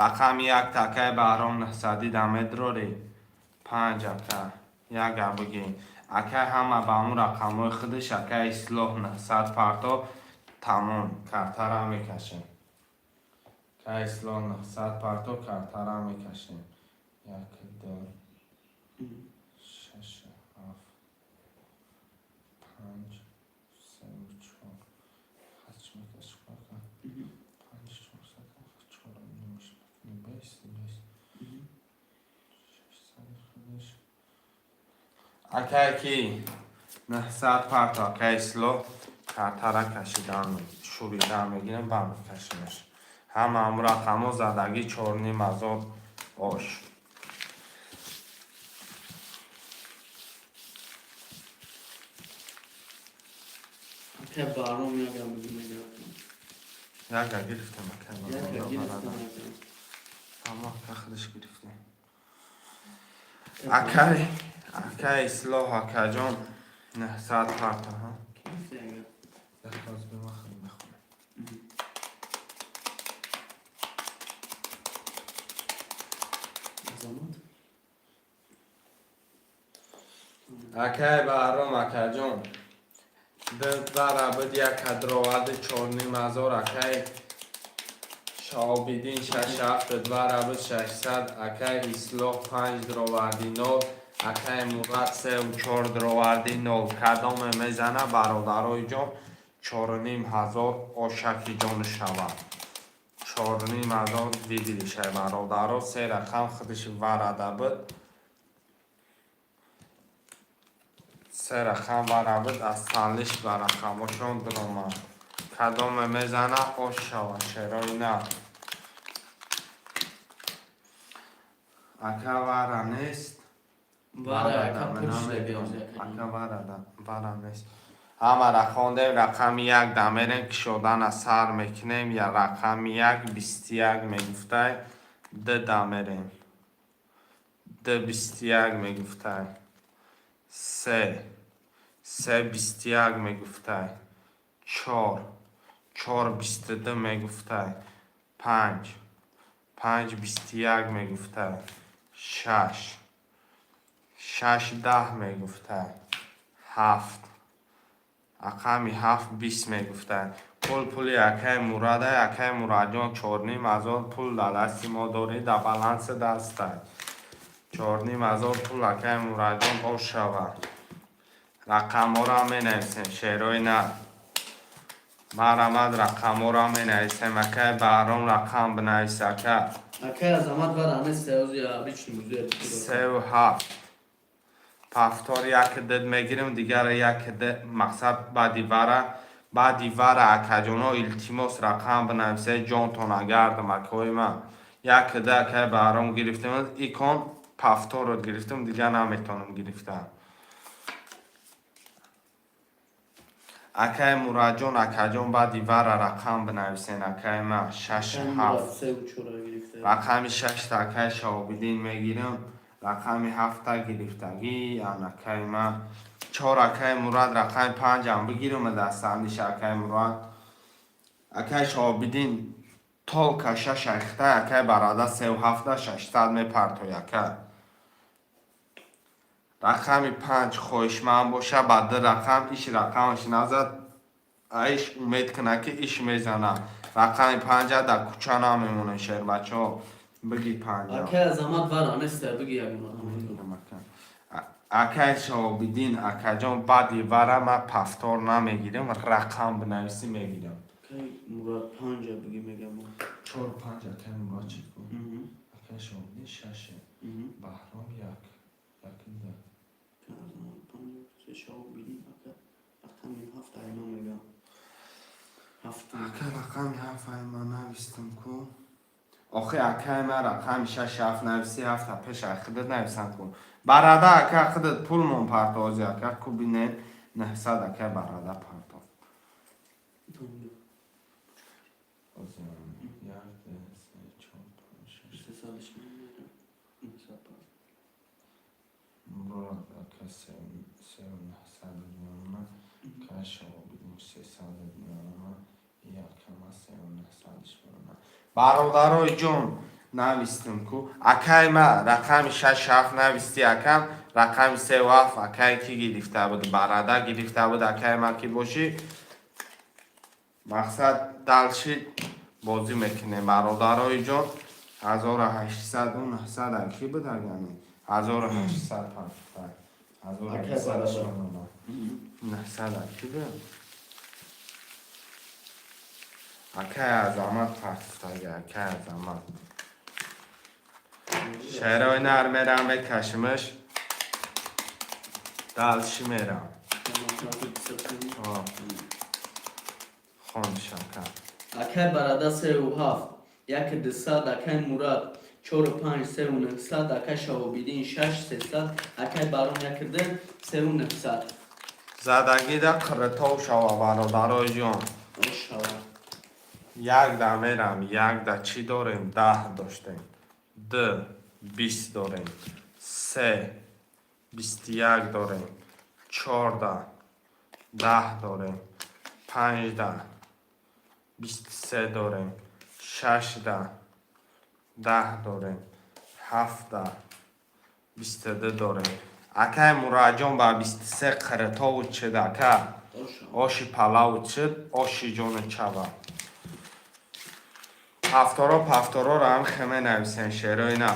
Рақами якта, акай Баҳром, нӯҳсади дамедрори панҷ, ака, яга бигӣ. Акай, ҳама ба ҳамун рақамҳои худаш. Акай Ислоҳ, 900 парто, тамом, картара мекашем. Акай Ислоҳ, 900 парто, картара мекашем. Як, ду, шаш, ҳафт, панҷ, севу чор. Ҳач мекашем, ака. Панҷ, чорсад, чор, нимаш мекунем, 20, 20. 600 худаш. Акай ки 900 парто, акай Ислоҳ, картара кашидан, шуридан мегирем ба мекашемаш. Ҳама ҳамун рақамҳо задагӣ, 4500 ош. Акай Баҳром, яга биги мега. Яга гирифтем, акай. Яка гирифтем, ака. Ҳама ака худаш гирифтем. Акай, акай Ислоҳ, акаҷон, 900 парто, ҳа? Гирифта, яга. Як боз бема хеле мехонем. Азамат. Акай Баҳром, акаҷон. Ду вара буд, яка дроварди, 4500. Акай Шаобиддин, шаш ҳафт вара буд, 600. Акай Ислоҳ, панҷ дроварди, нол. Акай Мурад, сеу чор дроварди, нол. Кадоме мезана, бародарои ҷон, 4500 ошаки ҷон шавад. 4500 виделишай, бародаро. Се рақам худиш варада буд, се рақам вара буд, аз талиш ба рақамошон дуромад. Кадоме мезана, ош шавад, шерои на. Ака, вара нест. Вара ака пур шуда. Ака, вара вара нест. Ҳамара хондем. Рақами як дамерем, кишодана сар мекунем. Я рақами як 21 мегуфтай, д дамерем, д 21 мегуфтай, се, се 21 мегуфтай, чор, чор 22 мегуфтай, панҷ, панҷ 21 мегуфтай, шаш, шаш 10 мегуфтай, ҳафт, рақами ҳафт 20 мегуфтай. Пул пули акаи Мурадай. Акаи Мурадҷон, 4500 пул дар дасти мо дорӣ, дар баланси дастай 4500 пул. Акаи Мурадҷон, ош шавад. Рақамҳоро менависем, шерои на. Марамад, рақамҳоро менависем. Акаи Баҳром, рақам бинавис, ака. Акай Азамат, вара нест, ози личный музей. Сеу ҳафт повтор як дид мегирем, дигара як д мақсад. Баъди вара, баъди вара, акаҷоно, илтимос, рақам бинависе, ҷонтона гардам, акои ман. Як д акаи Баҳром гирифтем, икон повторро гирифтем, дигар наметонам гирифтан. Акаи Мурадҷон, акаҷон, баъди вара рақам бинависен, акаи ман. Шаш ҳафт. Рақами шашта акаи Шаҳобиддин мегирам, рақами ҳафта гирифтагӣ анакаи ман. Чор акаи Мурад, рақами панҷам бигирам дастандиш, акаи Мурад. Акаи Шаҳобиддин толка шаш айхта, акаи Барада сеу ҳафта 600 мепартой, ака. Рақами панҷ хоҳишманд боша ба ду рақам, иш рақамаш назад, иш умед кунад, ки иш мезана. Рақами панҷа дар кӯча намемонем, шербачаҳо, биги панҷа. Акай Азамат, вара нест, биги ягон. Акаи Шаҳобиддин, акаҷон, баъди вара ман повтор намегирам, рақам бинависӣ, мегирам. Акай Мурад, панҷа биги, мегам. Чор панҷ акаи Мурад чӣ ку? Акаи Шаҳобиддин шаше, Баҳром як, як ду. Азамат панҷа, се, Шаҳобиддин ака рақами ҳафт айно мегам. Ҳафт. Ака, рақами ҳафт ай ман навистам ку. Охи, акаи ман, рақами шаш ҳафт нависи, ҳафта пеш ай худат нависам ку. Барада, ака, худат пулмон партози, ака, ку бинен, 900 акаи Барада партофт. Як, ду, се, чор, панҷ, шаш. Мурод ака сеу 900 меона, акаи Шаҳобиддин 300 меона, якама сеу 900-ш меона. Бародарои ҷон, навистем ку. Акаи ма, рақами шаш ҳафт нависти, акам, рақами сеу ҳафт акае ки гирифта буд, Барада гирифта буд. Акаи ма, ки бошӣ, мақсад, дальше бозӣ мекунем, бародарои ҷон. 1800-у 900 ки буд, агани 1800 панҷ, 1800 ки буд, акаи Азамат партуфтага. Акаи Азамат, шерои нар, мерам, мекашимаш, дальше мерам. Хониш, ака. Акай Барада, сеу ҳафт, як 200. Акай Мурад, чору панҷ, сеу 900. Акай Шаҳобиддин, шаш, 300. Акай Барон, як ду, сеу 900. Задагида қиритов шава, бародарои ҷон. Шава. Як да мерам, як да чӣ дорем? 10 доштем, д 20 дорем, се 21 дорем, чорда 10 дорем, панҷда 23 дорем, шашда 10 дорем, ҳафтда 22 дорем. Акай Мураҷон, ба 23 қиритову чид, ака. Оши палав чид, оши ҷони чава. Пафторо, пафторо ам хеме нависен, шерои на.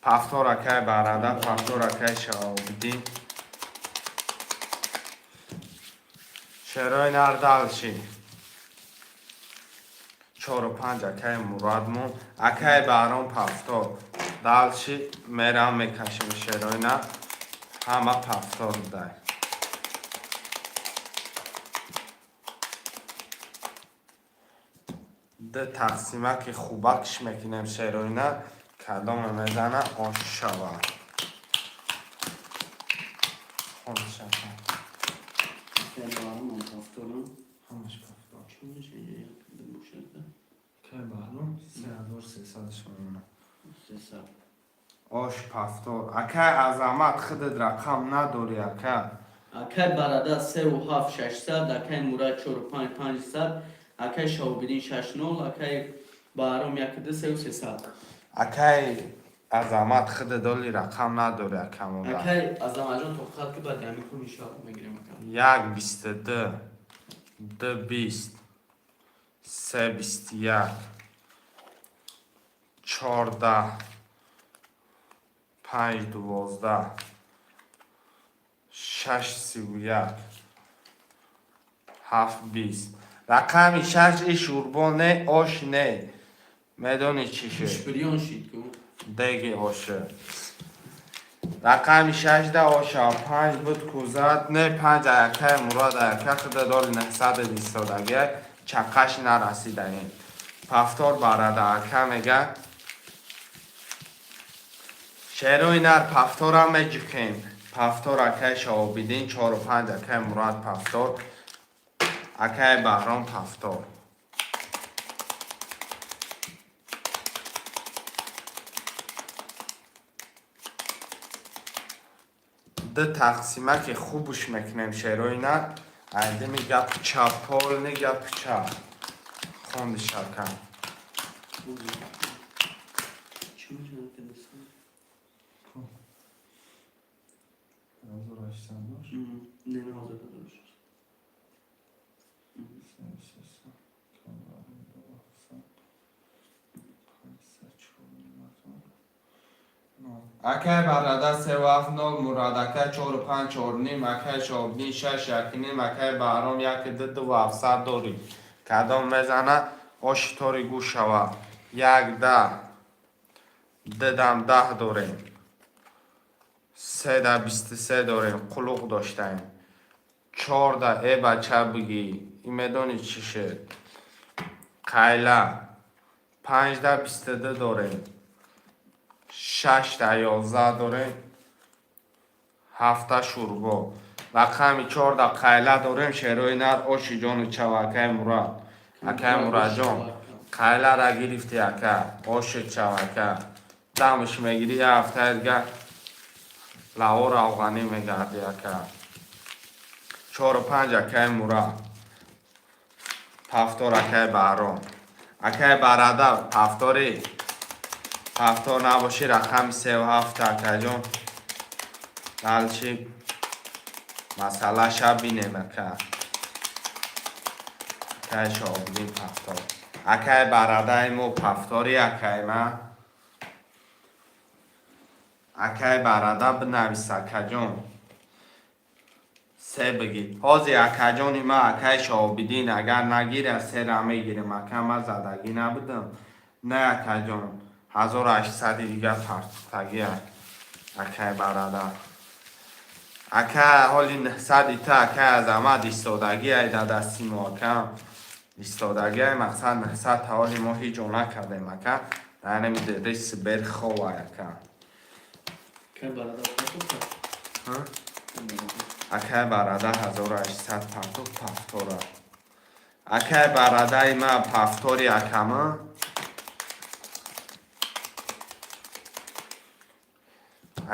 Пафтор акай барада, пафтор акай Шаҳобиддин. Шерои нар далши. Чору панҷ акай Мурадмон, акай Баҳром пафтор. Далши мерам мекашем шерои нар. Ҳама пафтор дай. Д тақсимаки хубакш мекунем шерои нар. Кадоме мезана ош шавад. Хоншака. Акай Баҳром пафторам. Ҳамаш пафтор. Чӣ меша инҷа як ду бошад? Кай Баҳром 3300 мемона. 300. Ош пафтор. Акай Азамат, худат рақам надорӣ, ака. Акай Барада севу ҳафт 600, акай Мурад чору панҷ 500, акай Шаҳобиддин шаш нол, акай Баҳром яку ду севу 300. Акай Азамат, худат доли рақам надорӣ, ака модар. Акай Азаматҷон, тоқат ки, баъд ҳамин кун иншоалло мегирем, ака. Як 22, ду 20, се 21, 14, панҷ 12, шаш 31, ҳафт 20. Рақами шаш и шӯрбо не, ош не. Медонӣ чӣ шуд? Гӯшбирён шид ку. Деги оша. Рақами шашда оша, панҷ буд кузат, не, панҷ акай Мурод, ака худа доли нҳсаду бистодагия чақаш нарасидаем. Пафтор барада ака мега. Шерои нар пафторам меҷухем. Пафтор акай Шаҳобиддин, чору панҷ акай Мурод пафтор, акай Баҳром пафтор. Ду тақсимаки хубуш мекунем шерои нар. Айдими гапи чап, полный гапи чап. Хонди шака. Чӣ меша ака дастам? Не, не, ҳозир дораш. Акай Барада севу ҳафт нол, Мурад акай чору панҷ чору ним, акай Шобиддин шаш яку ним, акай Баҳром яку ду дуву ҳафтсад дорӣ. Кадом мезана оши тори гӯш шава. Як даҳ, дудам 10 дорем. Седа 23 дорем, қулуқ доштаем. Чорда э бача бигӣ, и медонӣ чӣ шуд? Қайла. Панҷда 22 дорем. Шашта 11 дорем. Ҳафта шӯрбо. Рақами чорда қайла дорем, шерои нар оши ҷону чава, акай Мурад. Акай Мурадҷон, қайлара гирифти, ака, оши чава, ака. Дамш мегирӣ, як ҳафтаи дига лаво равғанӣ мегардӣ, ака. Чору панҷ акай Мурад. Пафтор акай Баҳром. Акай Барада пафторӣ. Пафтор набошӣ рақами севу ҳафт, акаҷон. Далчи масъалаша бинем, ака. Акай Шоҳобиддин пафтор. Акай Барадаи мо пафторӣ, акай ма. Акай Барада бинавис, акаҷон. Се бигир. Ҳозир акаҷони ма, акай Шоҳобиддин, агар нагира сера мегирем, ака, ман задагӣ набудам. Не, акаҷон, 1800-и дига партагия. Акай Барада. Ака ҳоли нҳсади та акай Азамат истодагӣ ай дар дасти мо, ака. Истодагӣ ай мақсад нҳсад та ҳоли мо ҳеҷ ҷо накардем, ака. Дар ҳамин дери Сибер ховай, ака. Акай Барада пафтор? Ҳа? Акай Барада 1800 партов пафтора. Акай Барадаи ма пафтори, акама.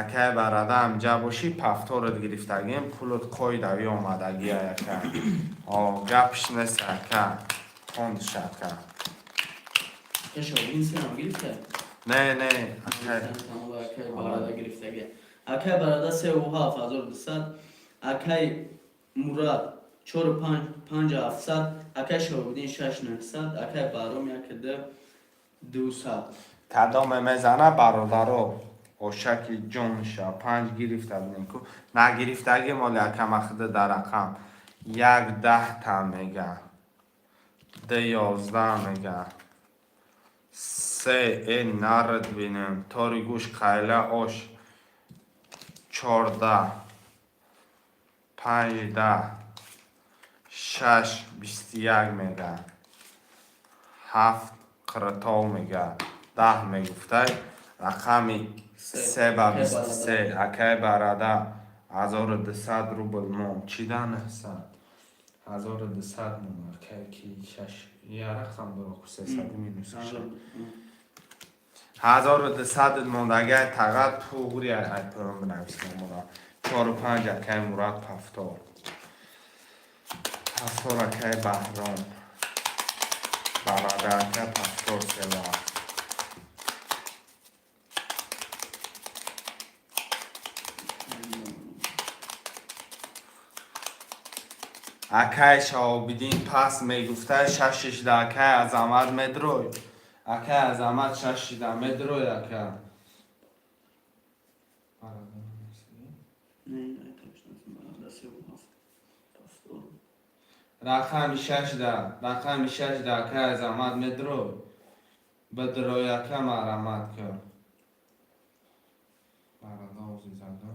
Акай Барада, амҷа бошӣ, пафторат гирифтагим, пулат қоидави омадагия, ака. О, гапш нест, ака. Хондиш, ака. Акай Шаҳобиддин серам гирифта? Не, не, акай. Тамом, акай Барада гирифтага. Акай Барада 3,7 1200, акай Мурад чору панҷ панҷу ҳафтсад, акай Шаҳобиддин шаш нӯҳсад, акай Баҳром яку ду дусад. Кадоме мезана, бародаро, ошаки ҷонша панҷ гирифта будем ку, нагирифтаги моли акамахида дар рақам як даҳта мега, ду 11 мега, се э нард бинем, тори гӯш қайла ош 14, панҷ 10, шаш 21 мега, ҳафт қиртов мега, 10 мегуфтай, рақами се ба 23. Акай Барада 1200 рубл мон чӣ да 900, 1200 мон, акай ки шаш я рақам дора ку, сесади минус 1200 мондагай тағат туғри ай поён бинавис номура чору панҷ. Акай Мурад пафтор пафтор, акай Баҳром, Барада ака пафтор сева. Акай Шаҳобиддин пас мегуфтай шашишда. Акай Азамат медрой, акай Азамат шашида медрой, ака. Не, не, точно, Барада севу ҳафт пафтор. Рақами шашда, рақами шашда, акай Азамат медрой, бидрой, ака, марамат кар. Барада ози зада.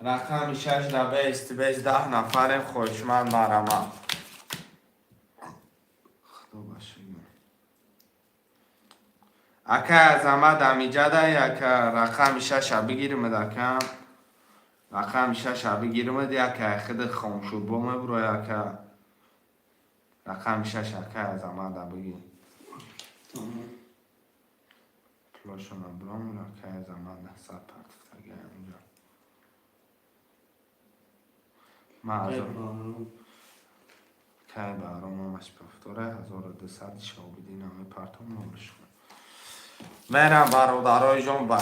Рақами шашда бест бест 10 нафарем, хоҳишманд марамат. Худо ба шукр. Акай Азамат амиҷадай, ака, рақами шаша бигиримад, ака, рақами шаша бигиримад, якай хиди хомшурбо мебурой, ака, рақами шаш, акай Азамада бигир. Тамом. Пулошона буром, акай Азамат 900 партифтагай онҷа. Ма Акай ҳазор Баҳром. Кай Баҳром ҳамаш пафтора, 1200 Шаҳобиддин ҳамаи партом нолиш кун. Мерам, бародарои ҷон, ба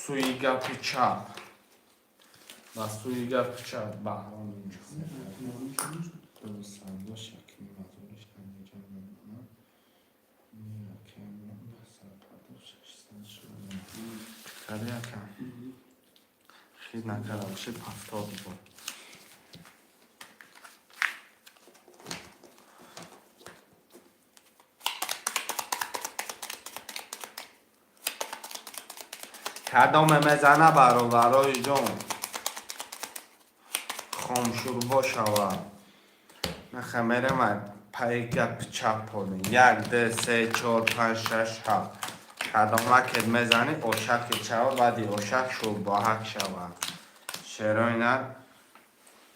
сӯи гапи чап, ба сӯи гапи чап. Баҳром дусандош якним ҳазориш намеҷа мемонад. Кади, ака, хид накарда бошед, пафтор буд. Кадоме мезана, бародарои ҷон, хомшурбо шавад. Наха мерем паи гапи чап полем. Як, ду, се, чор, панҷ, шаш, ҳафт. Кадомакет мезанӣ, ошакет шавад, баъди ошак шӯрбоҳак шавад. Шерои нар.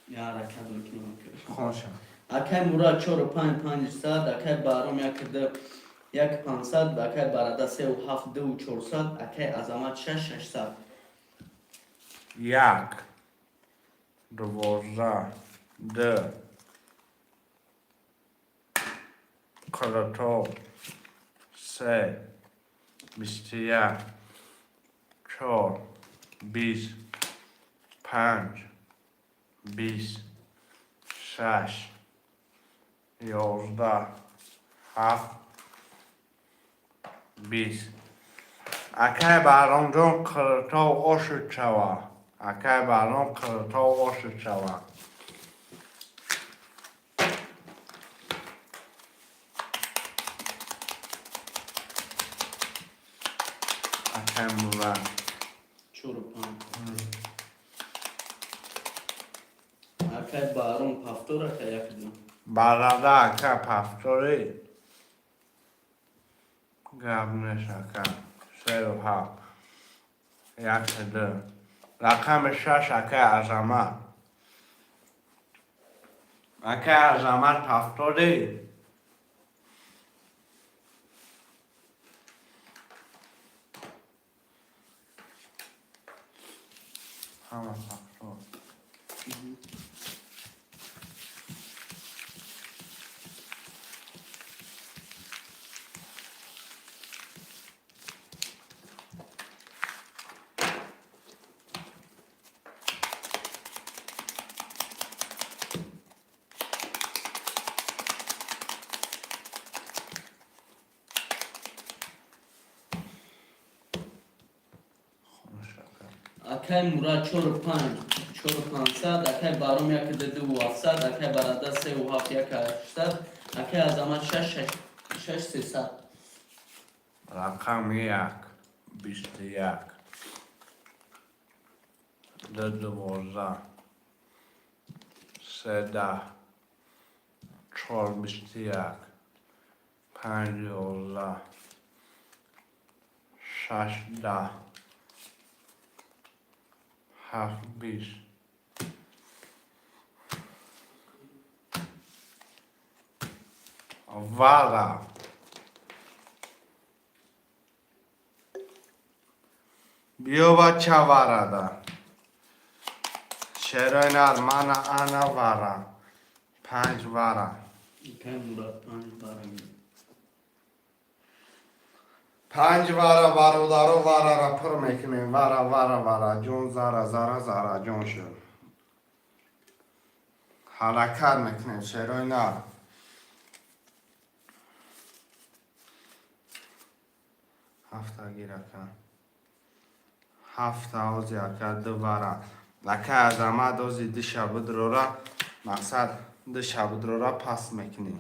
Я ҳаракат мекунем, акай. Хонша. Акай Мурад чору панҷ панҷсад, акай Баҳром яку ду як пансад, акай Барада севу ҳафт дуву чорсад, акай Азамат шаш шашсад. Як, 12, ду қиртоб, се 21, чор 20, панҷ 20, шаш 11, ҳафт 20. Акай Баҳромҷон, қиртов ошуд шава. Акай Баҳром, қиртов ошуд шава. Акай Мурад. Чору панҷ. Акай Баҳром пафтор, акай, яку ду. Барада, ака, пафтори, гап неш, ака. Сею ҳафт, як, ду, рақами шаш. Акай Азамат, акай Азамат, пафтори. Ҳама пафтор. Акай Мурад чору панҷ, чору панҷсад, акай Баҳром яку ду, дуву ҳафтсад, акай Барада сеу ҳафт, яку ҳаштсад, акай Азамат шаш, шаш сесад. Рақами як, 21, ду 12, се 10, чор 21, панҷ 11, шаш 10, ҳафт 20. Вара. Биё, бача, варада. Шерои нар, мана ана вара. Панҷ вара. Акай Мурад панҷ вара. Панҷ вара, бародаро, варара пур мекунем. Вара, вара, вара. Ҷон зара, зара, зара, ҷон шуд. Ҳаракат мекунем, шерои нар. Ҳафта гир, ака. Ҳафта ози, ака, ду вара. Ака Азамат ози ду шабудрора, мақсад ду шабудрора пас мекунем.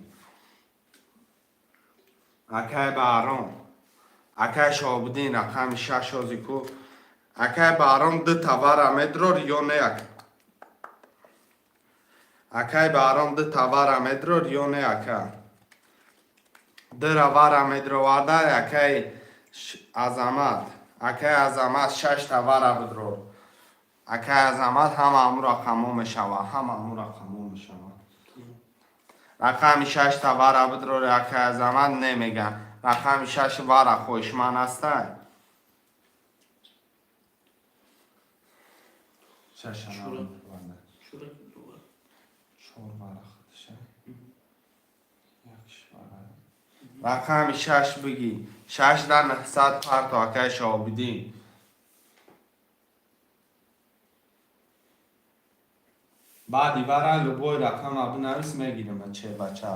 Акай Баҳром. Акай Шоҳобуддин рақами шаш ози ку. Акай Баҳром ду тавара медрор ё не? Акай Баҳром ду тавара медрор ё не, ака? Дура вара медроварда акай Азамат. Акай Азамат шаш тавара бидрор. Акай Азамат ҳама ҳамун рақамҳо мешавад. Ҳама ҳамун рақамҳо мешавад. Рақами шаш тавара бидрор акай Азамат немега. Рақами шаш вара хоҳишманд ҳастай? Шаша. Чура. Наванда. Чура дувар. Чор вара худша. Якш вара. Рақами шаш бигӣ. Шаш дар 900 парто, акай Шоҳобиддин. Баъди вара любой рақама бинавис, мегирем че бача.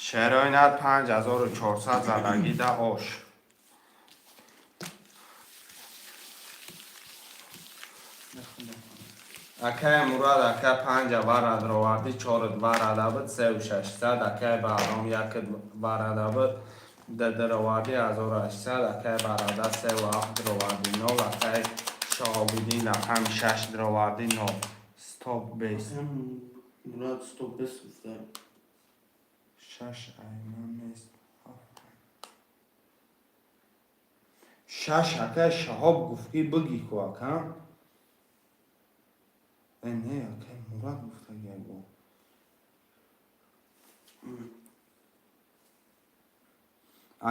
Шерои нар 5400 задагӣ да ош. Акай Мурад, ака, панҷа вара дровардӣ, чорут варада буд, сеу шашсад. Акай Баҳром як варада буд, ду дровардӣ, 1800. Акай Барада сеу ҳафт дровардӣ, нол. Акай Шоҳобиддин рақами шаш дровардӣ, нол. Стоп бес. Мурад стоп бес гуфта. Шаш айман нест. Шаш акай Шаҳоб гуфт ки бигӣ ку, ака. Э, не, акай Мурад гуфтаги бо.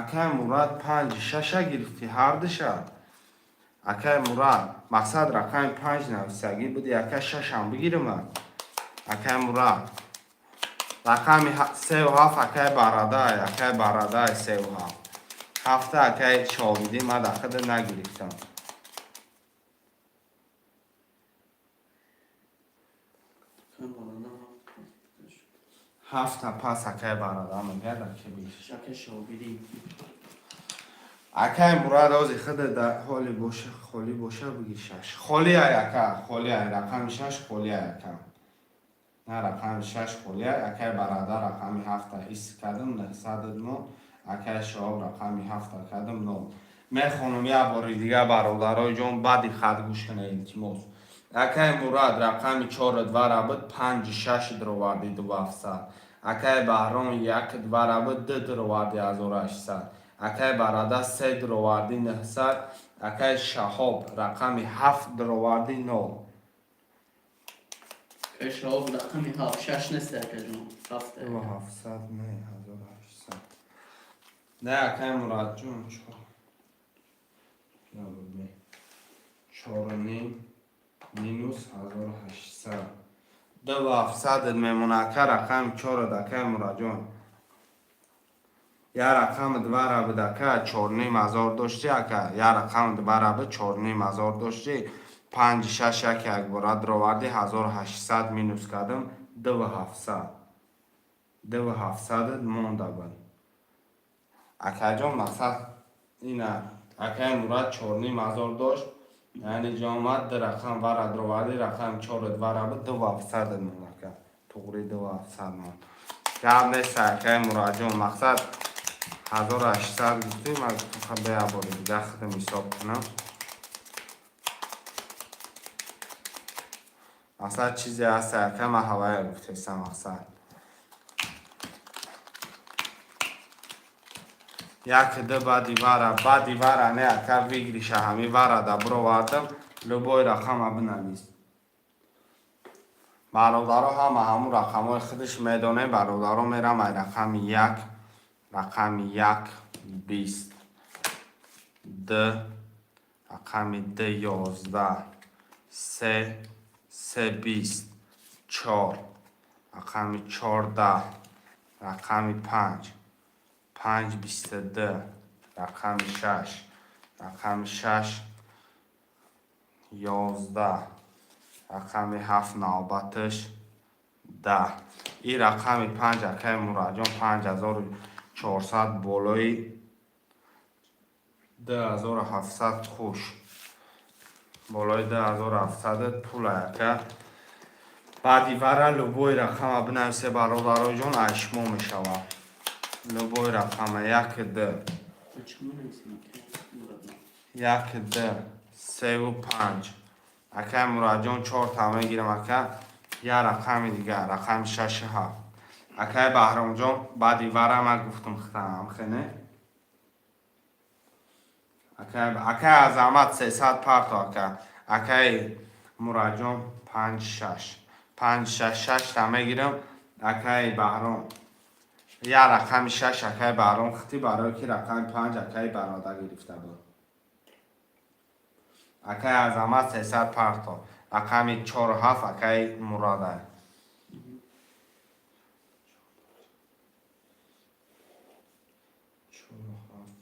Акай Мурад панҷ шаша гирифтӣ ҳардуша. Акай Мурад, мақсад рақами панҷ нависагӣ буди, ака, шашам бигирма. Акай Мурад. Рақами сеу ҳафт акай Барадай, акай Барадай сеу ҳафт. Ҳафта акай Шоҳобиддин ман дар худа нагирифтам. Акай Барада. Ҳафта пас акай Барада мегӯяд, аки бигир. Акай Шоҳобиддин. Акай Мурад ози худа дар ҳоли боша, холӣ боша, бигир шаш. Холӣ ай, ака, холӣ ай, рақами шаш холӣ ай, ака. На, рақами шаш холӣ ай, акай Барада рақами ҳафта ис кардам, 900 мо, акай Шоҳоб рақами ҳафта кардам, нол. Мехонам як бори дига, бародарои ҷон, баъди хат гӯш кунед, илтимос. Акай Мурад рақами чору двара буд, панҷи шаш дроварди, ду ҳафтсад. Акай Баҳром як двара буд, ду дроварди, 1800. Акай Барада се дроварди, 900. Акай Шаҳоб рақами ҳафт дроварди, нол. Акай Шаҳоб рақами ҳафт, шаш нест, акаҷон. Ҳафт. Ду ҳафтсад не, 1800. Не, акай Мурадҷон, чор. Набуд, чору ним минус 1800. Ду ҳафтсадат мемона, ака, рақами чорад, акай Мурадҷон. Я рақами двара буд, ака, 4500 дошти, ака. Я рақами двара буд, 4500 дошти. Панҷи шаш як якбора дроварди, 1800 минус кардам, 2700. 2700 монда буд. Акаҷон, мақсад ина, акаи Мурад 4500 дошт. Яъне ҷо омад, ду рақам вара дроварди, рақами чору двара буд, 2700 монд, ака. Туғри 2700 монд. Гап нест, акаи Мурадҷон, мақсад 1800 гуфтӣ, ман гуфтам бея бори дига худам ҳисоб кунам. Мақсад чизе ҳаст, ака, ман ҳавая гуфтесам, мақсад. Як ду баъди вара, баъди вара не, ака, выигрыша ҳами вара да бировардам, любой рақама бинавис. Бародаро ҳама ҳамун рақамҳои худаш медонем, бародаро мерам ай рақами як, рақами як бист, д, рақами д 11, се, се бист, чор, рақами 14, рақами панҷ, панҷ 22, рақами шаш, рақами шаш 11, рақами ҳафт навбаташ 10. Ин рақами панҷ, акаи Мурадҷон, 5400 болои 2700 хуш. Болои 2700 пул, ака. Баъди вара любой рақама бинависе, бародароҷон, айшмо мешавад. Любой рақама як д. Як д, севу панҷ. Акаи Мурадҷон, чорта мегирам, ака. Я рақами дигар, рақами шашу ҳафт. Акаи Баҳромҷон, баъди вара ман гуфтам хитам, хене? Акаи Азамат 300 парто, ака. Акаи Мурадҷон панҷ шаш. Панҷ шаш шашта мегирам. Акаи Баҳром. Я рақами шаш акаи Баҳром хити, барое ки рақами панҷ акаи Барода гирифта буд. Акаи Азамат 300 парто. Рақами чору ҳафт акаи Мурада. Чору ҳафт.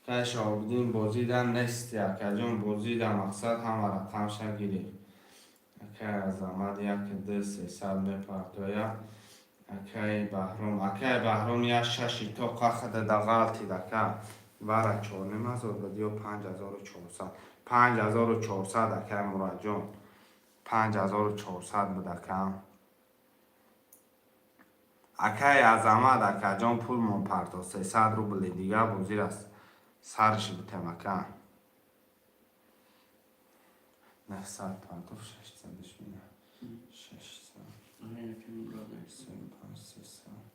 Акаи Шоҳобиддин бозида нести, акаҷон, бозида мақсад ҳама рақамша гирифт. Акаи Азамат як ду сесад мепартояд. Акаи Баҳром, акаи Баҳром як шаши тоқа хада да ғалтид, ака. Вара 4500 буд ё 5400. 5400, акаи Мурадҷон. 5400 буд, ака. Акаи Азамат, акаҷон, пулмон парто, 300 рубли дига бозир аст. Сарш бутем, ака. 900 партов, 600 мина. 600. Се панҷ сесад.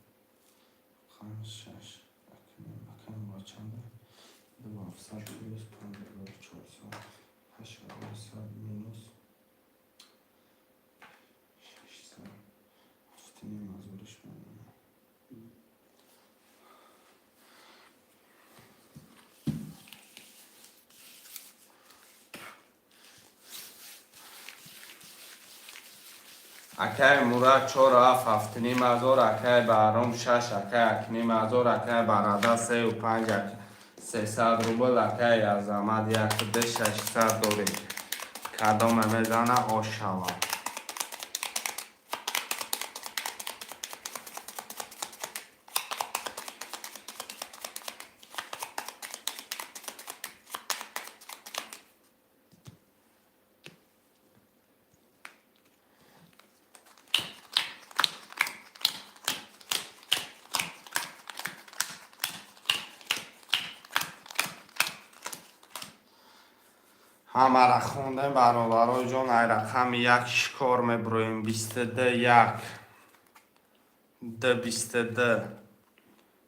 Панҷ шаш. Акаи Мурад чанда? 2700 плюс 5400. 8100 минус 600. 7500-иш мемонад. Акаи Мурад чору ҳафт 7500, акаи Баҳром шаш, акаи 1500, акаи Барада сею панҷ 300 рубл, акаи Азамат як ду 600 дорем. Кадоме мезана ош шавад. Ҳамара хондем, бародарои ҷон, ай рақами як шикор мебуроем, 22 як, д 22,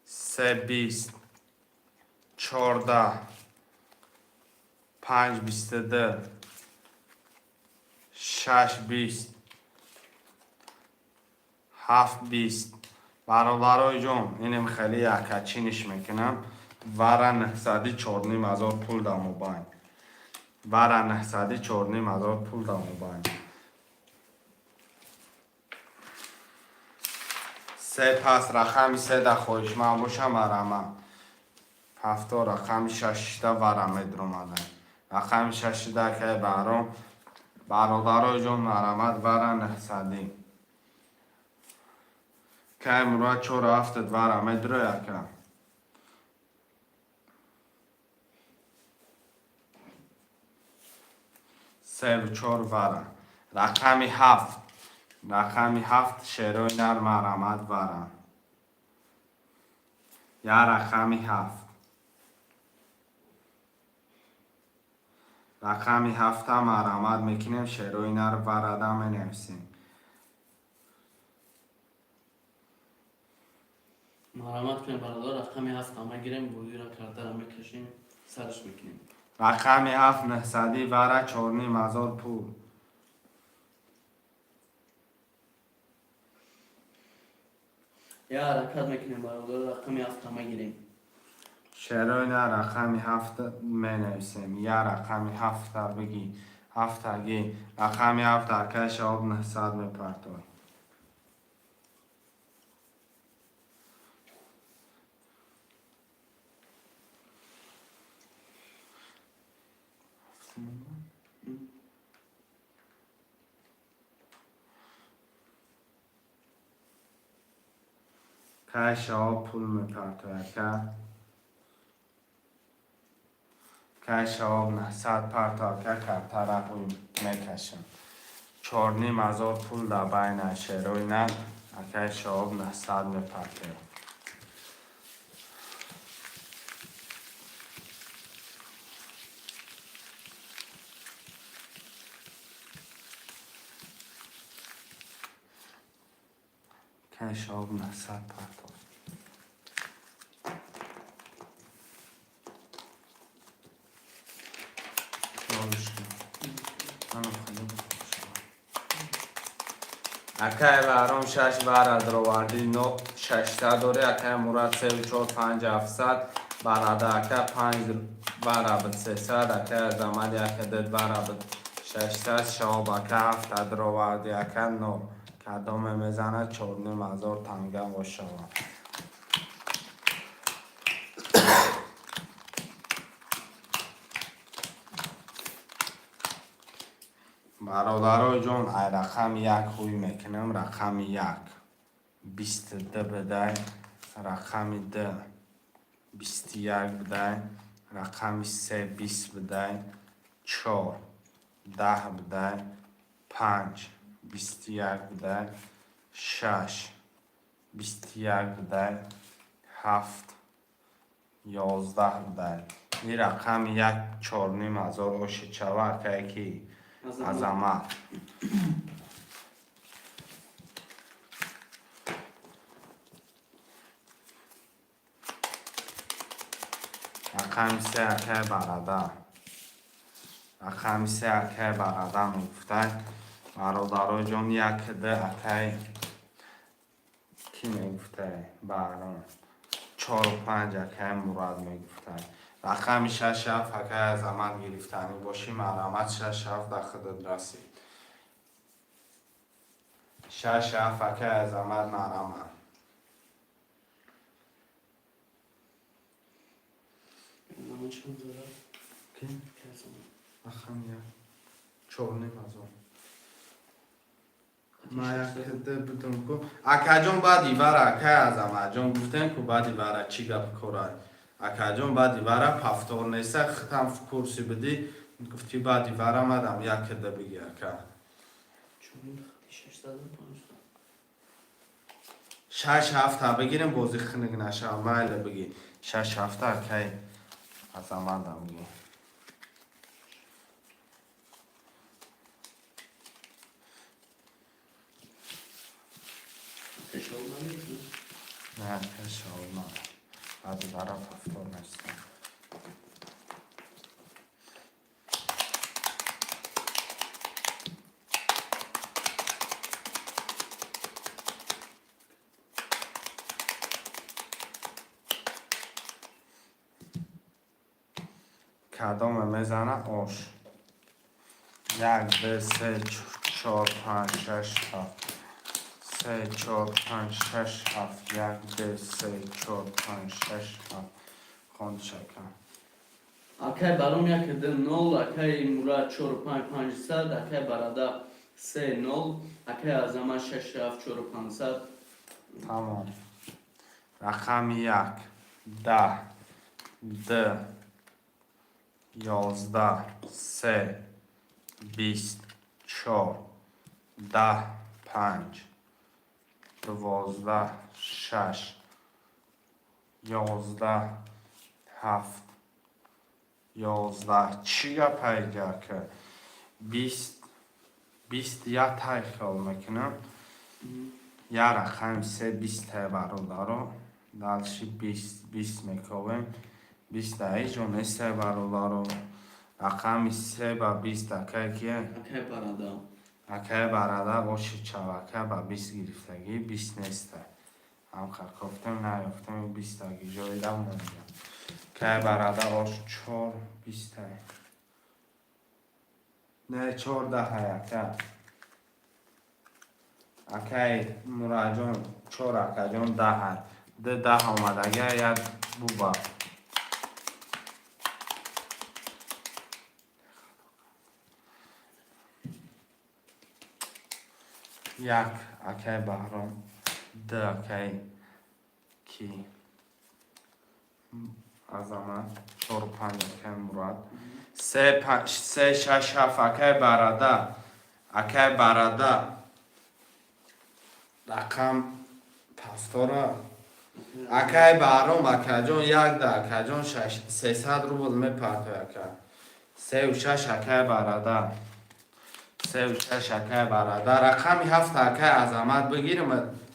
се бист, 14, панҷ 22, шаш бист, ҳафт бист. Бародарои ҷон, инем хеле якачиниш мекунам. Вара нҳсади 4500 пул да мобайн. Вара нҳсади 4500 пул да мобайн. Се пас, рақами седа хоҳишманд боша, марама. Ҳафто рақами шашида вара медромада. Рақами шашида акай Баҳром. Бародарои ҷон, марамат, вара 900. Кай Мурад, чору ҳафтат вара медрои, ака. Севу чор вара. Рақами ҳафт. Рақами ҳафт, шерои нар, марамат, вара. Я рақами ҳафт. Рақами ҳафта марамат мекунем, шерои нар варада менависем. Марамат кунем, бародар, рақами ҳафта мегирем, бозиро картара мекашем, сарш мекунем. Рақами ҳафт, 900 вара, 4500 пул. Я ҳаракат мекунем, бародар, рақами ҳафта мегирем. Шерои нар, рақами ҳафт менависем. Я рақами ҳафта бигӣ. Ҳафтагӣ. Рақами ҳафт, акай Шаҳоб 900 мепартой. Кай Шаҳоб пул мепартой, ака? Кай Шаҳоб 900 парто, ака, картара мекашам. 4500 пул дар байна шерои нар, акай Шаҳоб 900 мепартояд. Кай Шаҳоб 900 парто. Акай Баҳром шаш вара дровардӣ, но шашта дорӣ. Акай Мурад севу чор, панҷ, 700 барада, ака, панҷ вара буд, 300. Акай Азамат яка дед вара буд, 600. Шаҳоб ака ҳафта дровардӣ, ака, нол. Кадоме мезанад, 4500 танга бошавад. Бародарои ҷон, ай рақами як ҳуй мекунам. Рақами як 22 бидай, рақами д 21 бидай, рақами се 20 бидай, чор 10 бидай, панҷ 21 бидай, шаш 21 бидай, ҳафт 11 бидай. Ин рақами як 4500 ошичава, акае ки Азамат. Рақами се, акай барада. Рақами се, акай барада мегуфтай. Бародарои ҷон, як д акай кӣ мегуфтай? Баҳром. Чору панҷ, акай Мурад мегуфтай. Рақами шаш ҳафт, акай Азамат, гирифтанӣ бошӣ, марҳамат, шаш ҳафт дар худат расид. Шаш ҳафт, акай Азамат, марҳамат. Азамат чанд дорад? Ки? Рақами як. 4500. Ма як д будам ку. Акаҷон, баъди вара, акай Азаматҷон, гуфтем ку, баъди вара чӣ гап корай? Акаҷон, баъди вара повтор неста, хитам в курсе будӣ, гуфтӣ баъди вара мадам як д бигӣ, ака. Чорним хати 600 500. Шаш ҳафта бигирем, бози хиник нашава, майле бигӣ. Шаш ҳафта, акай Азаматам бигӣ. Акай Шаҳоб намегирад? Не, акай Шаҳоб на. Баъди вара повтор неста. Кадоме мезана ош? Як, ду, се, чор, панҷ, шаш, ҳафт. Се, чор, панҷ, шаш, ҳафт. Як, ду, се, чор, панҷ, шаш, ҳафт. Хондишака. Акай Баром як ду нол, акай Мурад чору панҷ панҷсад, акай Барада се нол, акай Азамат шаш ҳафт чору панҷсад. Тамом. Рақами як, 10, ду, 11, се, 20, чор, 10, панҷ, 12, шаш, 11, ҳафт, 11. Чӣ гапай гака? 20, 20 як тай хиёл мекунам. Я рақами се бистае, бародаро. Дальше 20, 20 мековем. 20 ҳеҷ ҷо нестае, бародаро. Рақами се ба 20 акай кие? Акай Барада. Акай Барада оши чавака ба 20 гирифтагӣ, 20 нестай. Ҳамқа кофтем, наёфтем, бистаги ҷоида монда. Акай Барада ош чор бистай. Не, чордаҳай, ака. Акай Мураҷон чор, акаҷон даҳай. Ду даҳ омадага, як буба. Як акай Баҳром, ду акай ки Азамат, чору панҷ акай Мурад, се, се, шаш, ҳафт акай Барада, акай Барада рақам пафтора. Акай Баҳром, акаҷон, якда, акаҷон, 300 рубл мепартой, ака. Сеу шаш акай Барада. Сеу шаш акай Барада. Рақами ҳафт акай Азамат бигирим,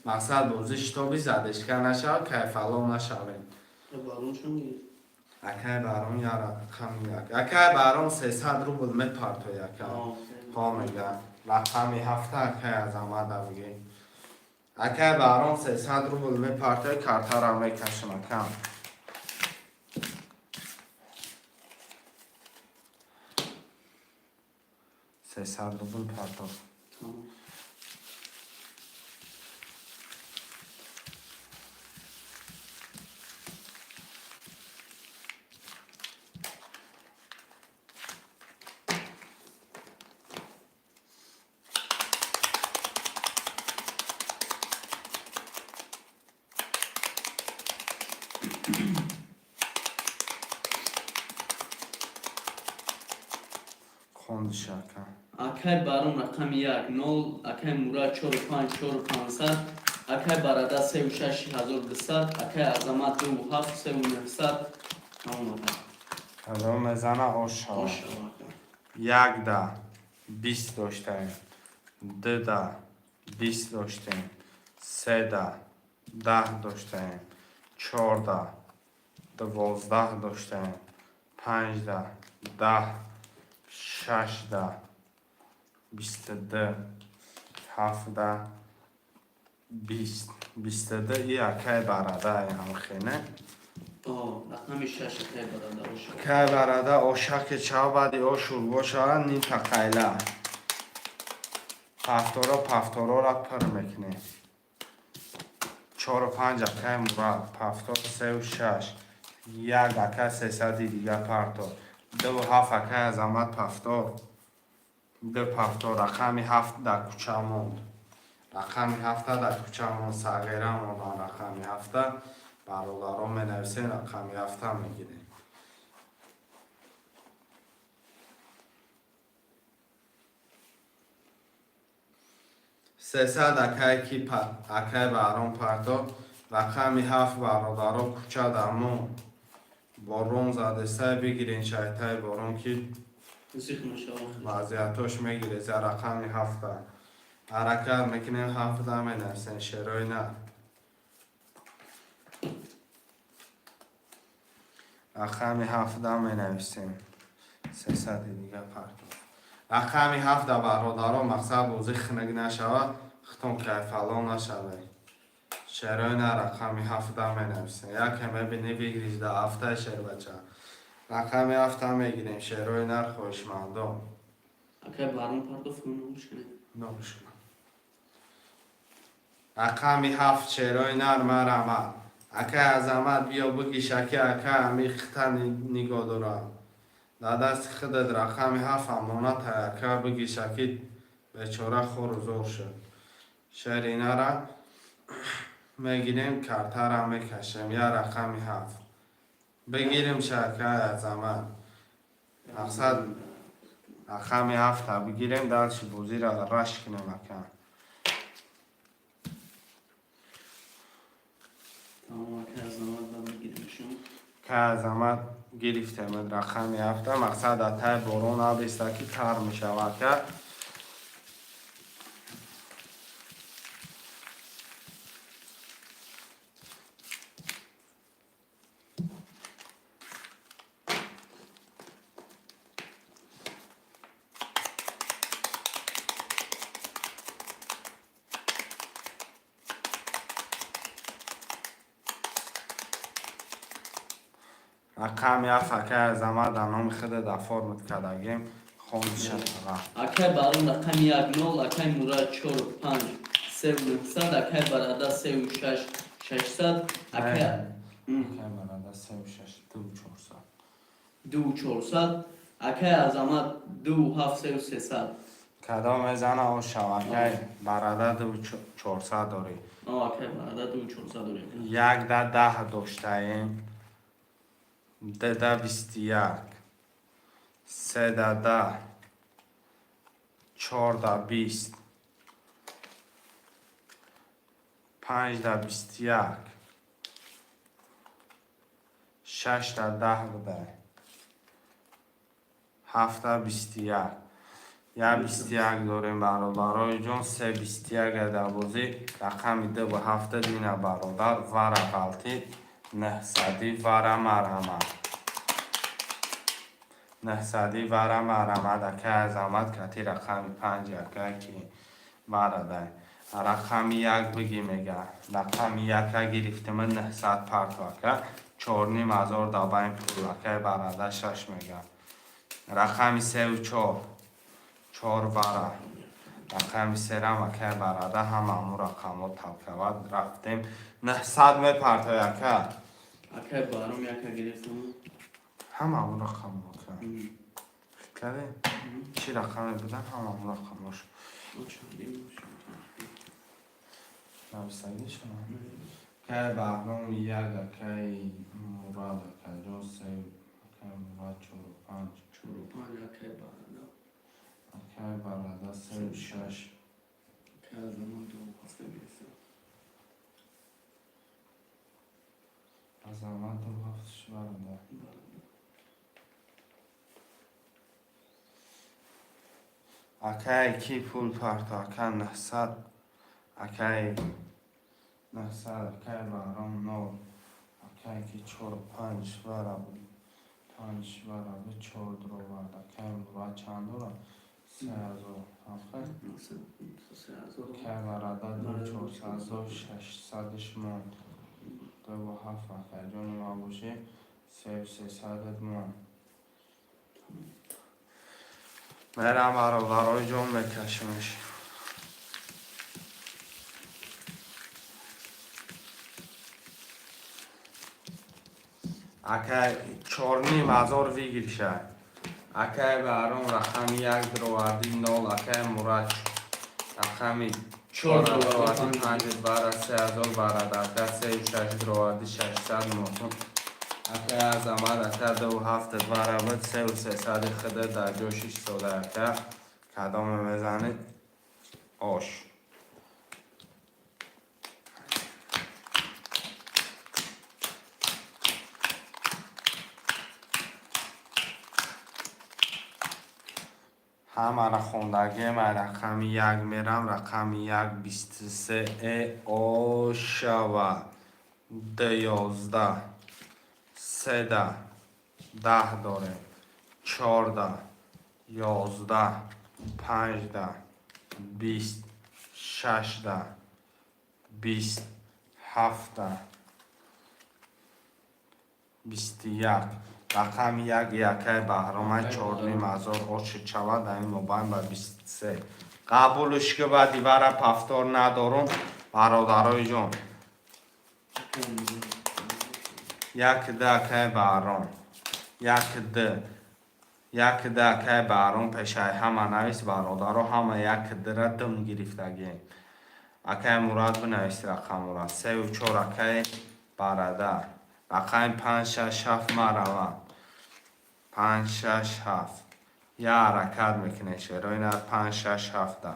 мақсад бозӣ шитоби задешка нашавад, кайфало нашавем. Барон чанд гирифт? Акай Баҳром я рақами як. Акай Баҳром 300 рубл мепартой, ака. Ҳо мега. Рақами ҳафта акай Азамата бигир. Акай Баҳром 300 рубл мепартой, картара мекашам, ака. 300 рубл партов. Тамом. Хондиш, ака. Акай Барон рақами як нол, акай Мурад чору панҷ чору панҷсад, акай Барада сеу шаш ҳазору дусад, акай Азамат дуву ҳафт сеу нӯҳсад. Тамом, ака. Ҳазор мезана, ош шава. Ош шава, ака. Як да 20 доштаем. Ду да 20 доштем. Се да 10 доштаем. Чор да 12 доштаем. Панҷ да 10, шаш да 22, ҳафт да 20, 22 и акай Барада ҳамхене. О, рақами шаш акай Барада ош шава. Акай Барада ошаки чав, баъди ош шӯрбо шавад, нимта қайла. Пафторо, пафторора пир мекунем. Чору панҷ акай Мурад, пафтор сеу шаш, як акай 300-и дига партор, дуву ҳафт акай Азамат пафтор, ду пафтор, рақами ҳафт дар кӯча монд. Рақами ҳафта дар кӯча монд, сағира мондан рақами ҳафта. Бародарон менависем, рақами ҳафта мегирем. 300 акай ки акай Баҳром парто, рақами ҳафт бародаро кӯча дар монд. Борон задесай, бигирен шайтаи борон ки Зиқ нашава. Вазъиятош мегиреза рақами ҳафта. Ҳаракат мекунем, ҳафта менависем, шерои на. Рақами ҳафта менависем. 300-и дига парто. Рақами ҳафта бародаро, мақсад бозӣ хунук нашавад, хитон кайфало нашавед. Шерои на рақами ҳафта менависем. Яке мебинӣ выигрыш да ҳафтаи шербача. Рақами ҳафта мегирем, шерои нар хоҳишмандон. Акай Барон партоф, нуш кунед. Нуш кун. Рақами ҳафт, шерои нар, марамад. Акай Азамат, биё бигиш, аки, ака, ами хита нигоҳ дорам. Дар дасти худат рақами ҳафт амонатай, ака, бигиш, аки, бечора хору зор шуд. Шери нара мегирем, картара мекашем, я рақами ҳафт. Бигирим акай Азамат. Мақсад, рақами ҳафта бигирем, дальше бозира раш кунем, ака. Тамом, акай Азамат, ба мегиримшон. Акай Азамат, гирифтем рақами ҳафта. Мақсад, атай борон абеста, ки тар мешава, ака. Рақами ҳафт, акай Азамат, дар номи худат оформить кардагем, хоншава. Акай Барон, рақами як, нол, акай Мурад, чору панҷ, севу нӯҳсад, акай Барада, севу шаш, шашсад, акай Акай Барада, севу шаш, ду чорсад. Ду чорсад, акай Азамат, ду ҳафт, севу сесад. Кадом мезана, ошав, акай Барада, ду чорсад дорӣ. О, акай Барада, ду чорсад дорем. Як да 10 доштаем, ду да 21, се да 10, чор да 20, панҷ да 21, шаш да 10 будай, ҳафта 21, як 21 дорем, бародарои ҷон, се 21 дар бозӣ. Рақами ду ҳафта дина, бародар, вара ғалтӣ нӯҳсадӣ, вара марҳамат, нӯҳсадӣ, вара марҳамат. Акай Азамат кати рақами панҷ, акай ки варадай. Рақами як биги, мега. Рақами яка гирифтема, 900 парту, ака, чорним ҳазор дабайн пул. Акай барада шаш мега. Рақами севу чор, чор вара. Рақами серам, акай барада, ҳама аму рақамҳо талкават рафтем. 900 мепартой, ака. Акай Баром, яка гирифтам. Ҳама аму рақамҳо, ака. Фикр чӣ рақаме будан, ҳама аму рақамҳош. Нависагишона. Акай Баҳром як, акай Мурад, акаҷон се, акай Мурад чору панҷ. Чору панҷ, акай Барада. Акай Барада севу шаш. Акай Азамат, ду ҳафта гирифтам. Азамат, ду ҳафташ барада. Акай ки пул парто, ака, 900, акай 900, акай Баҳром нол, акай ки чору панҷ вара буд, панҷ вара буд, чор дуровард. Акай Мурад чанд дорад? 3000. Акай Барада ду чорсадҳазор шашсадаш монд. Дуву ҳафт, акайҷони ман бошӣ, севу сесадат монд. Мерам, бародарои ҷон, мекашимаш. Акай, чорним ҳазор выигрыша. Акай Баҳром, рақами як дуровардӣ, нол. Акай Мурад, рақами чор дуровардӣ, панҷ бара, 3000 барада. Ака, сею шаш дуровардӣ, 600 мотун. Акай Азамат, ака, дуву ҳафт бара буд, севу сесади худа дар ҷо шиш сода. Ака, кадоме мезанед, ош. Ҳамаро хондагием. Рақами як мерам, рақами як, 23 э ошава. Д 11, седа 10 дорем, чорда 11, панҷда 20, шашда 20, ҳафта 21. Рақами як, якай Баҳромай, чорним ҳазор оши чава дар ин мобайн ба 23 қабулш ки ба дивара повтор надорум. Бародарои ҷон. Як д акай Баҳром. Як д. Як д акай Баҳром пешаи ҳама навис бародаро ҳама як дра дум гирифтагием. Акай Мурад бинавис рақамура. Сеу чор акай Барадар. Рақами панҷ шаш ҳафт маравам. Панҷ шаш ҳафт. Я ҳаракат мекунем шерои нар панҷ шаш ҳафта.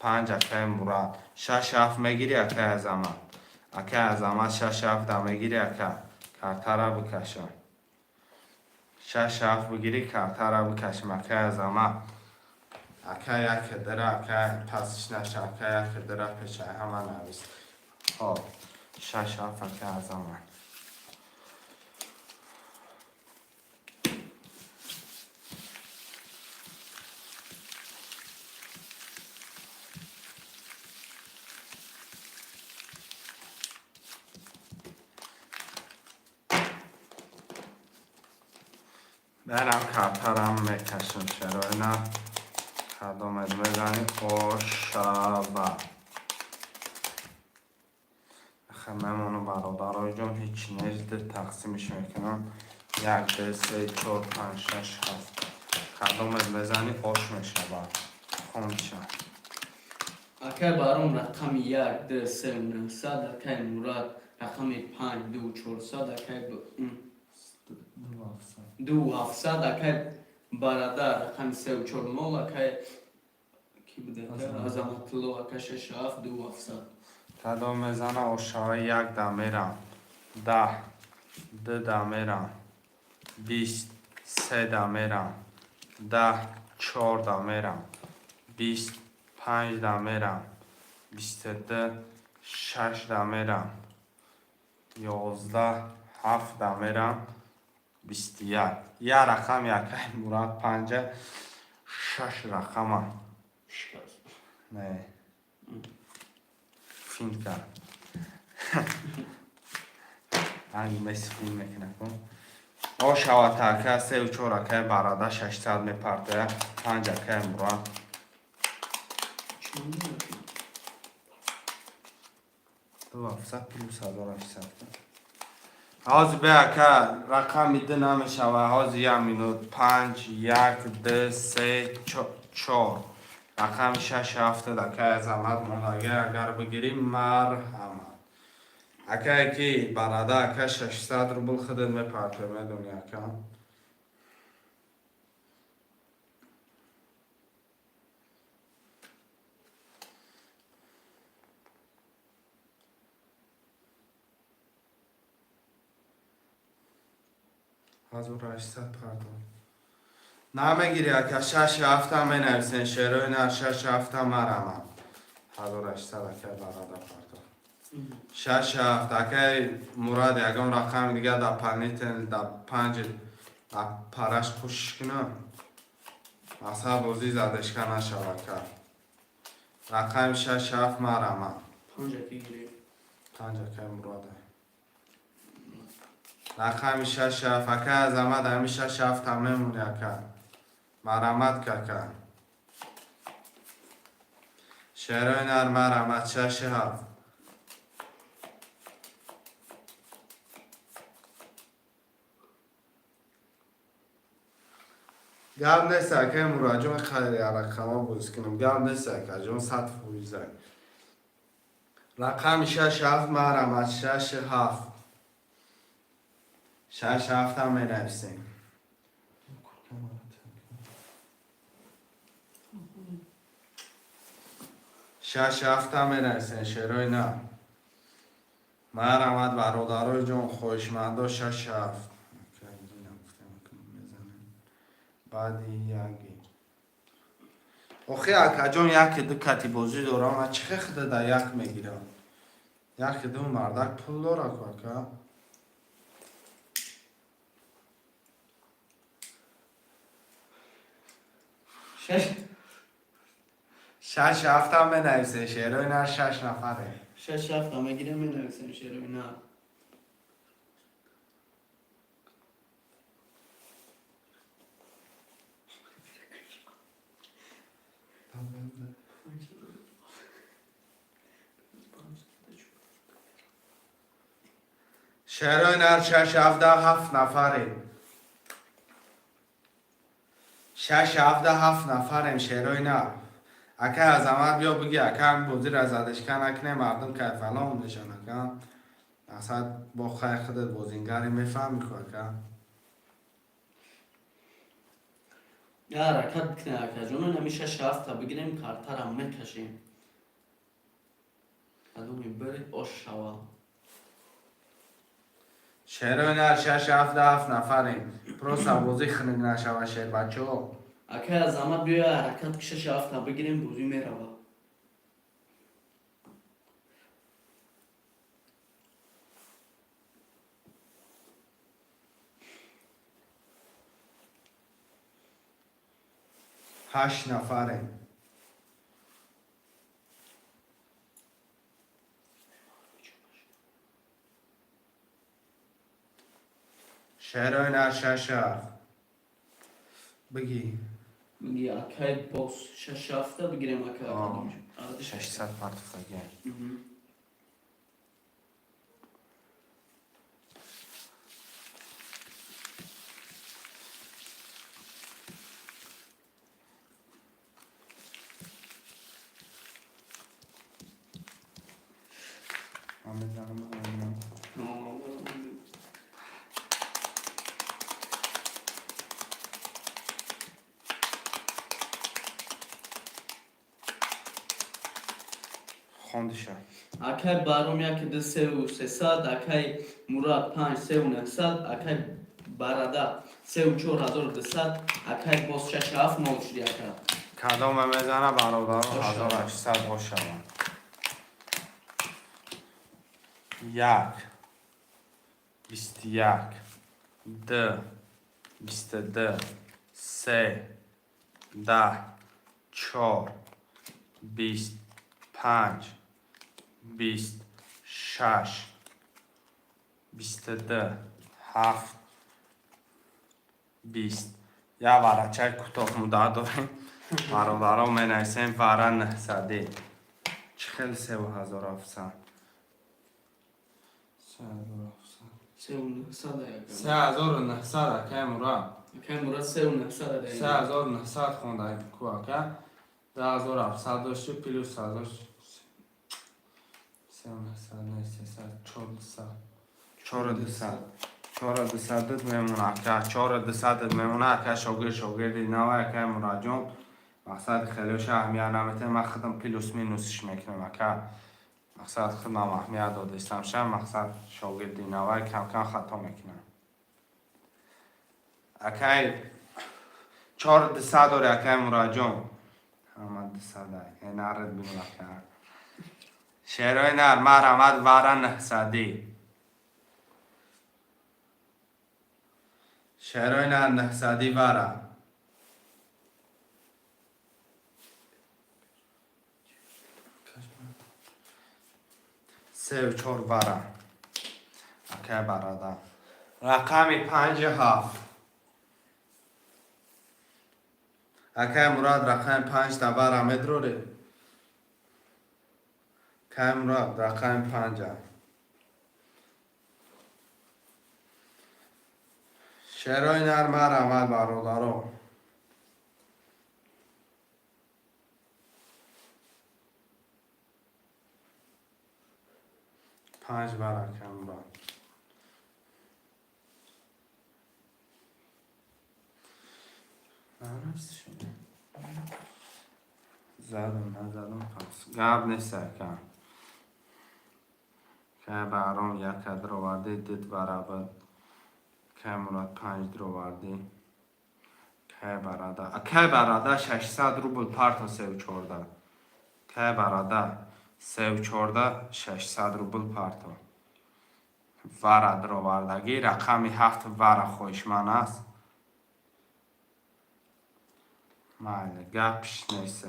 Панҷ акай Мурад. Шаш ҳафт мегири акай Азамат. Акай Азамат шаш ҳафта мегири ака. Картара бикашам. Шаш ҳафт бигири картара бикашам акай Азамат. Акай як дира акай пасиш наша акай як дира пешай ҳама навис. Хоб. Шаш ҳафт акай Азамат. Берам картарам мекашам шерои нар. Кадомед мезани ошава. Аха мемону бародарои ҷон ҳеч нест д тақсимиш мекунам. Як, д, се, чор, панҷ, шаш, ҳафт. Кадомед мезани ош мешавад. Хонша. Акай Баҳром рақами як, д, се, нӯҳсад, акай Мурад рақами панҷ, ду, чорсад, акай ду ҳафтсад, акай Барадар рақами сеу чор нол, акай ки буде акай Азаматулло акай шаш ҳафт, ду ҳафтсад. Кадом мезана ошава як да мерам. Даҳ, д да мерам. Бист, се да мерам. Даҳ, чор да мерам. Бист, панҷ да мерам. Бисту д, шаш да мерам. Ёздаҳ, ҳафт да мерам. Бисту як. Я рақам якай Мурад панҷа, шаш рақама. Не. Финт кард. Ранги Месси финт мекунад. Ошава ака сеу чор акай Барада шашсад мепартоя. Панҷ акай Мурад. Ду ҳафтсад плюс ҳазору ҳаштсад. Ҳозир бе ака рақами д намешава. Ҳозир як минут. Панҷ, як, д, се, чор. Рақами шаш ҳафтад акай Азамат мондагӣ агар бигирӣ марҳамат. Акае ки Барада ака 600 рубл худат мепартоӣ медонӣ ака. Ҳазору ҳаштсад пардон. Намегирӣ ака шаш ҳафта менависен шерои нар шаш ҳафта марамам. Ҳазору ҳаштсад акай Барада пардон. Шаш ҳафт акай Мурад ягон рақами дигар дополнительно да панҷ да параш кӯшиш кунам. Мақсад бозӣ задешка нашава ака. Рақами шаш ҳафт марамам. Панҷ аки гирем. Панҷ акай Мурада. Рақами шаш ҳафт акай Азамат ҳами шаш ҳафта мемонӣ ака. Марамат кака. Шерои нар марамат шаш ҳафт. Гап нест акай Мурадҷон хайри рақама бозӣ кунам. Гап нест акаҷон сад фоиза. Рақами шаш ҳафт марамат шаш ҳафт. Шаш ҳафтам менависем. Шаш ҳафтам менависем шерои нар. Марамат бародарои ҷон хоҳишмандо шаш ҳафт. Баъди яги. Охи акаҷон яки ду кати бозӣ дорам, ман чӣ хел худа да як мегирам? Яки ду мардак пул дорад ку ака? Шаш Шаш ҳафтам менависем шерои нар шаш нафаре. Шаш ҳафта мегирем менависем шерои нар. Шерои нар, шаш ҳафта ҳафт нафарем. Шаш ҳафта ҳафт нафарем, шерои нар. Ака Азамат, биё биги, ака, ҳами бозиро задишка накунем, мардум кайфалон мешан, ака. Асад бо хай худат бозингаре мефаҳми ку, ака. Я ҳаракат бикунем, акаҷон, ҳами шаш ҳафта бигирем, картарам мекашем. Кадоми бери ош шава. Шерои нар, шаш ҳафта ҳафт нафарем. Просто бозӣ хунук нашава, шербачаҳо. Акай Азамат, биё, ҳаракат ки шаш ҳафта бигирем, бозӣ мерава. Ҳашт нафарем. Шерои нар, шаш ҳафт. Биги. Миги, акай бос, шаш ҳафта бигирем, ака. 600 партофтагия. Ман мезанам, ман. Хондиша. Акай Баром, як ду севу сесад, акай Мурад, панҷ севу нӯҳсад, акай Барада, 34,200, акай бос, шаш ҳафт нол шуди, ака. Кадоме мезана, бародаро? Бошава. 1800 бошава. Як, 21, д, 22, се, 10, чор, 20, панҷ, 20, шаш, 22, ҳафт, 20. Як варачаи кӯтоҳмуддат дорем, бародаро, менависем вара нӯҳсадӣ. Чӣ хел 3700? 3700. Севу нӯҳсад, ака. 3900, акай Мурад. Акай Мурад, 3900. 3900 хонда ку, ака. 10700 дошти, плюс ҳазор сеу нӯҳсад, не, сесад, чордусад, чору дусад, чору дусадат мемона, ака, чору дусадат мемона, ака. Шогирд, шогирди нава, акай Мурадҷон. Мақсад, хелеша аҳамият наметиҳам, ман худам плюс минусш мекунам, ака. Мақсад, худам аҳамият додистам ша. Мақсад, шогирди навай камкам хато мекунам, акай. 4200 дори, акай Мурадҷон. Ҳама дусада э нарад бинем, ака. Шерои нар, марамад вара нӯҳсадӣ. Шерои нар, нӯҳсадӣ вара. Севу чор вара, акай барада. Рақами панҷу ҳафт, акай Мурад. Рақами панҷта вара медрорӣ, акай Мурад? Рақами панҷа. Шерои нар, марамад, бародаро. Панҷ вара, акай Мурад. Нанависти шуд? Задам, назадам, пас гап нест, ака. Кай Баҳром, яка дровардӣ, дид вара буд. Кай Мурад, панҷ дровардӣ. Кай барада, кай барада, 600 рубл парто. Севу чорда, кай барада, севу чорда, 600 рубл парто. Вара дровардагӣ, рақами ҳафт вара хоҳишманд аст. Майли, гапш нест.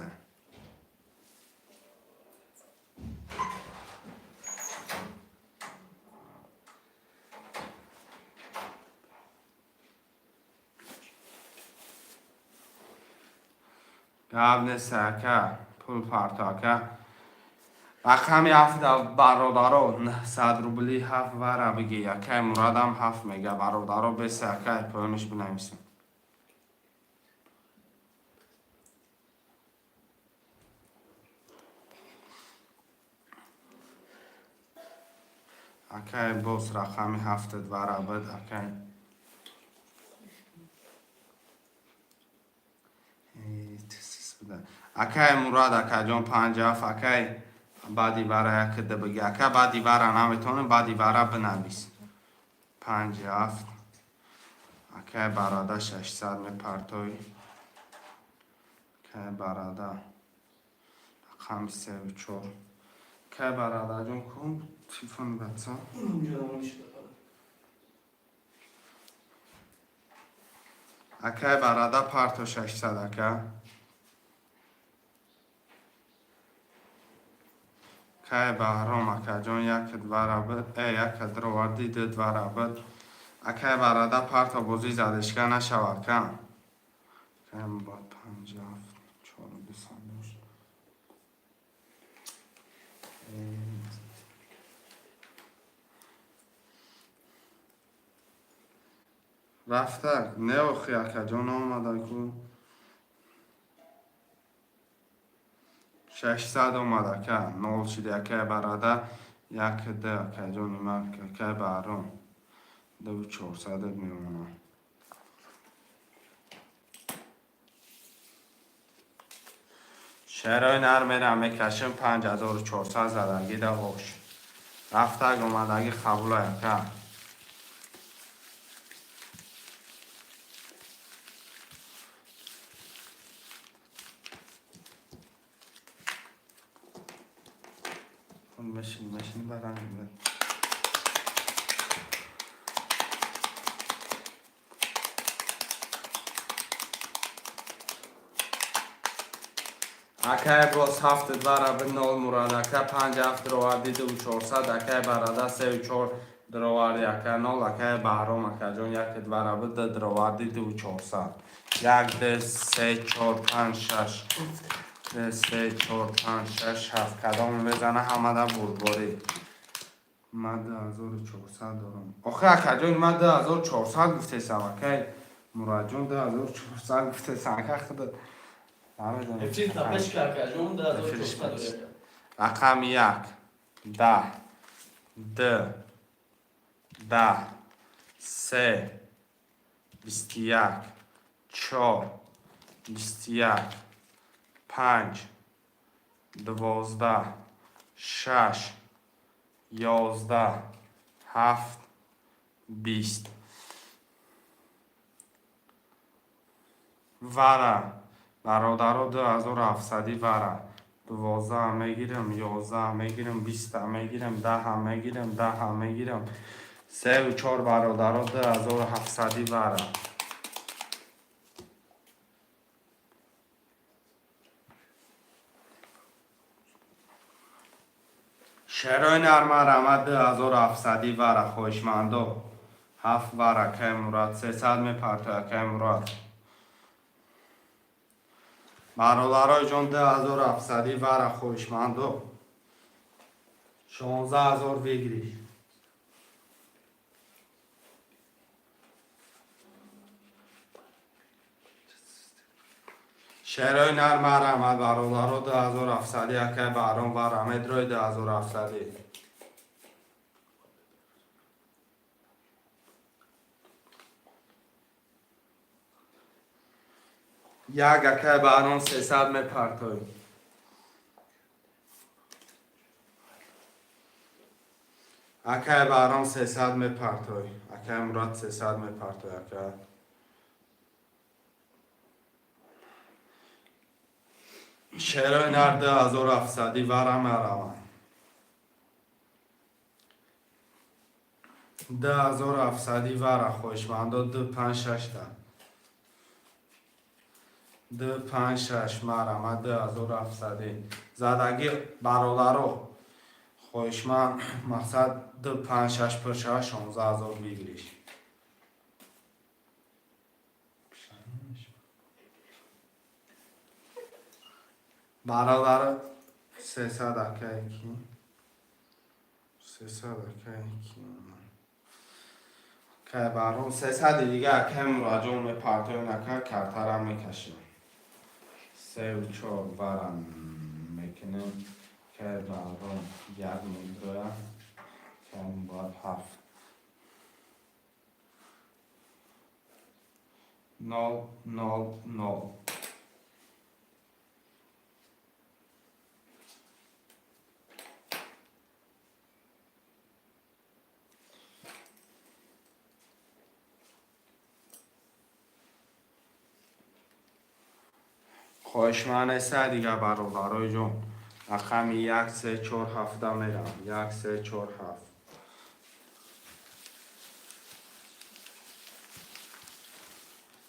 Гап нест, ака, пул парто, ака. Рақами ҳафт бародаро, 900 рубли ҳафт вара биги. Акай Мурадам ҳафт мега, бародаро, бесе акай поёниш бинависем. Акай боз рақами ҳафтат вара буд, акай. Акай Мурад, акаҷон, панҷ ҳафт, акай баъди вара якда биги. Ака, баъди вара наметавонем, баъди вара бинавис. Панҷ ҳафт. Акай барада 600 мепартой. Акай барада рақами севу чор. Акай барадаҷон, ку телефони баца? Акай барада парто 600, ака. Акай Баҳром, акаҷон, як двара буд, як дроварди, ду двара буд. Акай барада парто, бозӣ задешка нашава, ака. Акай бад панҷ ҳафт чору дусад дошт. Рафта не охи, акаҷон, омада ку. 600 омад, ака, нол шиди, акай барада, як д, акаҷони ман, акай Баҳром, дуву чорсадат мемонам. Шерои нар мерам мекашем, 5400 задагӣ да ош. Рафтак омадагӣ қабулай, ака. Мешин, мешин, баранг. Акай боз ҳафт двара би нол Мурад ака, панҷ ҳафт дроварди, дуву чорсад, акай барада севу чор дроварди, ака, нол, акай Баҳром, акаҷон, як двара би, ду дроварди, дуву чорсад. Як, ду, се, чор, панҷ, шаш. Ду, се, чор, панҷ, шаш, ҳафт. Кадом мезана, ҳамада бурдборӣ. Ман 2400 дорам. Охи, акаҷон, ман 2400 гуфтесам, акай Мурадҷон, 2400 гуфтесам, ака худат. Намедонам. Эфир тапешка, акаҷон, 2400. Рақами як, 10, д, 10, се, 21, чор, 21, панҷ, 12, шаш, 11, ҳафт, 20. Вара, бародаро, 2700 вара. 12 мегирам, 11 мегирам, 20 мегирам, 10 мегирам, 10 мегирам. Севу чор, бародаро, 2700 вара. Шерои нарма 2700 вара, хоҳишмандо. Ҳафт вара, акай Мурад, 300 мепартой, акай Мурад. Бародарои ҷон, 2700 вара, хоҳишмандо. 16 000 выигрыш. Шерои нар марҳамат, бародаро, 2700, акай Баҳром, вара медрои 2700. Як, акай Баҳром, 300 мепартой. Акай Баҳром, 300 мепартой. Акай Мурад, 300 мепартой, ака. Шерои нар 2700 вара мераванд. 2700 вара, хоҳишмандо, ду панҷ шашта. Ду панҷ шаш марама 2700. Задагӣ, бародаро, хоҳишманд, мақсад ду панҷ шаш пур шава, 16 000 выигрыш. Бародар, 300 акай ки? 300 акай ки? Акай Баҳром 300-и дига, акай Мураҷон мепартоем, ака, картара мекашем. Сеу чор варам мекунем. Акай Баҳром як медроя. Акай Мурад ҳафт. Нол, нол, нол. Хоҳишманд неста дига, бародарои ҷон. Рақами як, се, чор, ҳафта мерам. Як, се, чор, ҳафт.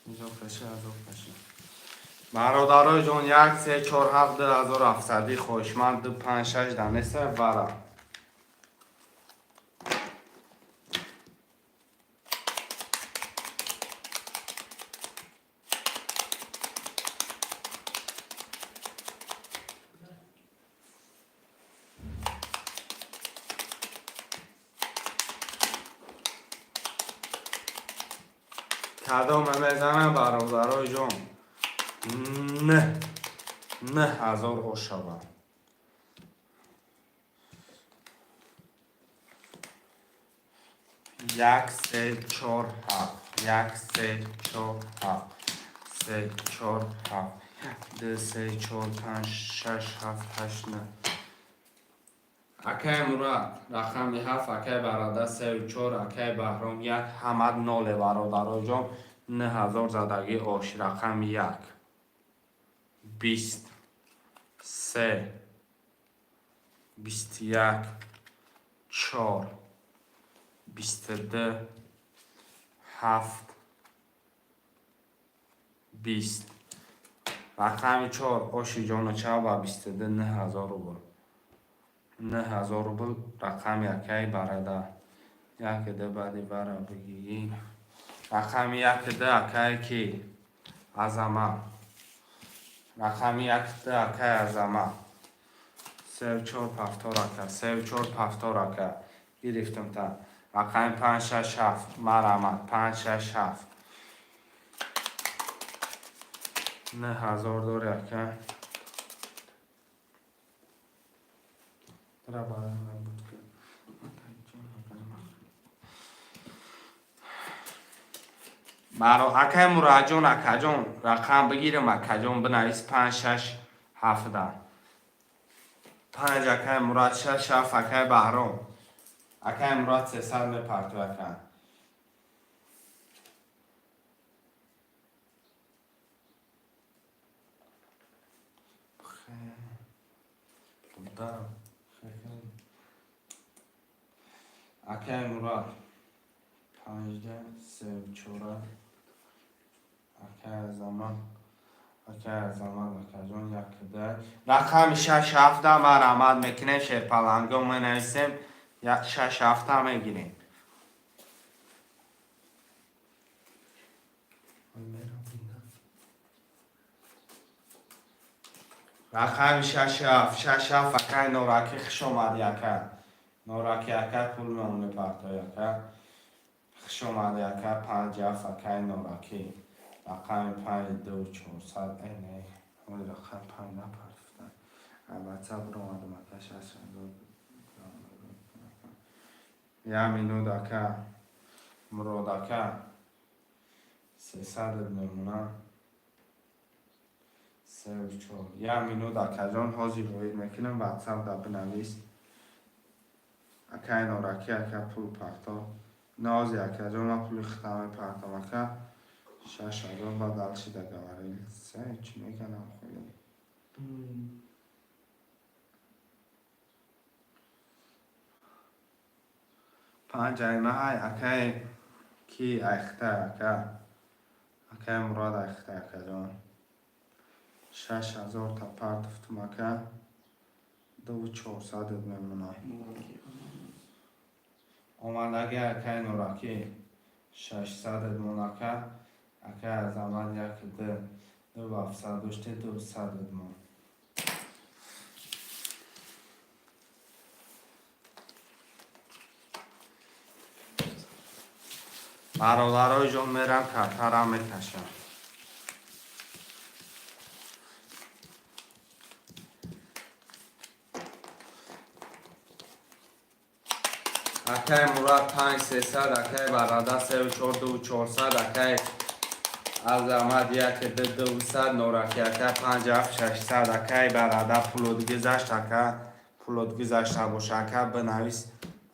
Инҷо каши, азоб каши. Бародарои ҷон, як, се, чор, ҳафт, 2700-и хоҳишманд, ду, панҷ, шаш данеста вара. Кадоме мезанам, бародарои ҷон? 9000 ошава. Як, се, чор, ҳафт. Як, се, чор, ҳафт. Се, чор, ҳафт. Ду, се, чор, панҷ, шаш, ҳафт, ҳашт, нӯ. Акай Мурад рақами ҳафт, акай Бародар сеу чор, акай Баҳром як, ҳамад ноле, бародарои ҷон. 9000 задагӣ ош, рақами як. 20, 3, 21, чор, 22, ҳафт, 20. Рақами чор, оши ҷону чав ба 22, 9000 рубл. 9000 рубл рақами акай Бародар. Як ду баъди вара бигӣ. Рақами як ду акай ки? Азамат. Рақами як ду акай Азамат. Сеу чор пафтор ака, сеу чор пафтор ака. Гирифтам та. Рақами панҷ, шаш, ҳафт. Марамат. Панҷ, шаш, ҳафт. 9000 дори ака. Тра барам буд ки. Баро акай Мураҷон, акаҷон, рақам бигирам, акаҷон, бинавис панҷ, шаш, ҳафта. Панҷ акай Мурад, шаш, ҳафт акай Баҳром. Акай Мурад 300 мепарту ака. Будам. Акай Мурад панҷда сеу чора. Акай Азамат, акай Азамат, акаҷон, якда. Рақами шаш ҳафта марамат мекунем, шерпаланго менависем, шаш ҳафта мегирем. Рақами шаш ҳафт, шаш ҳафт, акай Норакӣ, хуш омадӣ, ака. Норакӣ ака, пул мепартой, ака. Хуш омадӣ, ака, панҷ ҳафт, акай Норакӣ. Рақами панҷ ду чорсад, э не, ҳоли рақами панҷ напартофтам. Албатта биромадам, ака, 6000. Як минут, ака. Мурод ака. 300 мемонам. Сеу чор. Як минут, акаҷон, ҳозир воид мекунам, ватсап да бинавис. Акай Норакӣ, ака, пул парто. Нози, акаҷон, ман пули худам мепартам, ака. 6000 ба дальше договорились. Чӣ мекунам хули? Панҷ аймаҳай акай ки айхта ака. Акай Мурод айхта, акаҷон. 6000 та партофтум, ака. Дуву чорсадат мемонам. Омадаги акай Норакӣ. 600 мон, ака. Акай Азамат як ду. Ду ҳафтсад дошти, 200 мон. Бародарои ҷон, мерам, картарам мекашам. Акай Мурад панҷ сесад, акай Барада сеу чор ду чорсад, акай Азамат як ду дусад, Нораки ака панҷ ҳафт шашсад, акай Барада пулот гузашт, ака, пулот гузашта боша, ака, бинавис.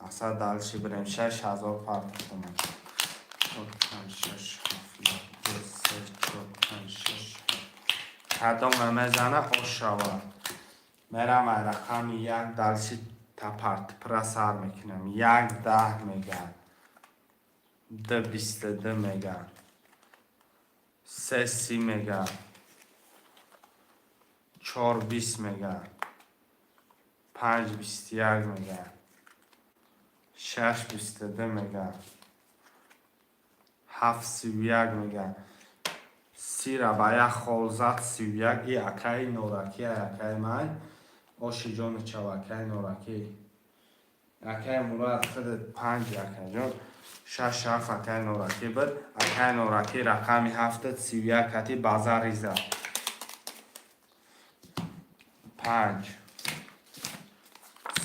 Мақсад, дальше бирем. 6000 партофтаман. Чор, панҷ, шаш, ҳафт, як, ду, се, чор, панҷ, шаш, ҳафт. Кадоме мезана, ош шавад. Мерам, ай рақами як дальше тапартипра сар мекунам. Як даҳ мега, ду бисту ду мега, се си мега, чор бист мега, панҷ бисту як мега, шаш бисту ду мега, ҳафт сию як мега. Сира ба як хол зад, сию як. И акаи Норакӣ, акаи ман, оши ҷони чав, акаи Норакӣ. Акаи Мурад, худат панҷ, акаҷон. Шаш ҳафт, акаи Норакӣ буд. Акаи Норакӣ рақами ҳафтат сию як кати базари зад. Панҷ,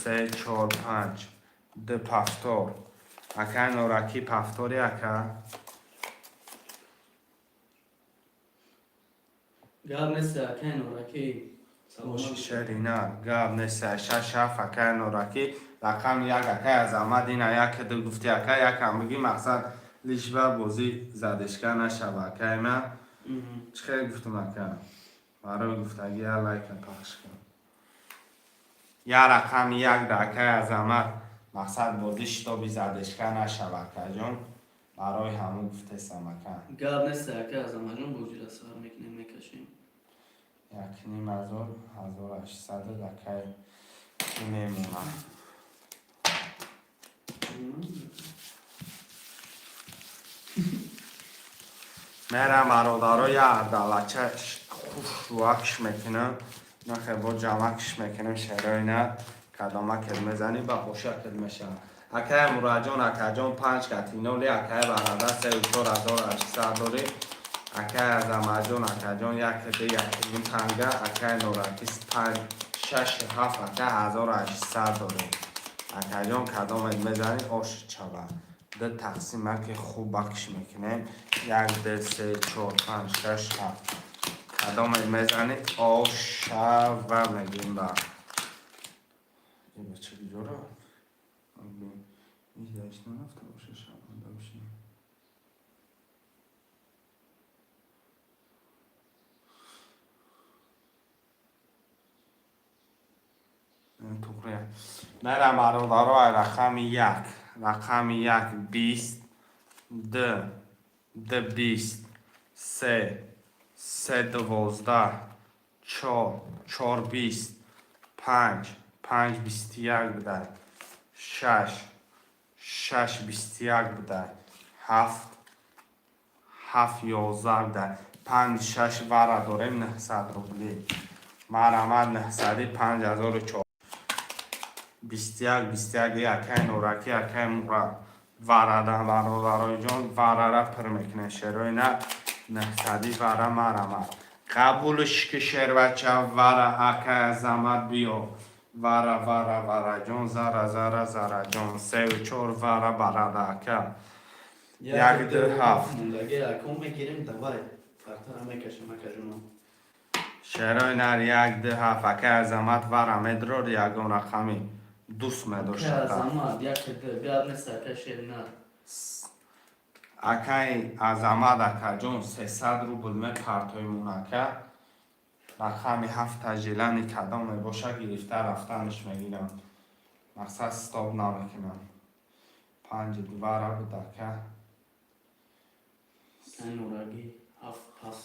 се, чор, панҷ, ду, пафтор. Акаи Норакӣ, пафтори, ака. Гап нест, акай Норакӣ. Оши шерина, гап нест. Шаш ҳафт, акаи Норакӣ, рақами як, акаи Азамат. Ина як ду гуфти, ака, якам бигӣ, мақсад, лишба бозӣ задешка нашава, акаи ман. Чӣ хел гуфтум, ака? Барои гуфтагӣ як лайка пахш кун. Як рақами як да, акаи Азамат, мақсад, бозӣ шитоби задешка нашава, акаҷон, барои ҳамун гуфтесам, ака. Гап нест, акай Азаматҷон, бозиро сар мекунем, мекашем. Якним ҳазор, ҳазору ҳаштсаду, акай, ки мемонад. Мерам, бародаро, як ардалача хушрӯакш мекунам, нахе бо ҷамакш мекунем. Шерои на кадома кед мезанӣ, ба ошакед мешавад. Акай Мураҷон, акаҷон, панҷ катиноли. Акай Барада сеу чор ҳазору ҳаштсад дорӣ. Акай Азамаҷон, акаҷон, як ду, якним танга. Акай Норакис панҷ шаш ҳафт, ака, ҳазору ҳаштсад дорӣ. Акаҷон, кадомет мезанӣ, ош чава. Ду тақсима ки хуб бахш мекунем. Як, ду, се, чор, панҷ, шаш, ҳафт. Кадомет мезанӣ, ошава мегим. Ба бача куҷо рафт? Нарафта боша, шарманда бошем. Туғри мерам, бародаро, ай рақами як. Рақами як бист, д д бист, се, се дувоздаҳ, чор, чор бист, панҷ, панҷ бисту як будай, шаш, шаш бисту як будай, ҳафт, ҳафт ёздаҳ будай. Панҷ шаш вара дорем, 900 рубли. Марамад, нӯҳсади, панҷ ҳазору чор, бисту як, бисту як. Акай Норакӣ, акай Мурад, варада, бародарои ҷон, варара пир мекунем. Шерои на нӯҳсади вара, марамад, қабулш ки, шербача, вара. Акай Азамат, биё, вара, вара, вараҷон, зара, зара, зараҷон, сеу чор вара, барада, ака. Як, ду, ҳафт. Мондаги акон мегирем, давай. Картара мекашем, акаҷонам. Шерои нар, як, ду, ҳафт. Акай Азамат вара медрор, ягон рақами дӯст медошт. Акай Азамат, як ду, гап нест, акай Шеринар. Акай Азамат, акаҷон, 300 рубл мепартоимон, ака. Рақами ҳафта желани кадом мебоша, гирифта рафтанаш мегирам, мақсад, стоп намекунам. Панҷ двара буд, ака. Акай Норагӣ, ҳафт пас.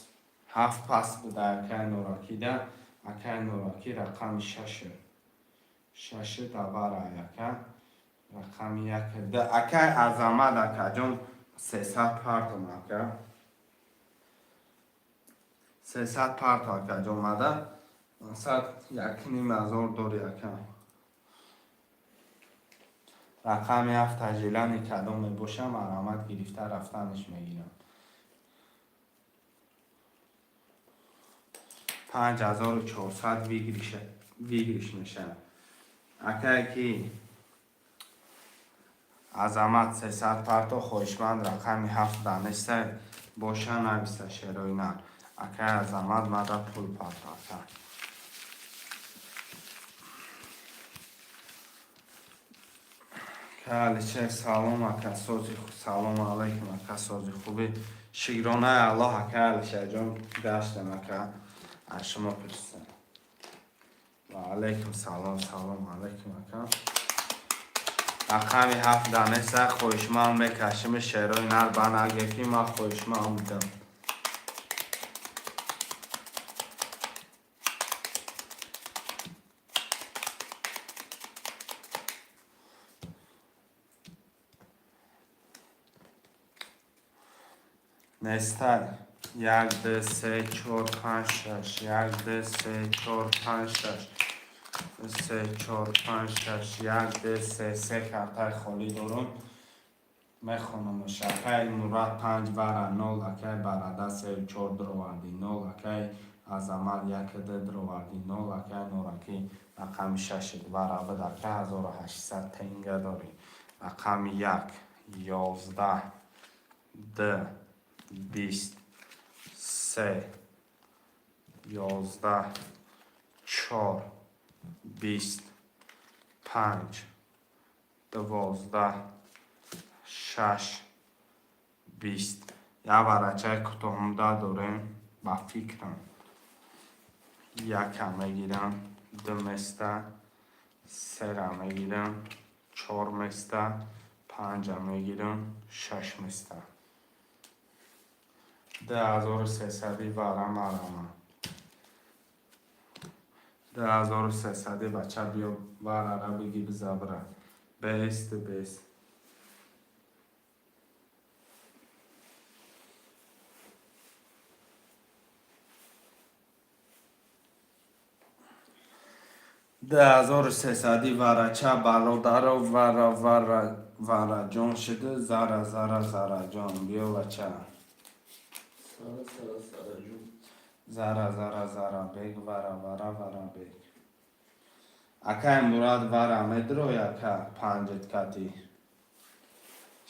Ҳафт пас буда, акай Норакида. Акай Норакӣ, рақами шашу шашу давара, ака. Рақами як д, акай Азамат, акаҷон, 300 партом, ака, 300 парто, акаҷон, омада. Мақсад, якним ҳазор дори, ака. Рақами ҳафта желание кадом мебоша, марҳамат, гирифта рафтанаш мегирам. 5400 выигрыш мешавад. Акае ки Азамат 300 парто, хоҳишманд рақами ҳафт данеста боша, нависа, шерои нар. Акай Азамат, мада пул парто, ака. Алишер, салом, ака, сози. Салому алайкум, ака, сози, хубӣ? Шукронаи Аллоҳ, ака Алишерҷон, гаштем, ака, аз шумо пурсем. Ва алайкум салом, салом алайкум, ака. Рақами ҳафт данеса, хоҳишманд мекашими, шерои нар, ба наге ки ман хоҳишманд будам. Нестай. Як, ду, се, чор, панҷ, шаш. Як, ду, се, чор, панҷ, шаш. Се, чор, панҷ, шаш. Як, ду, се, се картаи холӣ дорум. Мехонамаш. Акай Мурад панҷ вара нол, акай Барада сею чор дроварди нол, акай Азамат як ду дроварди нол, акай Норакӣ рақами шаши вара буд, ака, 1800 тенга дорӣ. Рақами як, 11, д, 20, се, 11, чор, 20, панҷ, 12, шаш, 20. Як варачаи кӯтоҳмуддат дорем, ба фикрам. Яка мегирам, ду места, сера мегирам, чор места, панҷа мегирам, шаш места. 2300 вара марама. 2300, бача, биё, варара биги, бизабра. Бест, бест. 2300 варача, бародаро, вара, вара, вараҷон шида, зара, зара, зараҷон, биё, бача. Сара, сара, сараҷон. Зара, зара, зара бег, вара, вара, вара бег. Акай Мурад, вара медрой, ака, панҷет кати.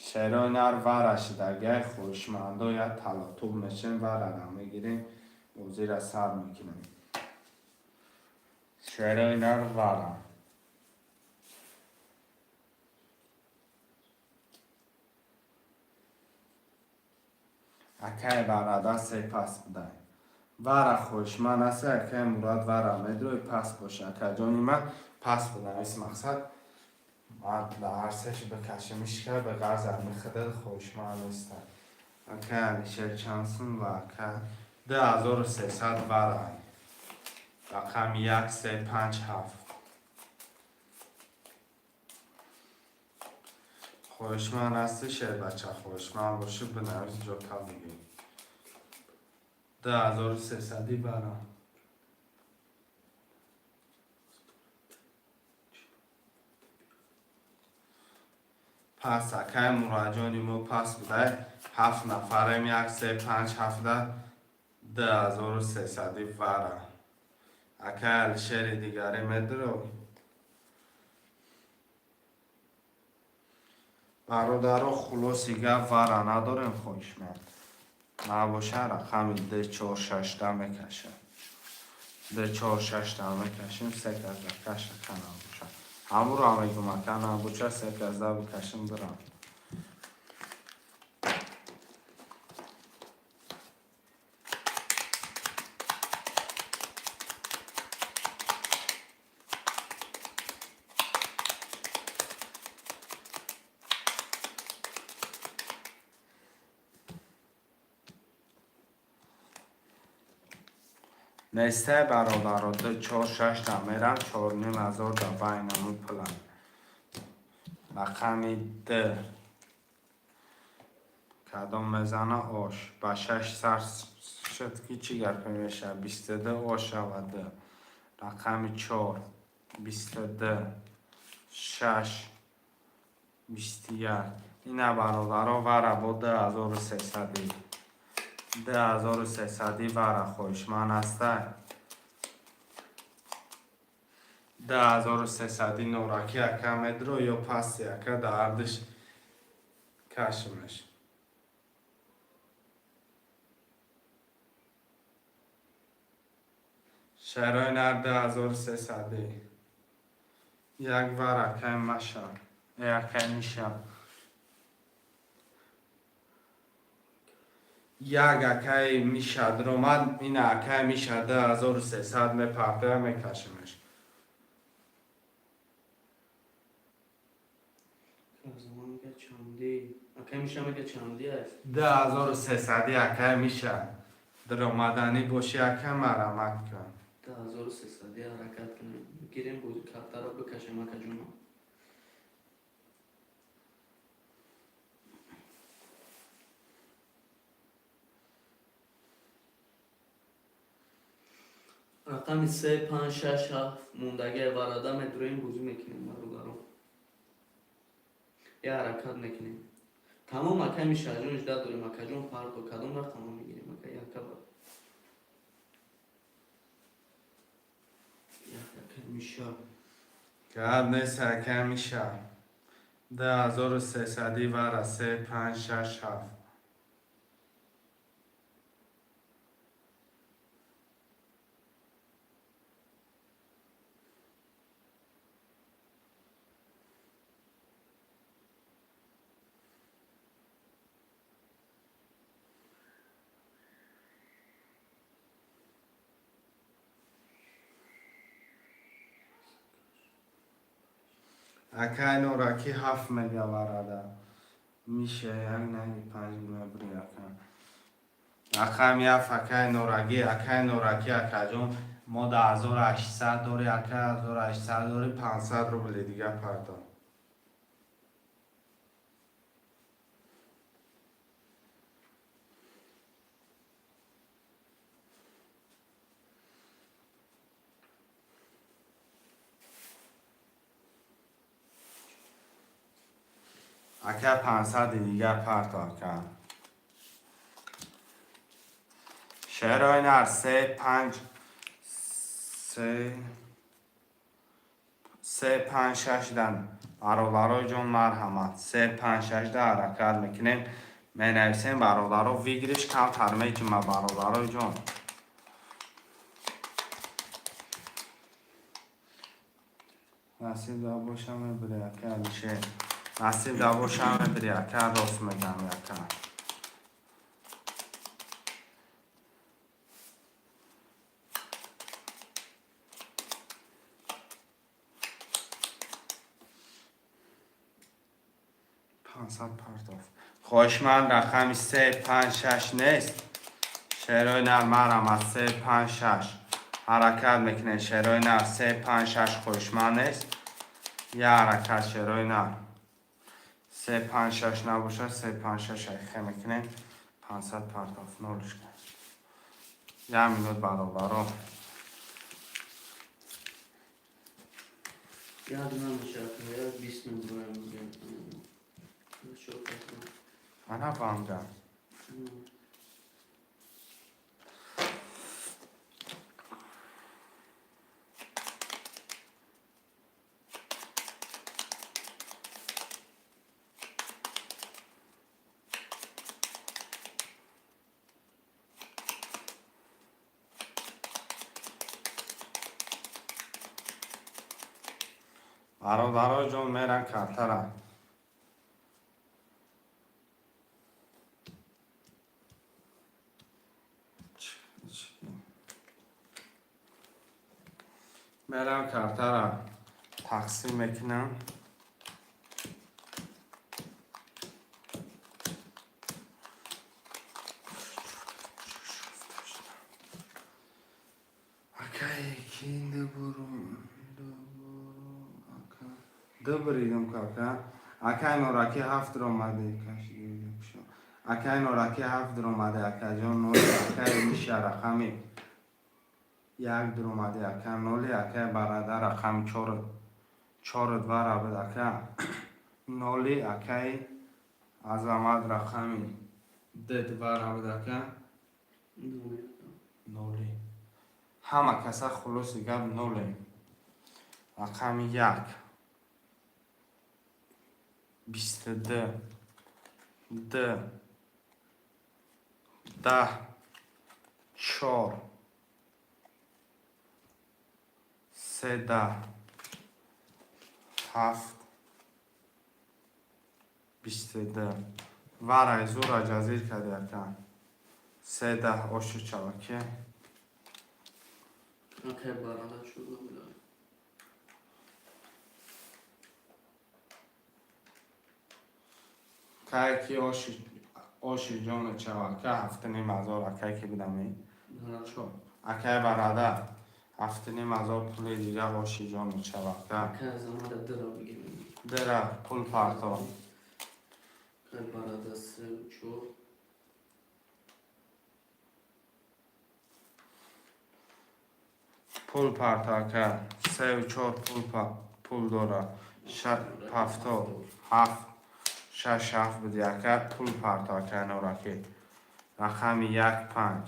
Шерои нар вара шидагай, хоҳишмандо я талотуб мешем, варара мегирем, бозира сар мекунем. Шерои нар вара. Акай Барада се пас будай. Вара хоҳишманд аст, акай Мурад, вара медрой, пас боша. Акаҷони ман, пас будам. Ис мақсад ман дар ҳар сеш бикашимишка, ба ғарз михидил хоҳишманд нестам. Акай Алишер чанд сум ва ака 2300 вара. Рақами як, се, панҷ, ҳафт. Хоҳишманд ҳасти, шербача, хоҳишманд бошӣ, бинавис, ҷота бигир. 2300 вара. Пас, акай Мураҷони мо, пас будай. Ҳафт нафарем, як, се, панҷ, ҳафта, 2300 вара. Акай Алишери дигаре медро. Бародаро, хулоси гап, вара надорем, хоҳишманд. Набоша, рақами д, чор, шашта мекашам. Д, чор, шашта мекашем, се казда каша ка набоша. Ҳамуро мегум, ака, набоша, се казда бикашем, бирам. Нестай, бародаро, ду, чор, шашта мерам, 4500 да байнаму пулам. Рақами д кадом мезана ош? Ба шаш сар шуд ки чӣ гапе мешавад? 22 ош шавад д. Рақами чор, 22, шаш. 21. Ина, бародаро, вара бо 2300, 2300 вара хоҳишманд ҳастай. 2300 нораки, ака, медро ё пасти, ака, даҳардиш кашимеш. Шарои нар, 2300. Як вар, акай Маша, акай Миша. Як акай Миша дромад. Ина, акай Миша 2300 мепартоя, мекашимеш. Чанди, акай Миша мега, чанди аст? 2300, акай Миша, даромаданӣ боши, ака, марамат кун. 2300 ҳаракат кунем, гирем, бози картаро бикашем, акаҷоно. Рақами се, панҷ, шаш, ҳафт мондагия варада медуроем, бозӣ мекунем, бародаро, я ҳаракат мекунем. Тамом, акай Мишаҷон, ижда дорем, акаҷон. Фардо кадом рақамро мегирем, ака? Яка ба як, акай Миша. Гап нест, акай Миша, 2300 вара, се, панҷ, шаш, ҳафт. Акай нораки ҳафт мегаварада миша, як наги панҷ мебри, ака. Рақами ҳафт, акай нораги, акай нораки, акаҷон, мо да 1800 дори, ака, 1800 дори, 500 рубли дига пардон. Ака, 500 дига парто, ака. Шерои нар, се, панҷ, се, се, панҷ, шаш дан. Бародарои ҷон, марҳамат, се, панҷ, шаш да ҳаракат мекунем, менависем, бародаро. Выигрыш камтар меҷима, бародарои ҷон. Насиб да боша, мебири, ака Алишер. Насиб да боша, мебири, ака, рост мегам, ака. 500 партов. Хоҳишманд рақами се, панҷ, шаш нест. Шерои нар, марҳамат, се, панҷ, шаш. Ҳаракат мекунем, шерои нар, се, панҷ, шаш хоҳишманд нест. Я ҳаракат, шерои нар. Се, панҷ, шаш набошад, се, панҷ, шаш айхе мекунем. 500 партов, нолушка. Як минут, бародаро. Як намешавад, як 20 минут боям. Ана ванга. Бародаро ҷон, меран картара. Мерам картара тақсим мекунам. Акай, ки дубуру ака. Дубридум кака. Акай нораки ҳафт ромаде кашиди. Акай нораки ҳафт ромаде, акаҷон, ноли. Акай Миша рақами як дуромаде, ака, ноли. Акай барада рақами чор, чору два рабид, ака. Ноли, акай Азамат, рақами д двара буд, ака. Ноли. Ҳама каса, хулоси гап, нолем. Рақами як, 22, д, 10, чор, се, 10, ҳафт, 22. Варай зура ҷазир карди, ака. Се, 10, ошу чаваке. Акай барада шуда буда. Кай ки оши ҷону чавака, 7500, акай, ки будами. Акай барада, 7500 пули дига, оши ҷону чавака. Акай Азамата дира бигирем. Дира пул парто. Акай барада се, чор. Пул парто, ака. Сеу чор пул дора. Ҳафто ҳафт, шаш, ҳафт буди, ака. Пул парто, ака Нораки. Рақами як, панҷ.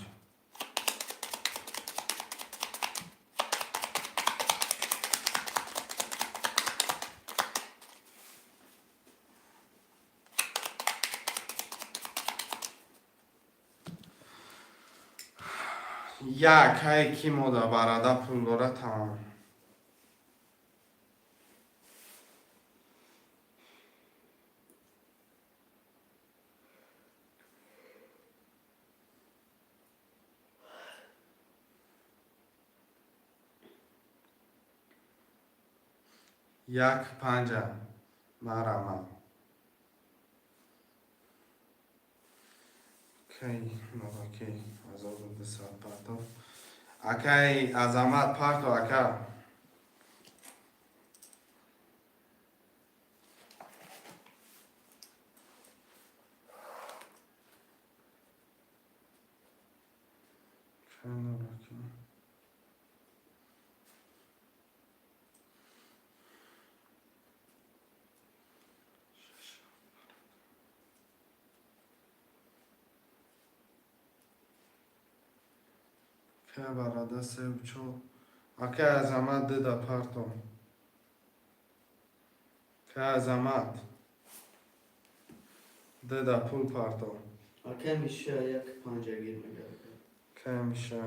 Як ҳай ки мода барада пул дора, тамом. Як, панҷа, марама. Кай нораки 1200 партов. Акай Азамат, парто, ака. Кай нораки. Кай барада, сеу чор. Акай Азамат, дыда парто. Кай Азамат. Дыда пул парто. Акай Миша, як панҷа гир мегард. Кай Миша.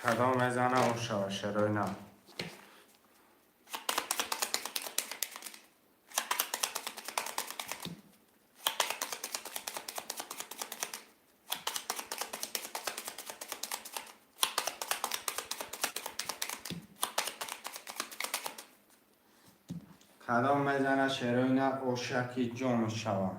Кадом мезана, ошава шерои нав. Кадом мезана, шерои нав, ошаки ҷону шава.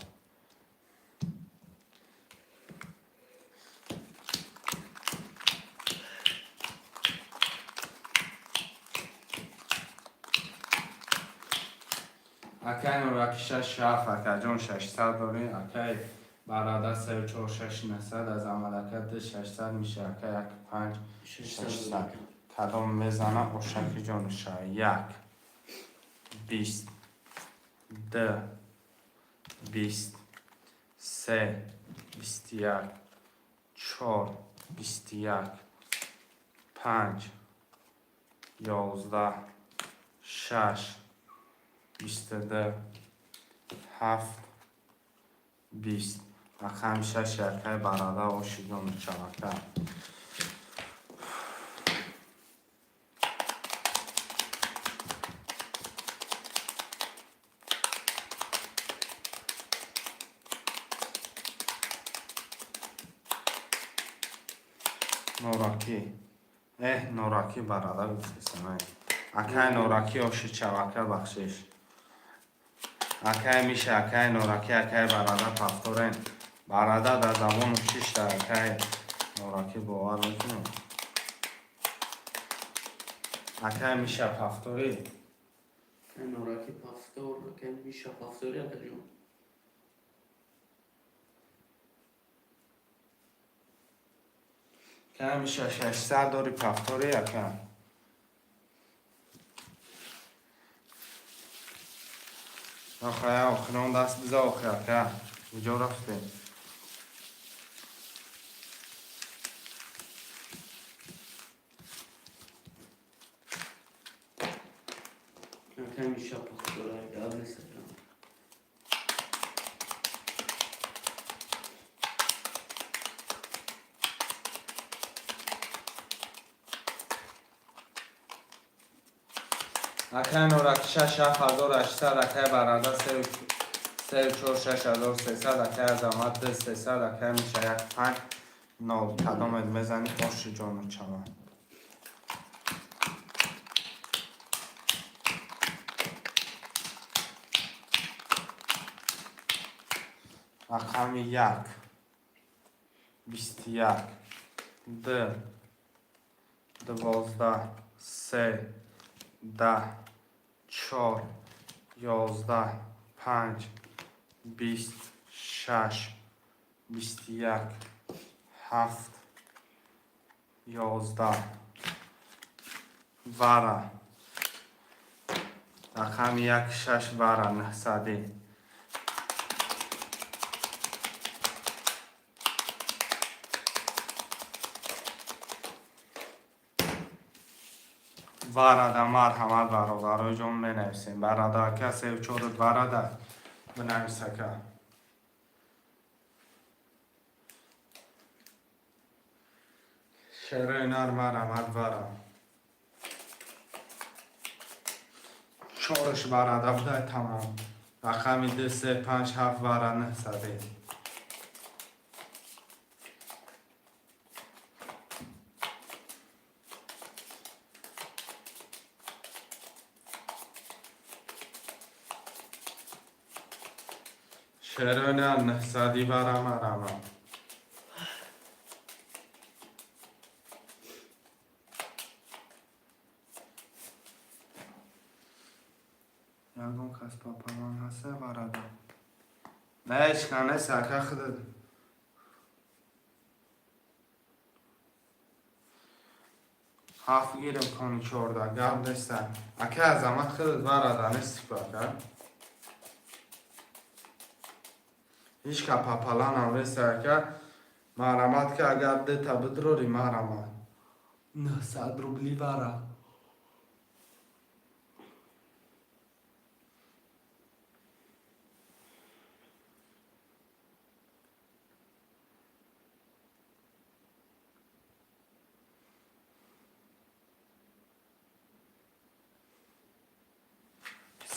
Акай Нораки, шаш, ҳафт, акаҷон, 600 дорем. Акай барада, сеу чор, шаш, 900. Азамат ака, ду, 600. Миша ака, як, панҷ, 600. Кадом мезана, ошаки ҷону шава. Як, 20, д, 20, се, 21, чор, 21, панҷ, 11, шаш, 22, ҳафт, 20. Рақами шаш, якай барада, оши ҷону чавака. Норакӣ, эҳ, норакӣ, барада гуфтесам. Акай Норакӣ, оши чавака, бахшиш. Акай Миша, акай Норакӣ, акай барада, пафторен. Барада дар забону шишта, акай Норакӣ, бовар мекунем. Акай Миша, повтори. Акай Нораки, повтор. Акай Миша, повтори, акаҷон. Акай Миша, 600 дори, повтори, ака. Охая, охирон даст биза, охи, ака. Куҷо рафтем? Акай Миша, повтор, гап нест, ака. Акай Норак, шаш 7800, акай Барада, сею чор, 6300, акай Азамат, ду сесад, акай Миша, як панҷ нол. Кадомет мезанӣ, оши ҷону чаман. Рақами як, 21, д, 12, се, 10, чор, 11, панҷ, 20, шаш, 21, ҳафт, 11. Вара. Рақами як, шаш, вара, нӯҳсадӣ. Варада, марҳамат, бародарои ҷон, менависем. Барада, ака, сею чорут варада, бинавис, ака. Шерои нар, марҳамат, вара. Чорш барада будай, тамом. Рақами ду, се, панҷ, ҳафт, вара, нӯҳсадӣ. Шерои нар, нӯҳсадӣ, вара, марҳамат. Ягон кас папаман ҳаста, барада? Не, ҳеҷ ка нест, ака, худат. Ҳафт гирем, кони 14, гап неста. Ака Азамат, худат барада нести ку, ака? Ҳеҷ ка папаланам неста, ака. Марҳамат, ки агар дета бидрорӣ, марҳамат. 900 рубли вара.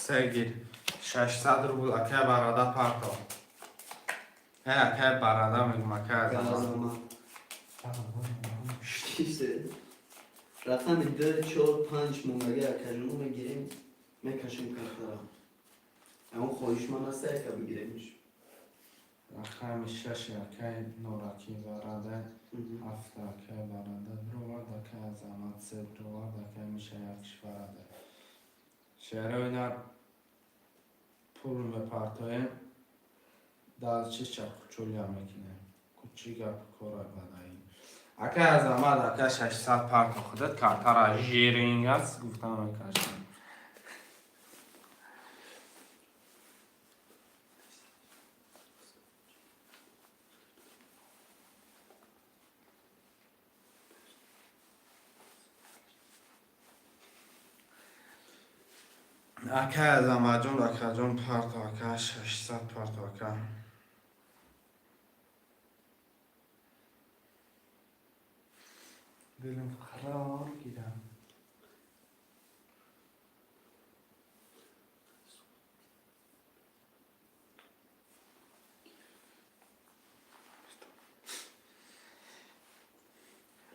Се гир. 600 рубл, акай Барада, парто. Акай Барада мегум, акай Азамат. Азамат. Рақами ду, чор, панҷ мондагӣ, акаҷоно, мегирем, мекашем картара. Ягон хоҳишманд аста, яка бигиремш. Рақами шаш, акай Норакӣ, барада, ҳафт, акай Барада дровард, акай Азамат, се дровард, акай Миша, якш барада. Шерои нар, пул мепартоем, дар чиша кучулия мекунем. Кучи гап кора бадаи. Акай Азамат, ака, 600 парто, худат картара жиринг аст, гуфтам, мекашам. Акай Азаматҷон, акаҷон, парто, ака, 600 парто, ака. Дилам қарор гирам.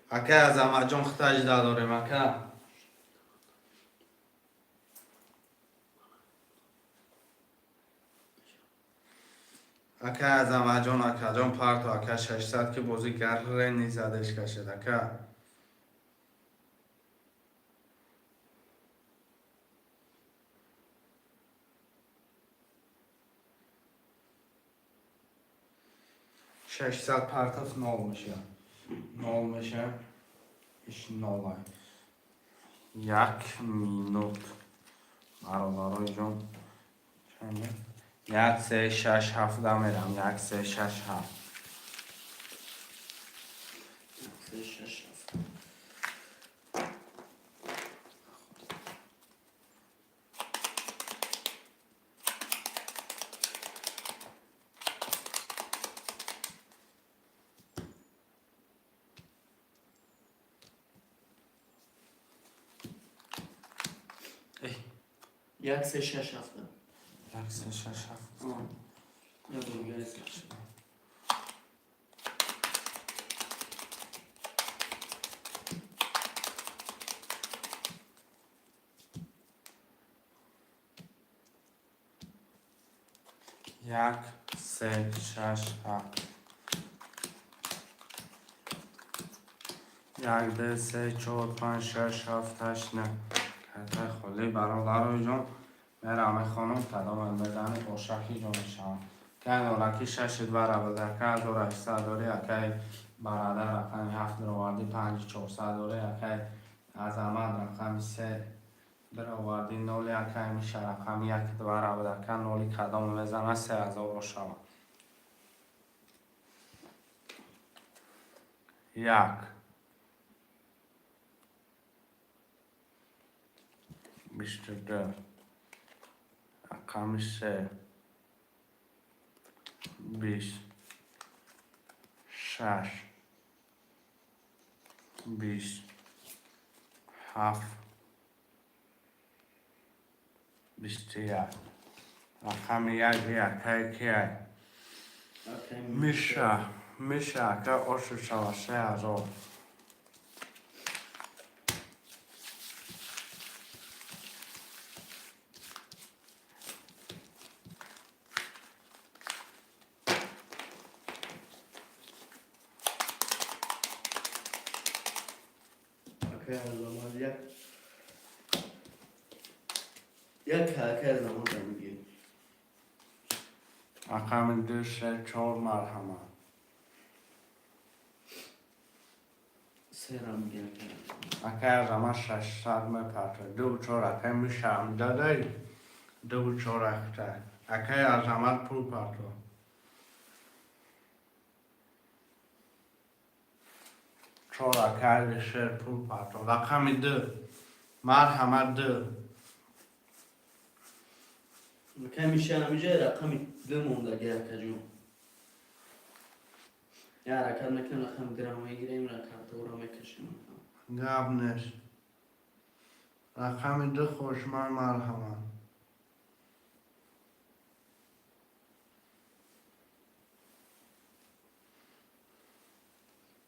Акай Азаматҷон, худта дорем, ака. Ака Азамаҷон, акаҷон, парто, ака, 600, ки бозӣ гаррени задеш кашед, ака. 600 партов, нол меша, нол меша, иш нолай. Як минут, бародарои ҷон. Як, се, шаш, ҳафта мерам. Як, се, шаш, ҳафт. Се, шаш, ҳафт. Як, се, шаш, ҳафта. Як, се, шаш, ҳафт. Як бор дига рес. Як, се, шаш, ҳафт. Як, ду, се, чор, панҷ, шаш, ҳафт, ҳашт, на. Картаи холӣ, бародарои ҷон. Мерам, мехонам, кадомат мезани, ошаки ҷо мешавам. Кай нолаки шаши двара буда, ака, 1800 дорӣ, акай барадар, рақами ҳафт даровардӣ, панҷи чорсад дорӣ, акай Азамат, рақами се даровардӣ, ноли, акай Миша, рақами як двара буда, ака, ноли кадом мезана, 3000 ошава. Як, 22, рақами се, 20, шаш, 20, ҳафт, 21, рақами як, якай кияй? Акай. Миша, Миша, ака, ошу шава, 3000. Акай Азамат, як як, акай Азамат мегӣ. Рақами ду, се, чор, марҳамат. Сера мегӣ, акай. Акай Азамат 600 мепарта, ду, чор, акай Миша дадай, ду, чор, акта, акай Азамат, пул парто. Чор, акай Алишер, пул парто. Рақами ду, марҳамат, ду. Акай Миша, ҳамиҷа рақами ду мондаги, акаҷон. Я ҳаракат мекунем, рақами дура мегирем, рақамдора мекашем. Гап нест. Рақами ду, хушман, марҳамат.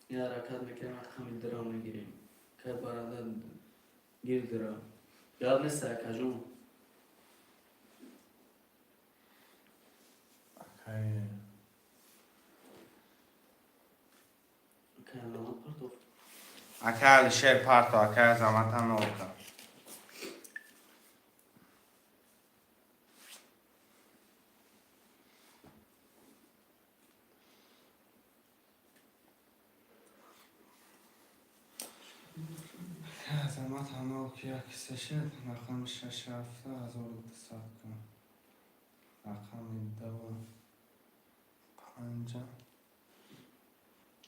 Я ҳаракат мекунем, рақами дура мегирем. Акай барада, гир дура. Гап нест, акаҷон. Акай. Акай Азамат партофт. Акай Алишер парто, акай Азамата нолка. Азамат нолки, як сешед, рақами шаш, ҳафта, 1200 кун. Рақами ду, панҷа,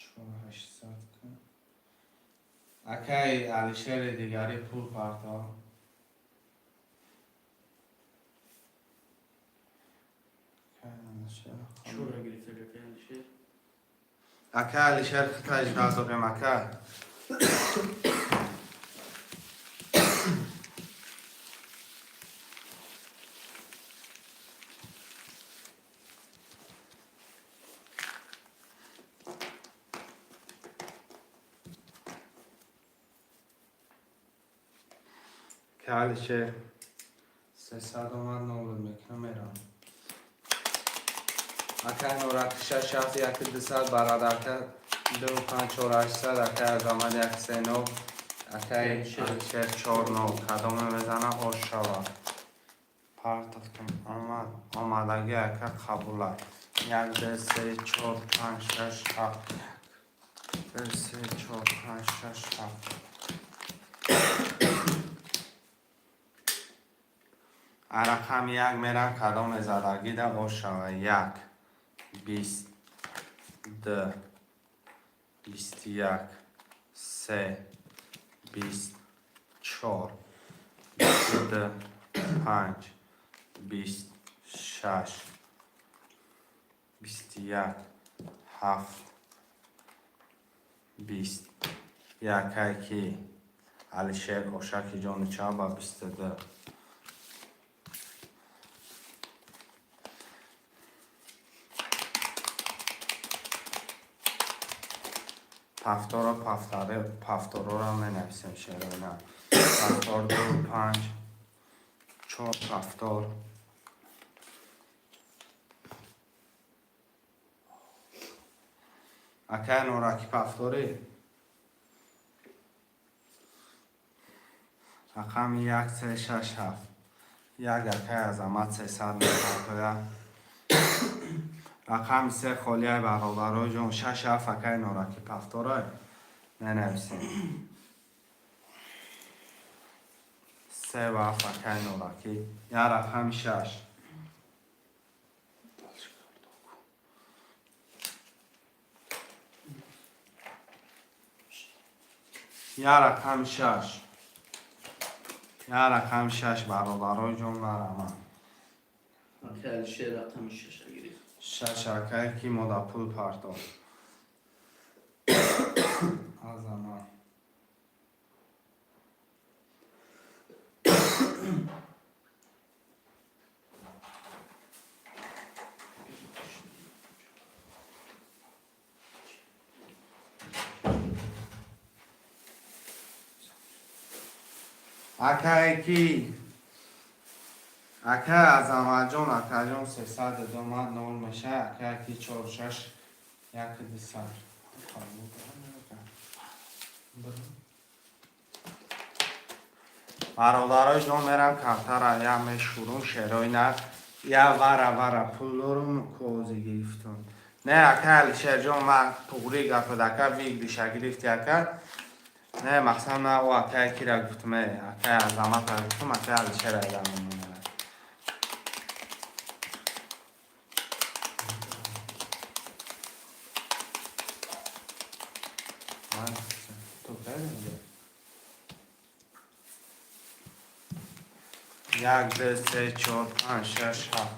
чор, 800 кун. Акай Алишери дигари, пул парто. Акай Алишер. Чора гирифта, акай Алишер. Акай Алишер, хитаҷ надорем, ака. Акай Алишер, 300 омад, нолд мекунам, мерам. Акай Нораки шаш ҳафт яки дусад, барадака ду панҷ чор ҳаштсад, акай Азамат як се нол, акай Алишер чор нол. Кадоме мезана, ош шавад. Партохтум омад, омадагӣ ака қабула. Як, ду, се, чор, панҷ, шаш, ҳафт. Як, ду, се, чор, панҷ, шаш, ҳафт. Рақами як мерам, кадоме задагида ош шава. Як, бист, ду, бисту як, се, бист, чор, бисту ду, панҷ, бист, шаш, бисту як, ҳафт, бист. Якай ки Алишер ошаки ҷони чаба бисту ду. Пафторо пафтаре пафторора менависем шероина. Пафтор ду панҷ чор пафтор. Акай Нораки пафторӣ? Рақами як се шаш ҳафт. Як акай Азамат сесад мепартоя. Рақами се холияй бародарои ҷон, шаш ҳафт акай Нораки пафторай менависем. Се ва ҳафт акай Нораки. Я рақами шаш. Я рақами шаш. Я рақами шаш бародарои ҷон марама. Акай Алишер рақами шаша гирифт. Шаш акай ки мода пул партофт. Азамат. Акае ки акай Азаматҷон, акаҷон сесад домад нол меша, акае ки чор шаш як дусад. Бародарои ҷон мерам картара я мешурум шерои на я вара вара пул дорум кози гирифтум. Не акай Алишерҷон ман туғри гапад ака выигрыша гирифти ака. Не мақсад ман о акай кира гуфтум, акай Азамата гуфтум, акай Алишера идам. Як, ду, се, чор, панҷ, шаш, ҳафт.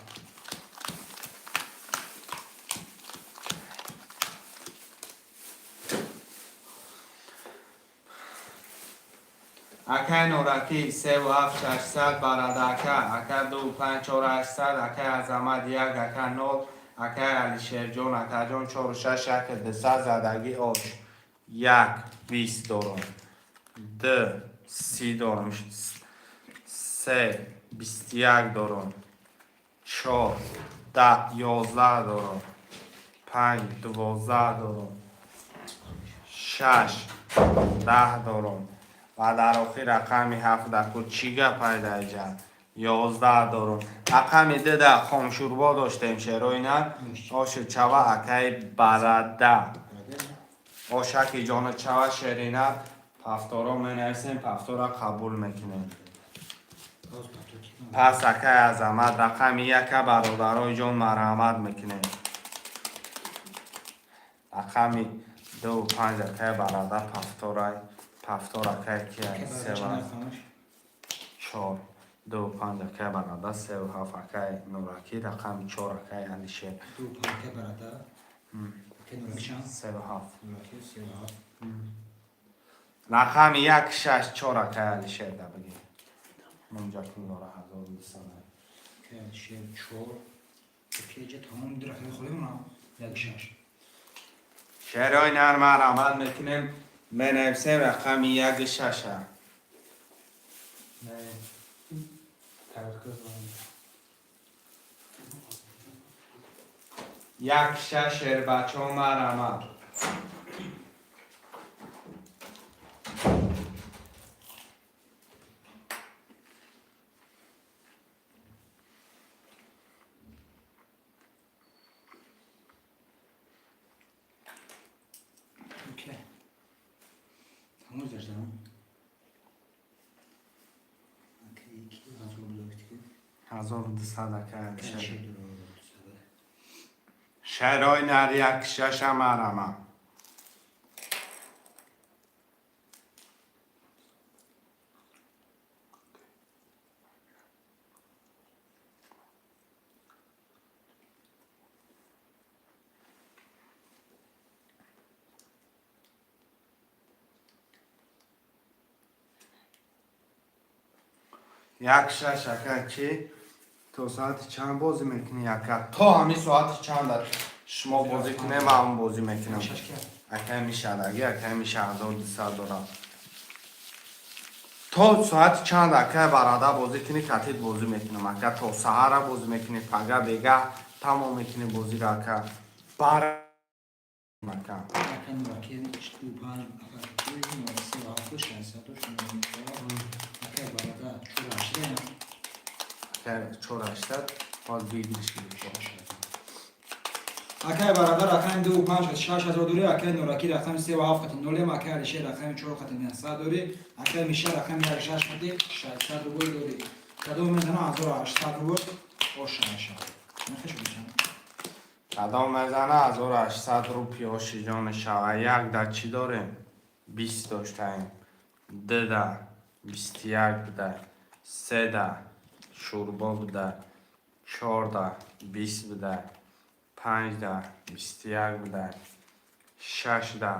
Акай Норакӣ севу ҳафт шашсад, барадака ака ду панҷ чор ҳаштсад, акай Азамат як, ака нол, акай Алишерҷон, акаҷон чору шаш як дусад задагӣ ош. Як бист дорум, ду си дорум, се бисту як дорум, чор да ёздаҳ дорум, панҷ дувоздаҳ дорум, шаш даҳ дорум ва дар охир рақами ҳафт даку чӣ гап пайда ёздаҳ дорум. Рақами дуда хомшӯрбо доштем шерои на оши чава акаи барада. Ошаки ҷони чава шерина пафторо менависем, пафтора қабул мекунем. Пас акаи Азамат рақами яка бародарои ҷон марҳамат мекунем. Рақами ду панҷ акаи барада пафторай, пафтор акаи кияй сева чор ду панҷ акаи барада севу ҳафт акаи Нуракӣ рақами чор акаи Алишер. Севу ҳафт. Рақами як шаш чор акаи Алишер да бигир. Мунҷа пул дора ҳазору дусад. Алишер чор. Тамом рақами холимона як шаш. Шерои нар марҳамат мекунем, менависем рақами як шаша. Як шаш шербачо марама. Окей. Тамом гузаштам. Окей, ки ҳазор рубл ки. 1200 ака. Шер. Шерои нар як шаша марама. Як шаш ака чи то соати чанд бозӣ мекунӣ ака? То ҳамин соати чанд шумо бозӣ кунем, ман бозӣ мекунам. Шаш ки. Акай мишадаги, акай миша 1200 дорам. То соати чанд акай барада бозӣ кунӣ, катит бозӣ мекунам ака. То саҳара бозӣ мекунӣ, пага бегаҳ тамом мекунӣ бозиро ака. Бар ака. Ака нураки ду панҷ ака ду нол се ҳафт шашсаду шонздаҳ. Ака барада чор ҳаштад. Акай чор ҳаштад, боз выигрыш гирифт. Акай бародар рақами ду панҷ хати 6000 дорӣ, акай нораки рақами се ва ҳафт хати нолем, акай Алишер рақами чор хати 900 дорӣ, акай Миша рақами як шаш хати 600 рубл дорӣ. Кадом мезана 1800 рубл оша мешавад. Нахеш бишам. Кадом мезана 1800 рупи оши ҷон мешава. Як да чӣ дорем? 20 доштаем. Ду да 21 буда. Се да шӯрбо буда. Чор да 20 буда. Панҷ да 21 буда. Шаш да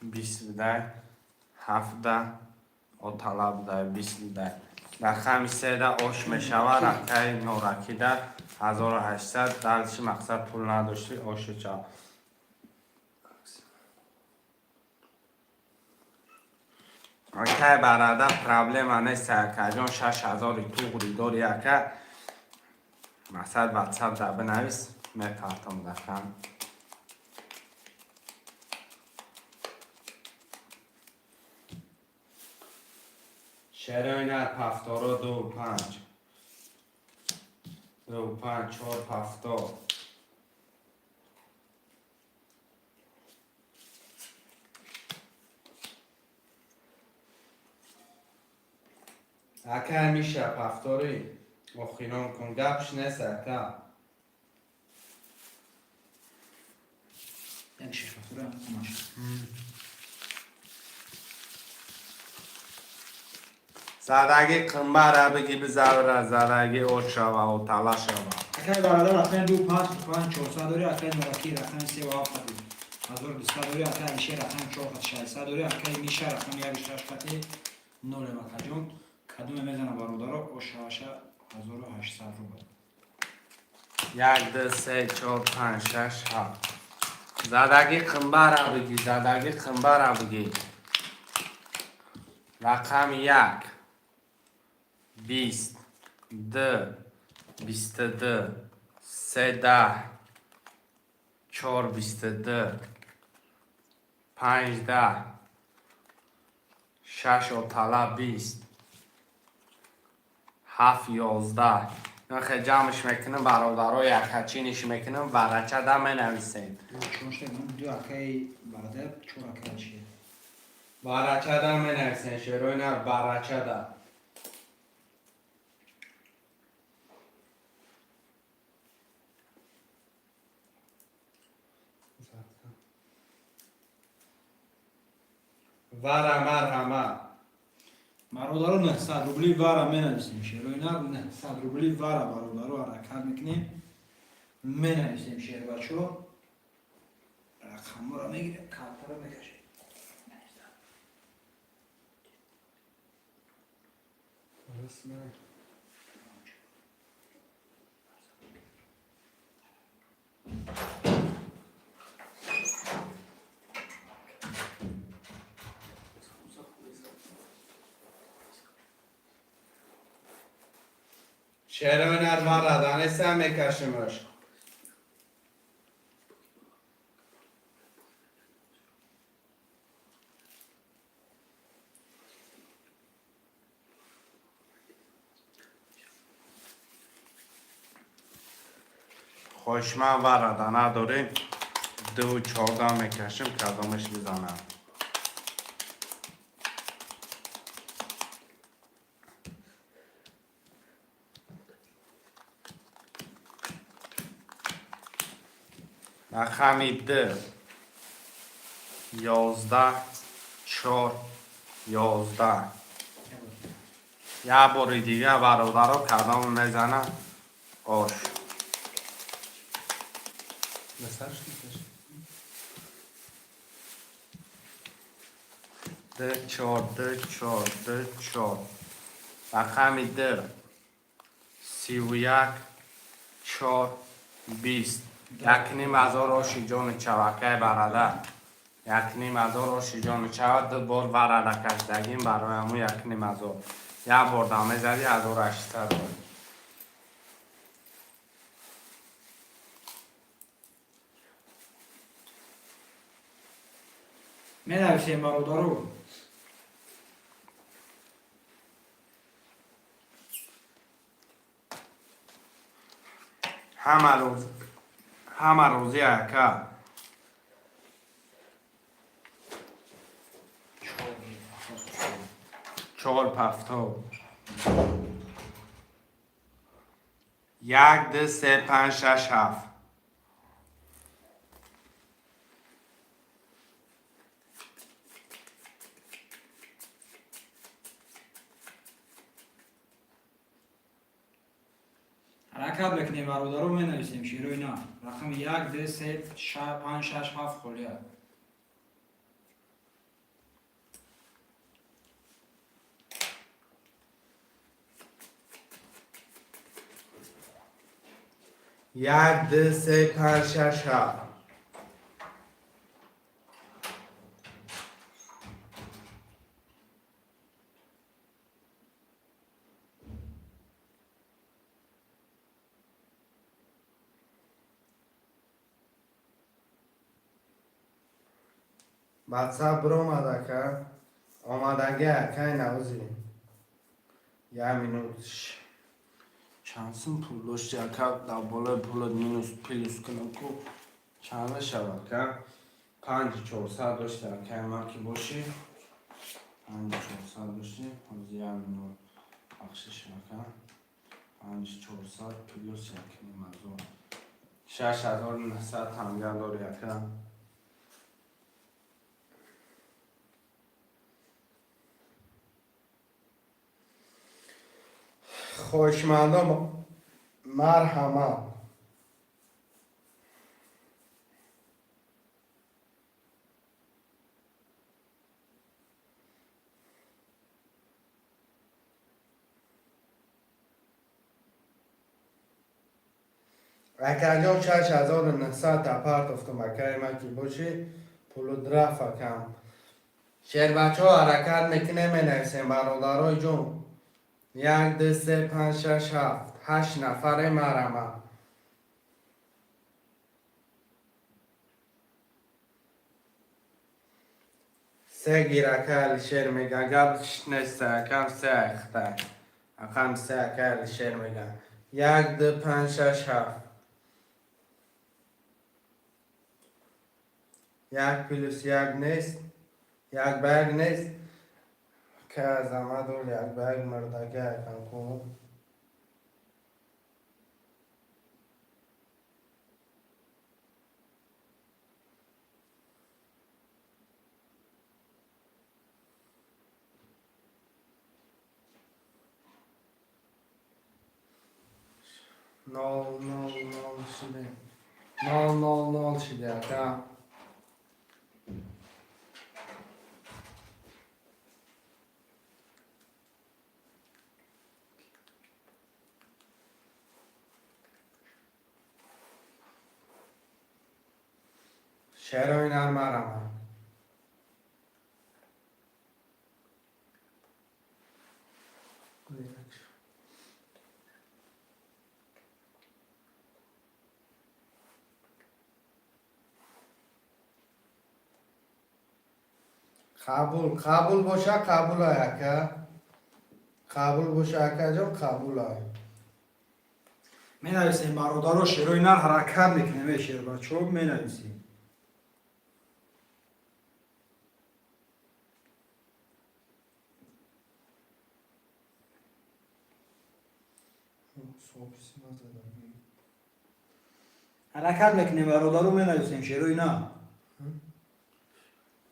20 буда. Ҳафт да отала буда, 20 буда. Рақами се да ош мешава, рақаи нораки да 1800 дальше мақсад пул надошти оши чав. Акай барада проблема нест акаҷон, 6000 туғри дори ака. Мақсад WhatsApp да бинавис, мепартам дакам. Шерои нар пафторо ду панҷ. Ду панҷ чор пафтор. Ака миша пафторӣ охирон кун гапш нест ака. Як шаш пафтора амаш. Задаги қимбара биги бизавра, задаги от шава, отала шава. Акай бародар рақами ду панҷ панҷ 400 дорӣ, акай нораки рақами се ва ҳафт хати 1200 дорӣ, акай Алишер рақами чор хати 600 дорӣ, акай Миша рақами як шаш хати нолем акаҷон. Кадоме мезана бародаро ошаша 1800 рубл. Як, ду, се, чор, панҷ, шаш, ҳафт. Задаги қимбара биги, задаги қимбара биги. Рақами як. 20, ду, 22, се даҳ, чор 22, панҷ даҳ, шаш отала 20, ҳафт 11. Нахе ҷамъш мекунем бародаро, якачиниш мекунем, варачада менависем. Чор шта ду акай бародар, чор акай Алишер. Варачада менависем, шерои нар барачада. Вара марҳама. Бародаро 900 рубли вара менависем. Шерои нар 900 рубли вара бародаро ҳаракат мекунем. Менависем шербачо. Рақамҳоро мегирем, картаро мекашем. Шерои нар вара данеса мекашимаш. Хоҳишманд варада надорем, дуву чорда мекашем, кадомаш бизанам. Рақами д 11 4 11. Як бори дига, бародаро, кадом мезанам ош. Д чор д чор д чор. Рақами д 31 4 20. 1,5 ҳазор оши ҷони чавакай барада. 1,5 ҳазор оши ҷони чава. Ду бор варада кашдагим, барои ҳамун 1,5 ҳазор. Як бор дам мезади, 1800. Менависем, бародару. Ҳама рӯз, ҳама рӯзи, ака. Чор пафто. Як, ду, се, панҷ, шаш, ҳафт. Ҳаракат мекунем, бародару, менависем широи на. Рақами як, ду, се, панҷ, шаш, ҳафт холия. Як, ду, се, панҷ, шаш, ҳафт. Ватсап биромад, ака. Омадаги, акай навзӣ. Як минут. Чанд сум пул дошти, ака? Дар болои пулат минус плюс кунам ку, чанд мешавад, ака? 5400 дошти, акай ман ки бошӣ. 5400 дошти. Ҳозир, як минут, бахшиш, ака. 5400 плюс 1,5 ҳазор. 6900 танга дори, ака. Хоҳишмандон, марҳамат. Акаҷон, 6900 та партофтум, акаи ман ки бошӣ, пулут рафт, акам. Шербачаҳо, ҳаракат мекунем, менависем, бародарои ҷон. Як, ду, се, панҷ, шаш, ҳафт, ҳашт нафаре, марҳамат. Се гир, ака Алишер мега. Гап нест, акам, се айхта. Акам, се, ака Алишер мега. Як, ду, панҷ, шаш, ҳафт. Як плюс як нест, як ба як нест. Ка азамат, ол як ба як мурдаги, акам ку. Нол нол нол шиде, нол нол нол шиде, ака. Шерои нар, марҳамат. Қабул, қабул боша, қабулай, ака, қабул боша, акаҷон, қабулай. Менависем, бародаро, шерои нар, ҳаракат мекунем. Э, шербачо, менависем. Ҳаракат мекунем, бародаро, менависем, шерои нар.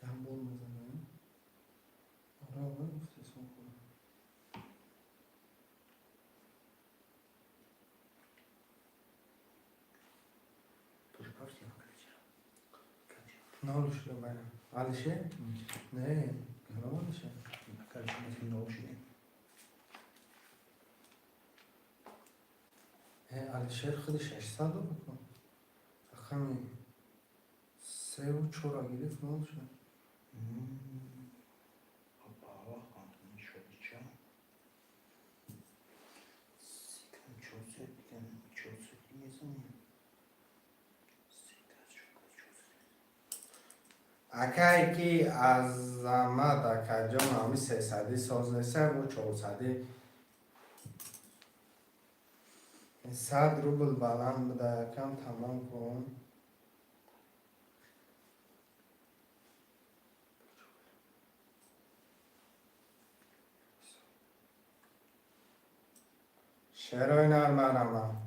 Як бор мезанем. Ора, гуфтесом кун. Нол шуда байна. Алише? Не, калом Алише. Э, Алишер худи 600 букун. Рақами севу чора гирифт, нол шуд. Акае ки Азамат акаҷон, ҳами 300-ӣ соз неста, бо 400-ӣ 100 рубл баланд буда, якам тамом кун. Шерои нар, марама.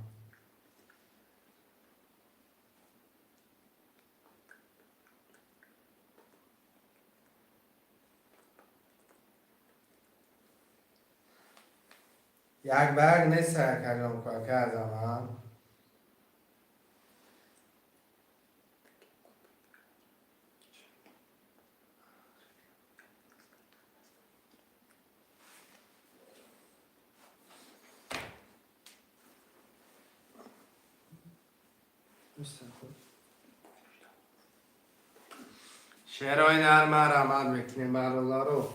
Як ба як нест, акаҷон, ку ака Азамат. Шерои нар, марамат мекунем, бародаро.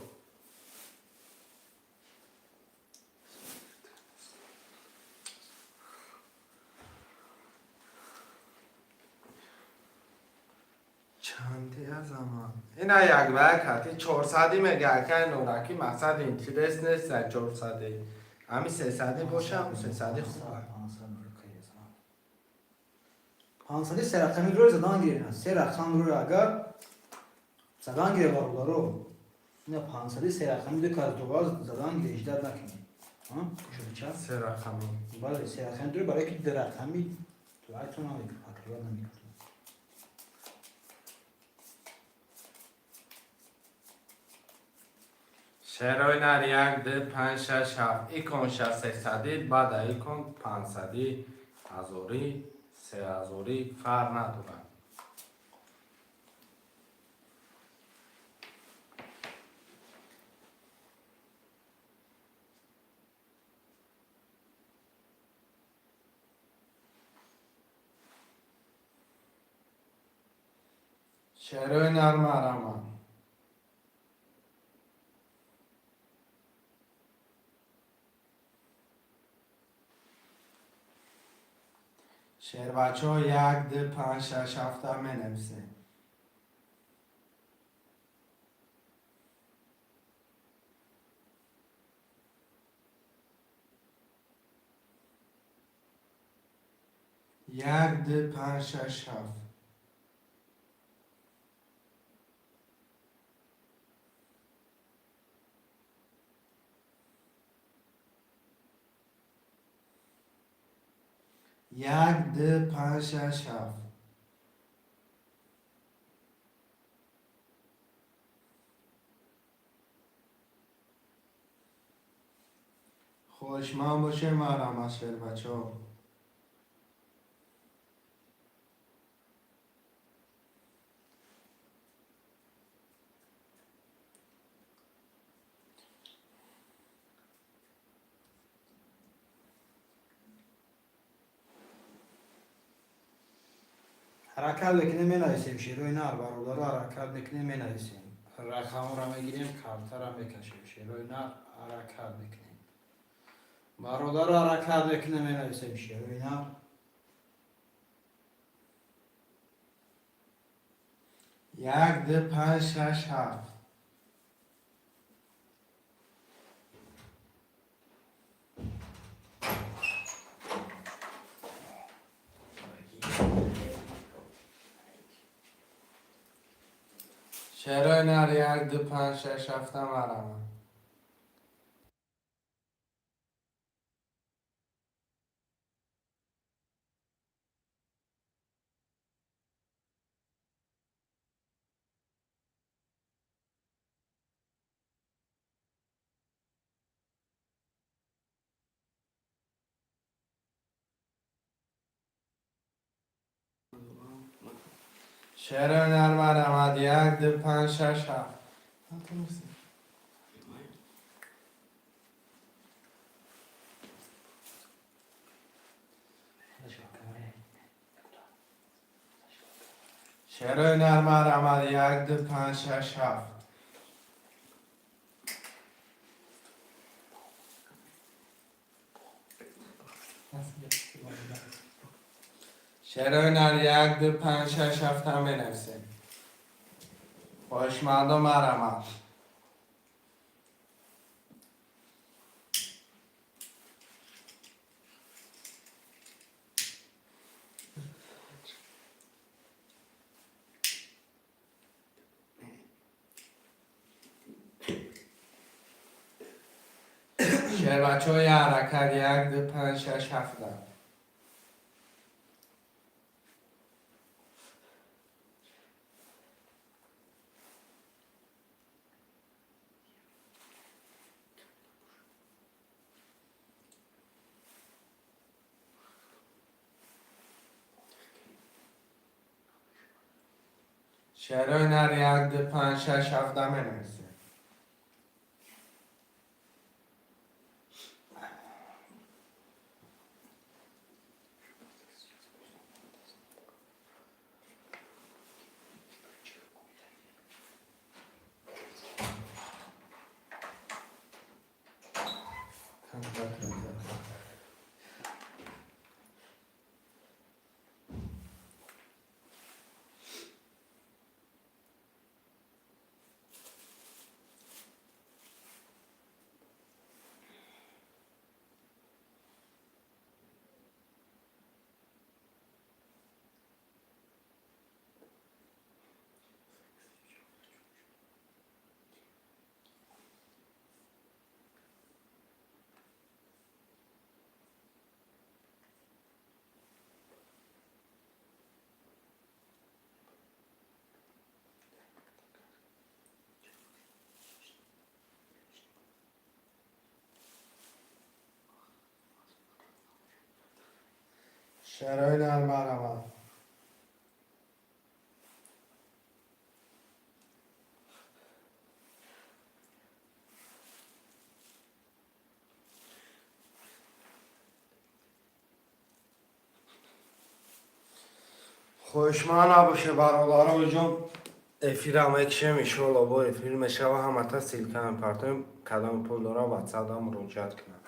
Чанди, Азамат? Ина як ба як ҳати 400-ӣ мега акаи Норакӣ. Мақсад интерес нест, 400-ӣ. Ҳами 300-ӣ боша, ҳаму 300-ӣ хуб. 500-и серақами рӯй задан гирена, се рақам рӯй агар задан гире, бародаро, ина 500-и серақами ду кас дуға задан гире, ждать накунем. Шудича? Се рақами. Бале, се рақами дур, барое ки ду рақами дуайтон покрывать намекунад. Шерои нар, як, ду, панҷ, шаш, ҳафт. Икон ша 300-ӣ, баъда икон 500-ӣ, ҳазорӣ, 3000-ӣ фарқ надорад. Шерои нар, марама. Шербачаҳо, як, ду, панҷ, шаш, ҳафта менависем. Як, ду, панҷ, шаш, ҳафт. Як, ду, панҷ, шаш, ҳафт. Хоҳишманд бошем, марама, шербачаҳо. Ҳаракат мекунем, менависем, шерои нар, бародаро, ҳаракат мекунем, менависем, рақамро мегирем, картара мекашем. Шерои нар, ҳаракат мекунем, бародаро, ҳаракат мекунем, менависем, шерои нар. Як, ду, панҷ, шаш, ҳафт. Шерои нар, як, ду, панҷ, шаш, ҳафта, марама. Шерои нар, марамад, як, ду, панҷ, шаш, ҳафт. Шерои нар, марамад, як, ду, панҷ, шаш, ҳафт. Шерои нар, як, ду, панҷ, шаш, ҳафта менависем. Хоҳишмандо, марамад. Шербачаҳо, як ҳаракат, як, ду, панҷ, шаш, ҳафта. Шерои нар, як, ду, панҷ, шаш, ҳафта менависем. Шерои нар, марамад. Хоҳишманд набоше, бародаро ҷон, эфирам мекишем, иншоалло, бо эфир мешава, ҳамата ссылка мепартоем, кадоми пул дора, ватсапда муроҷиат кунад.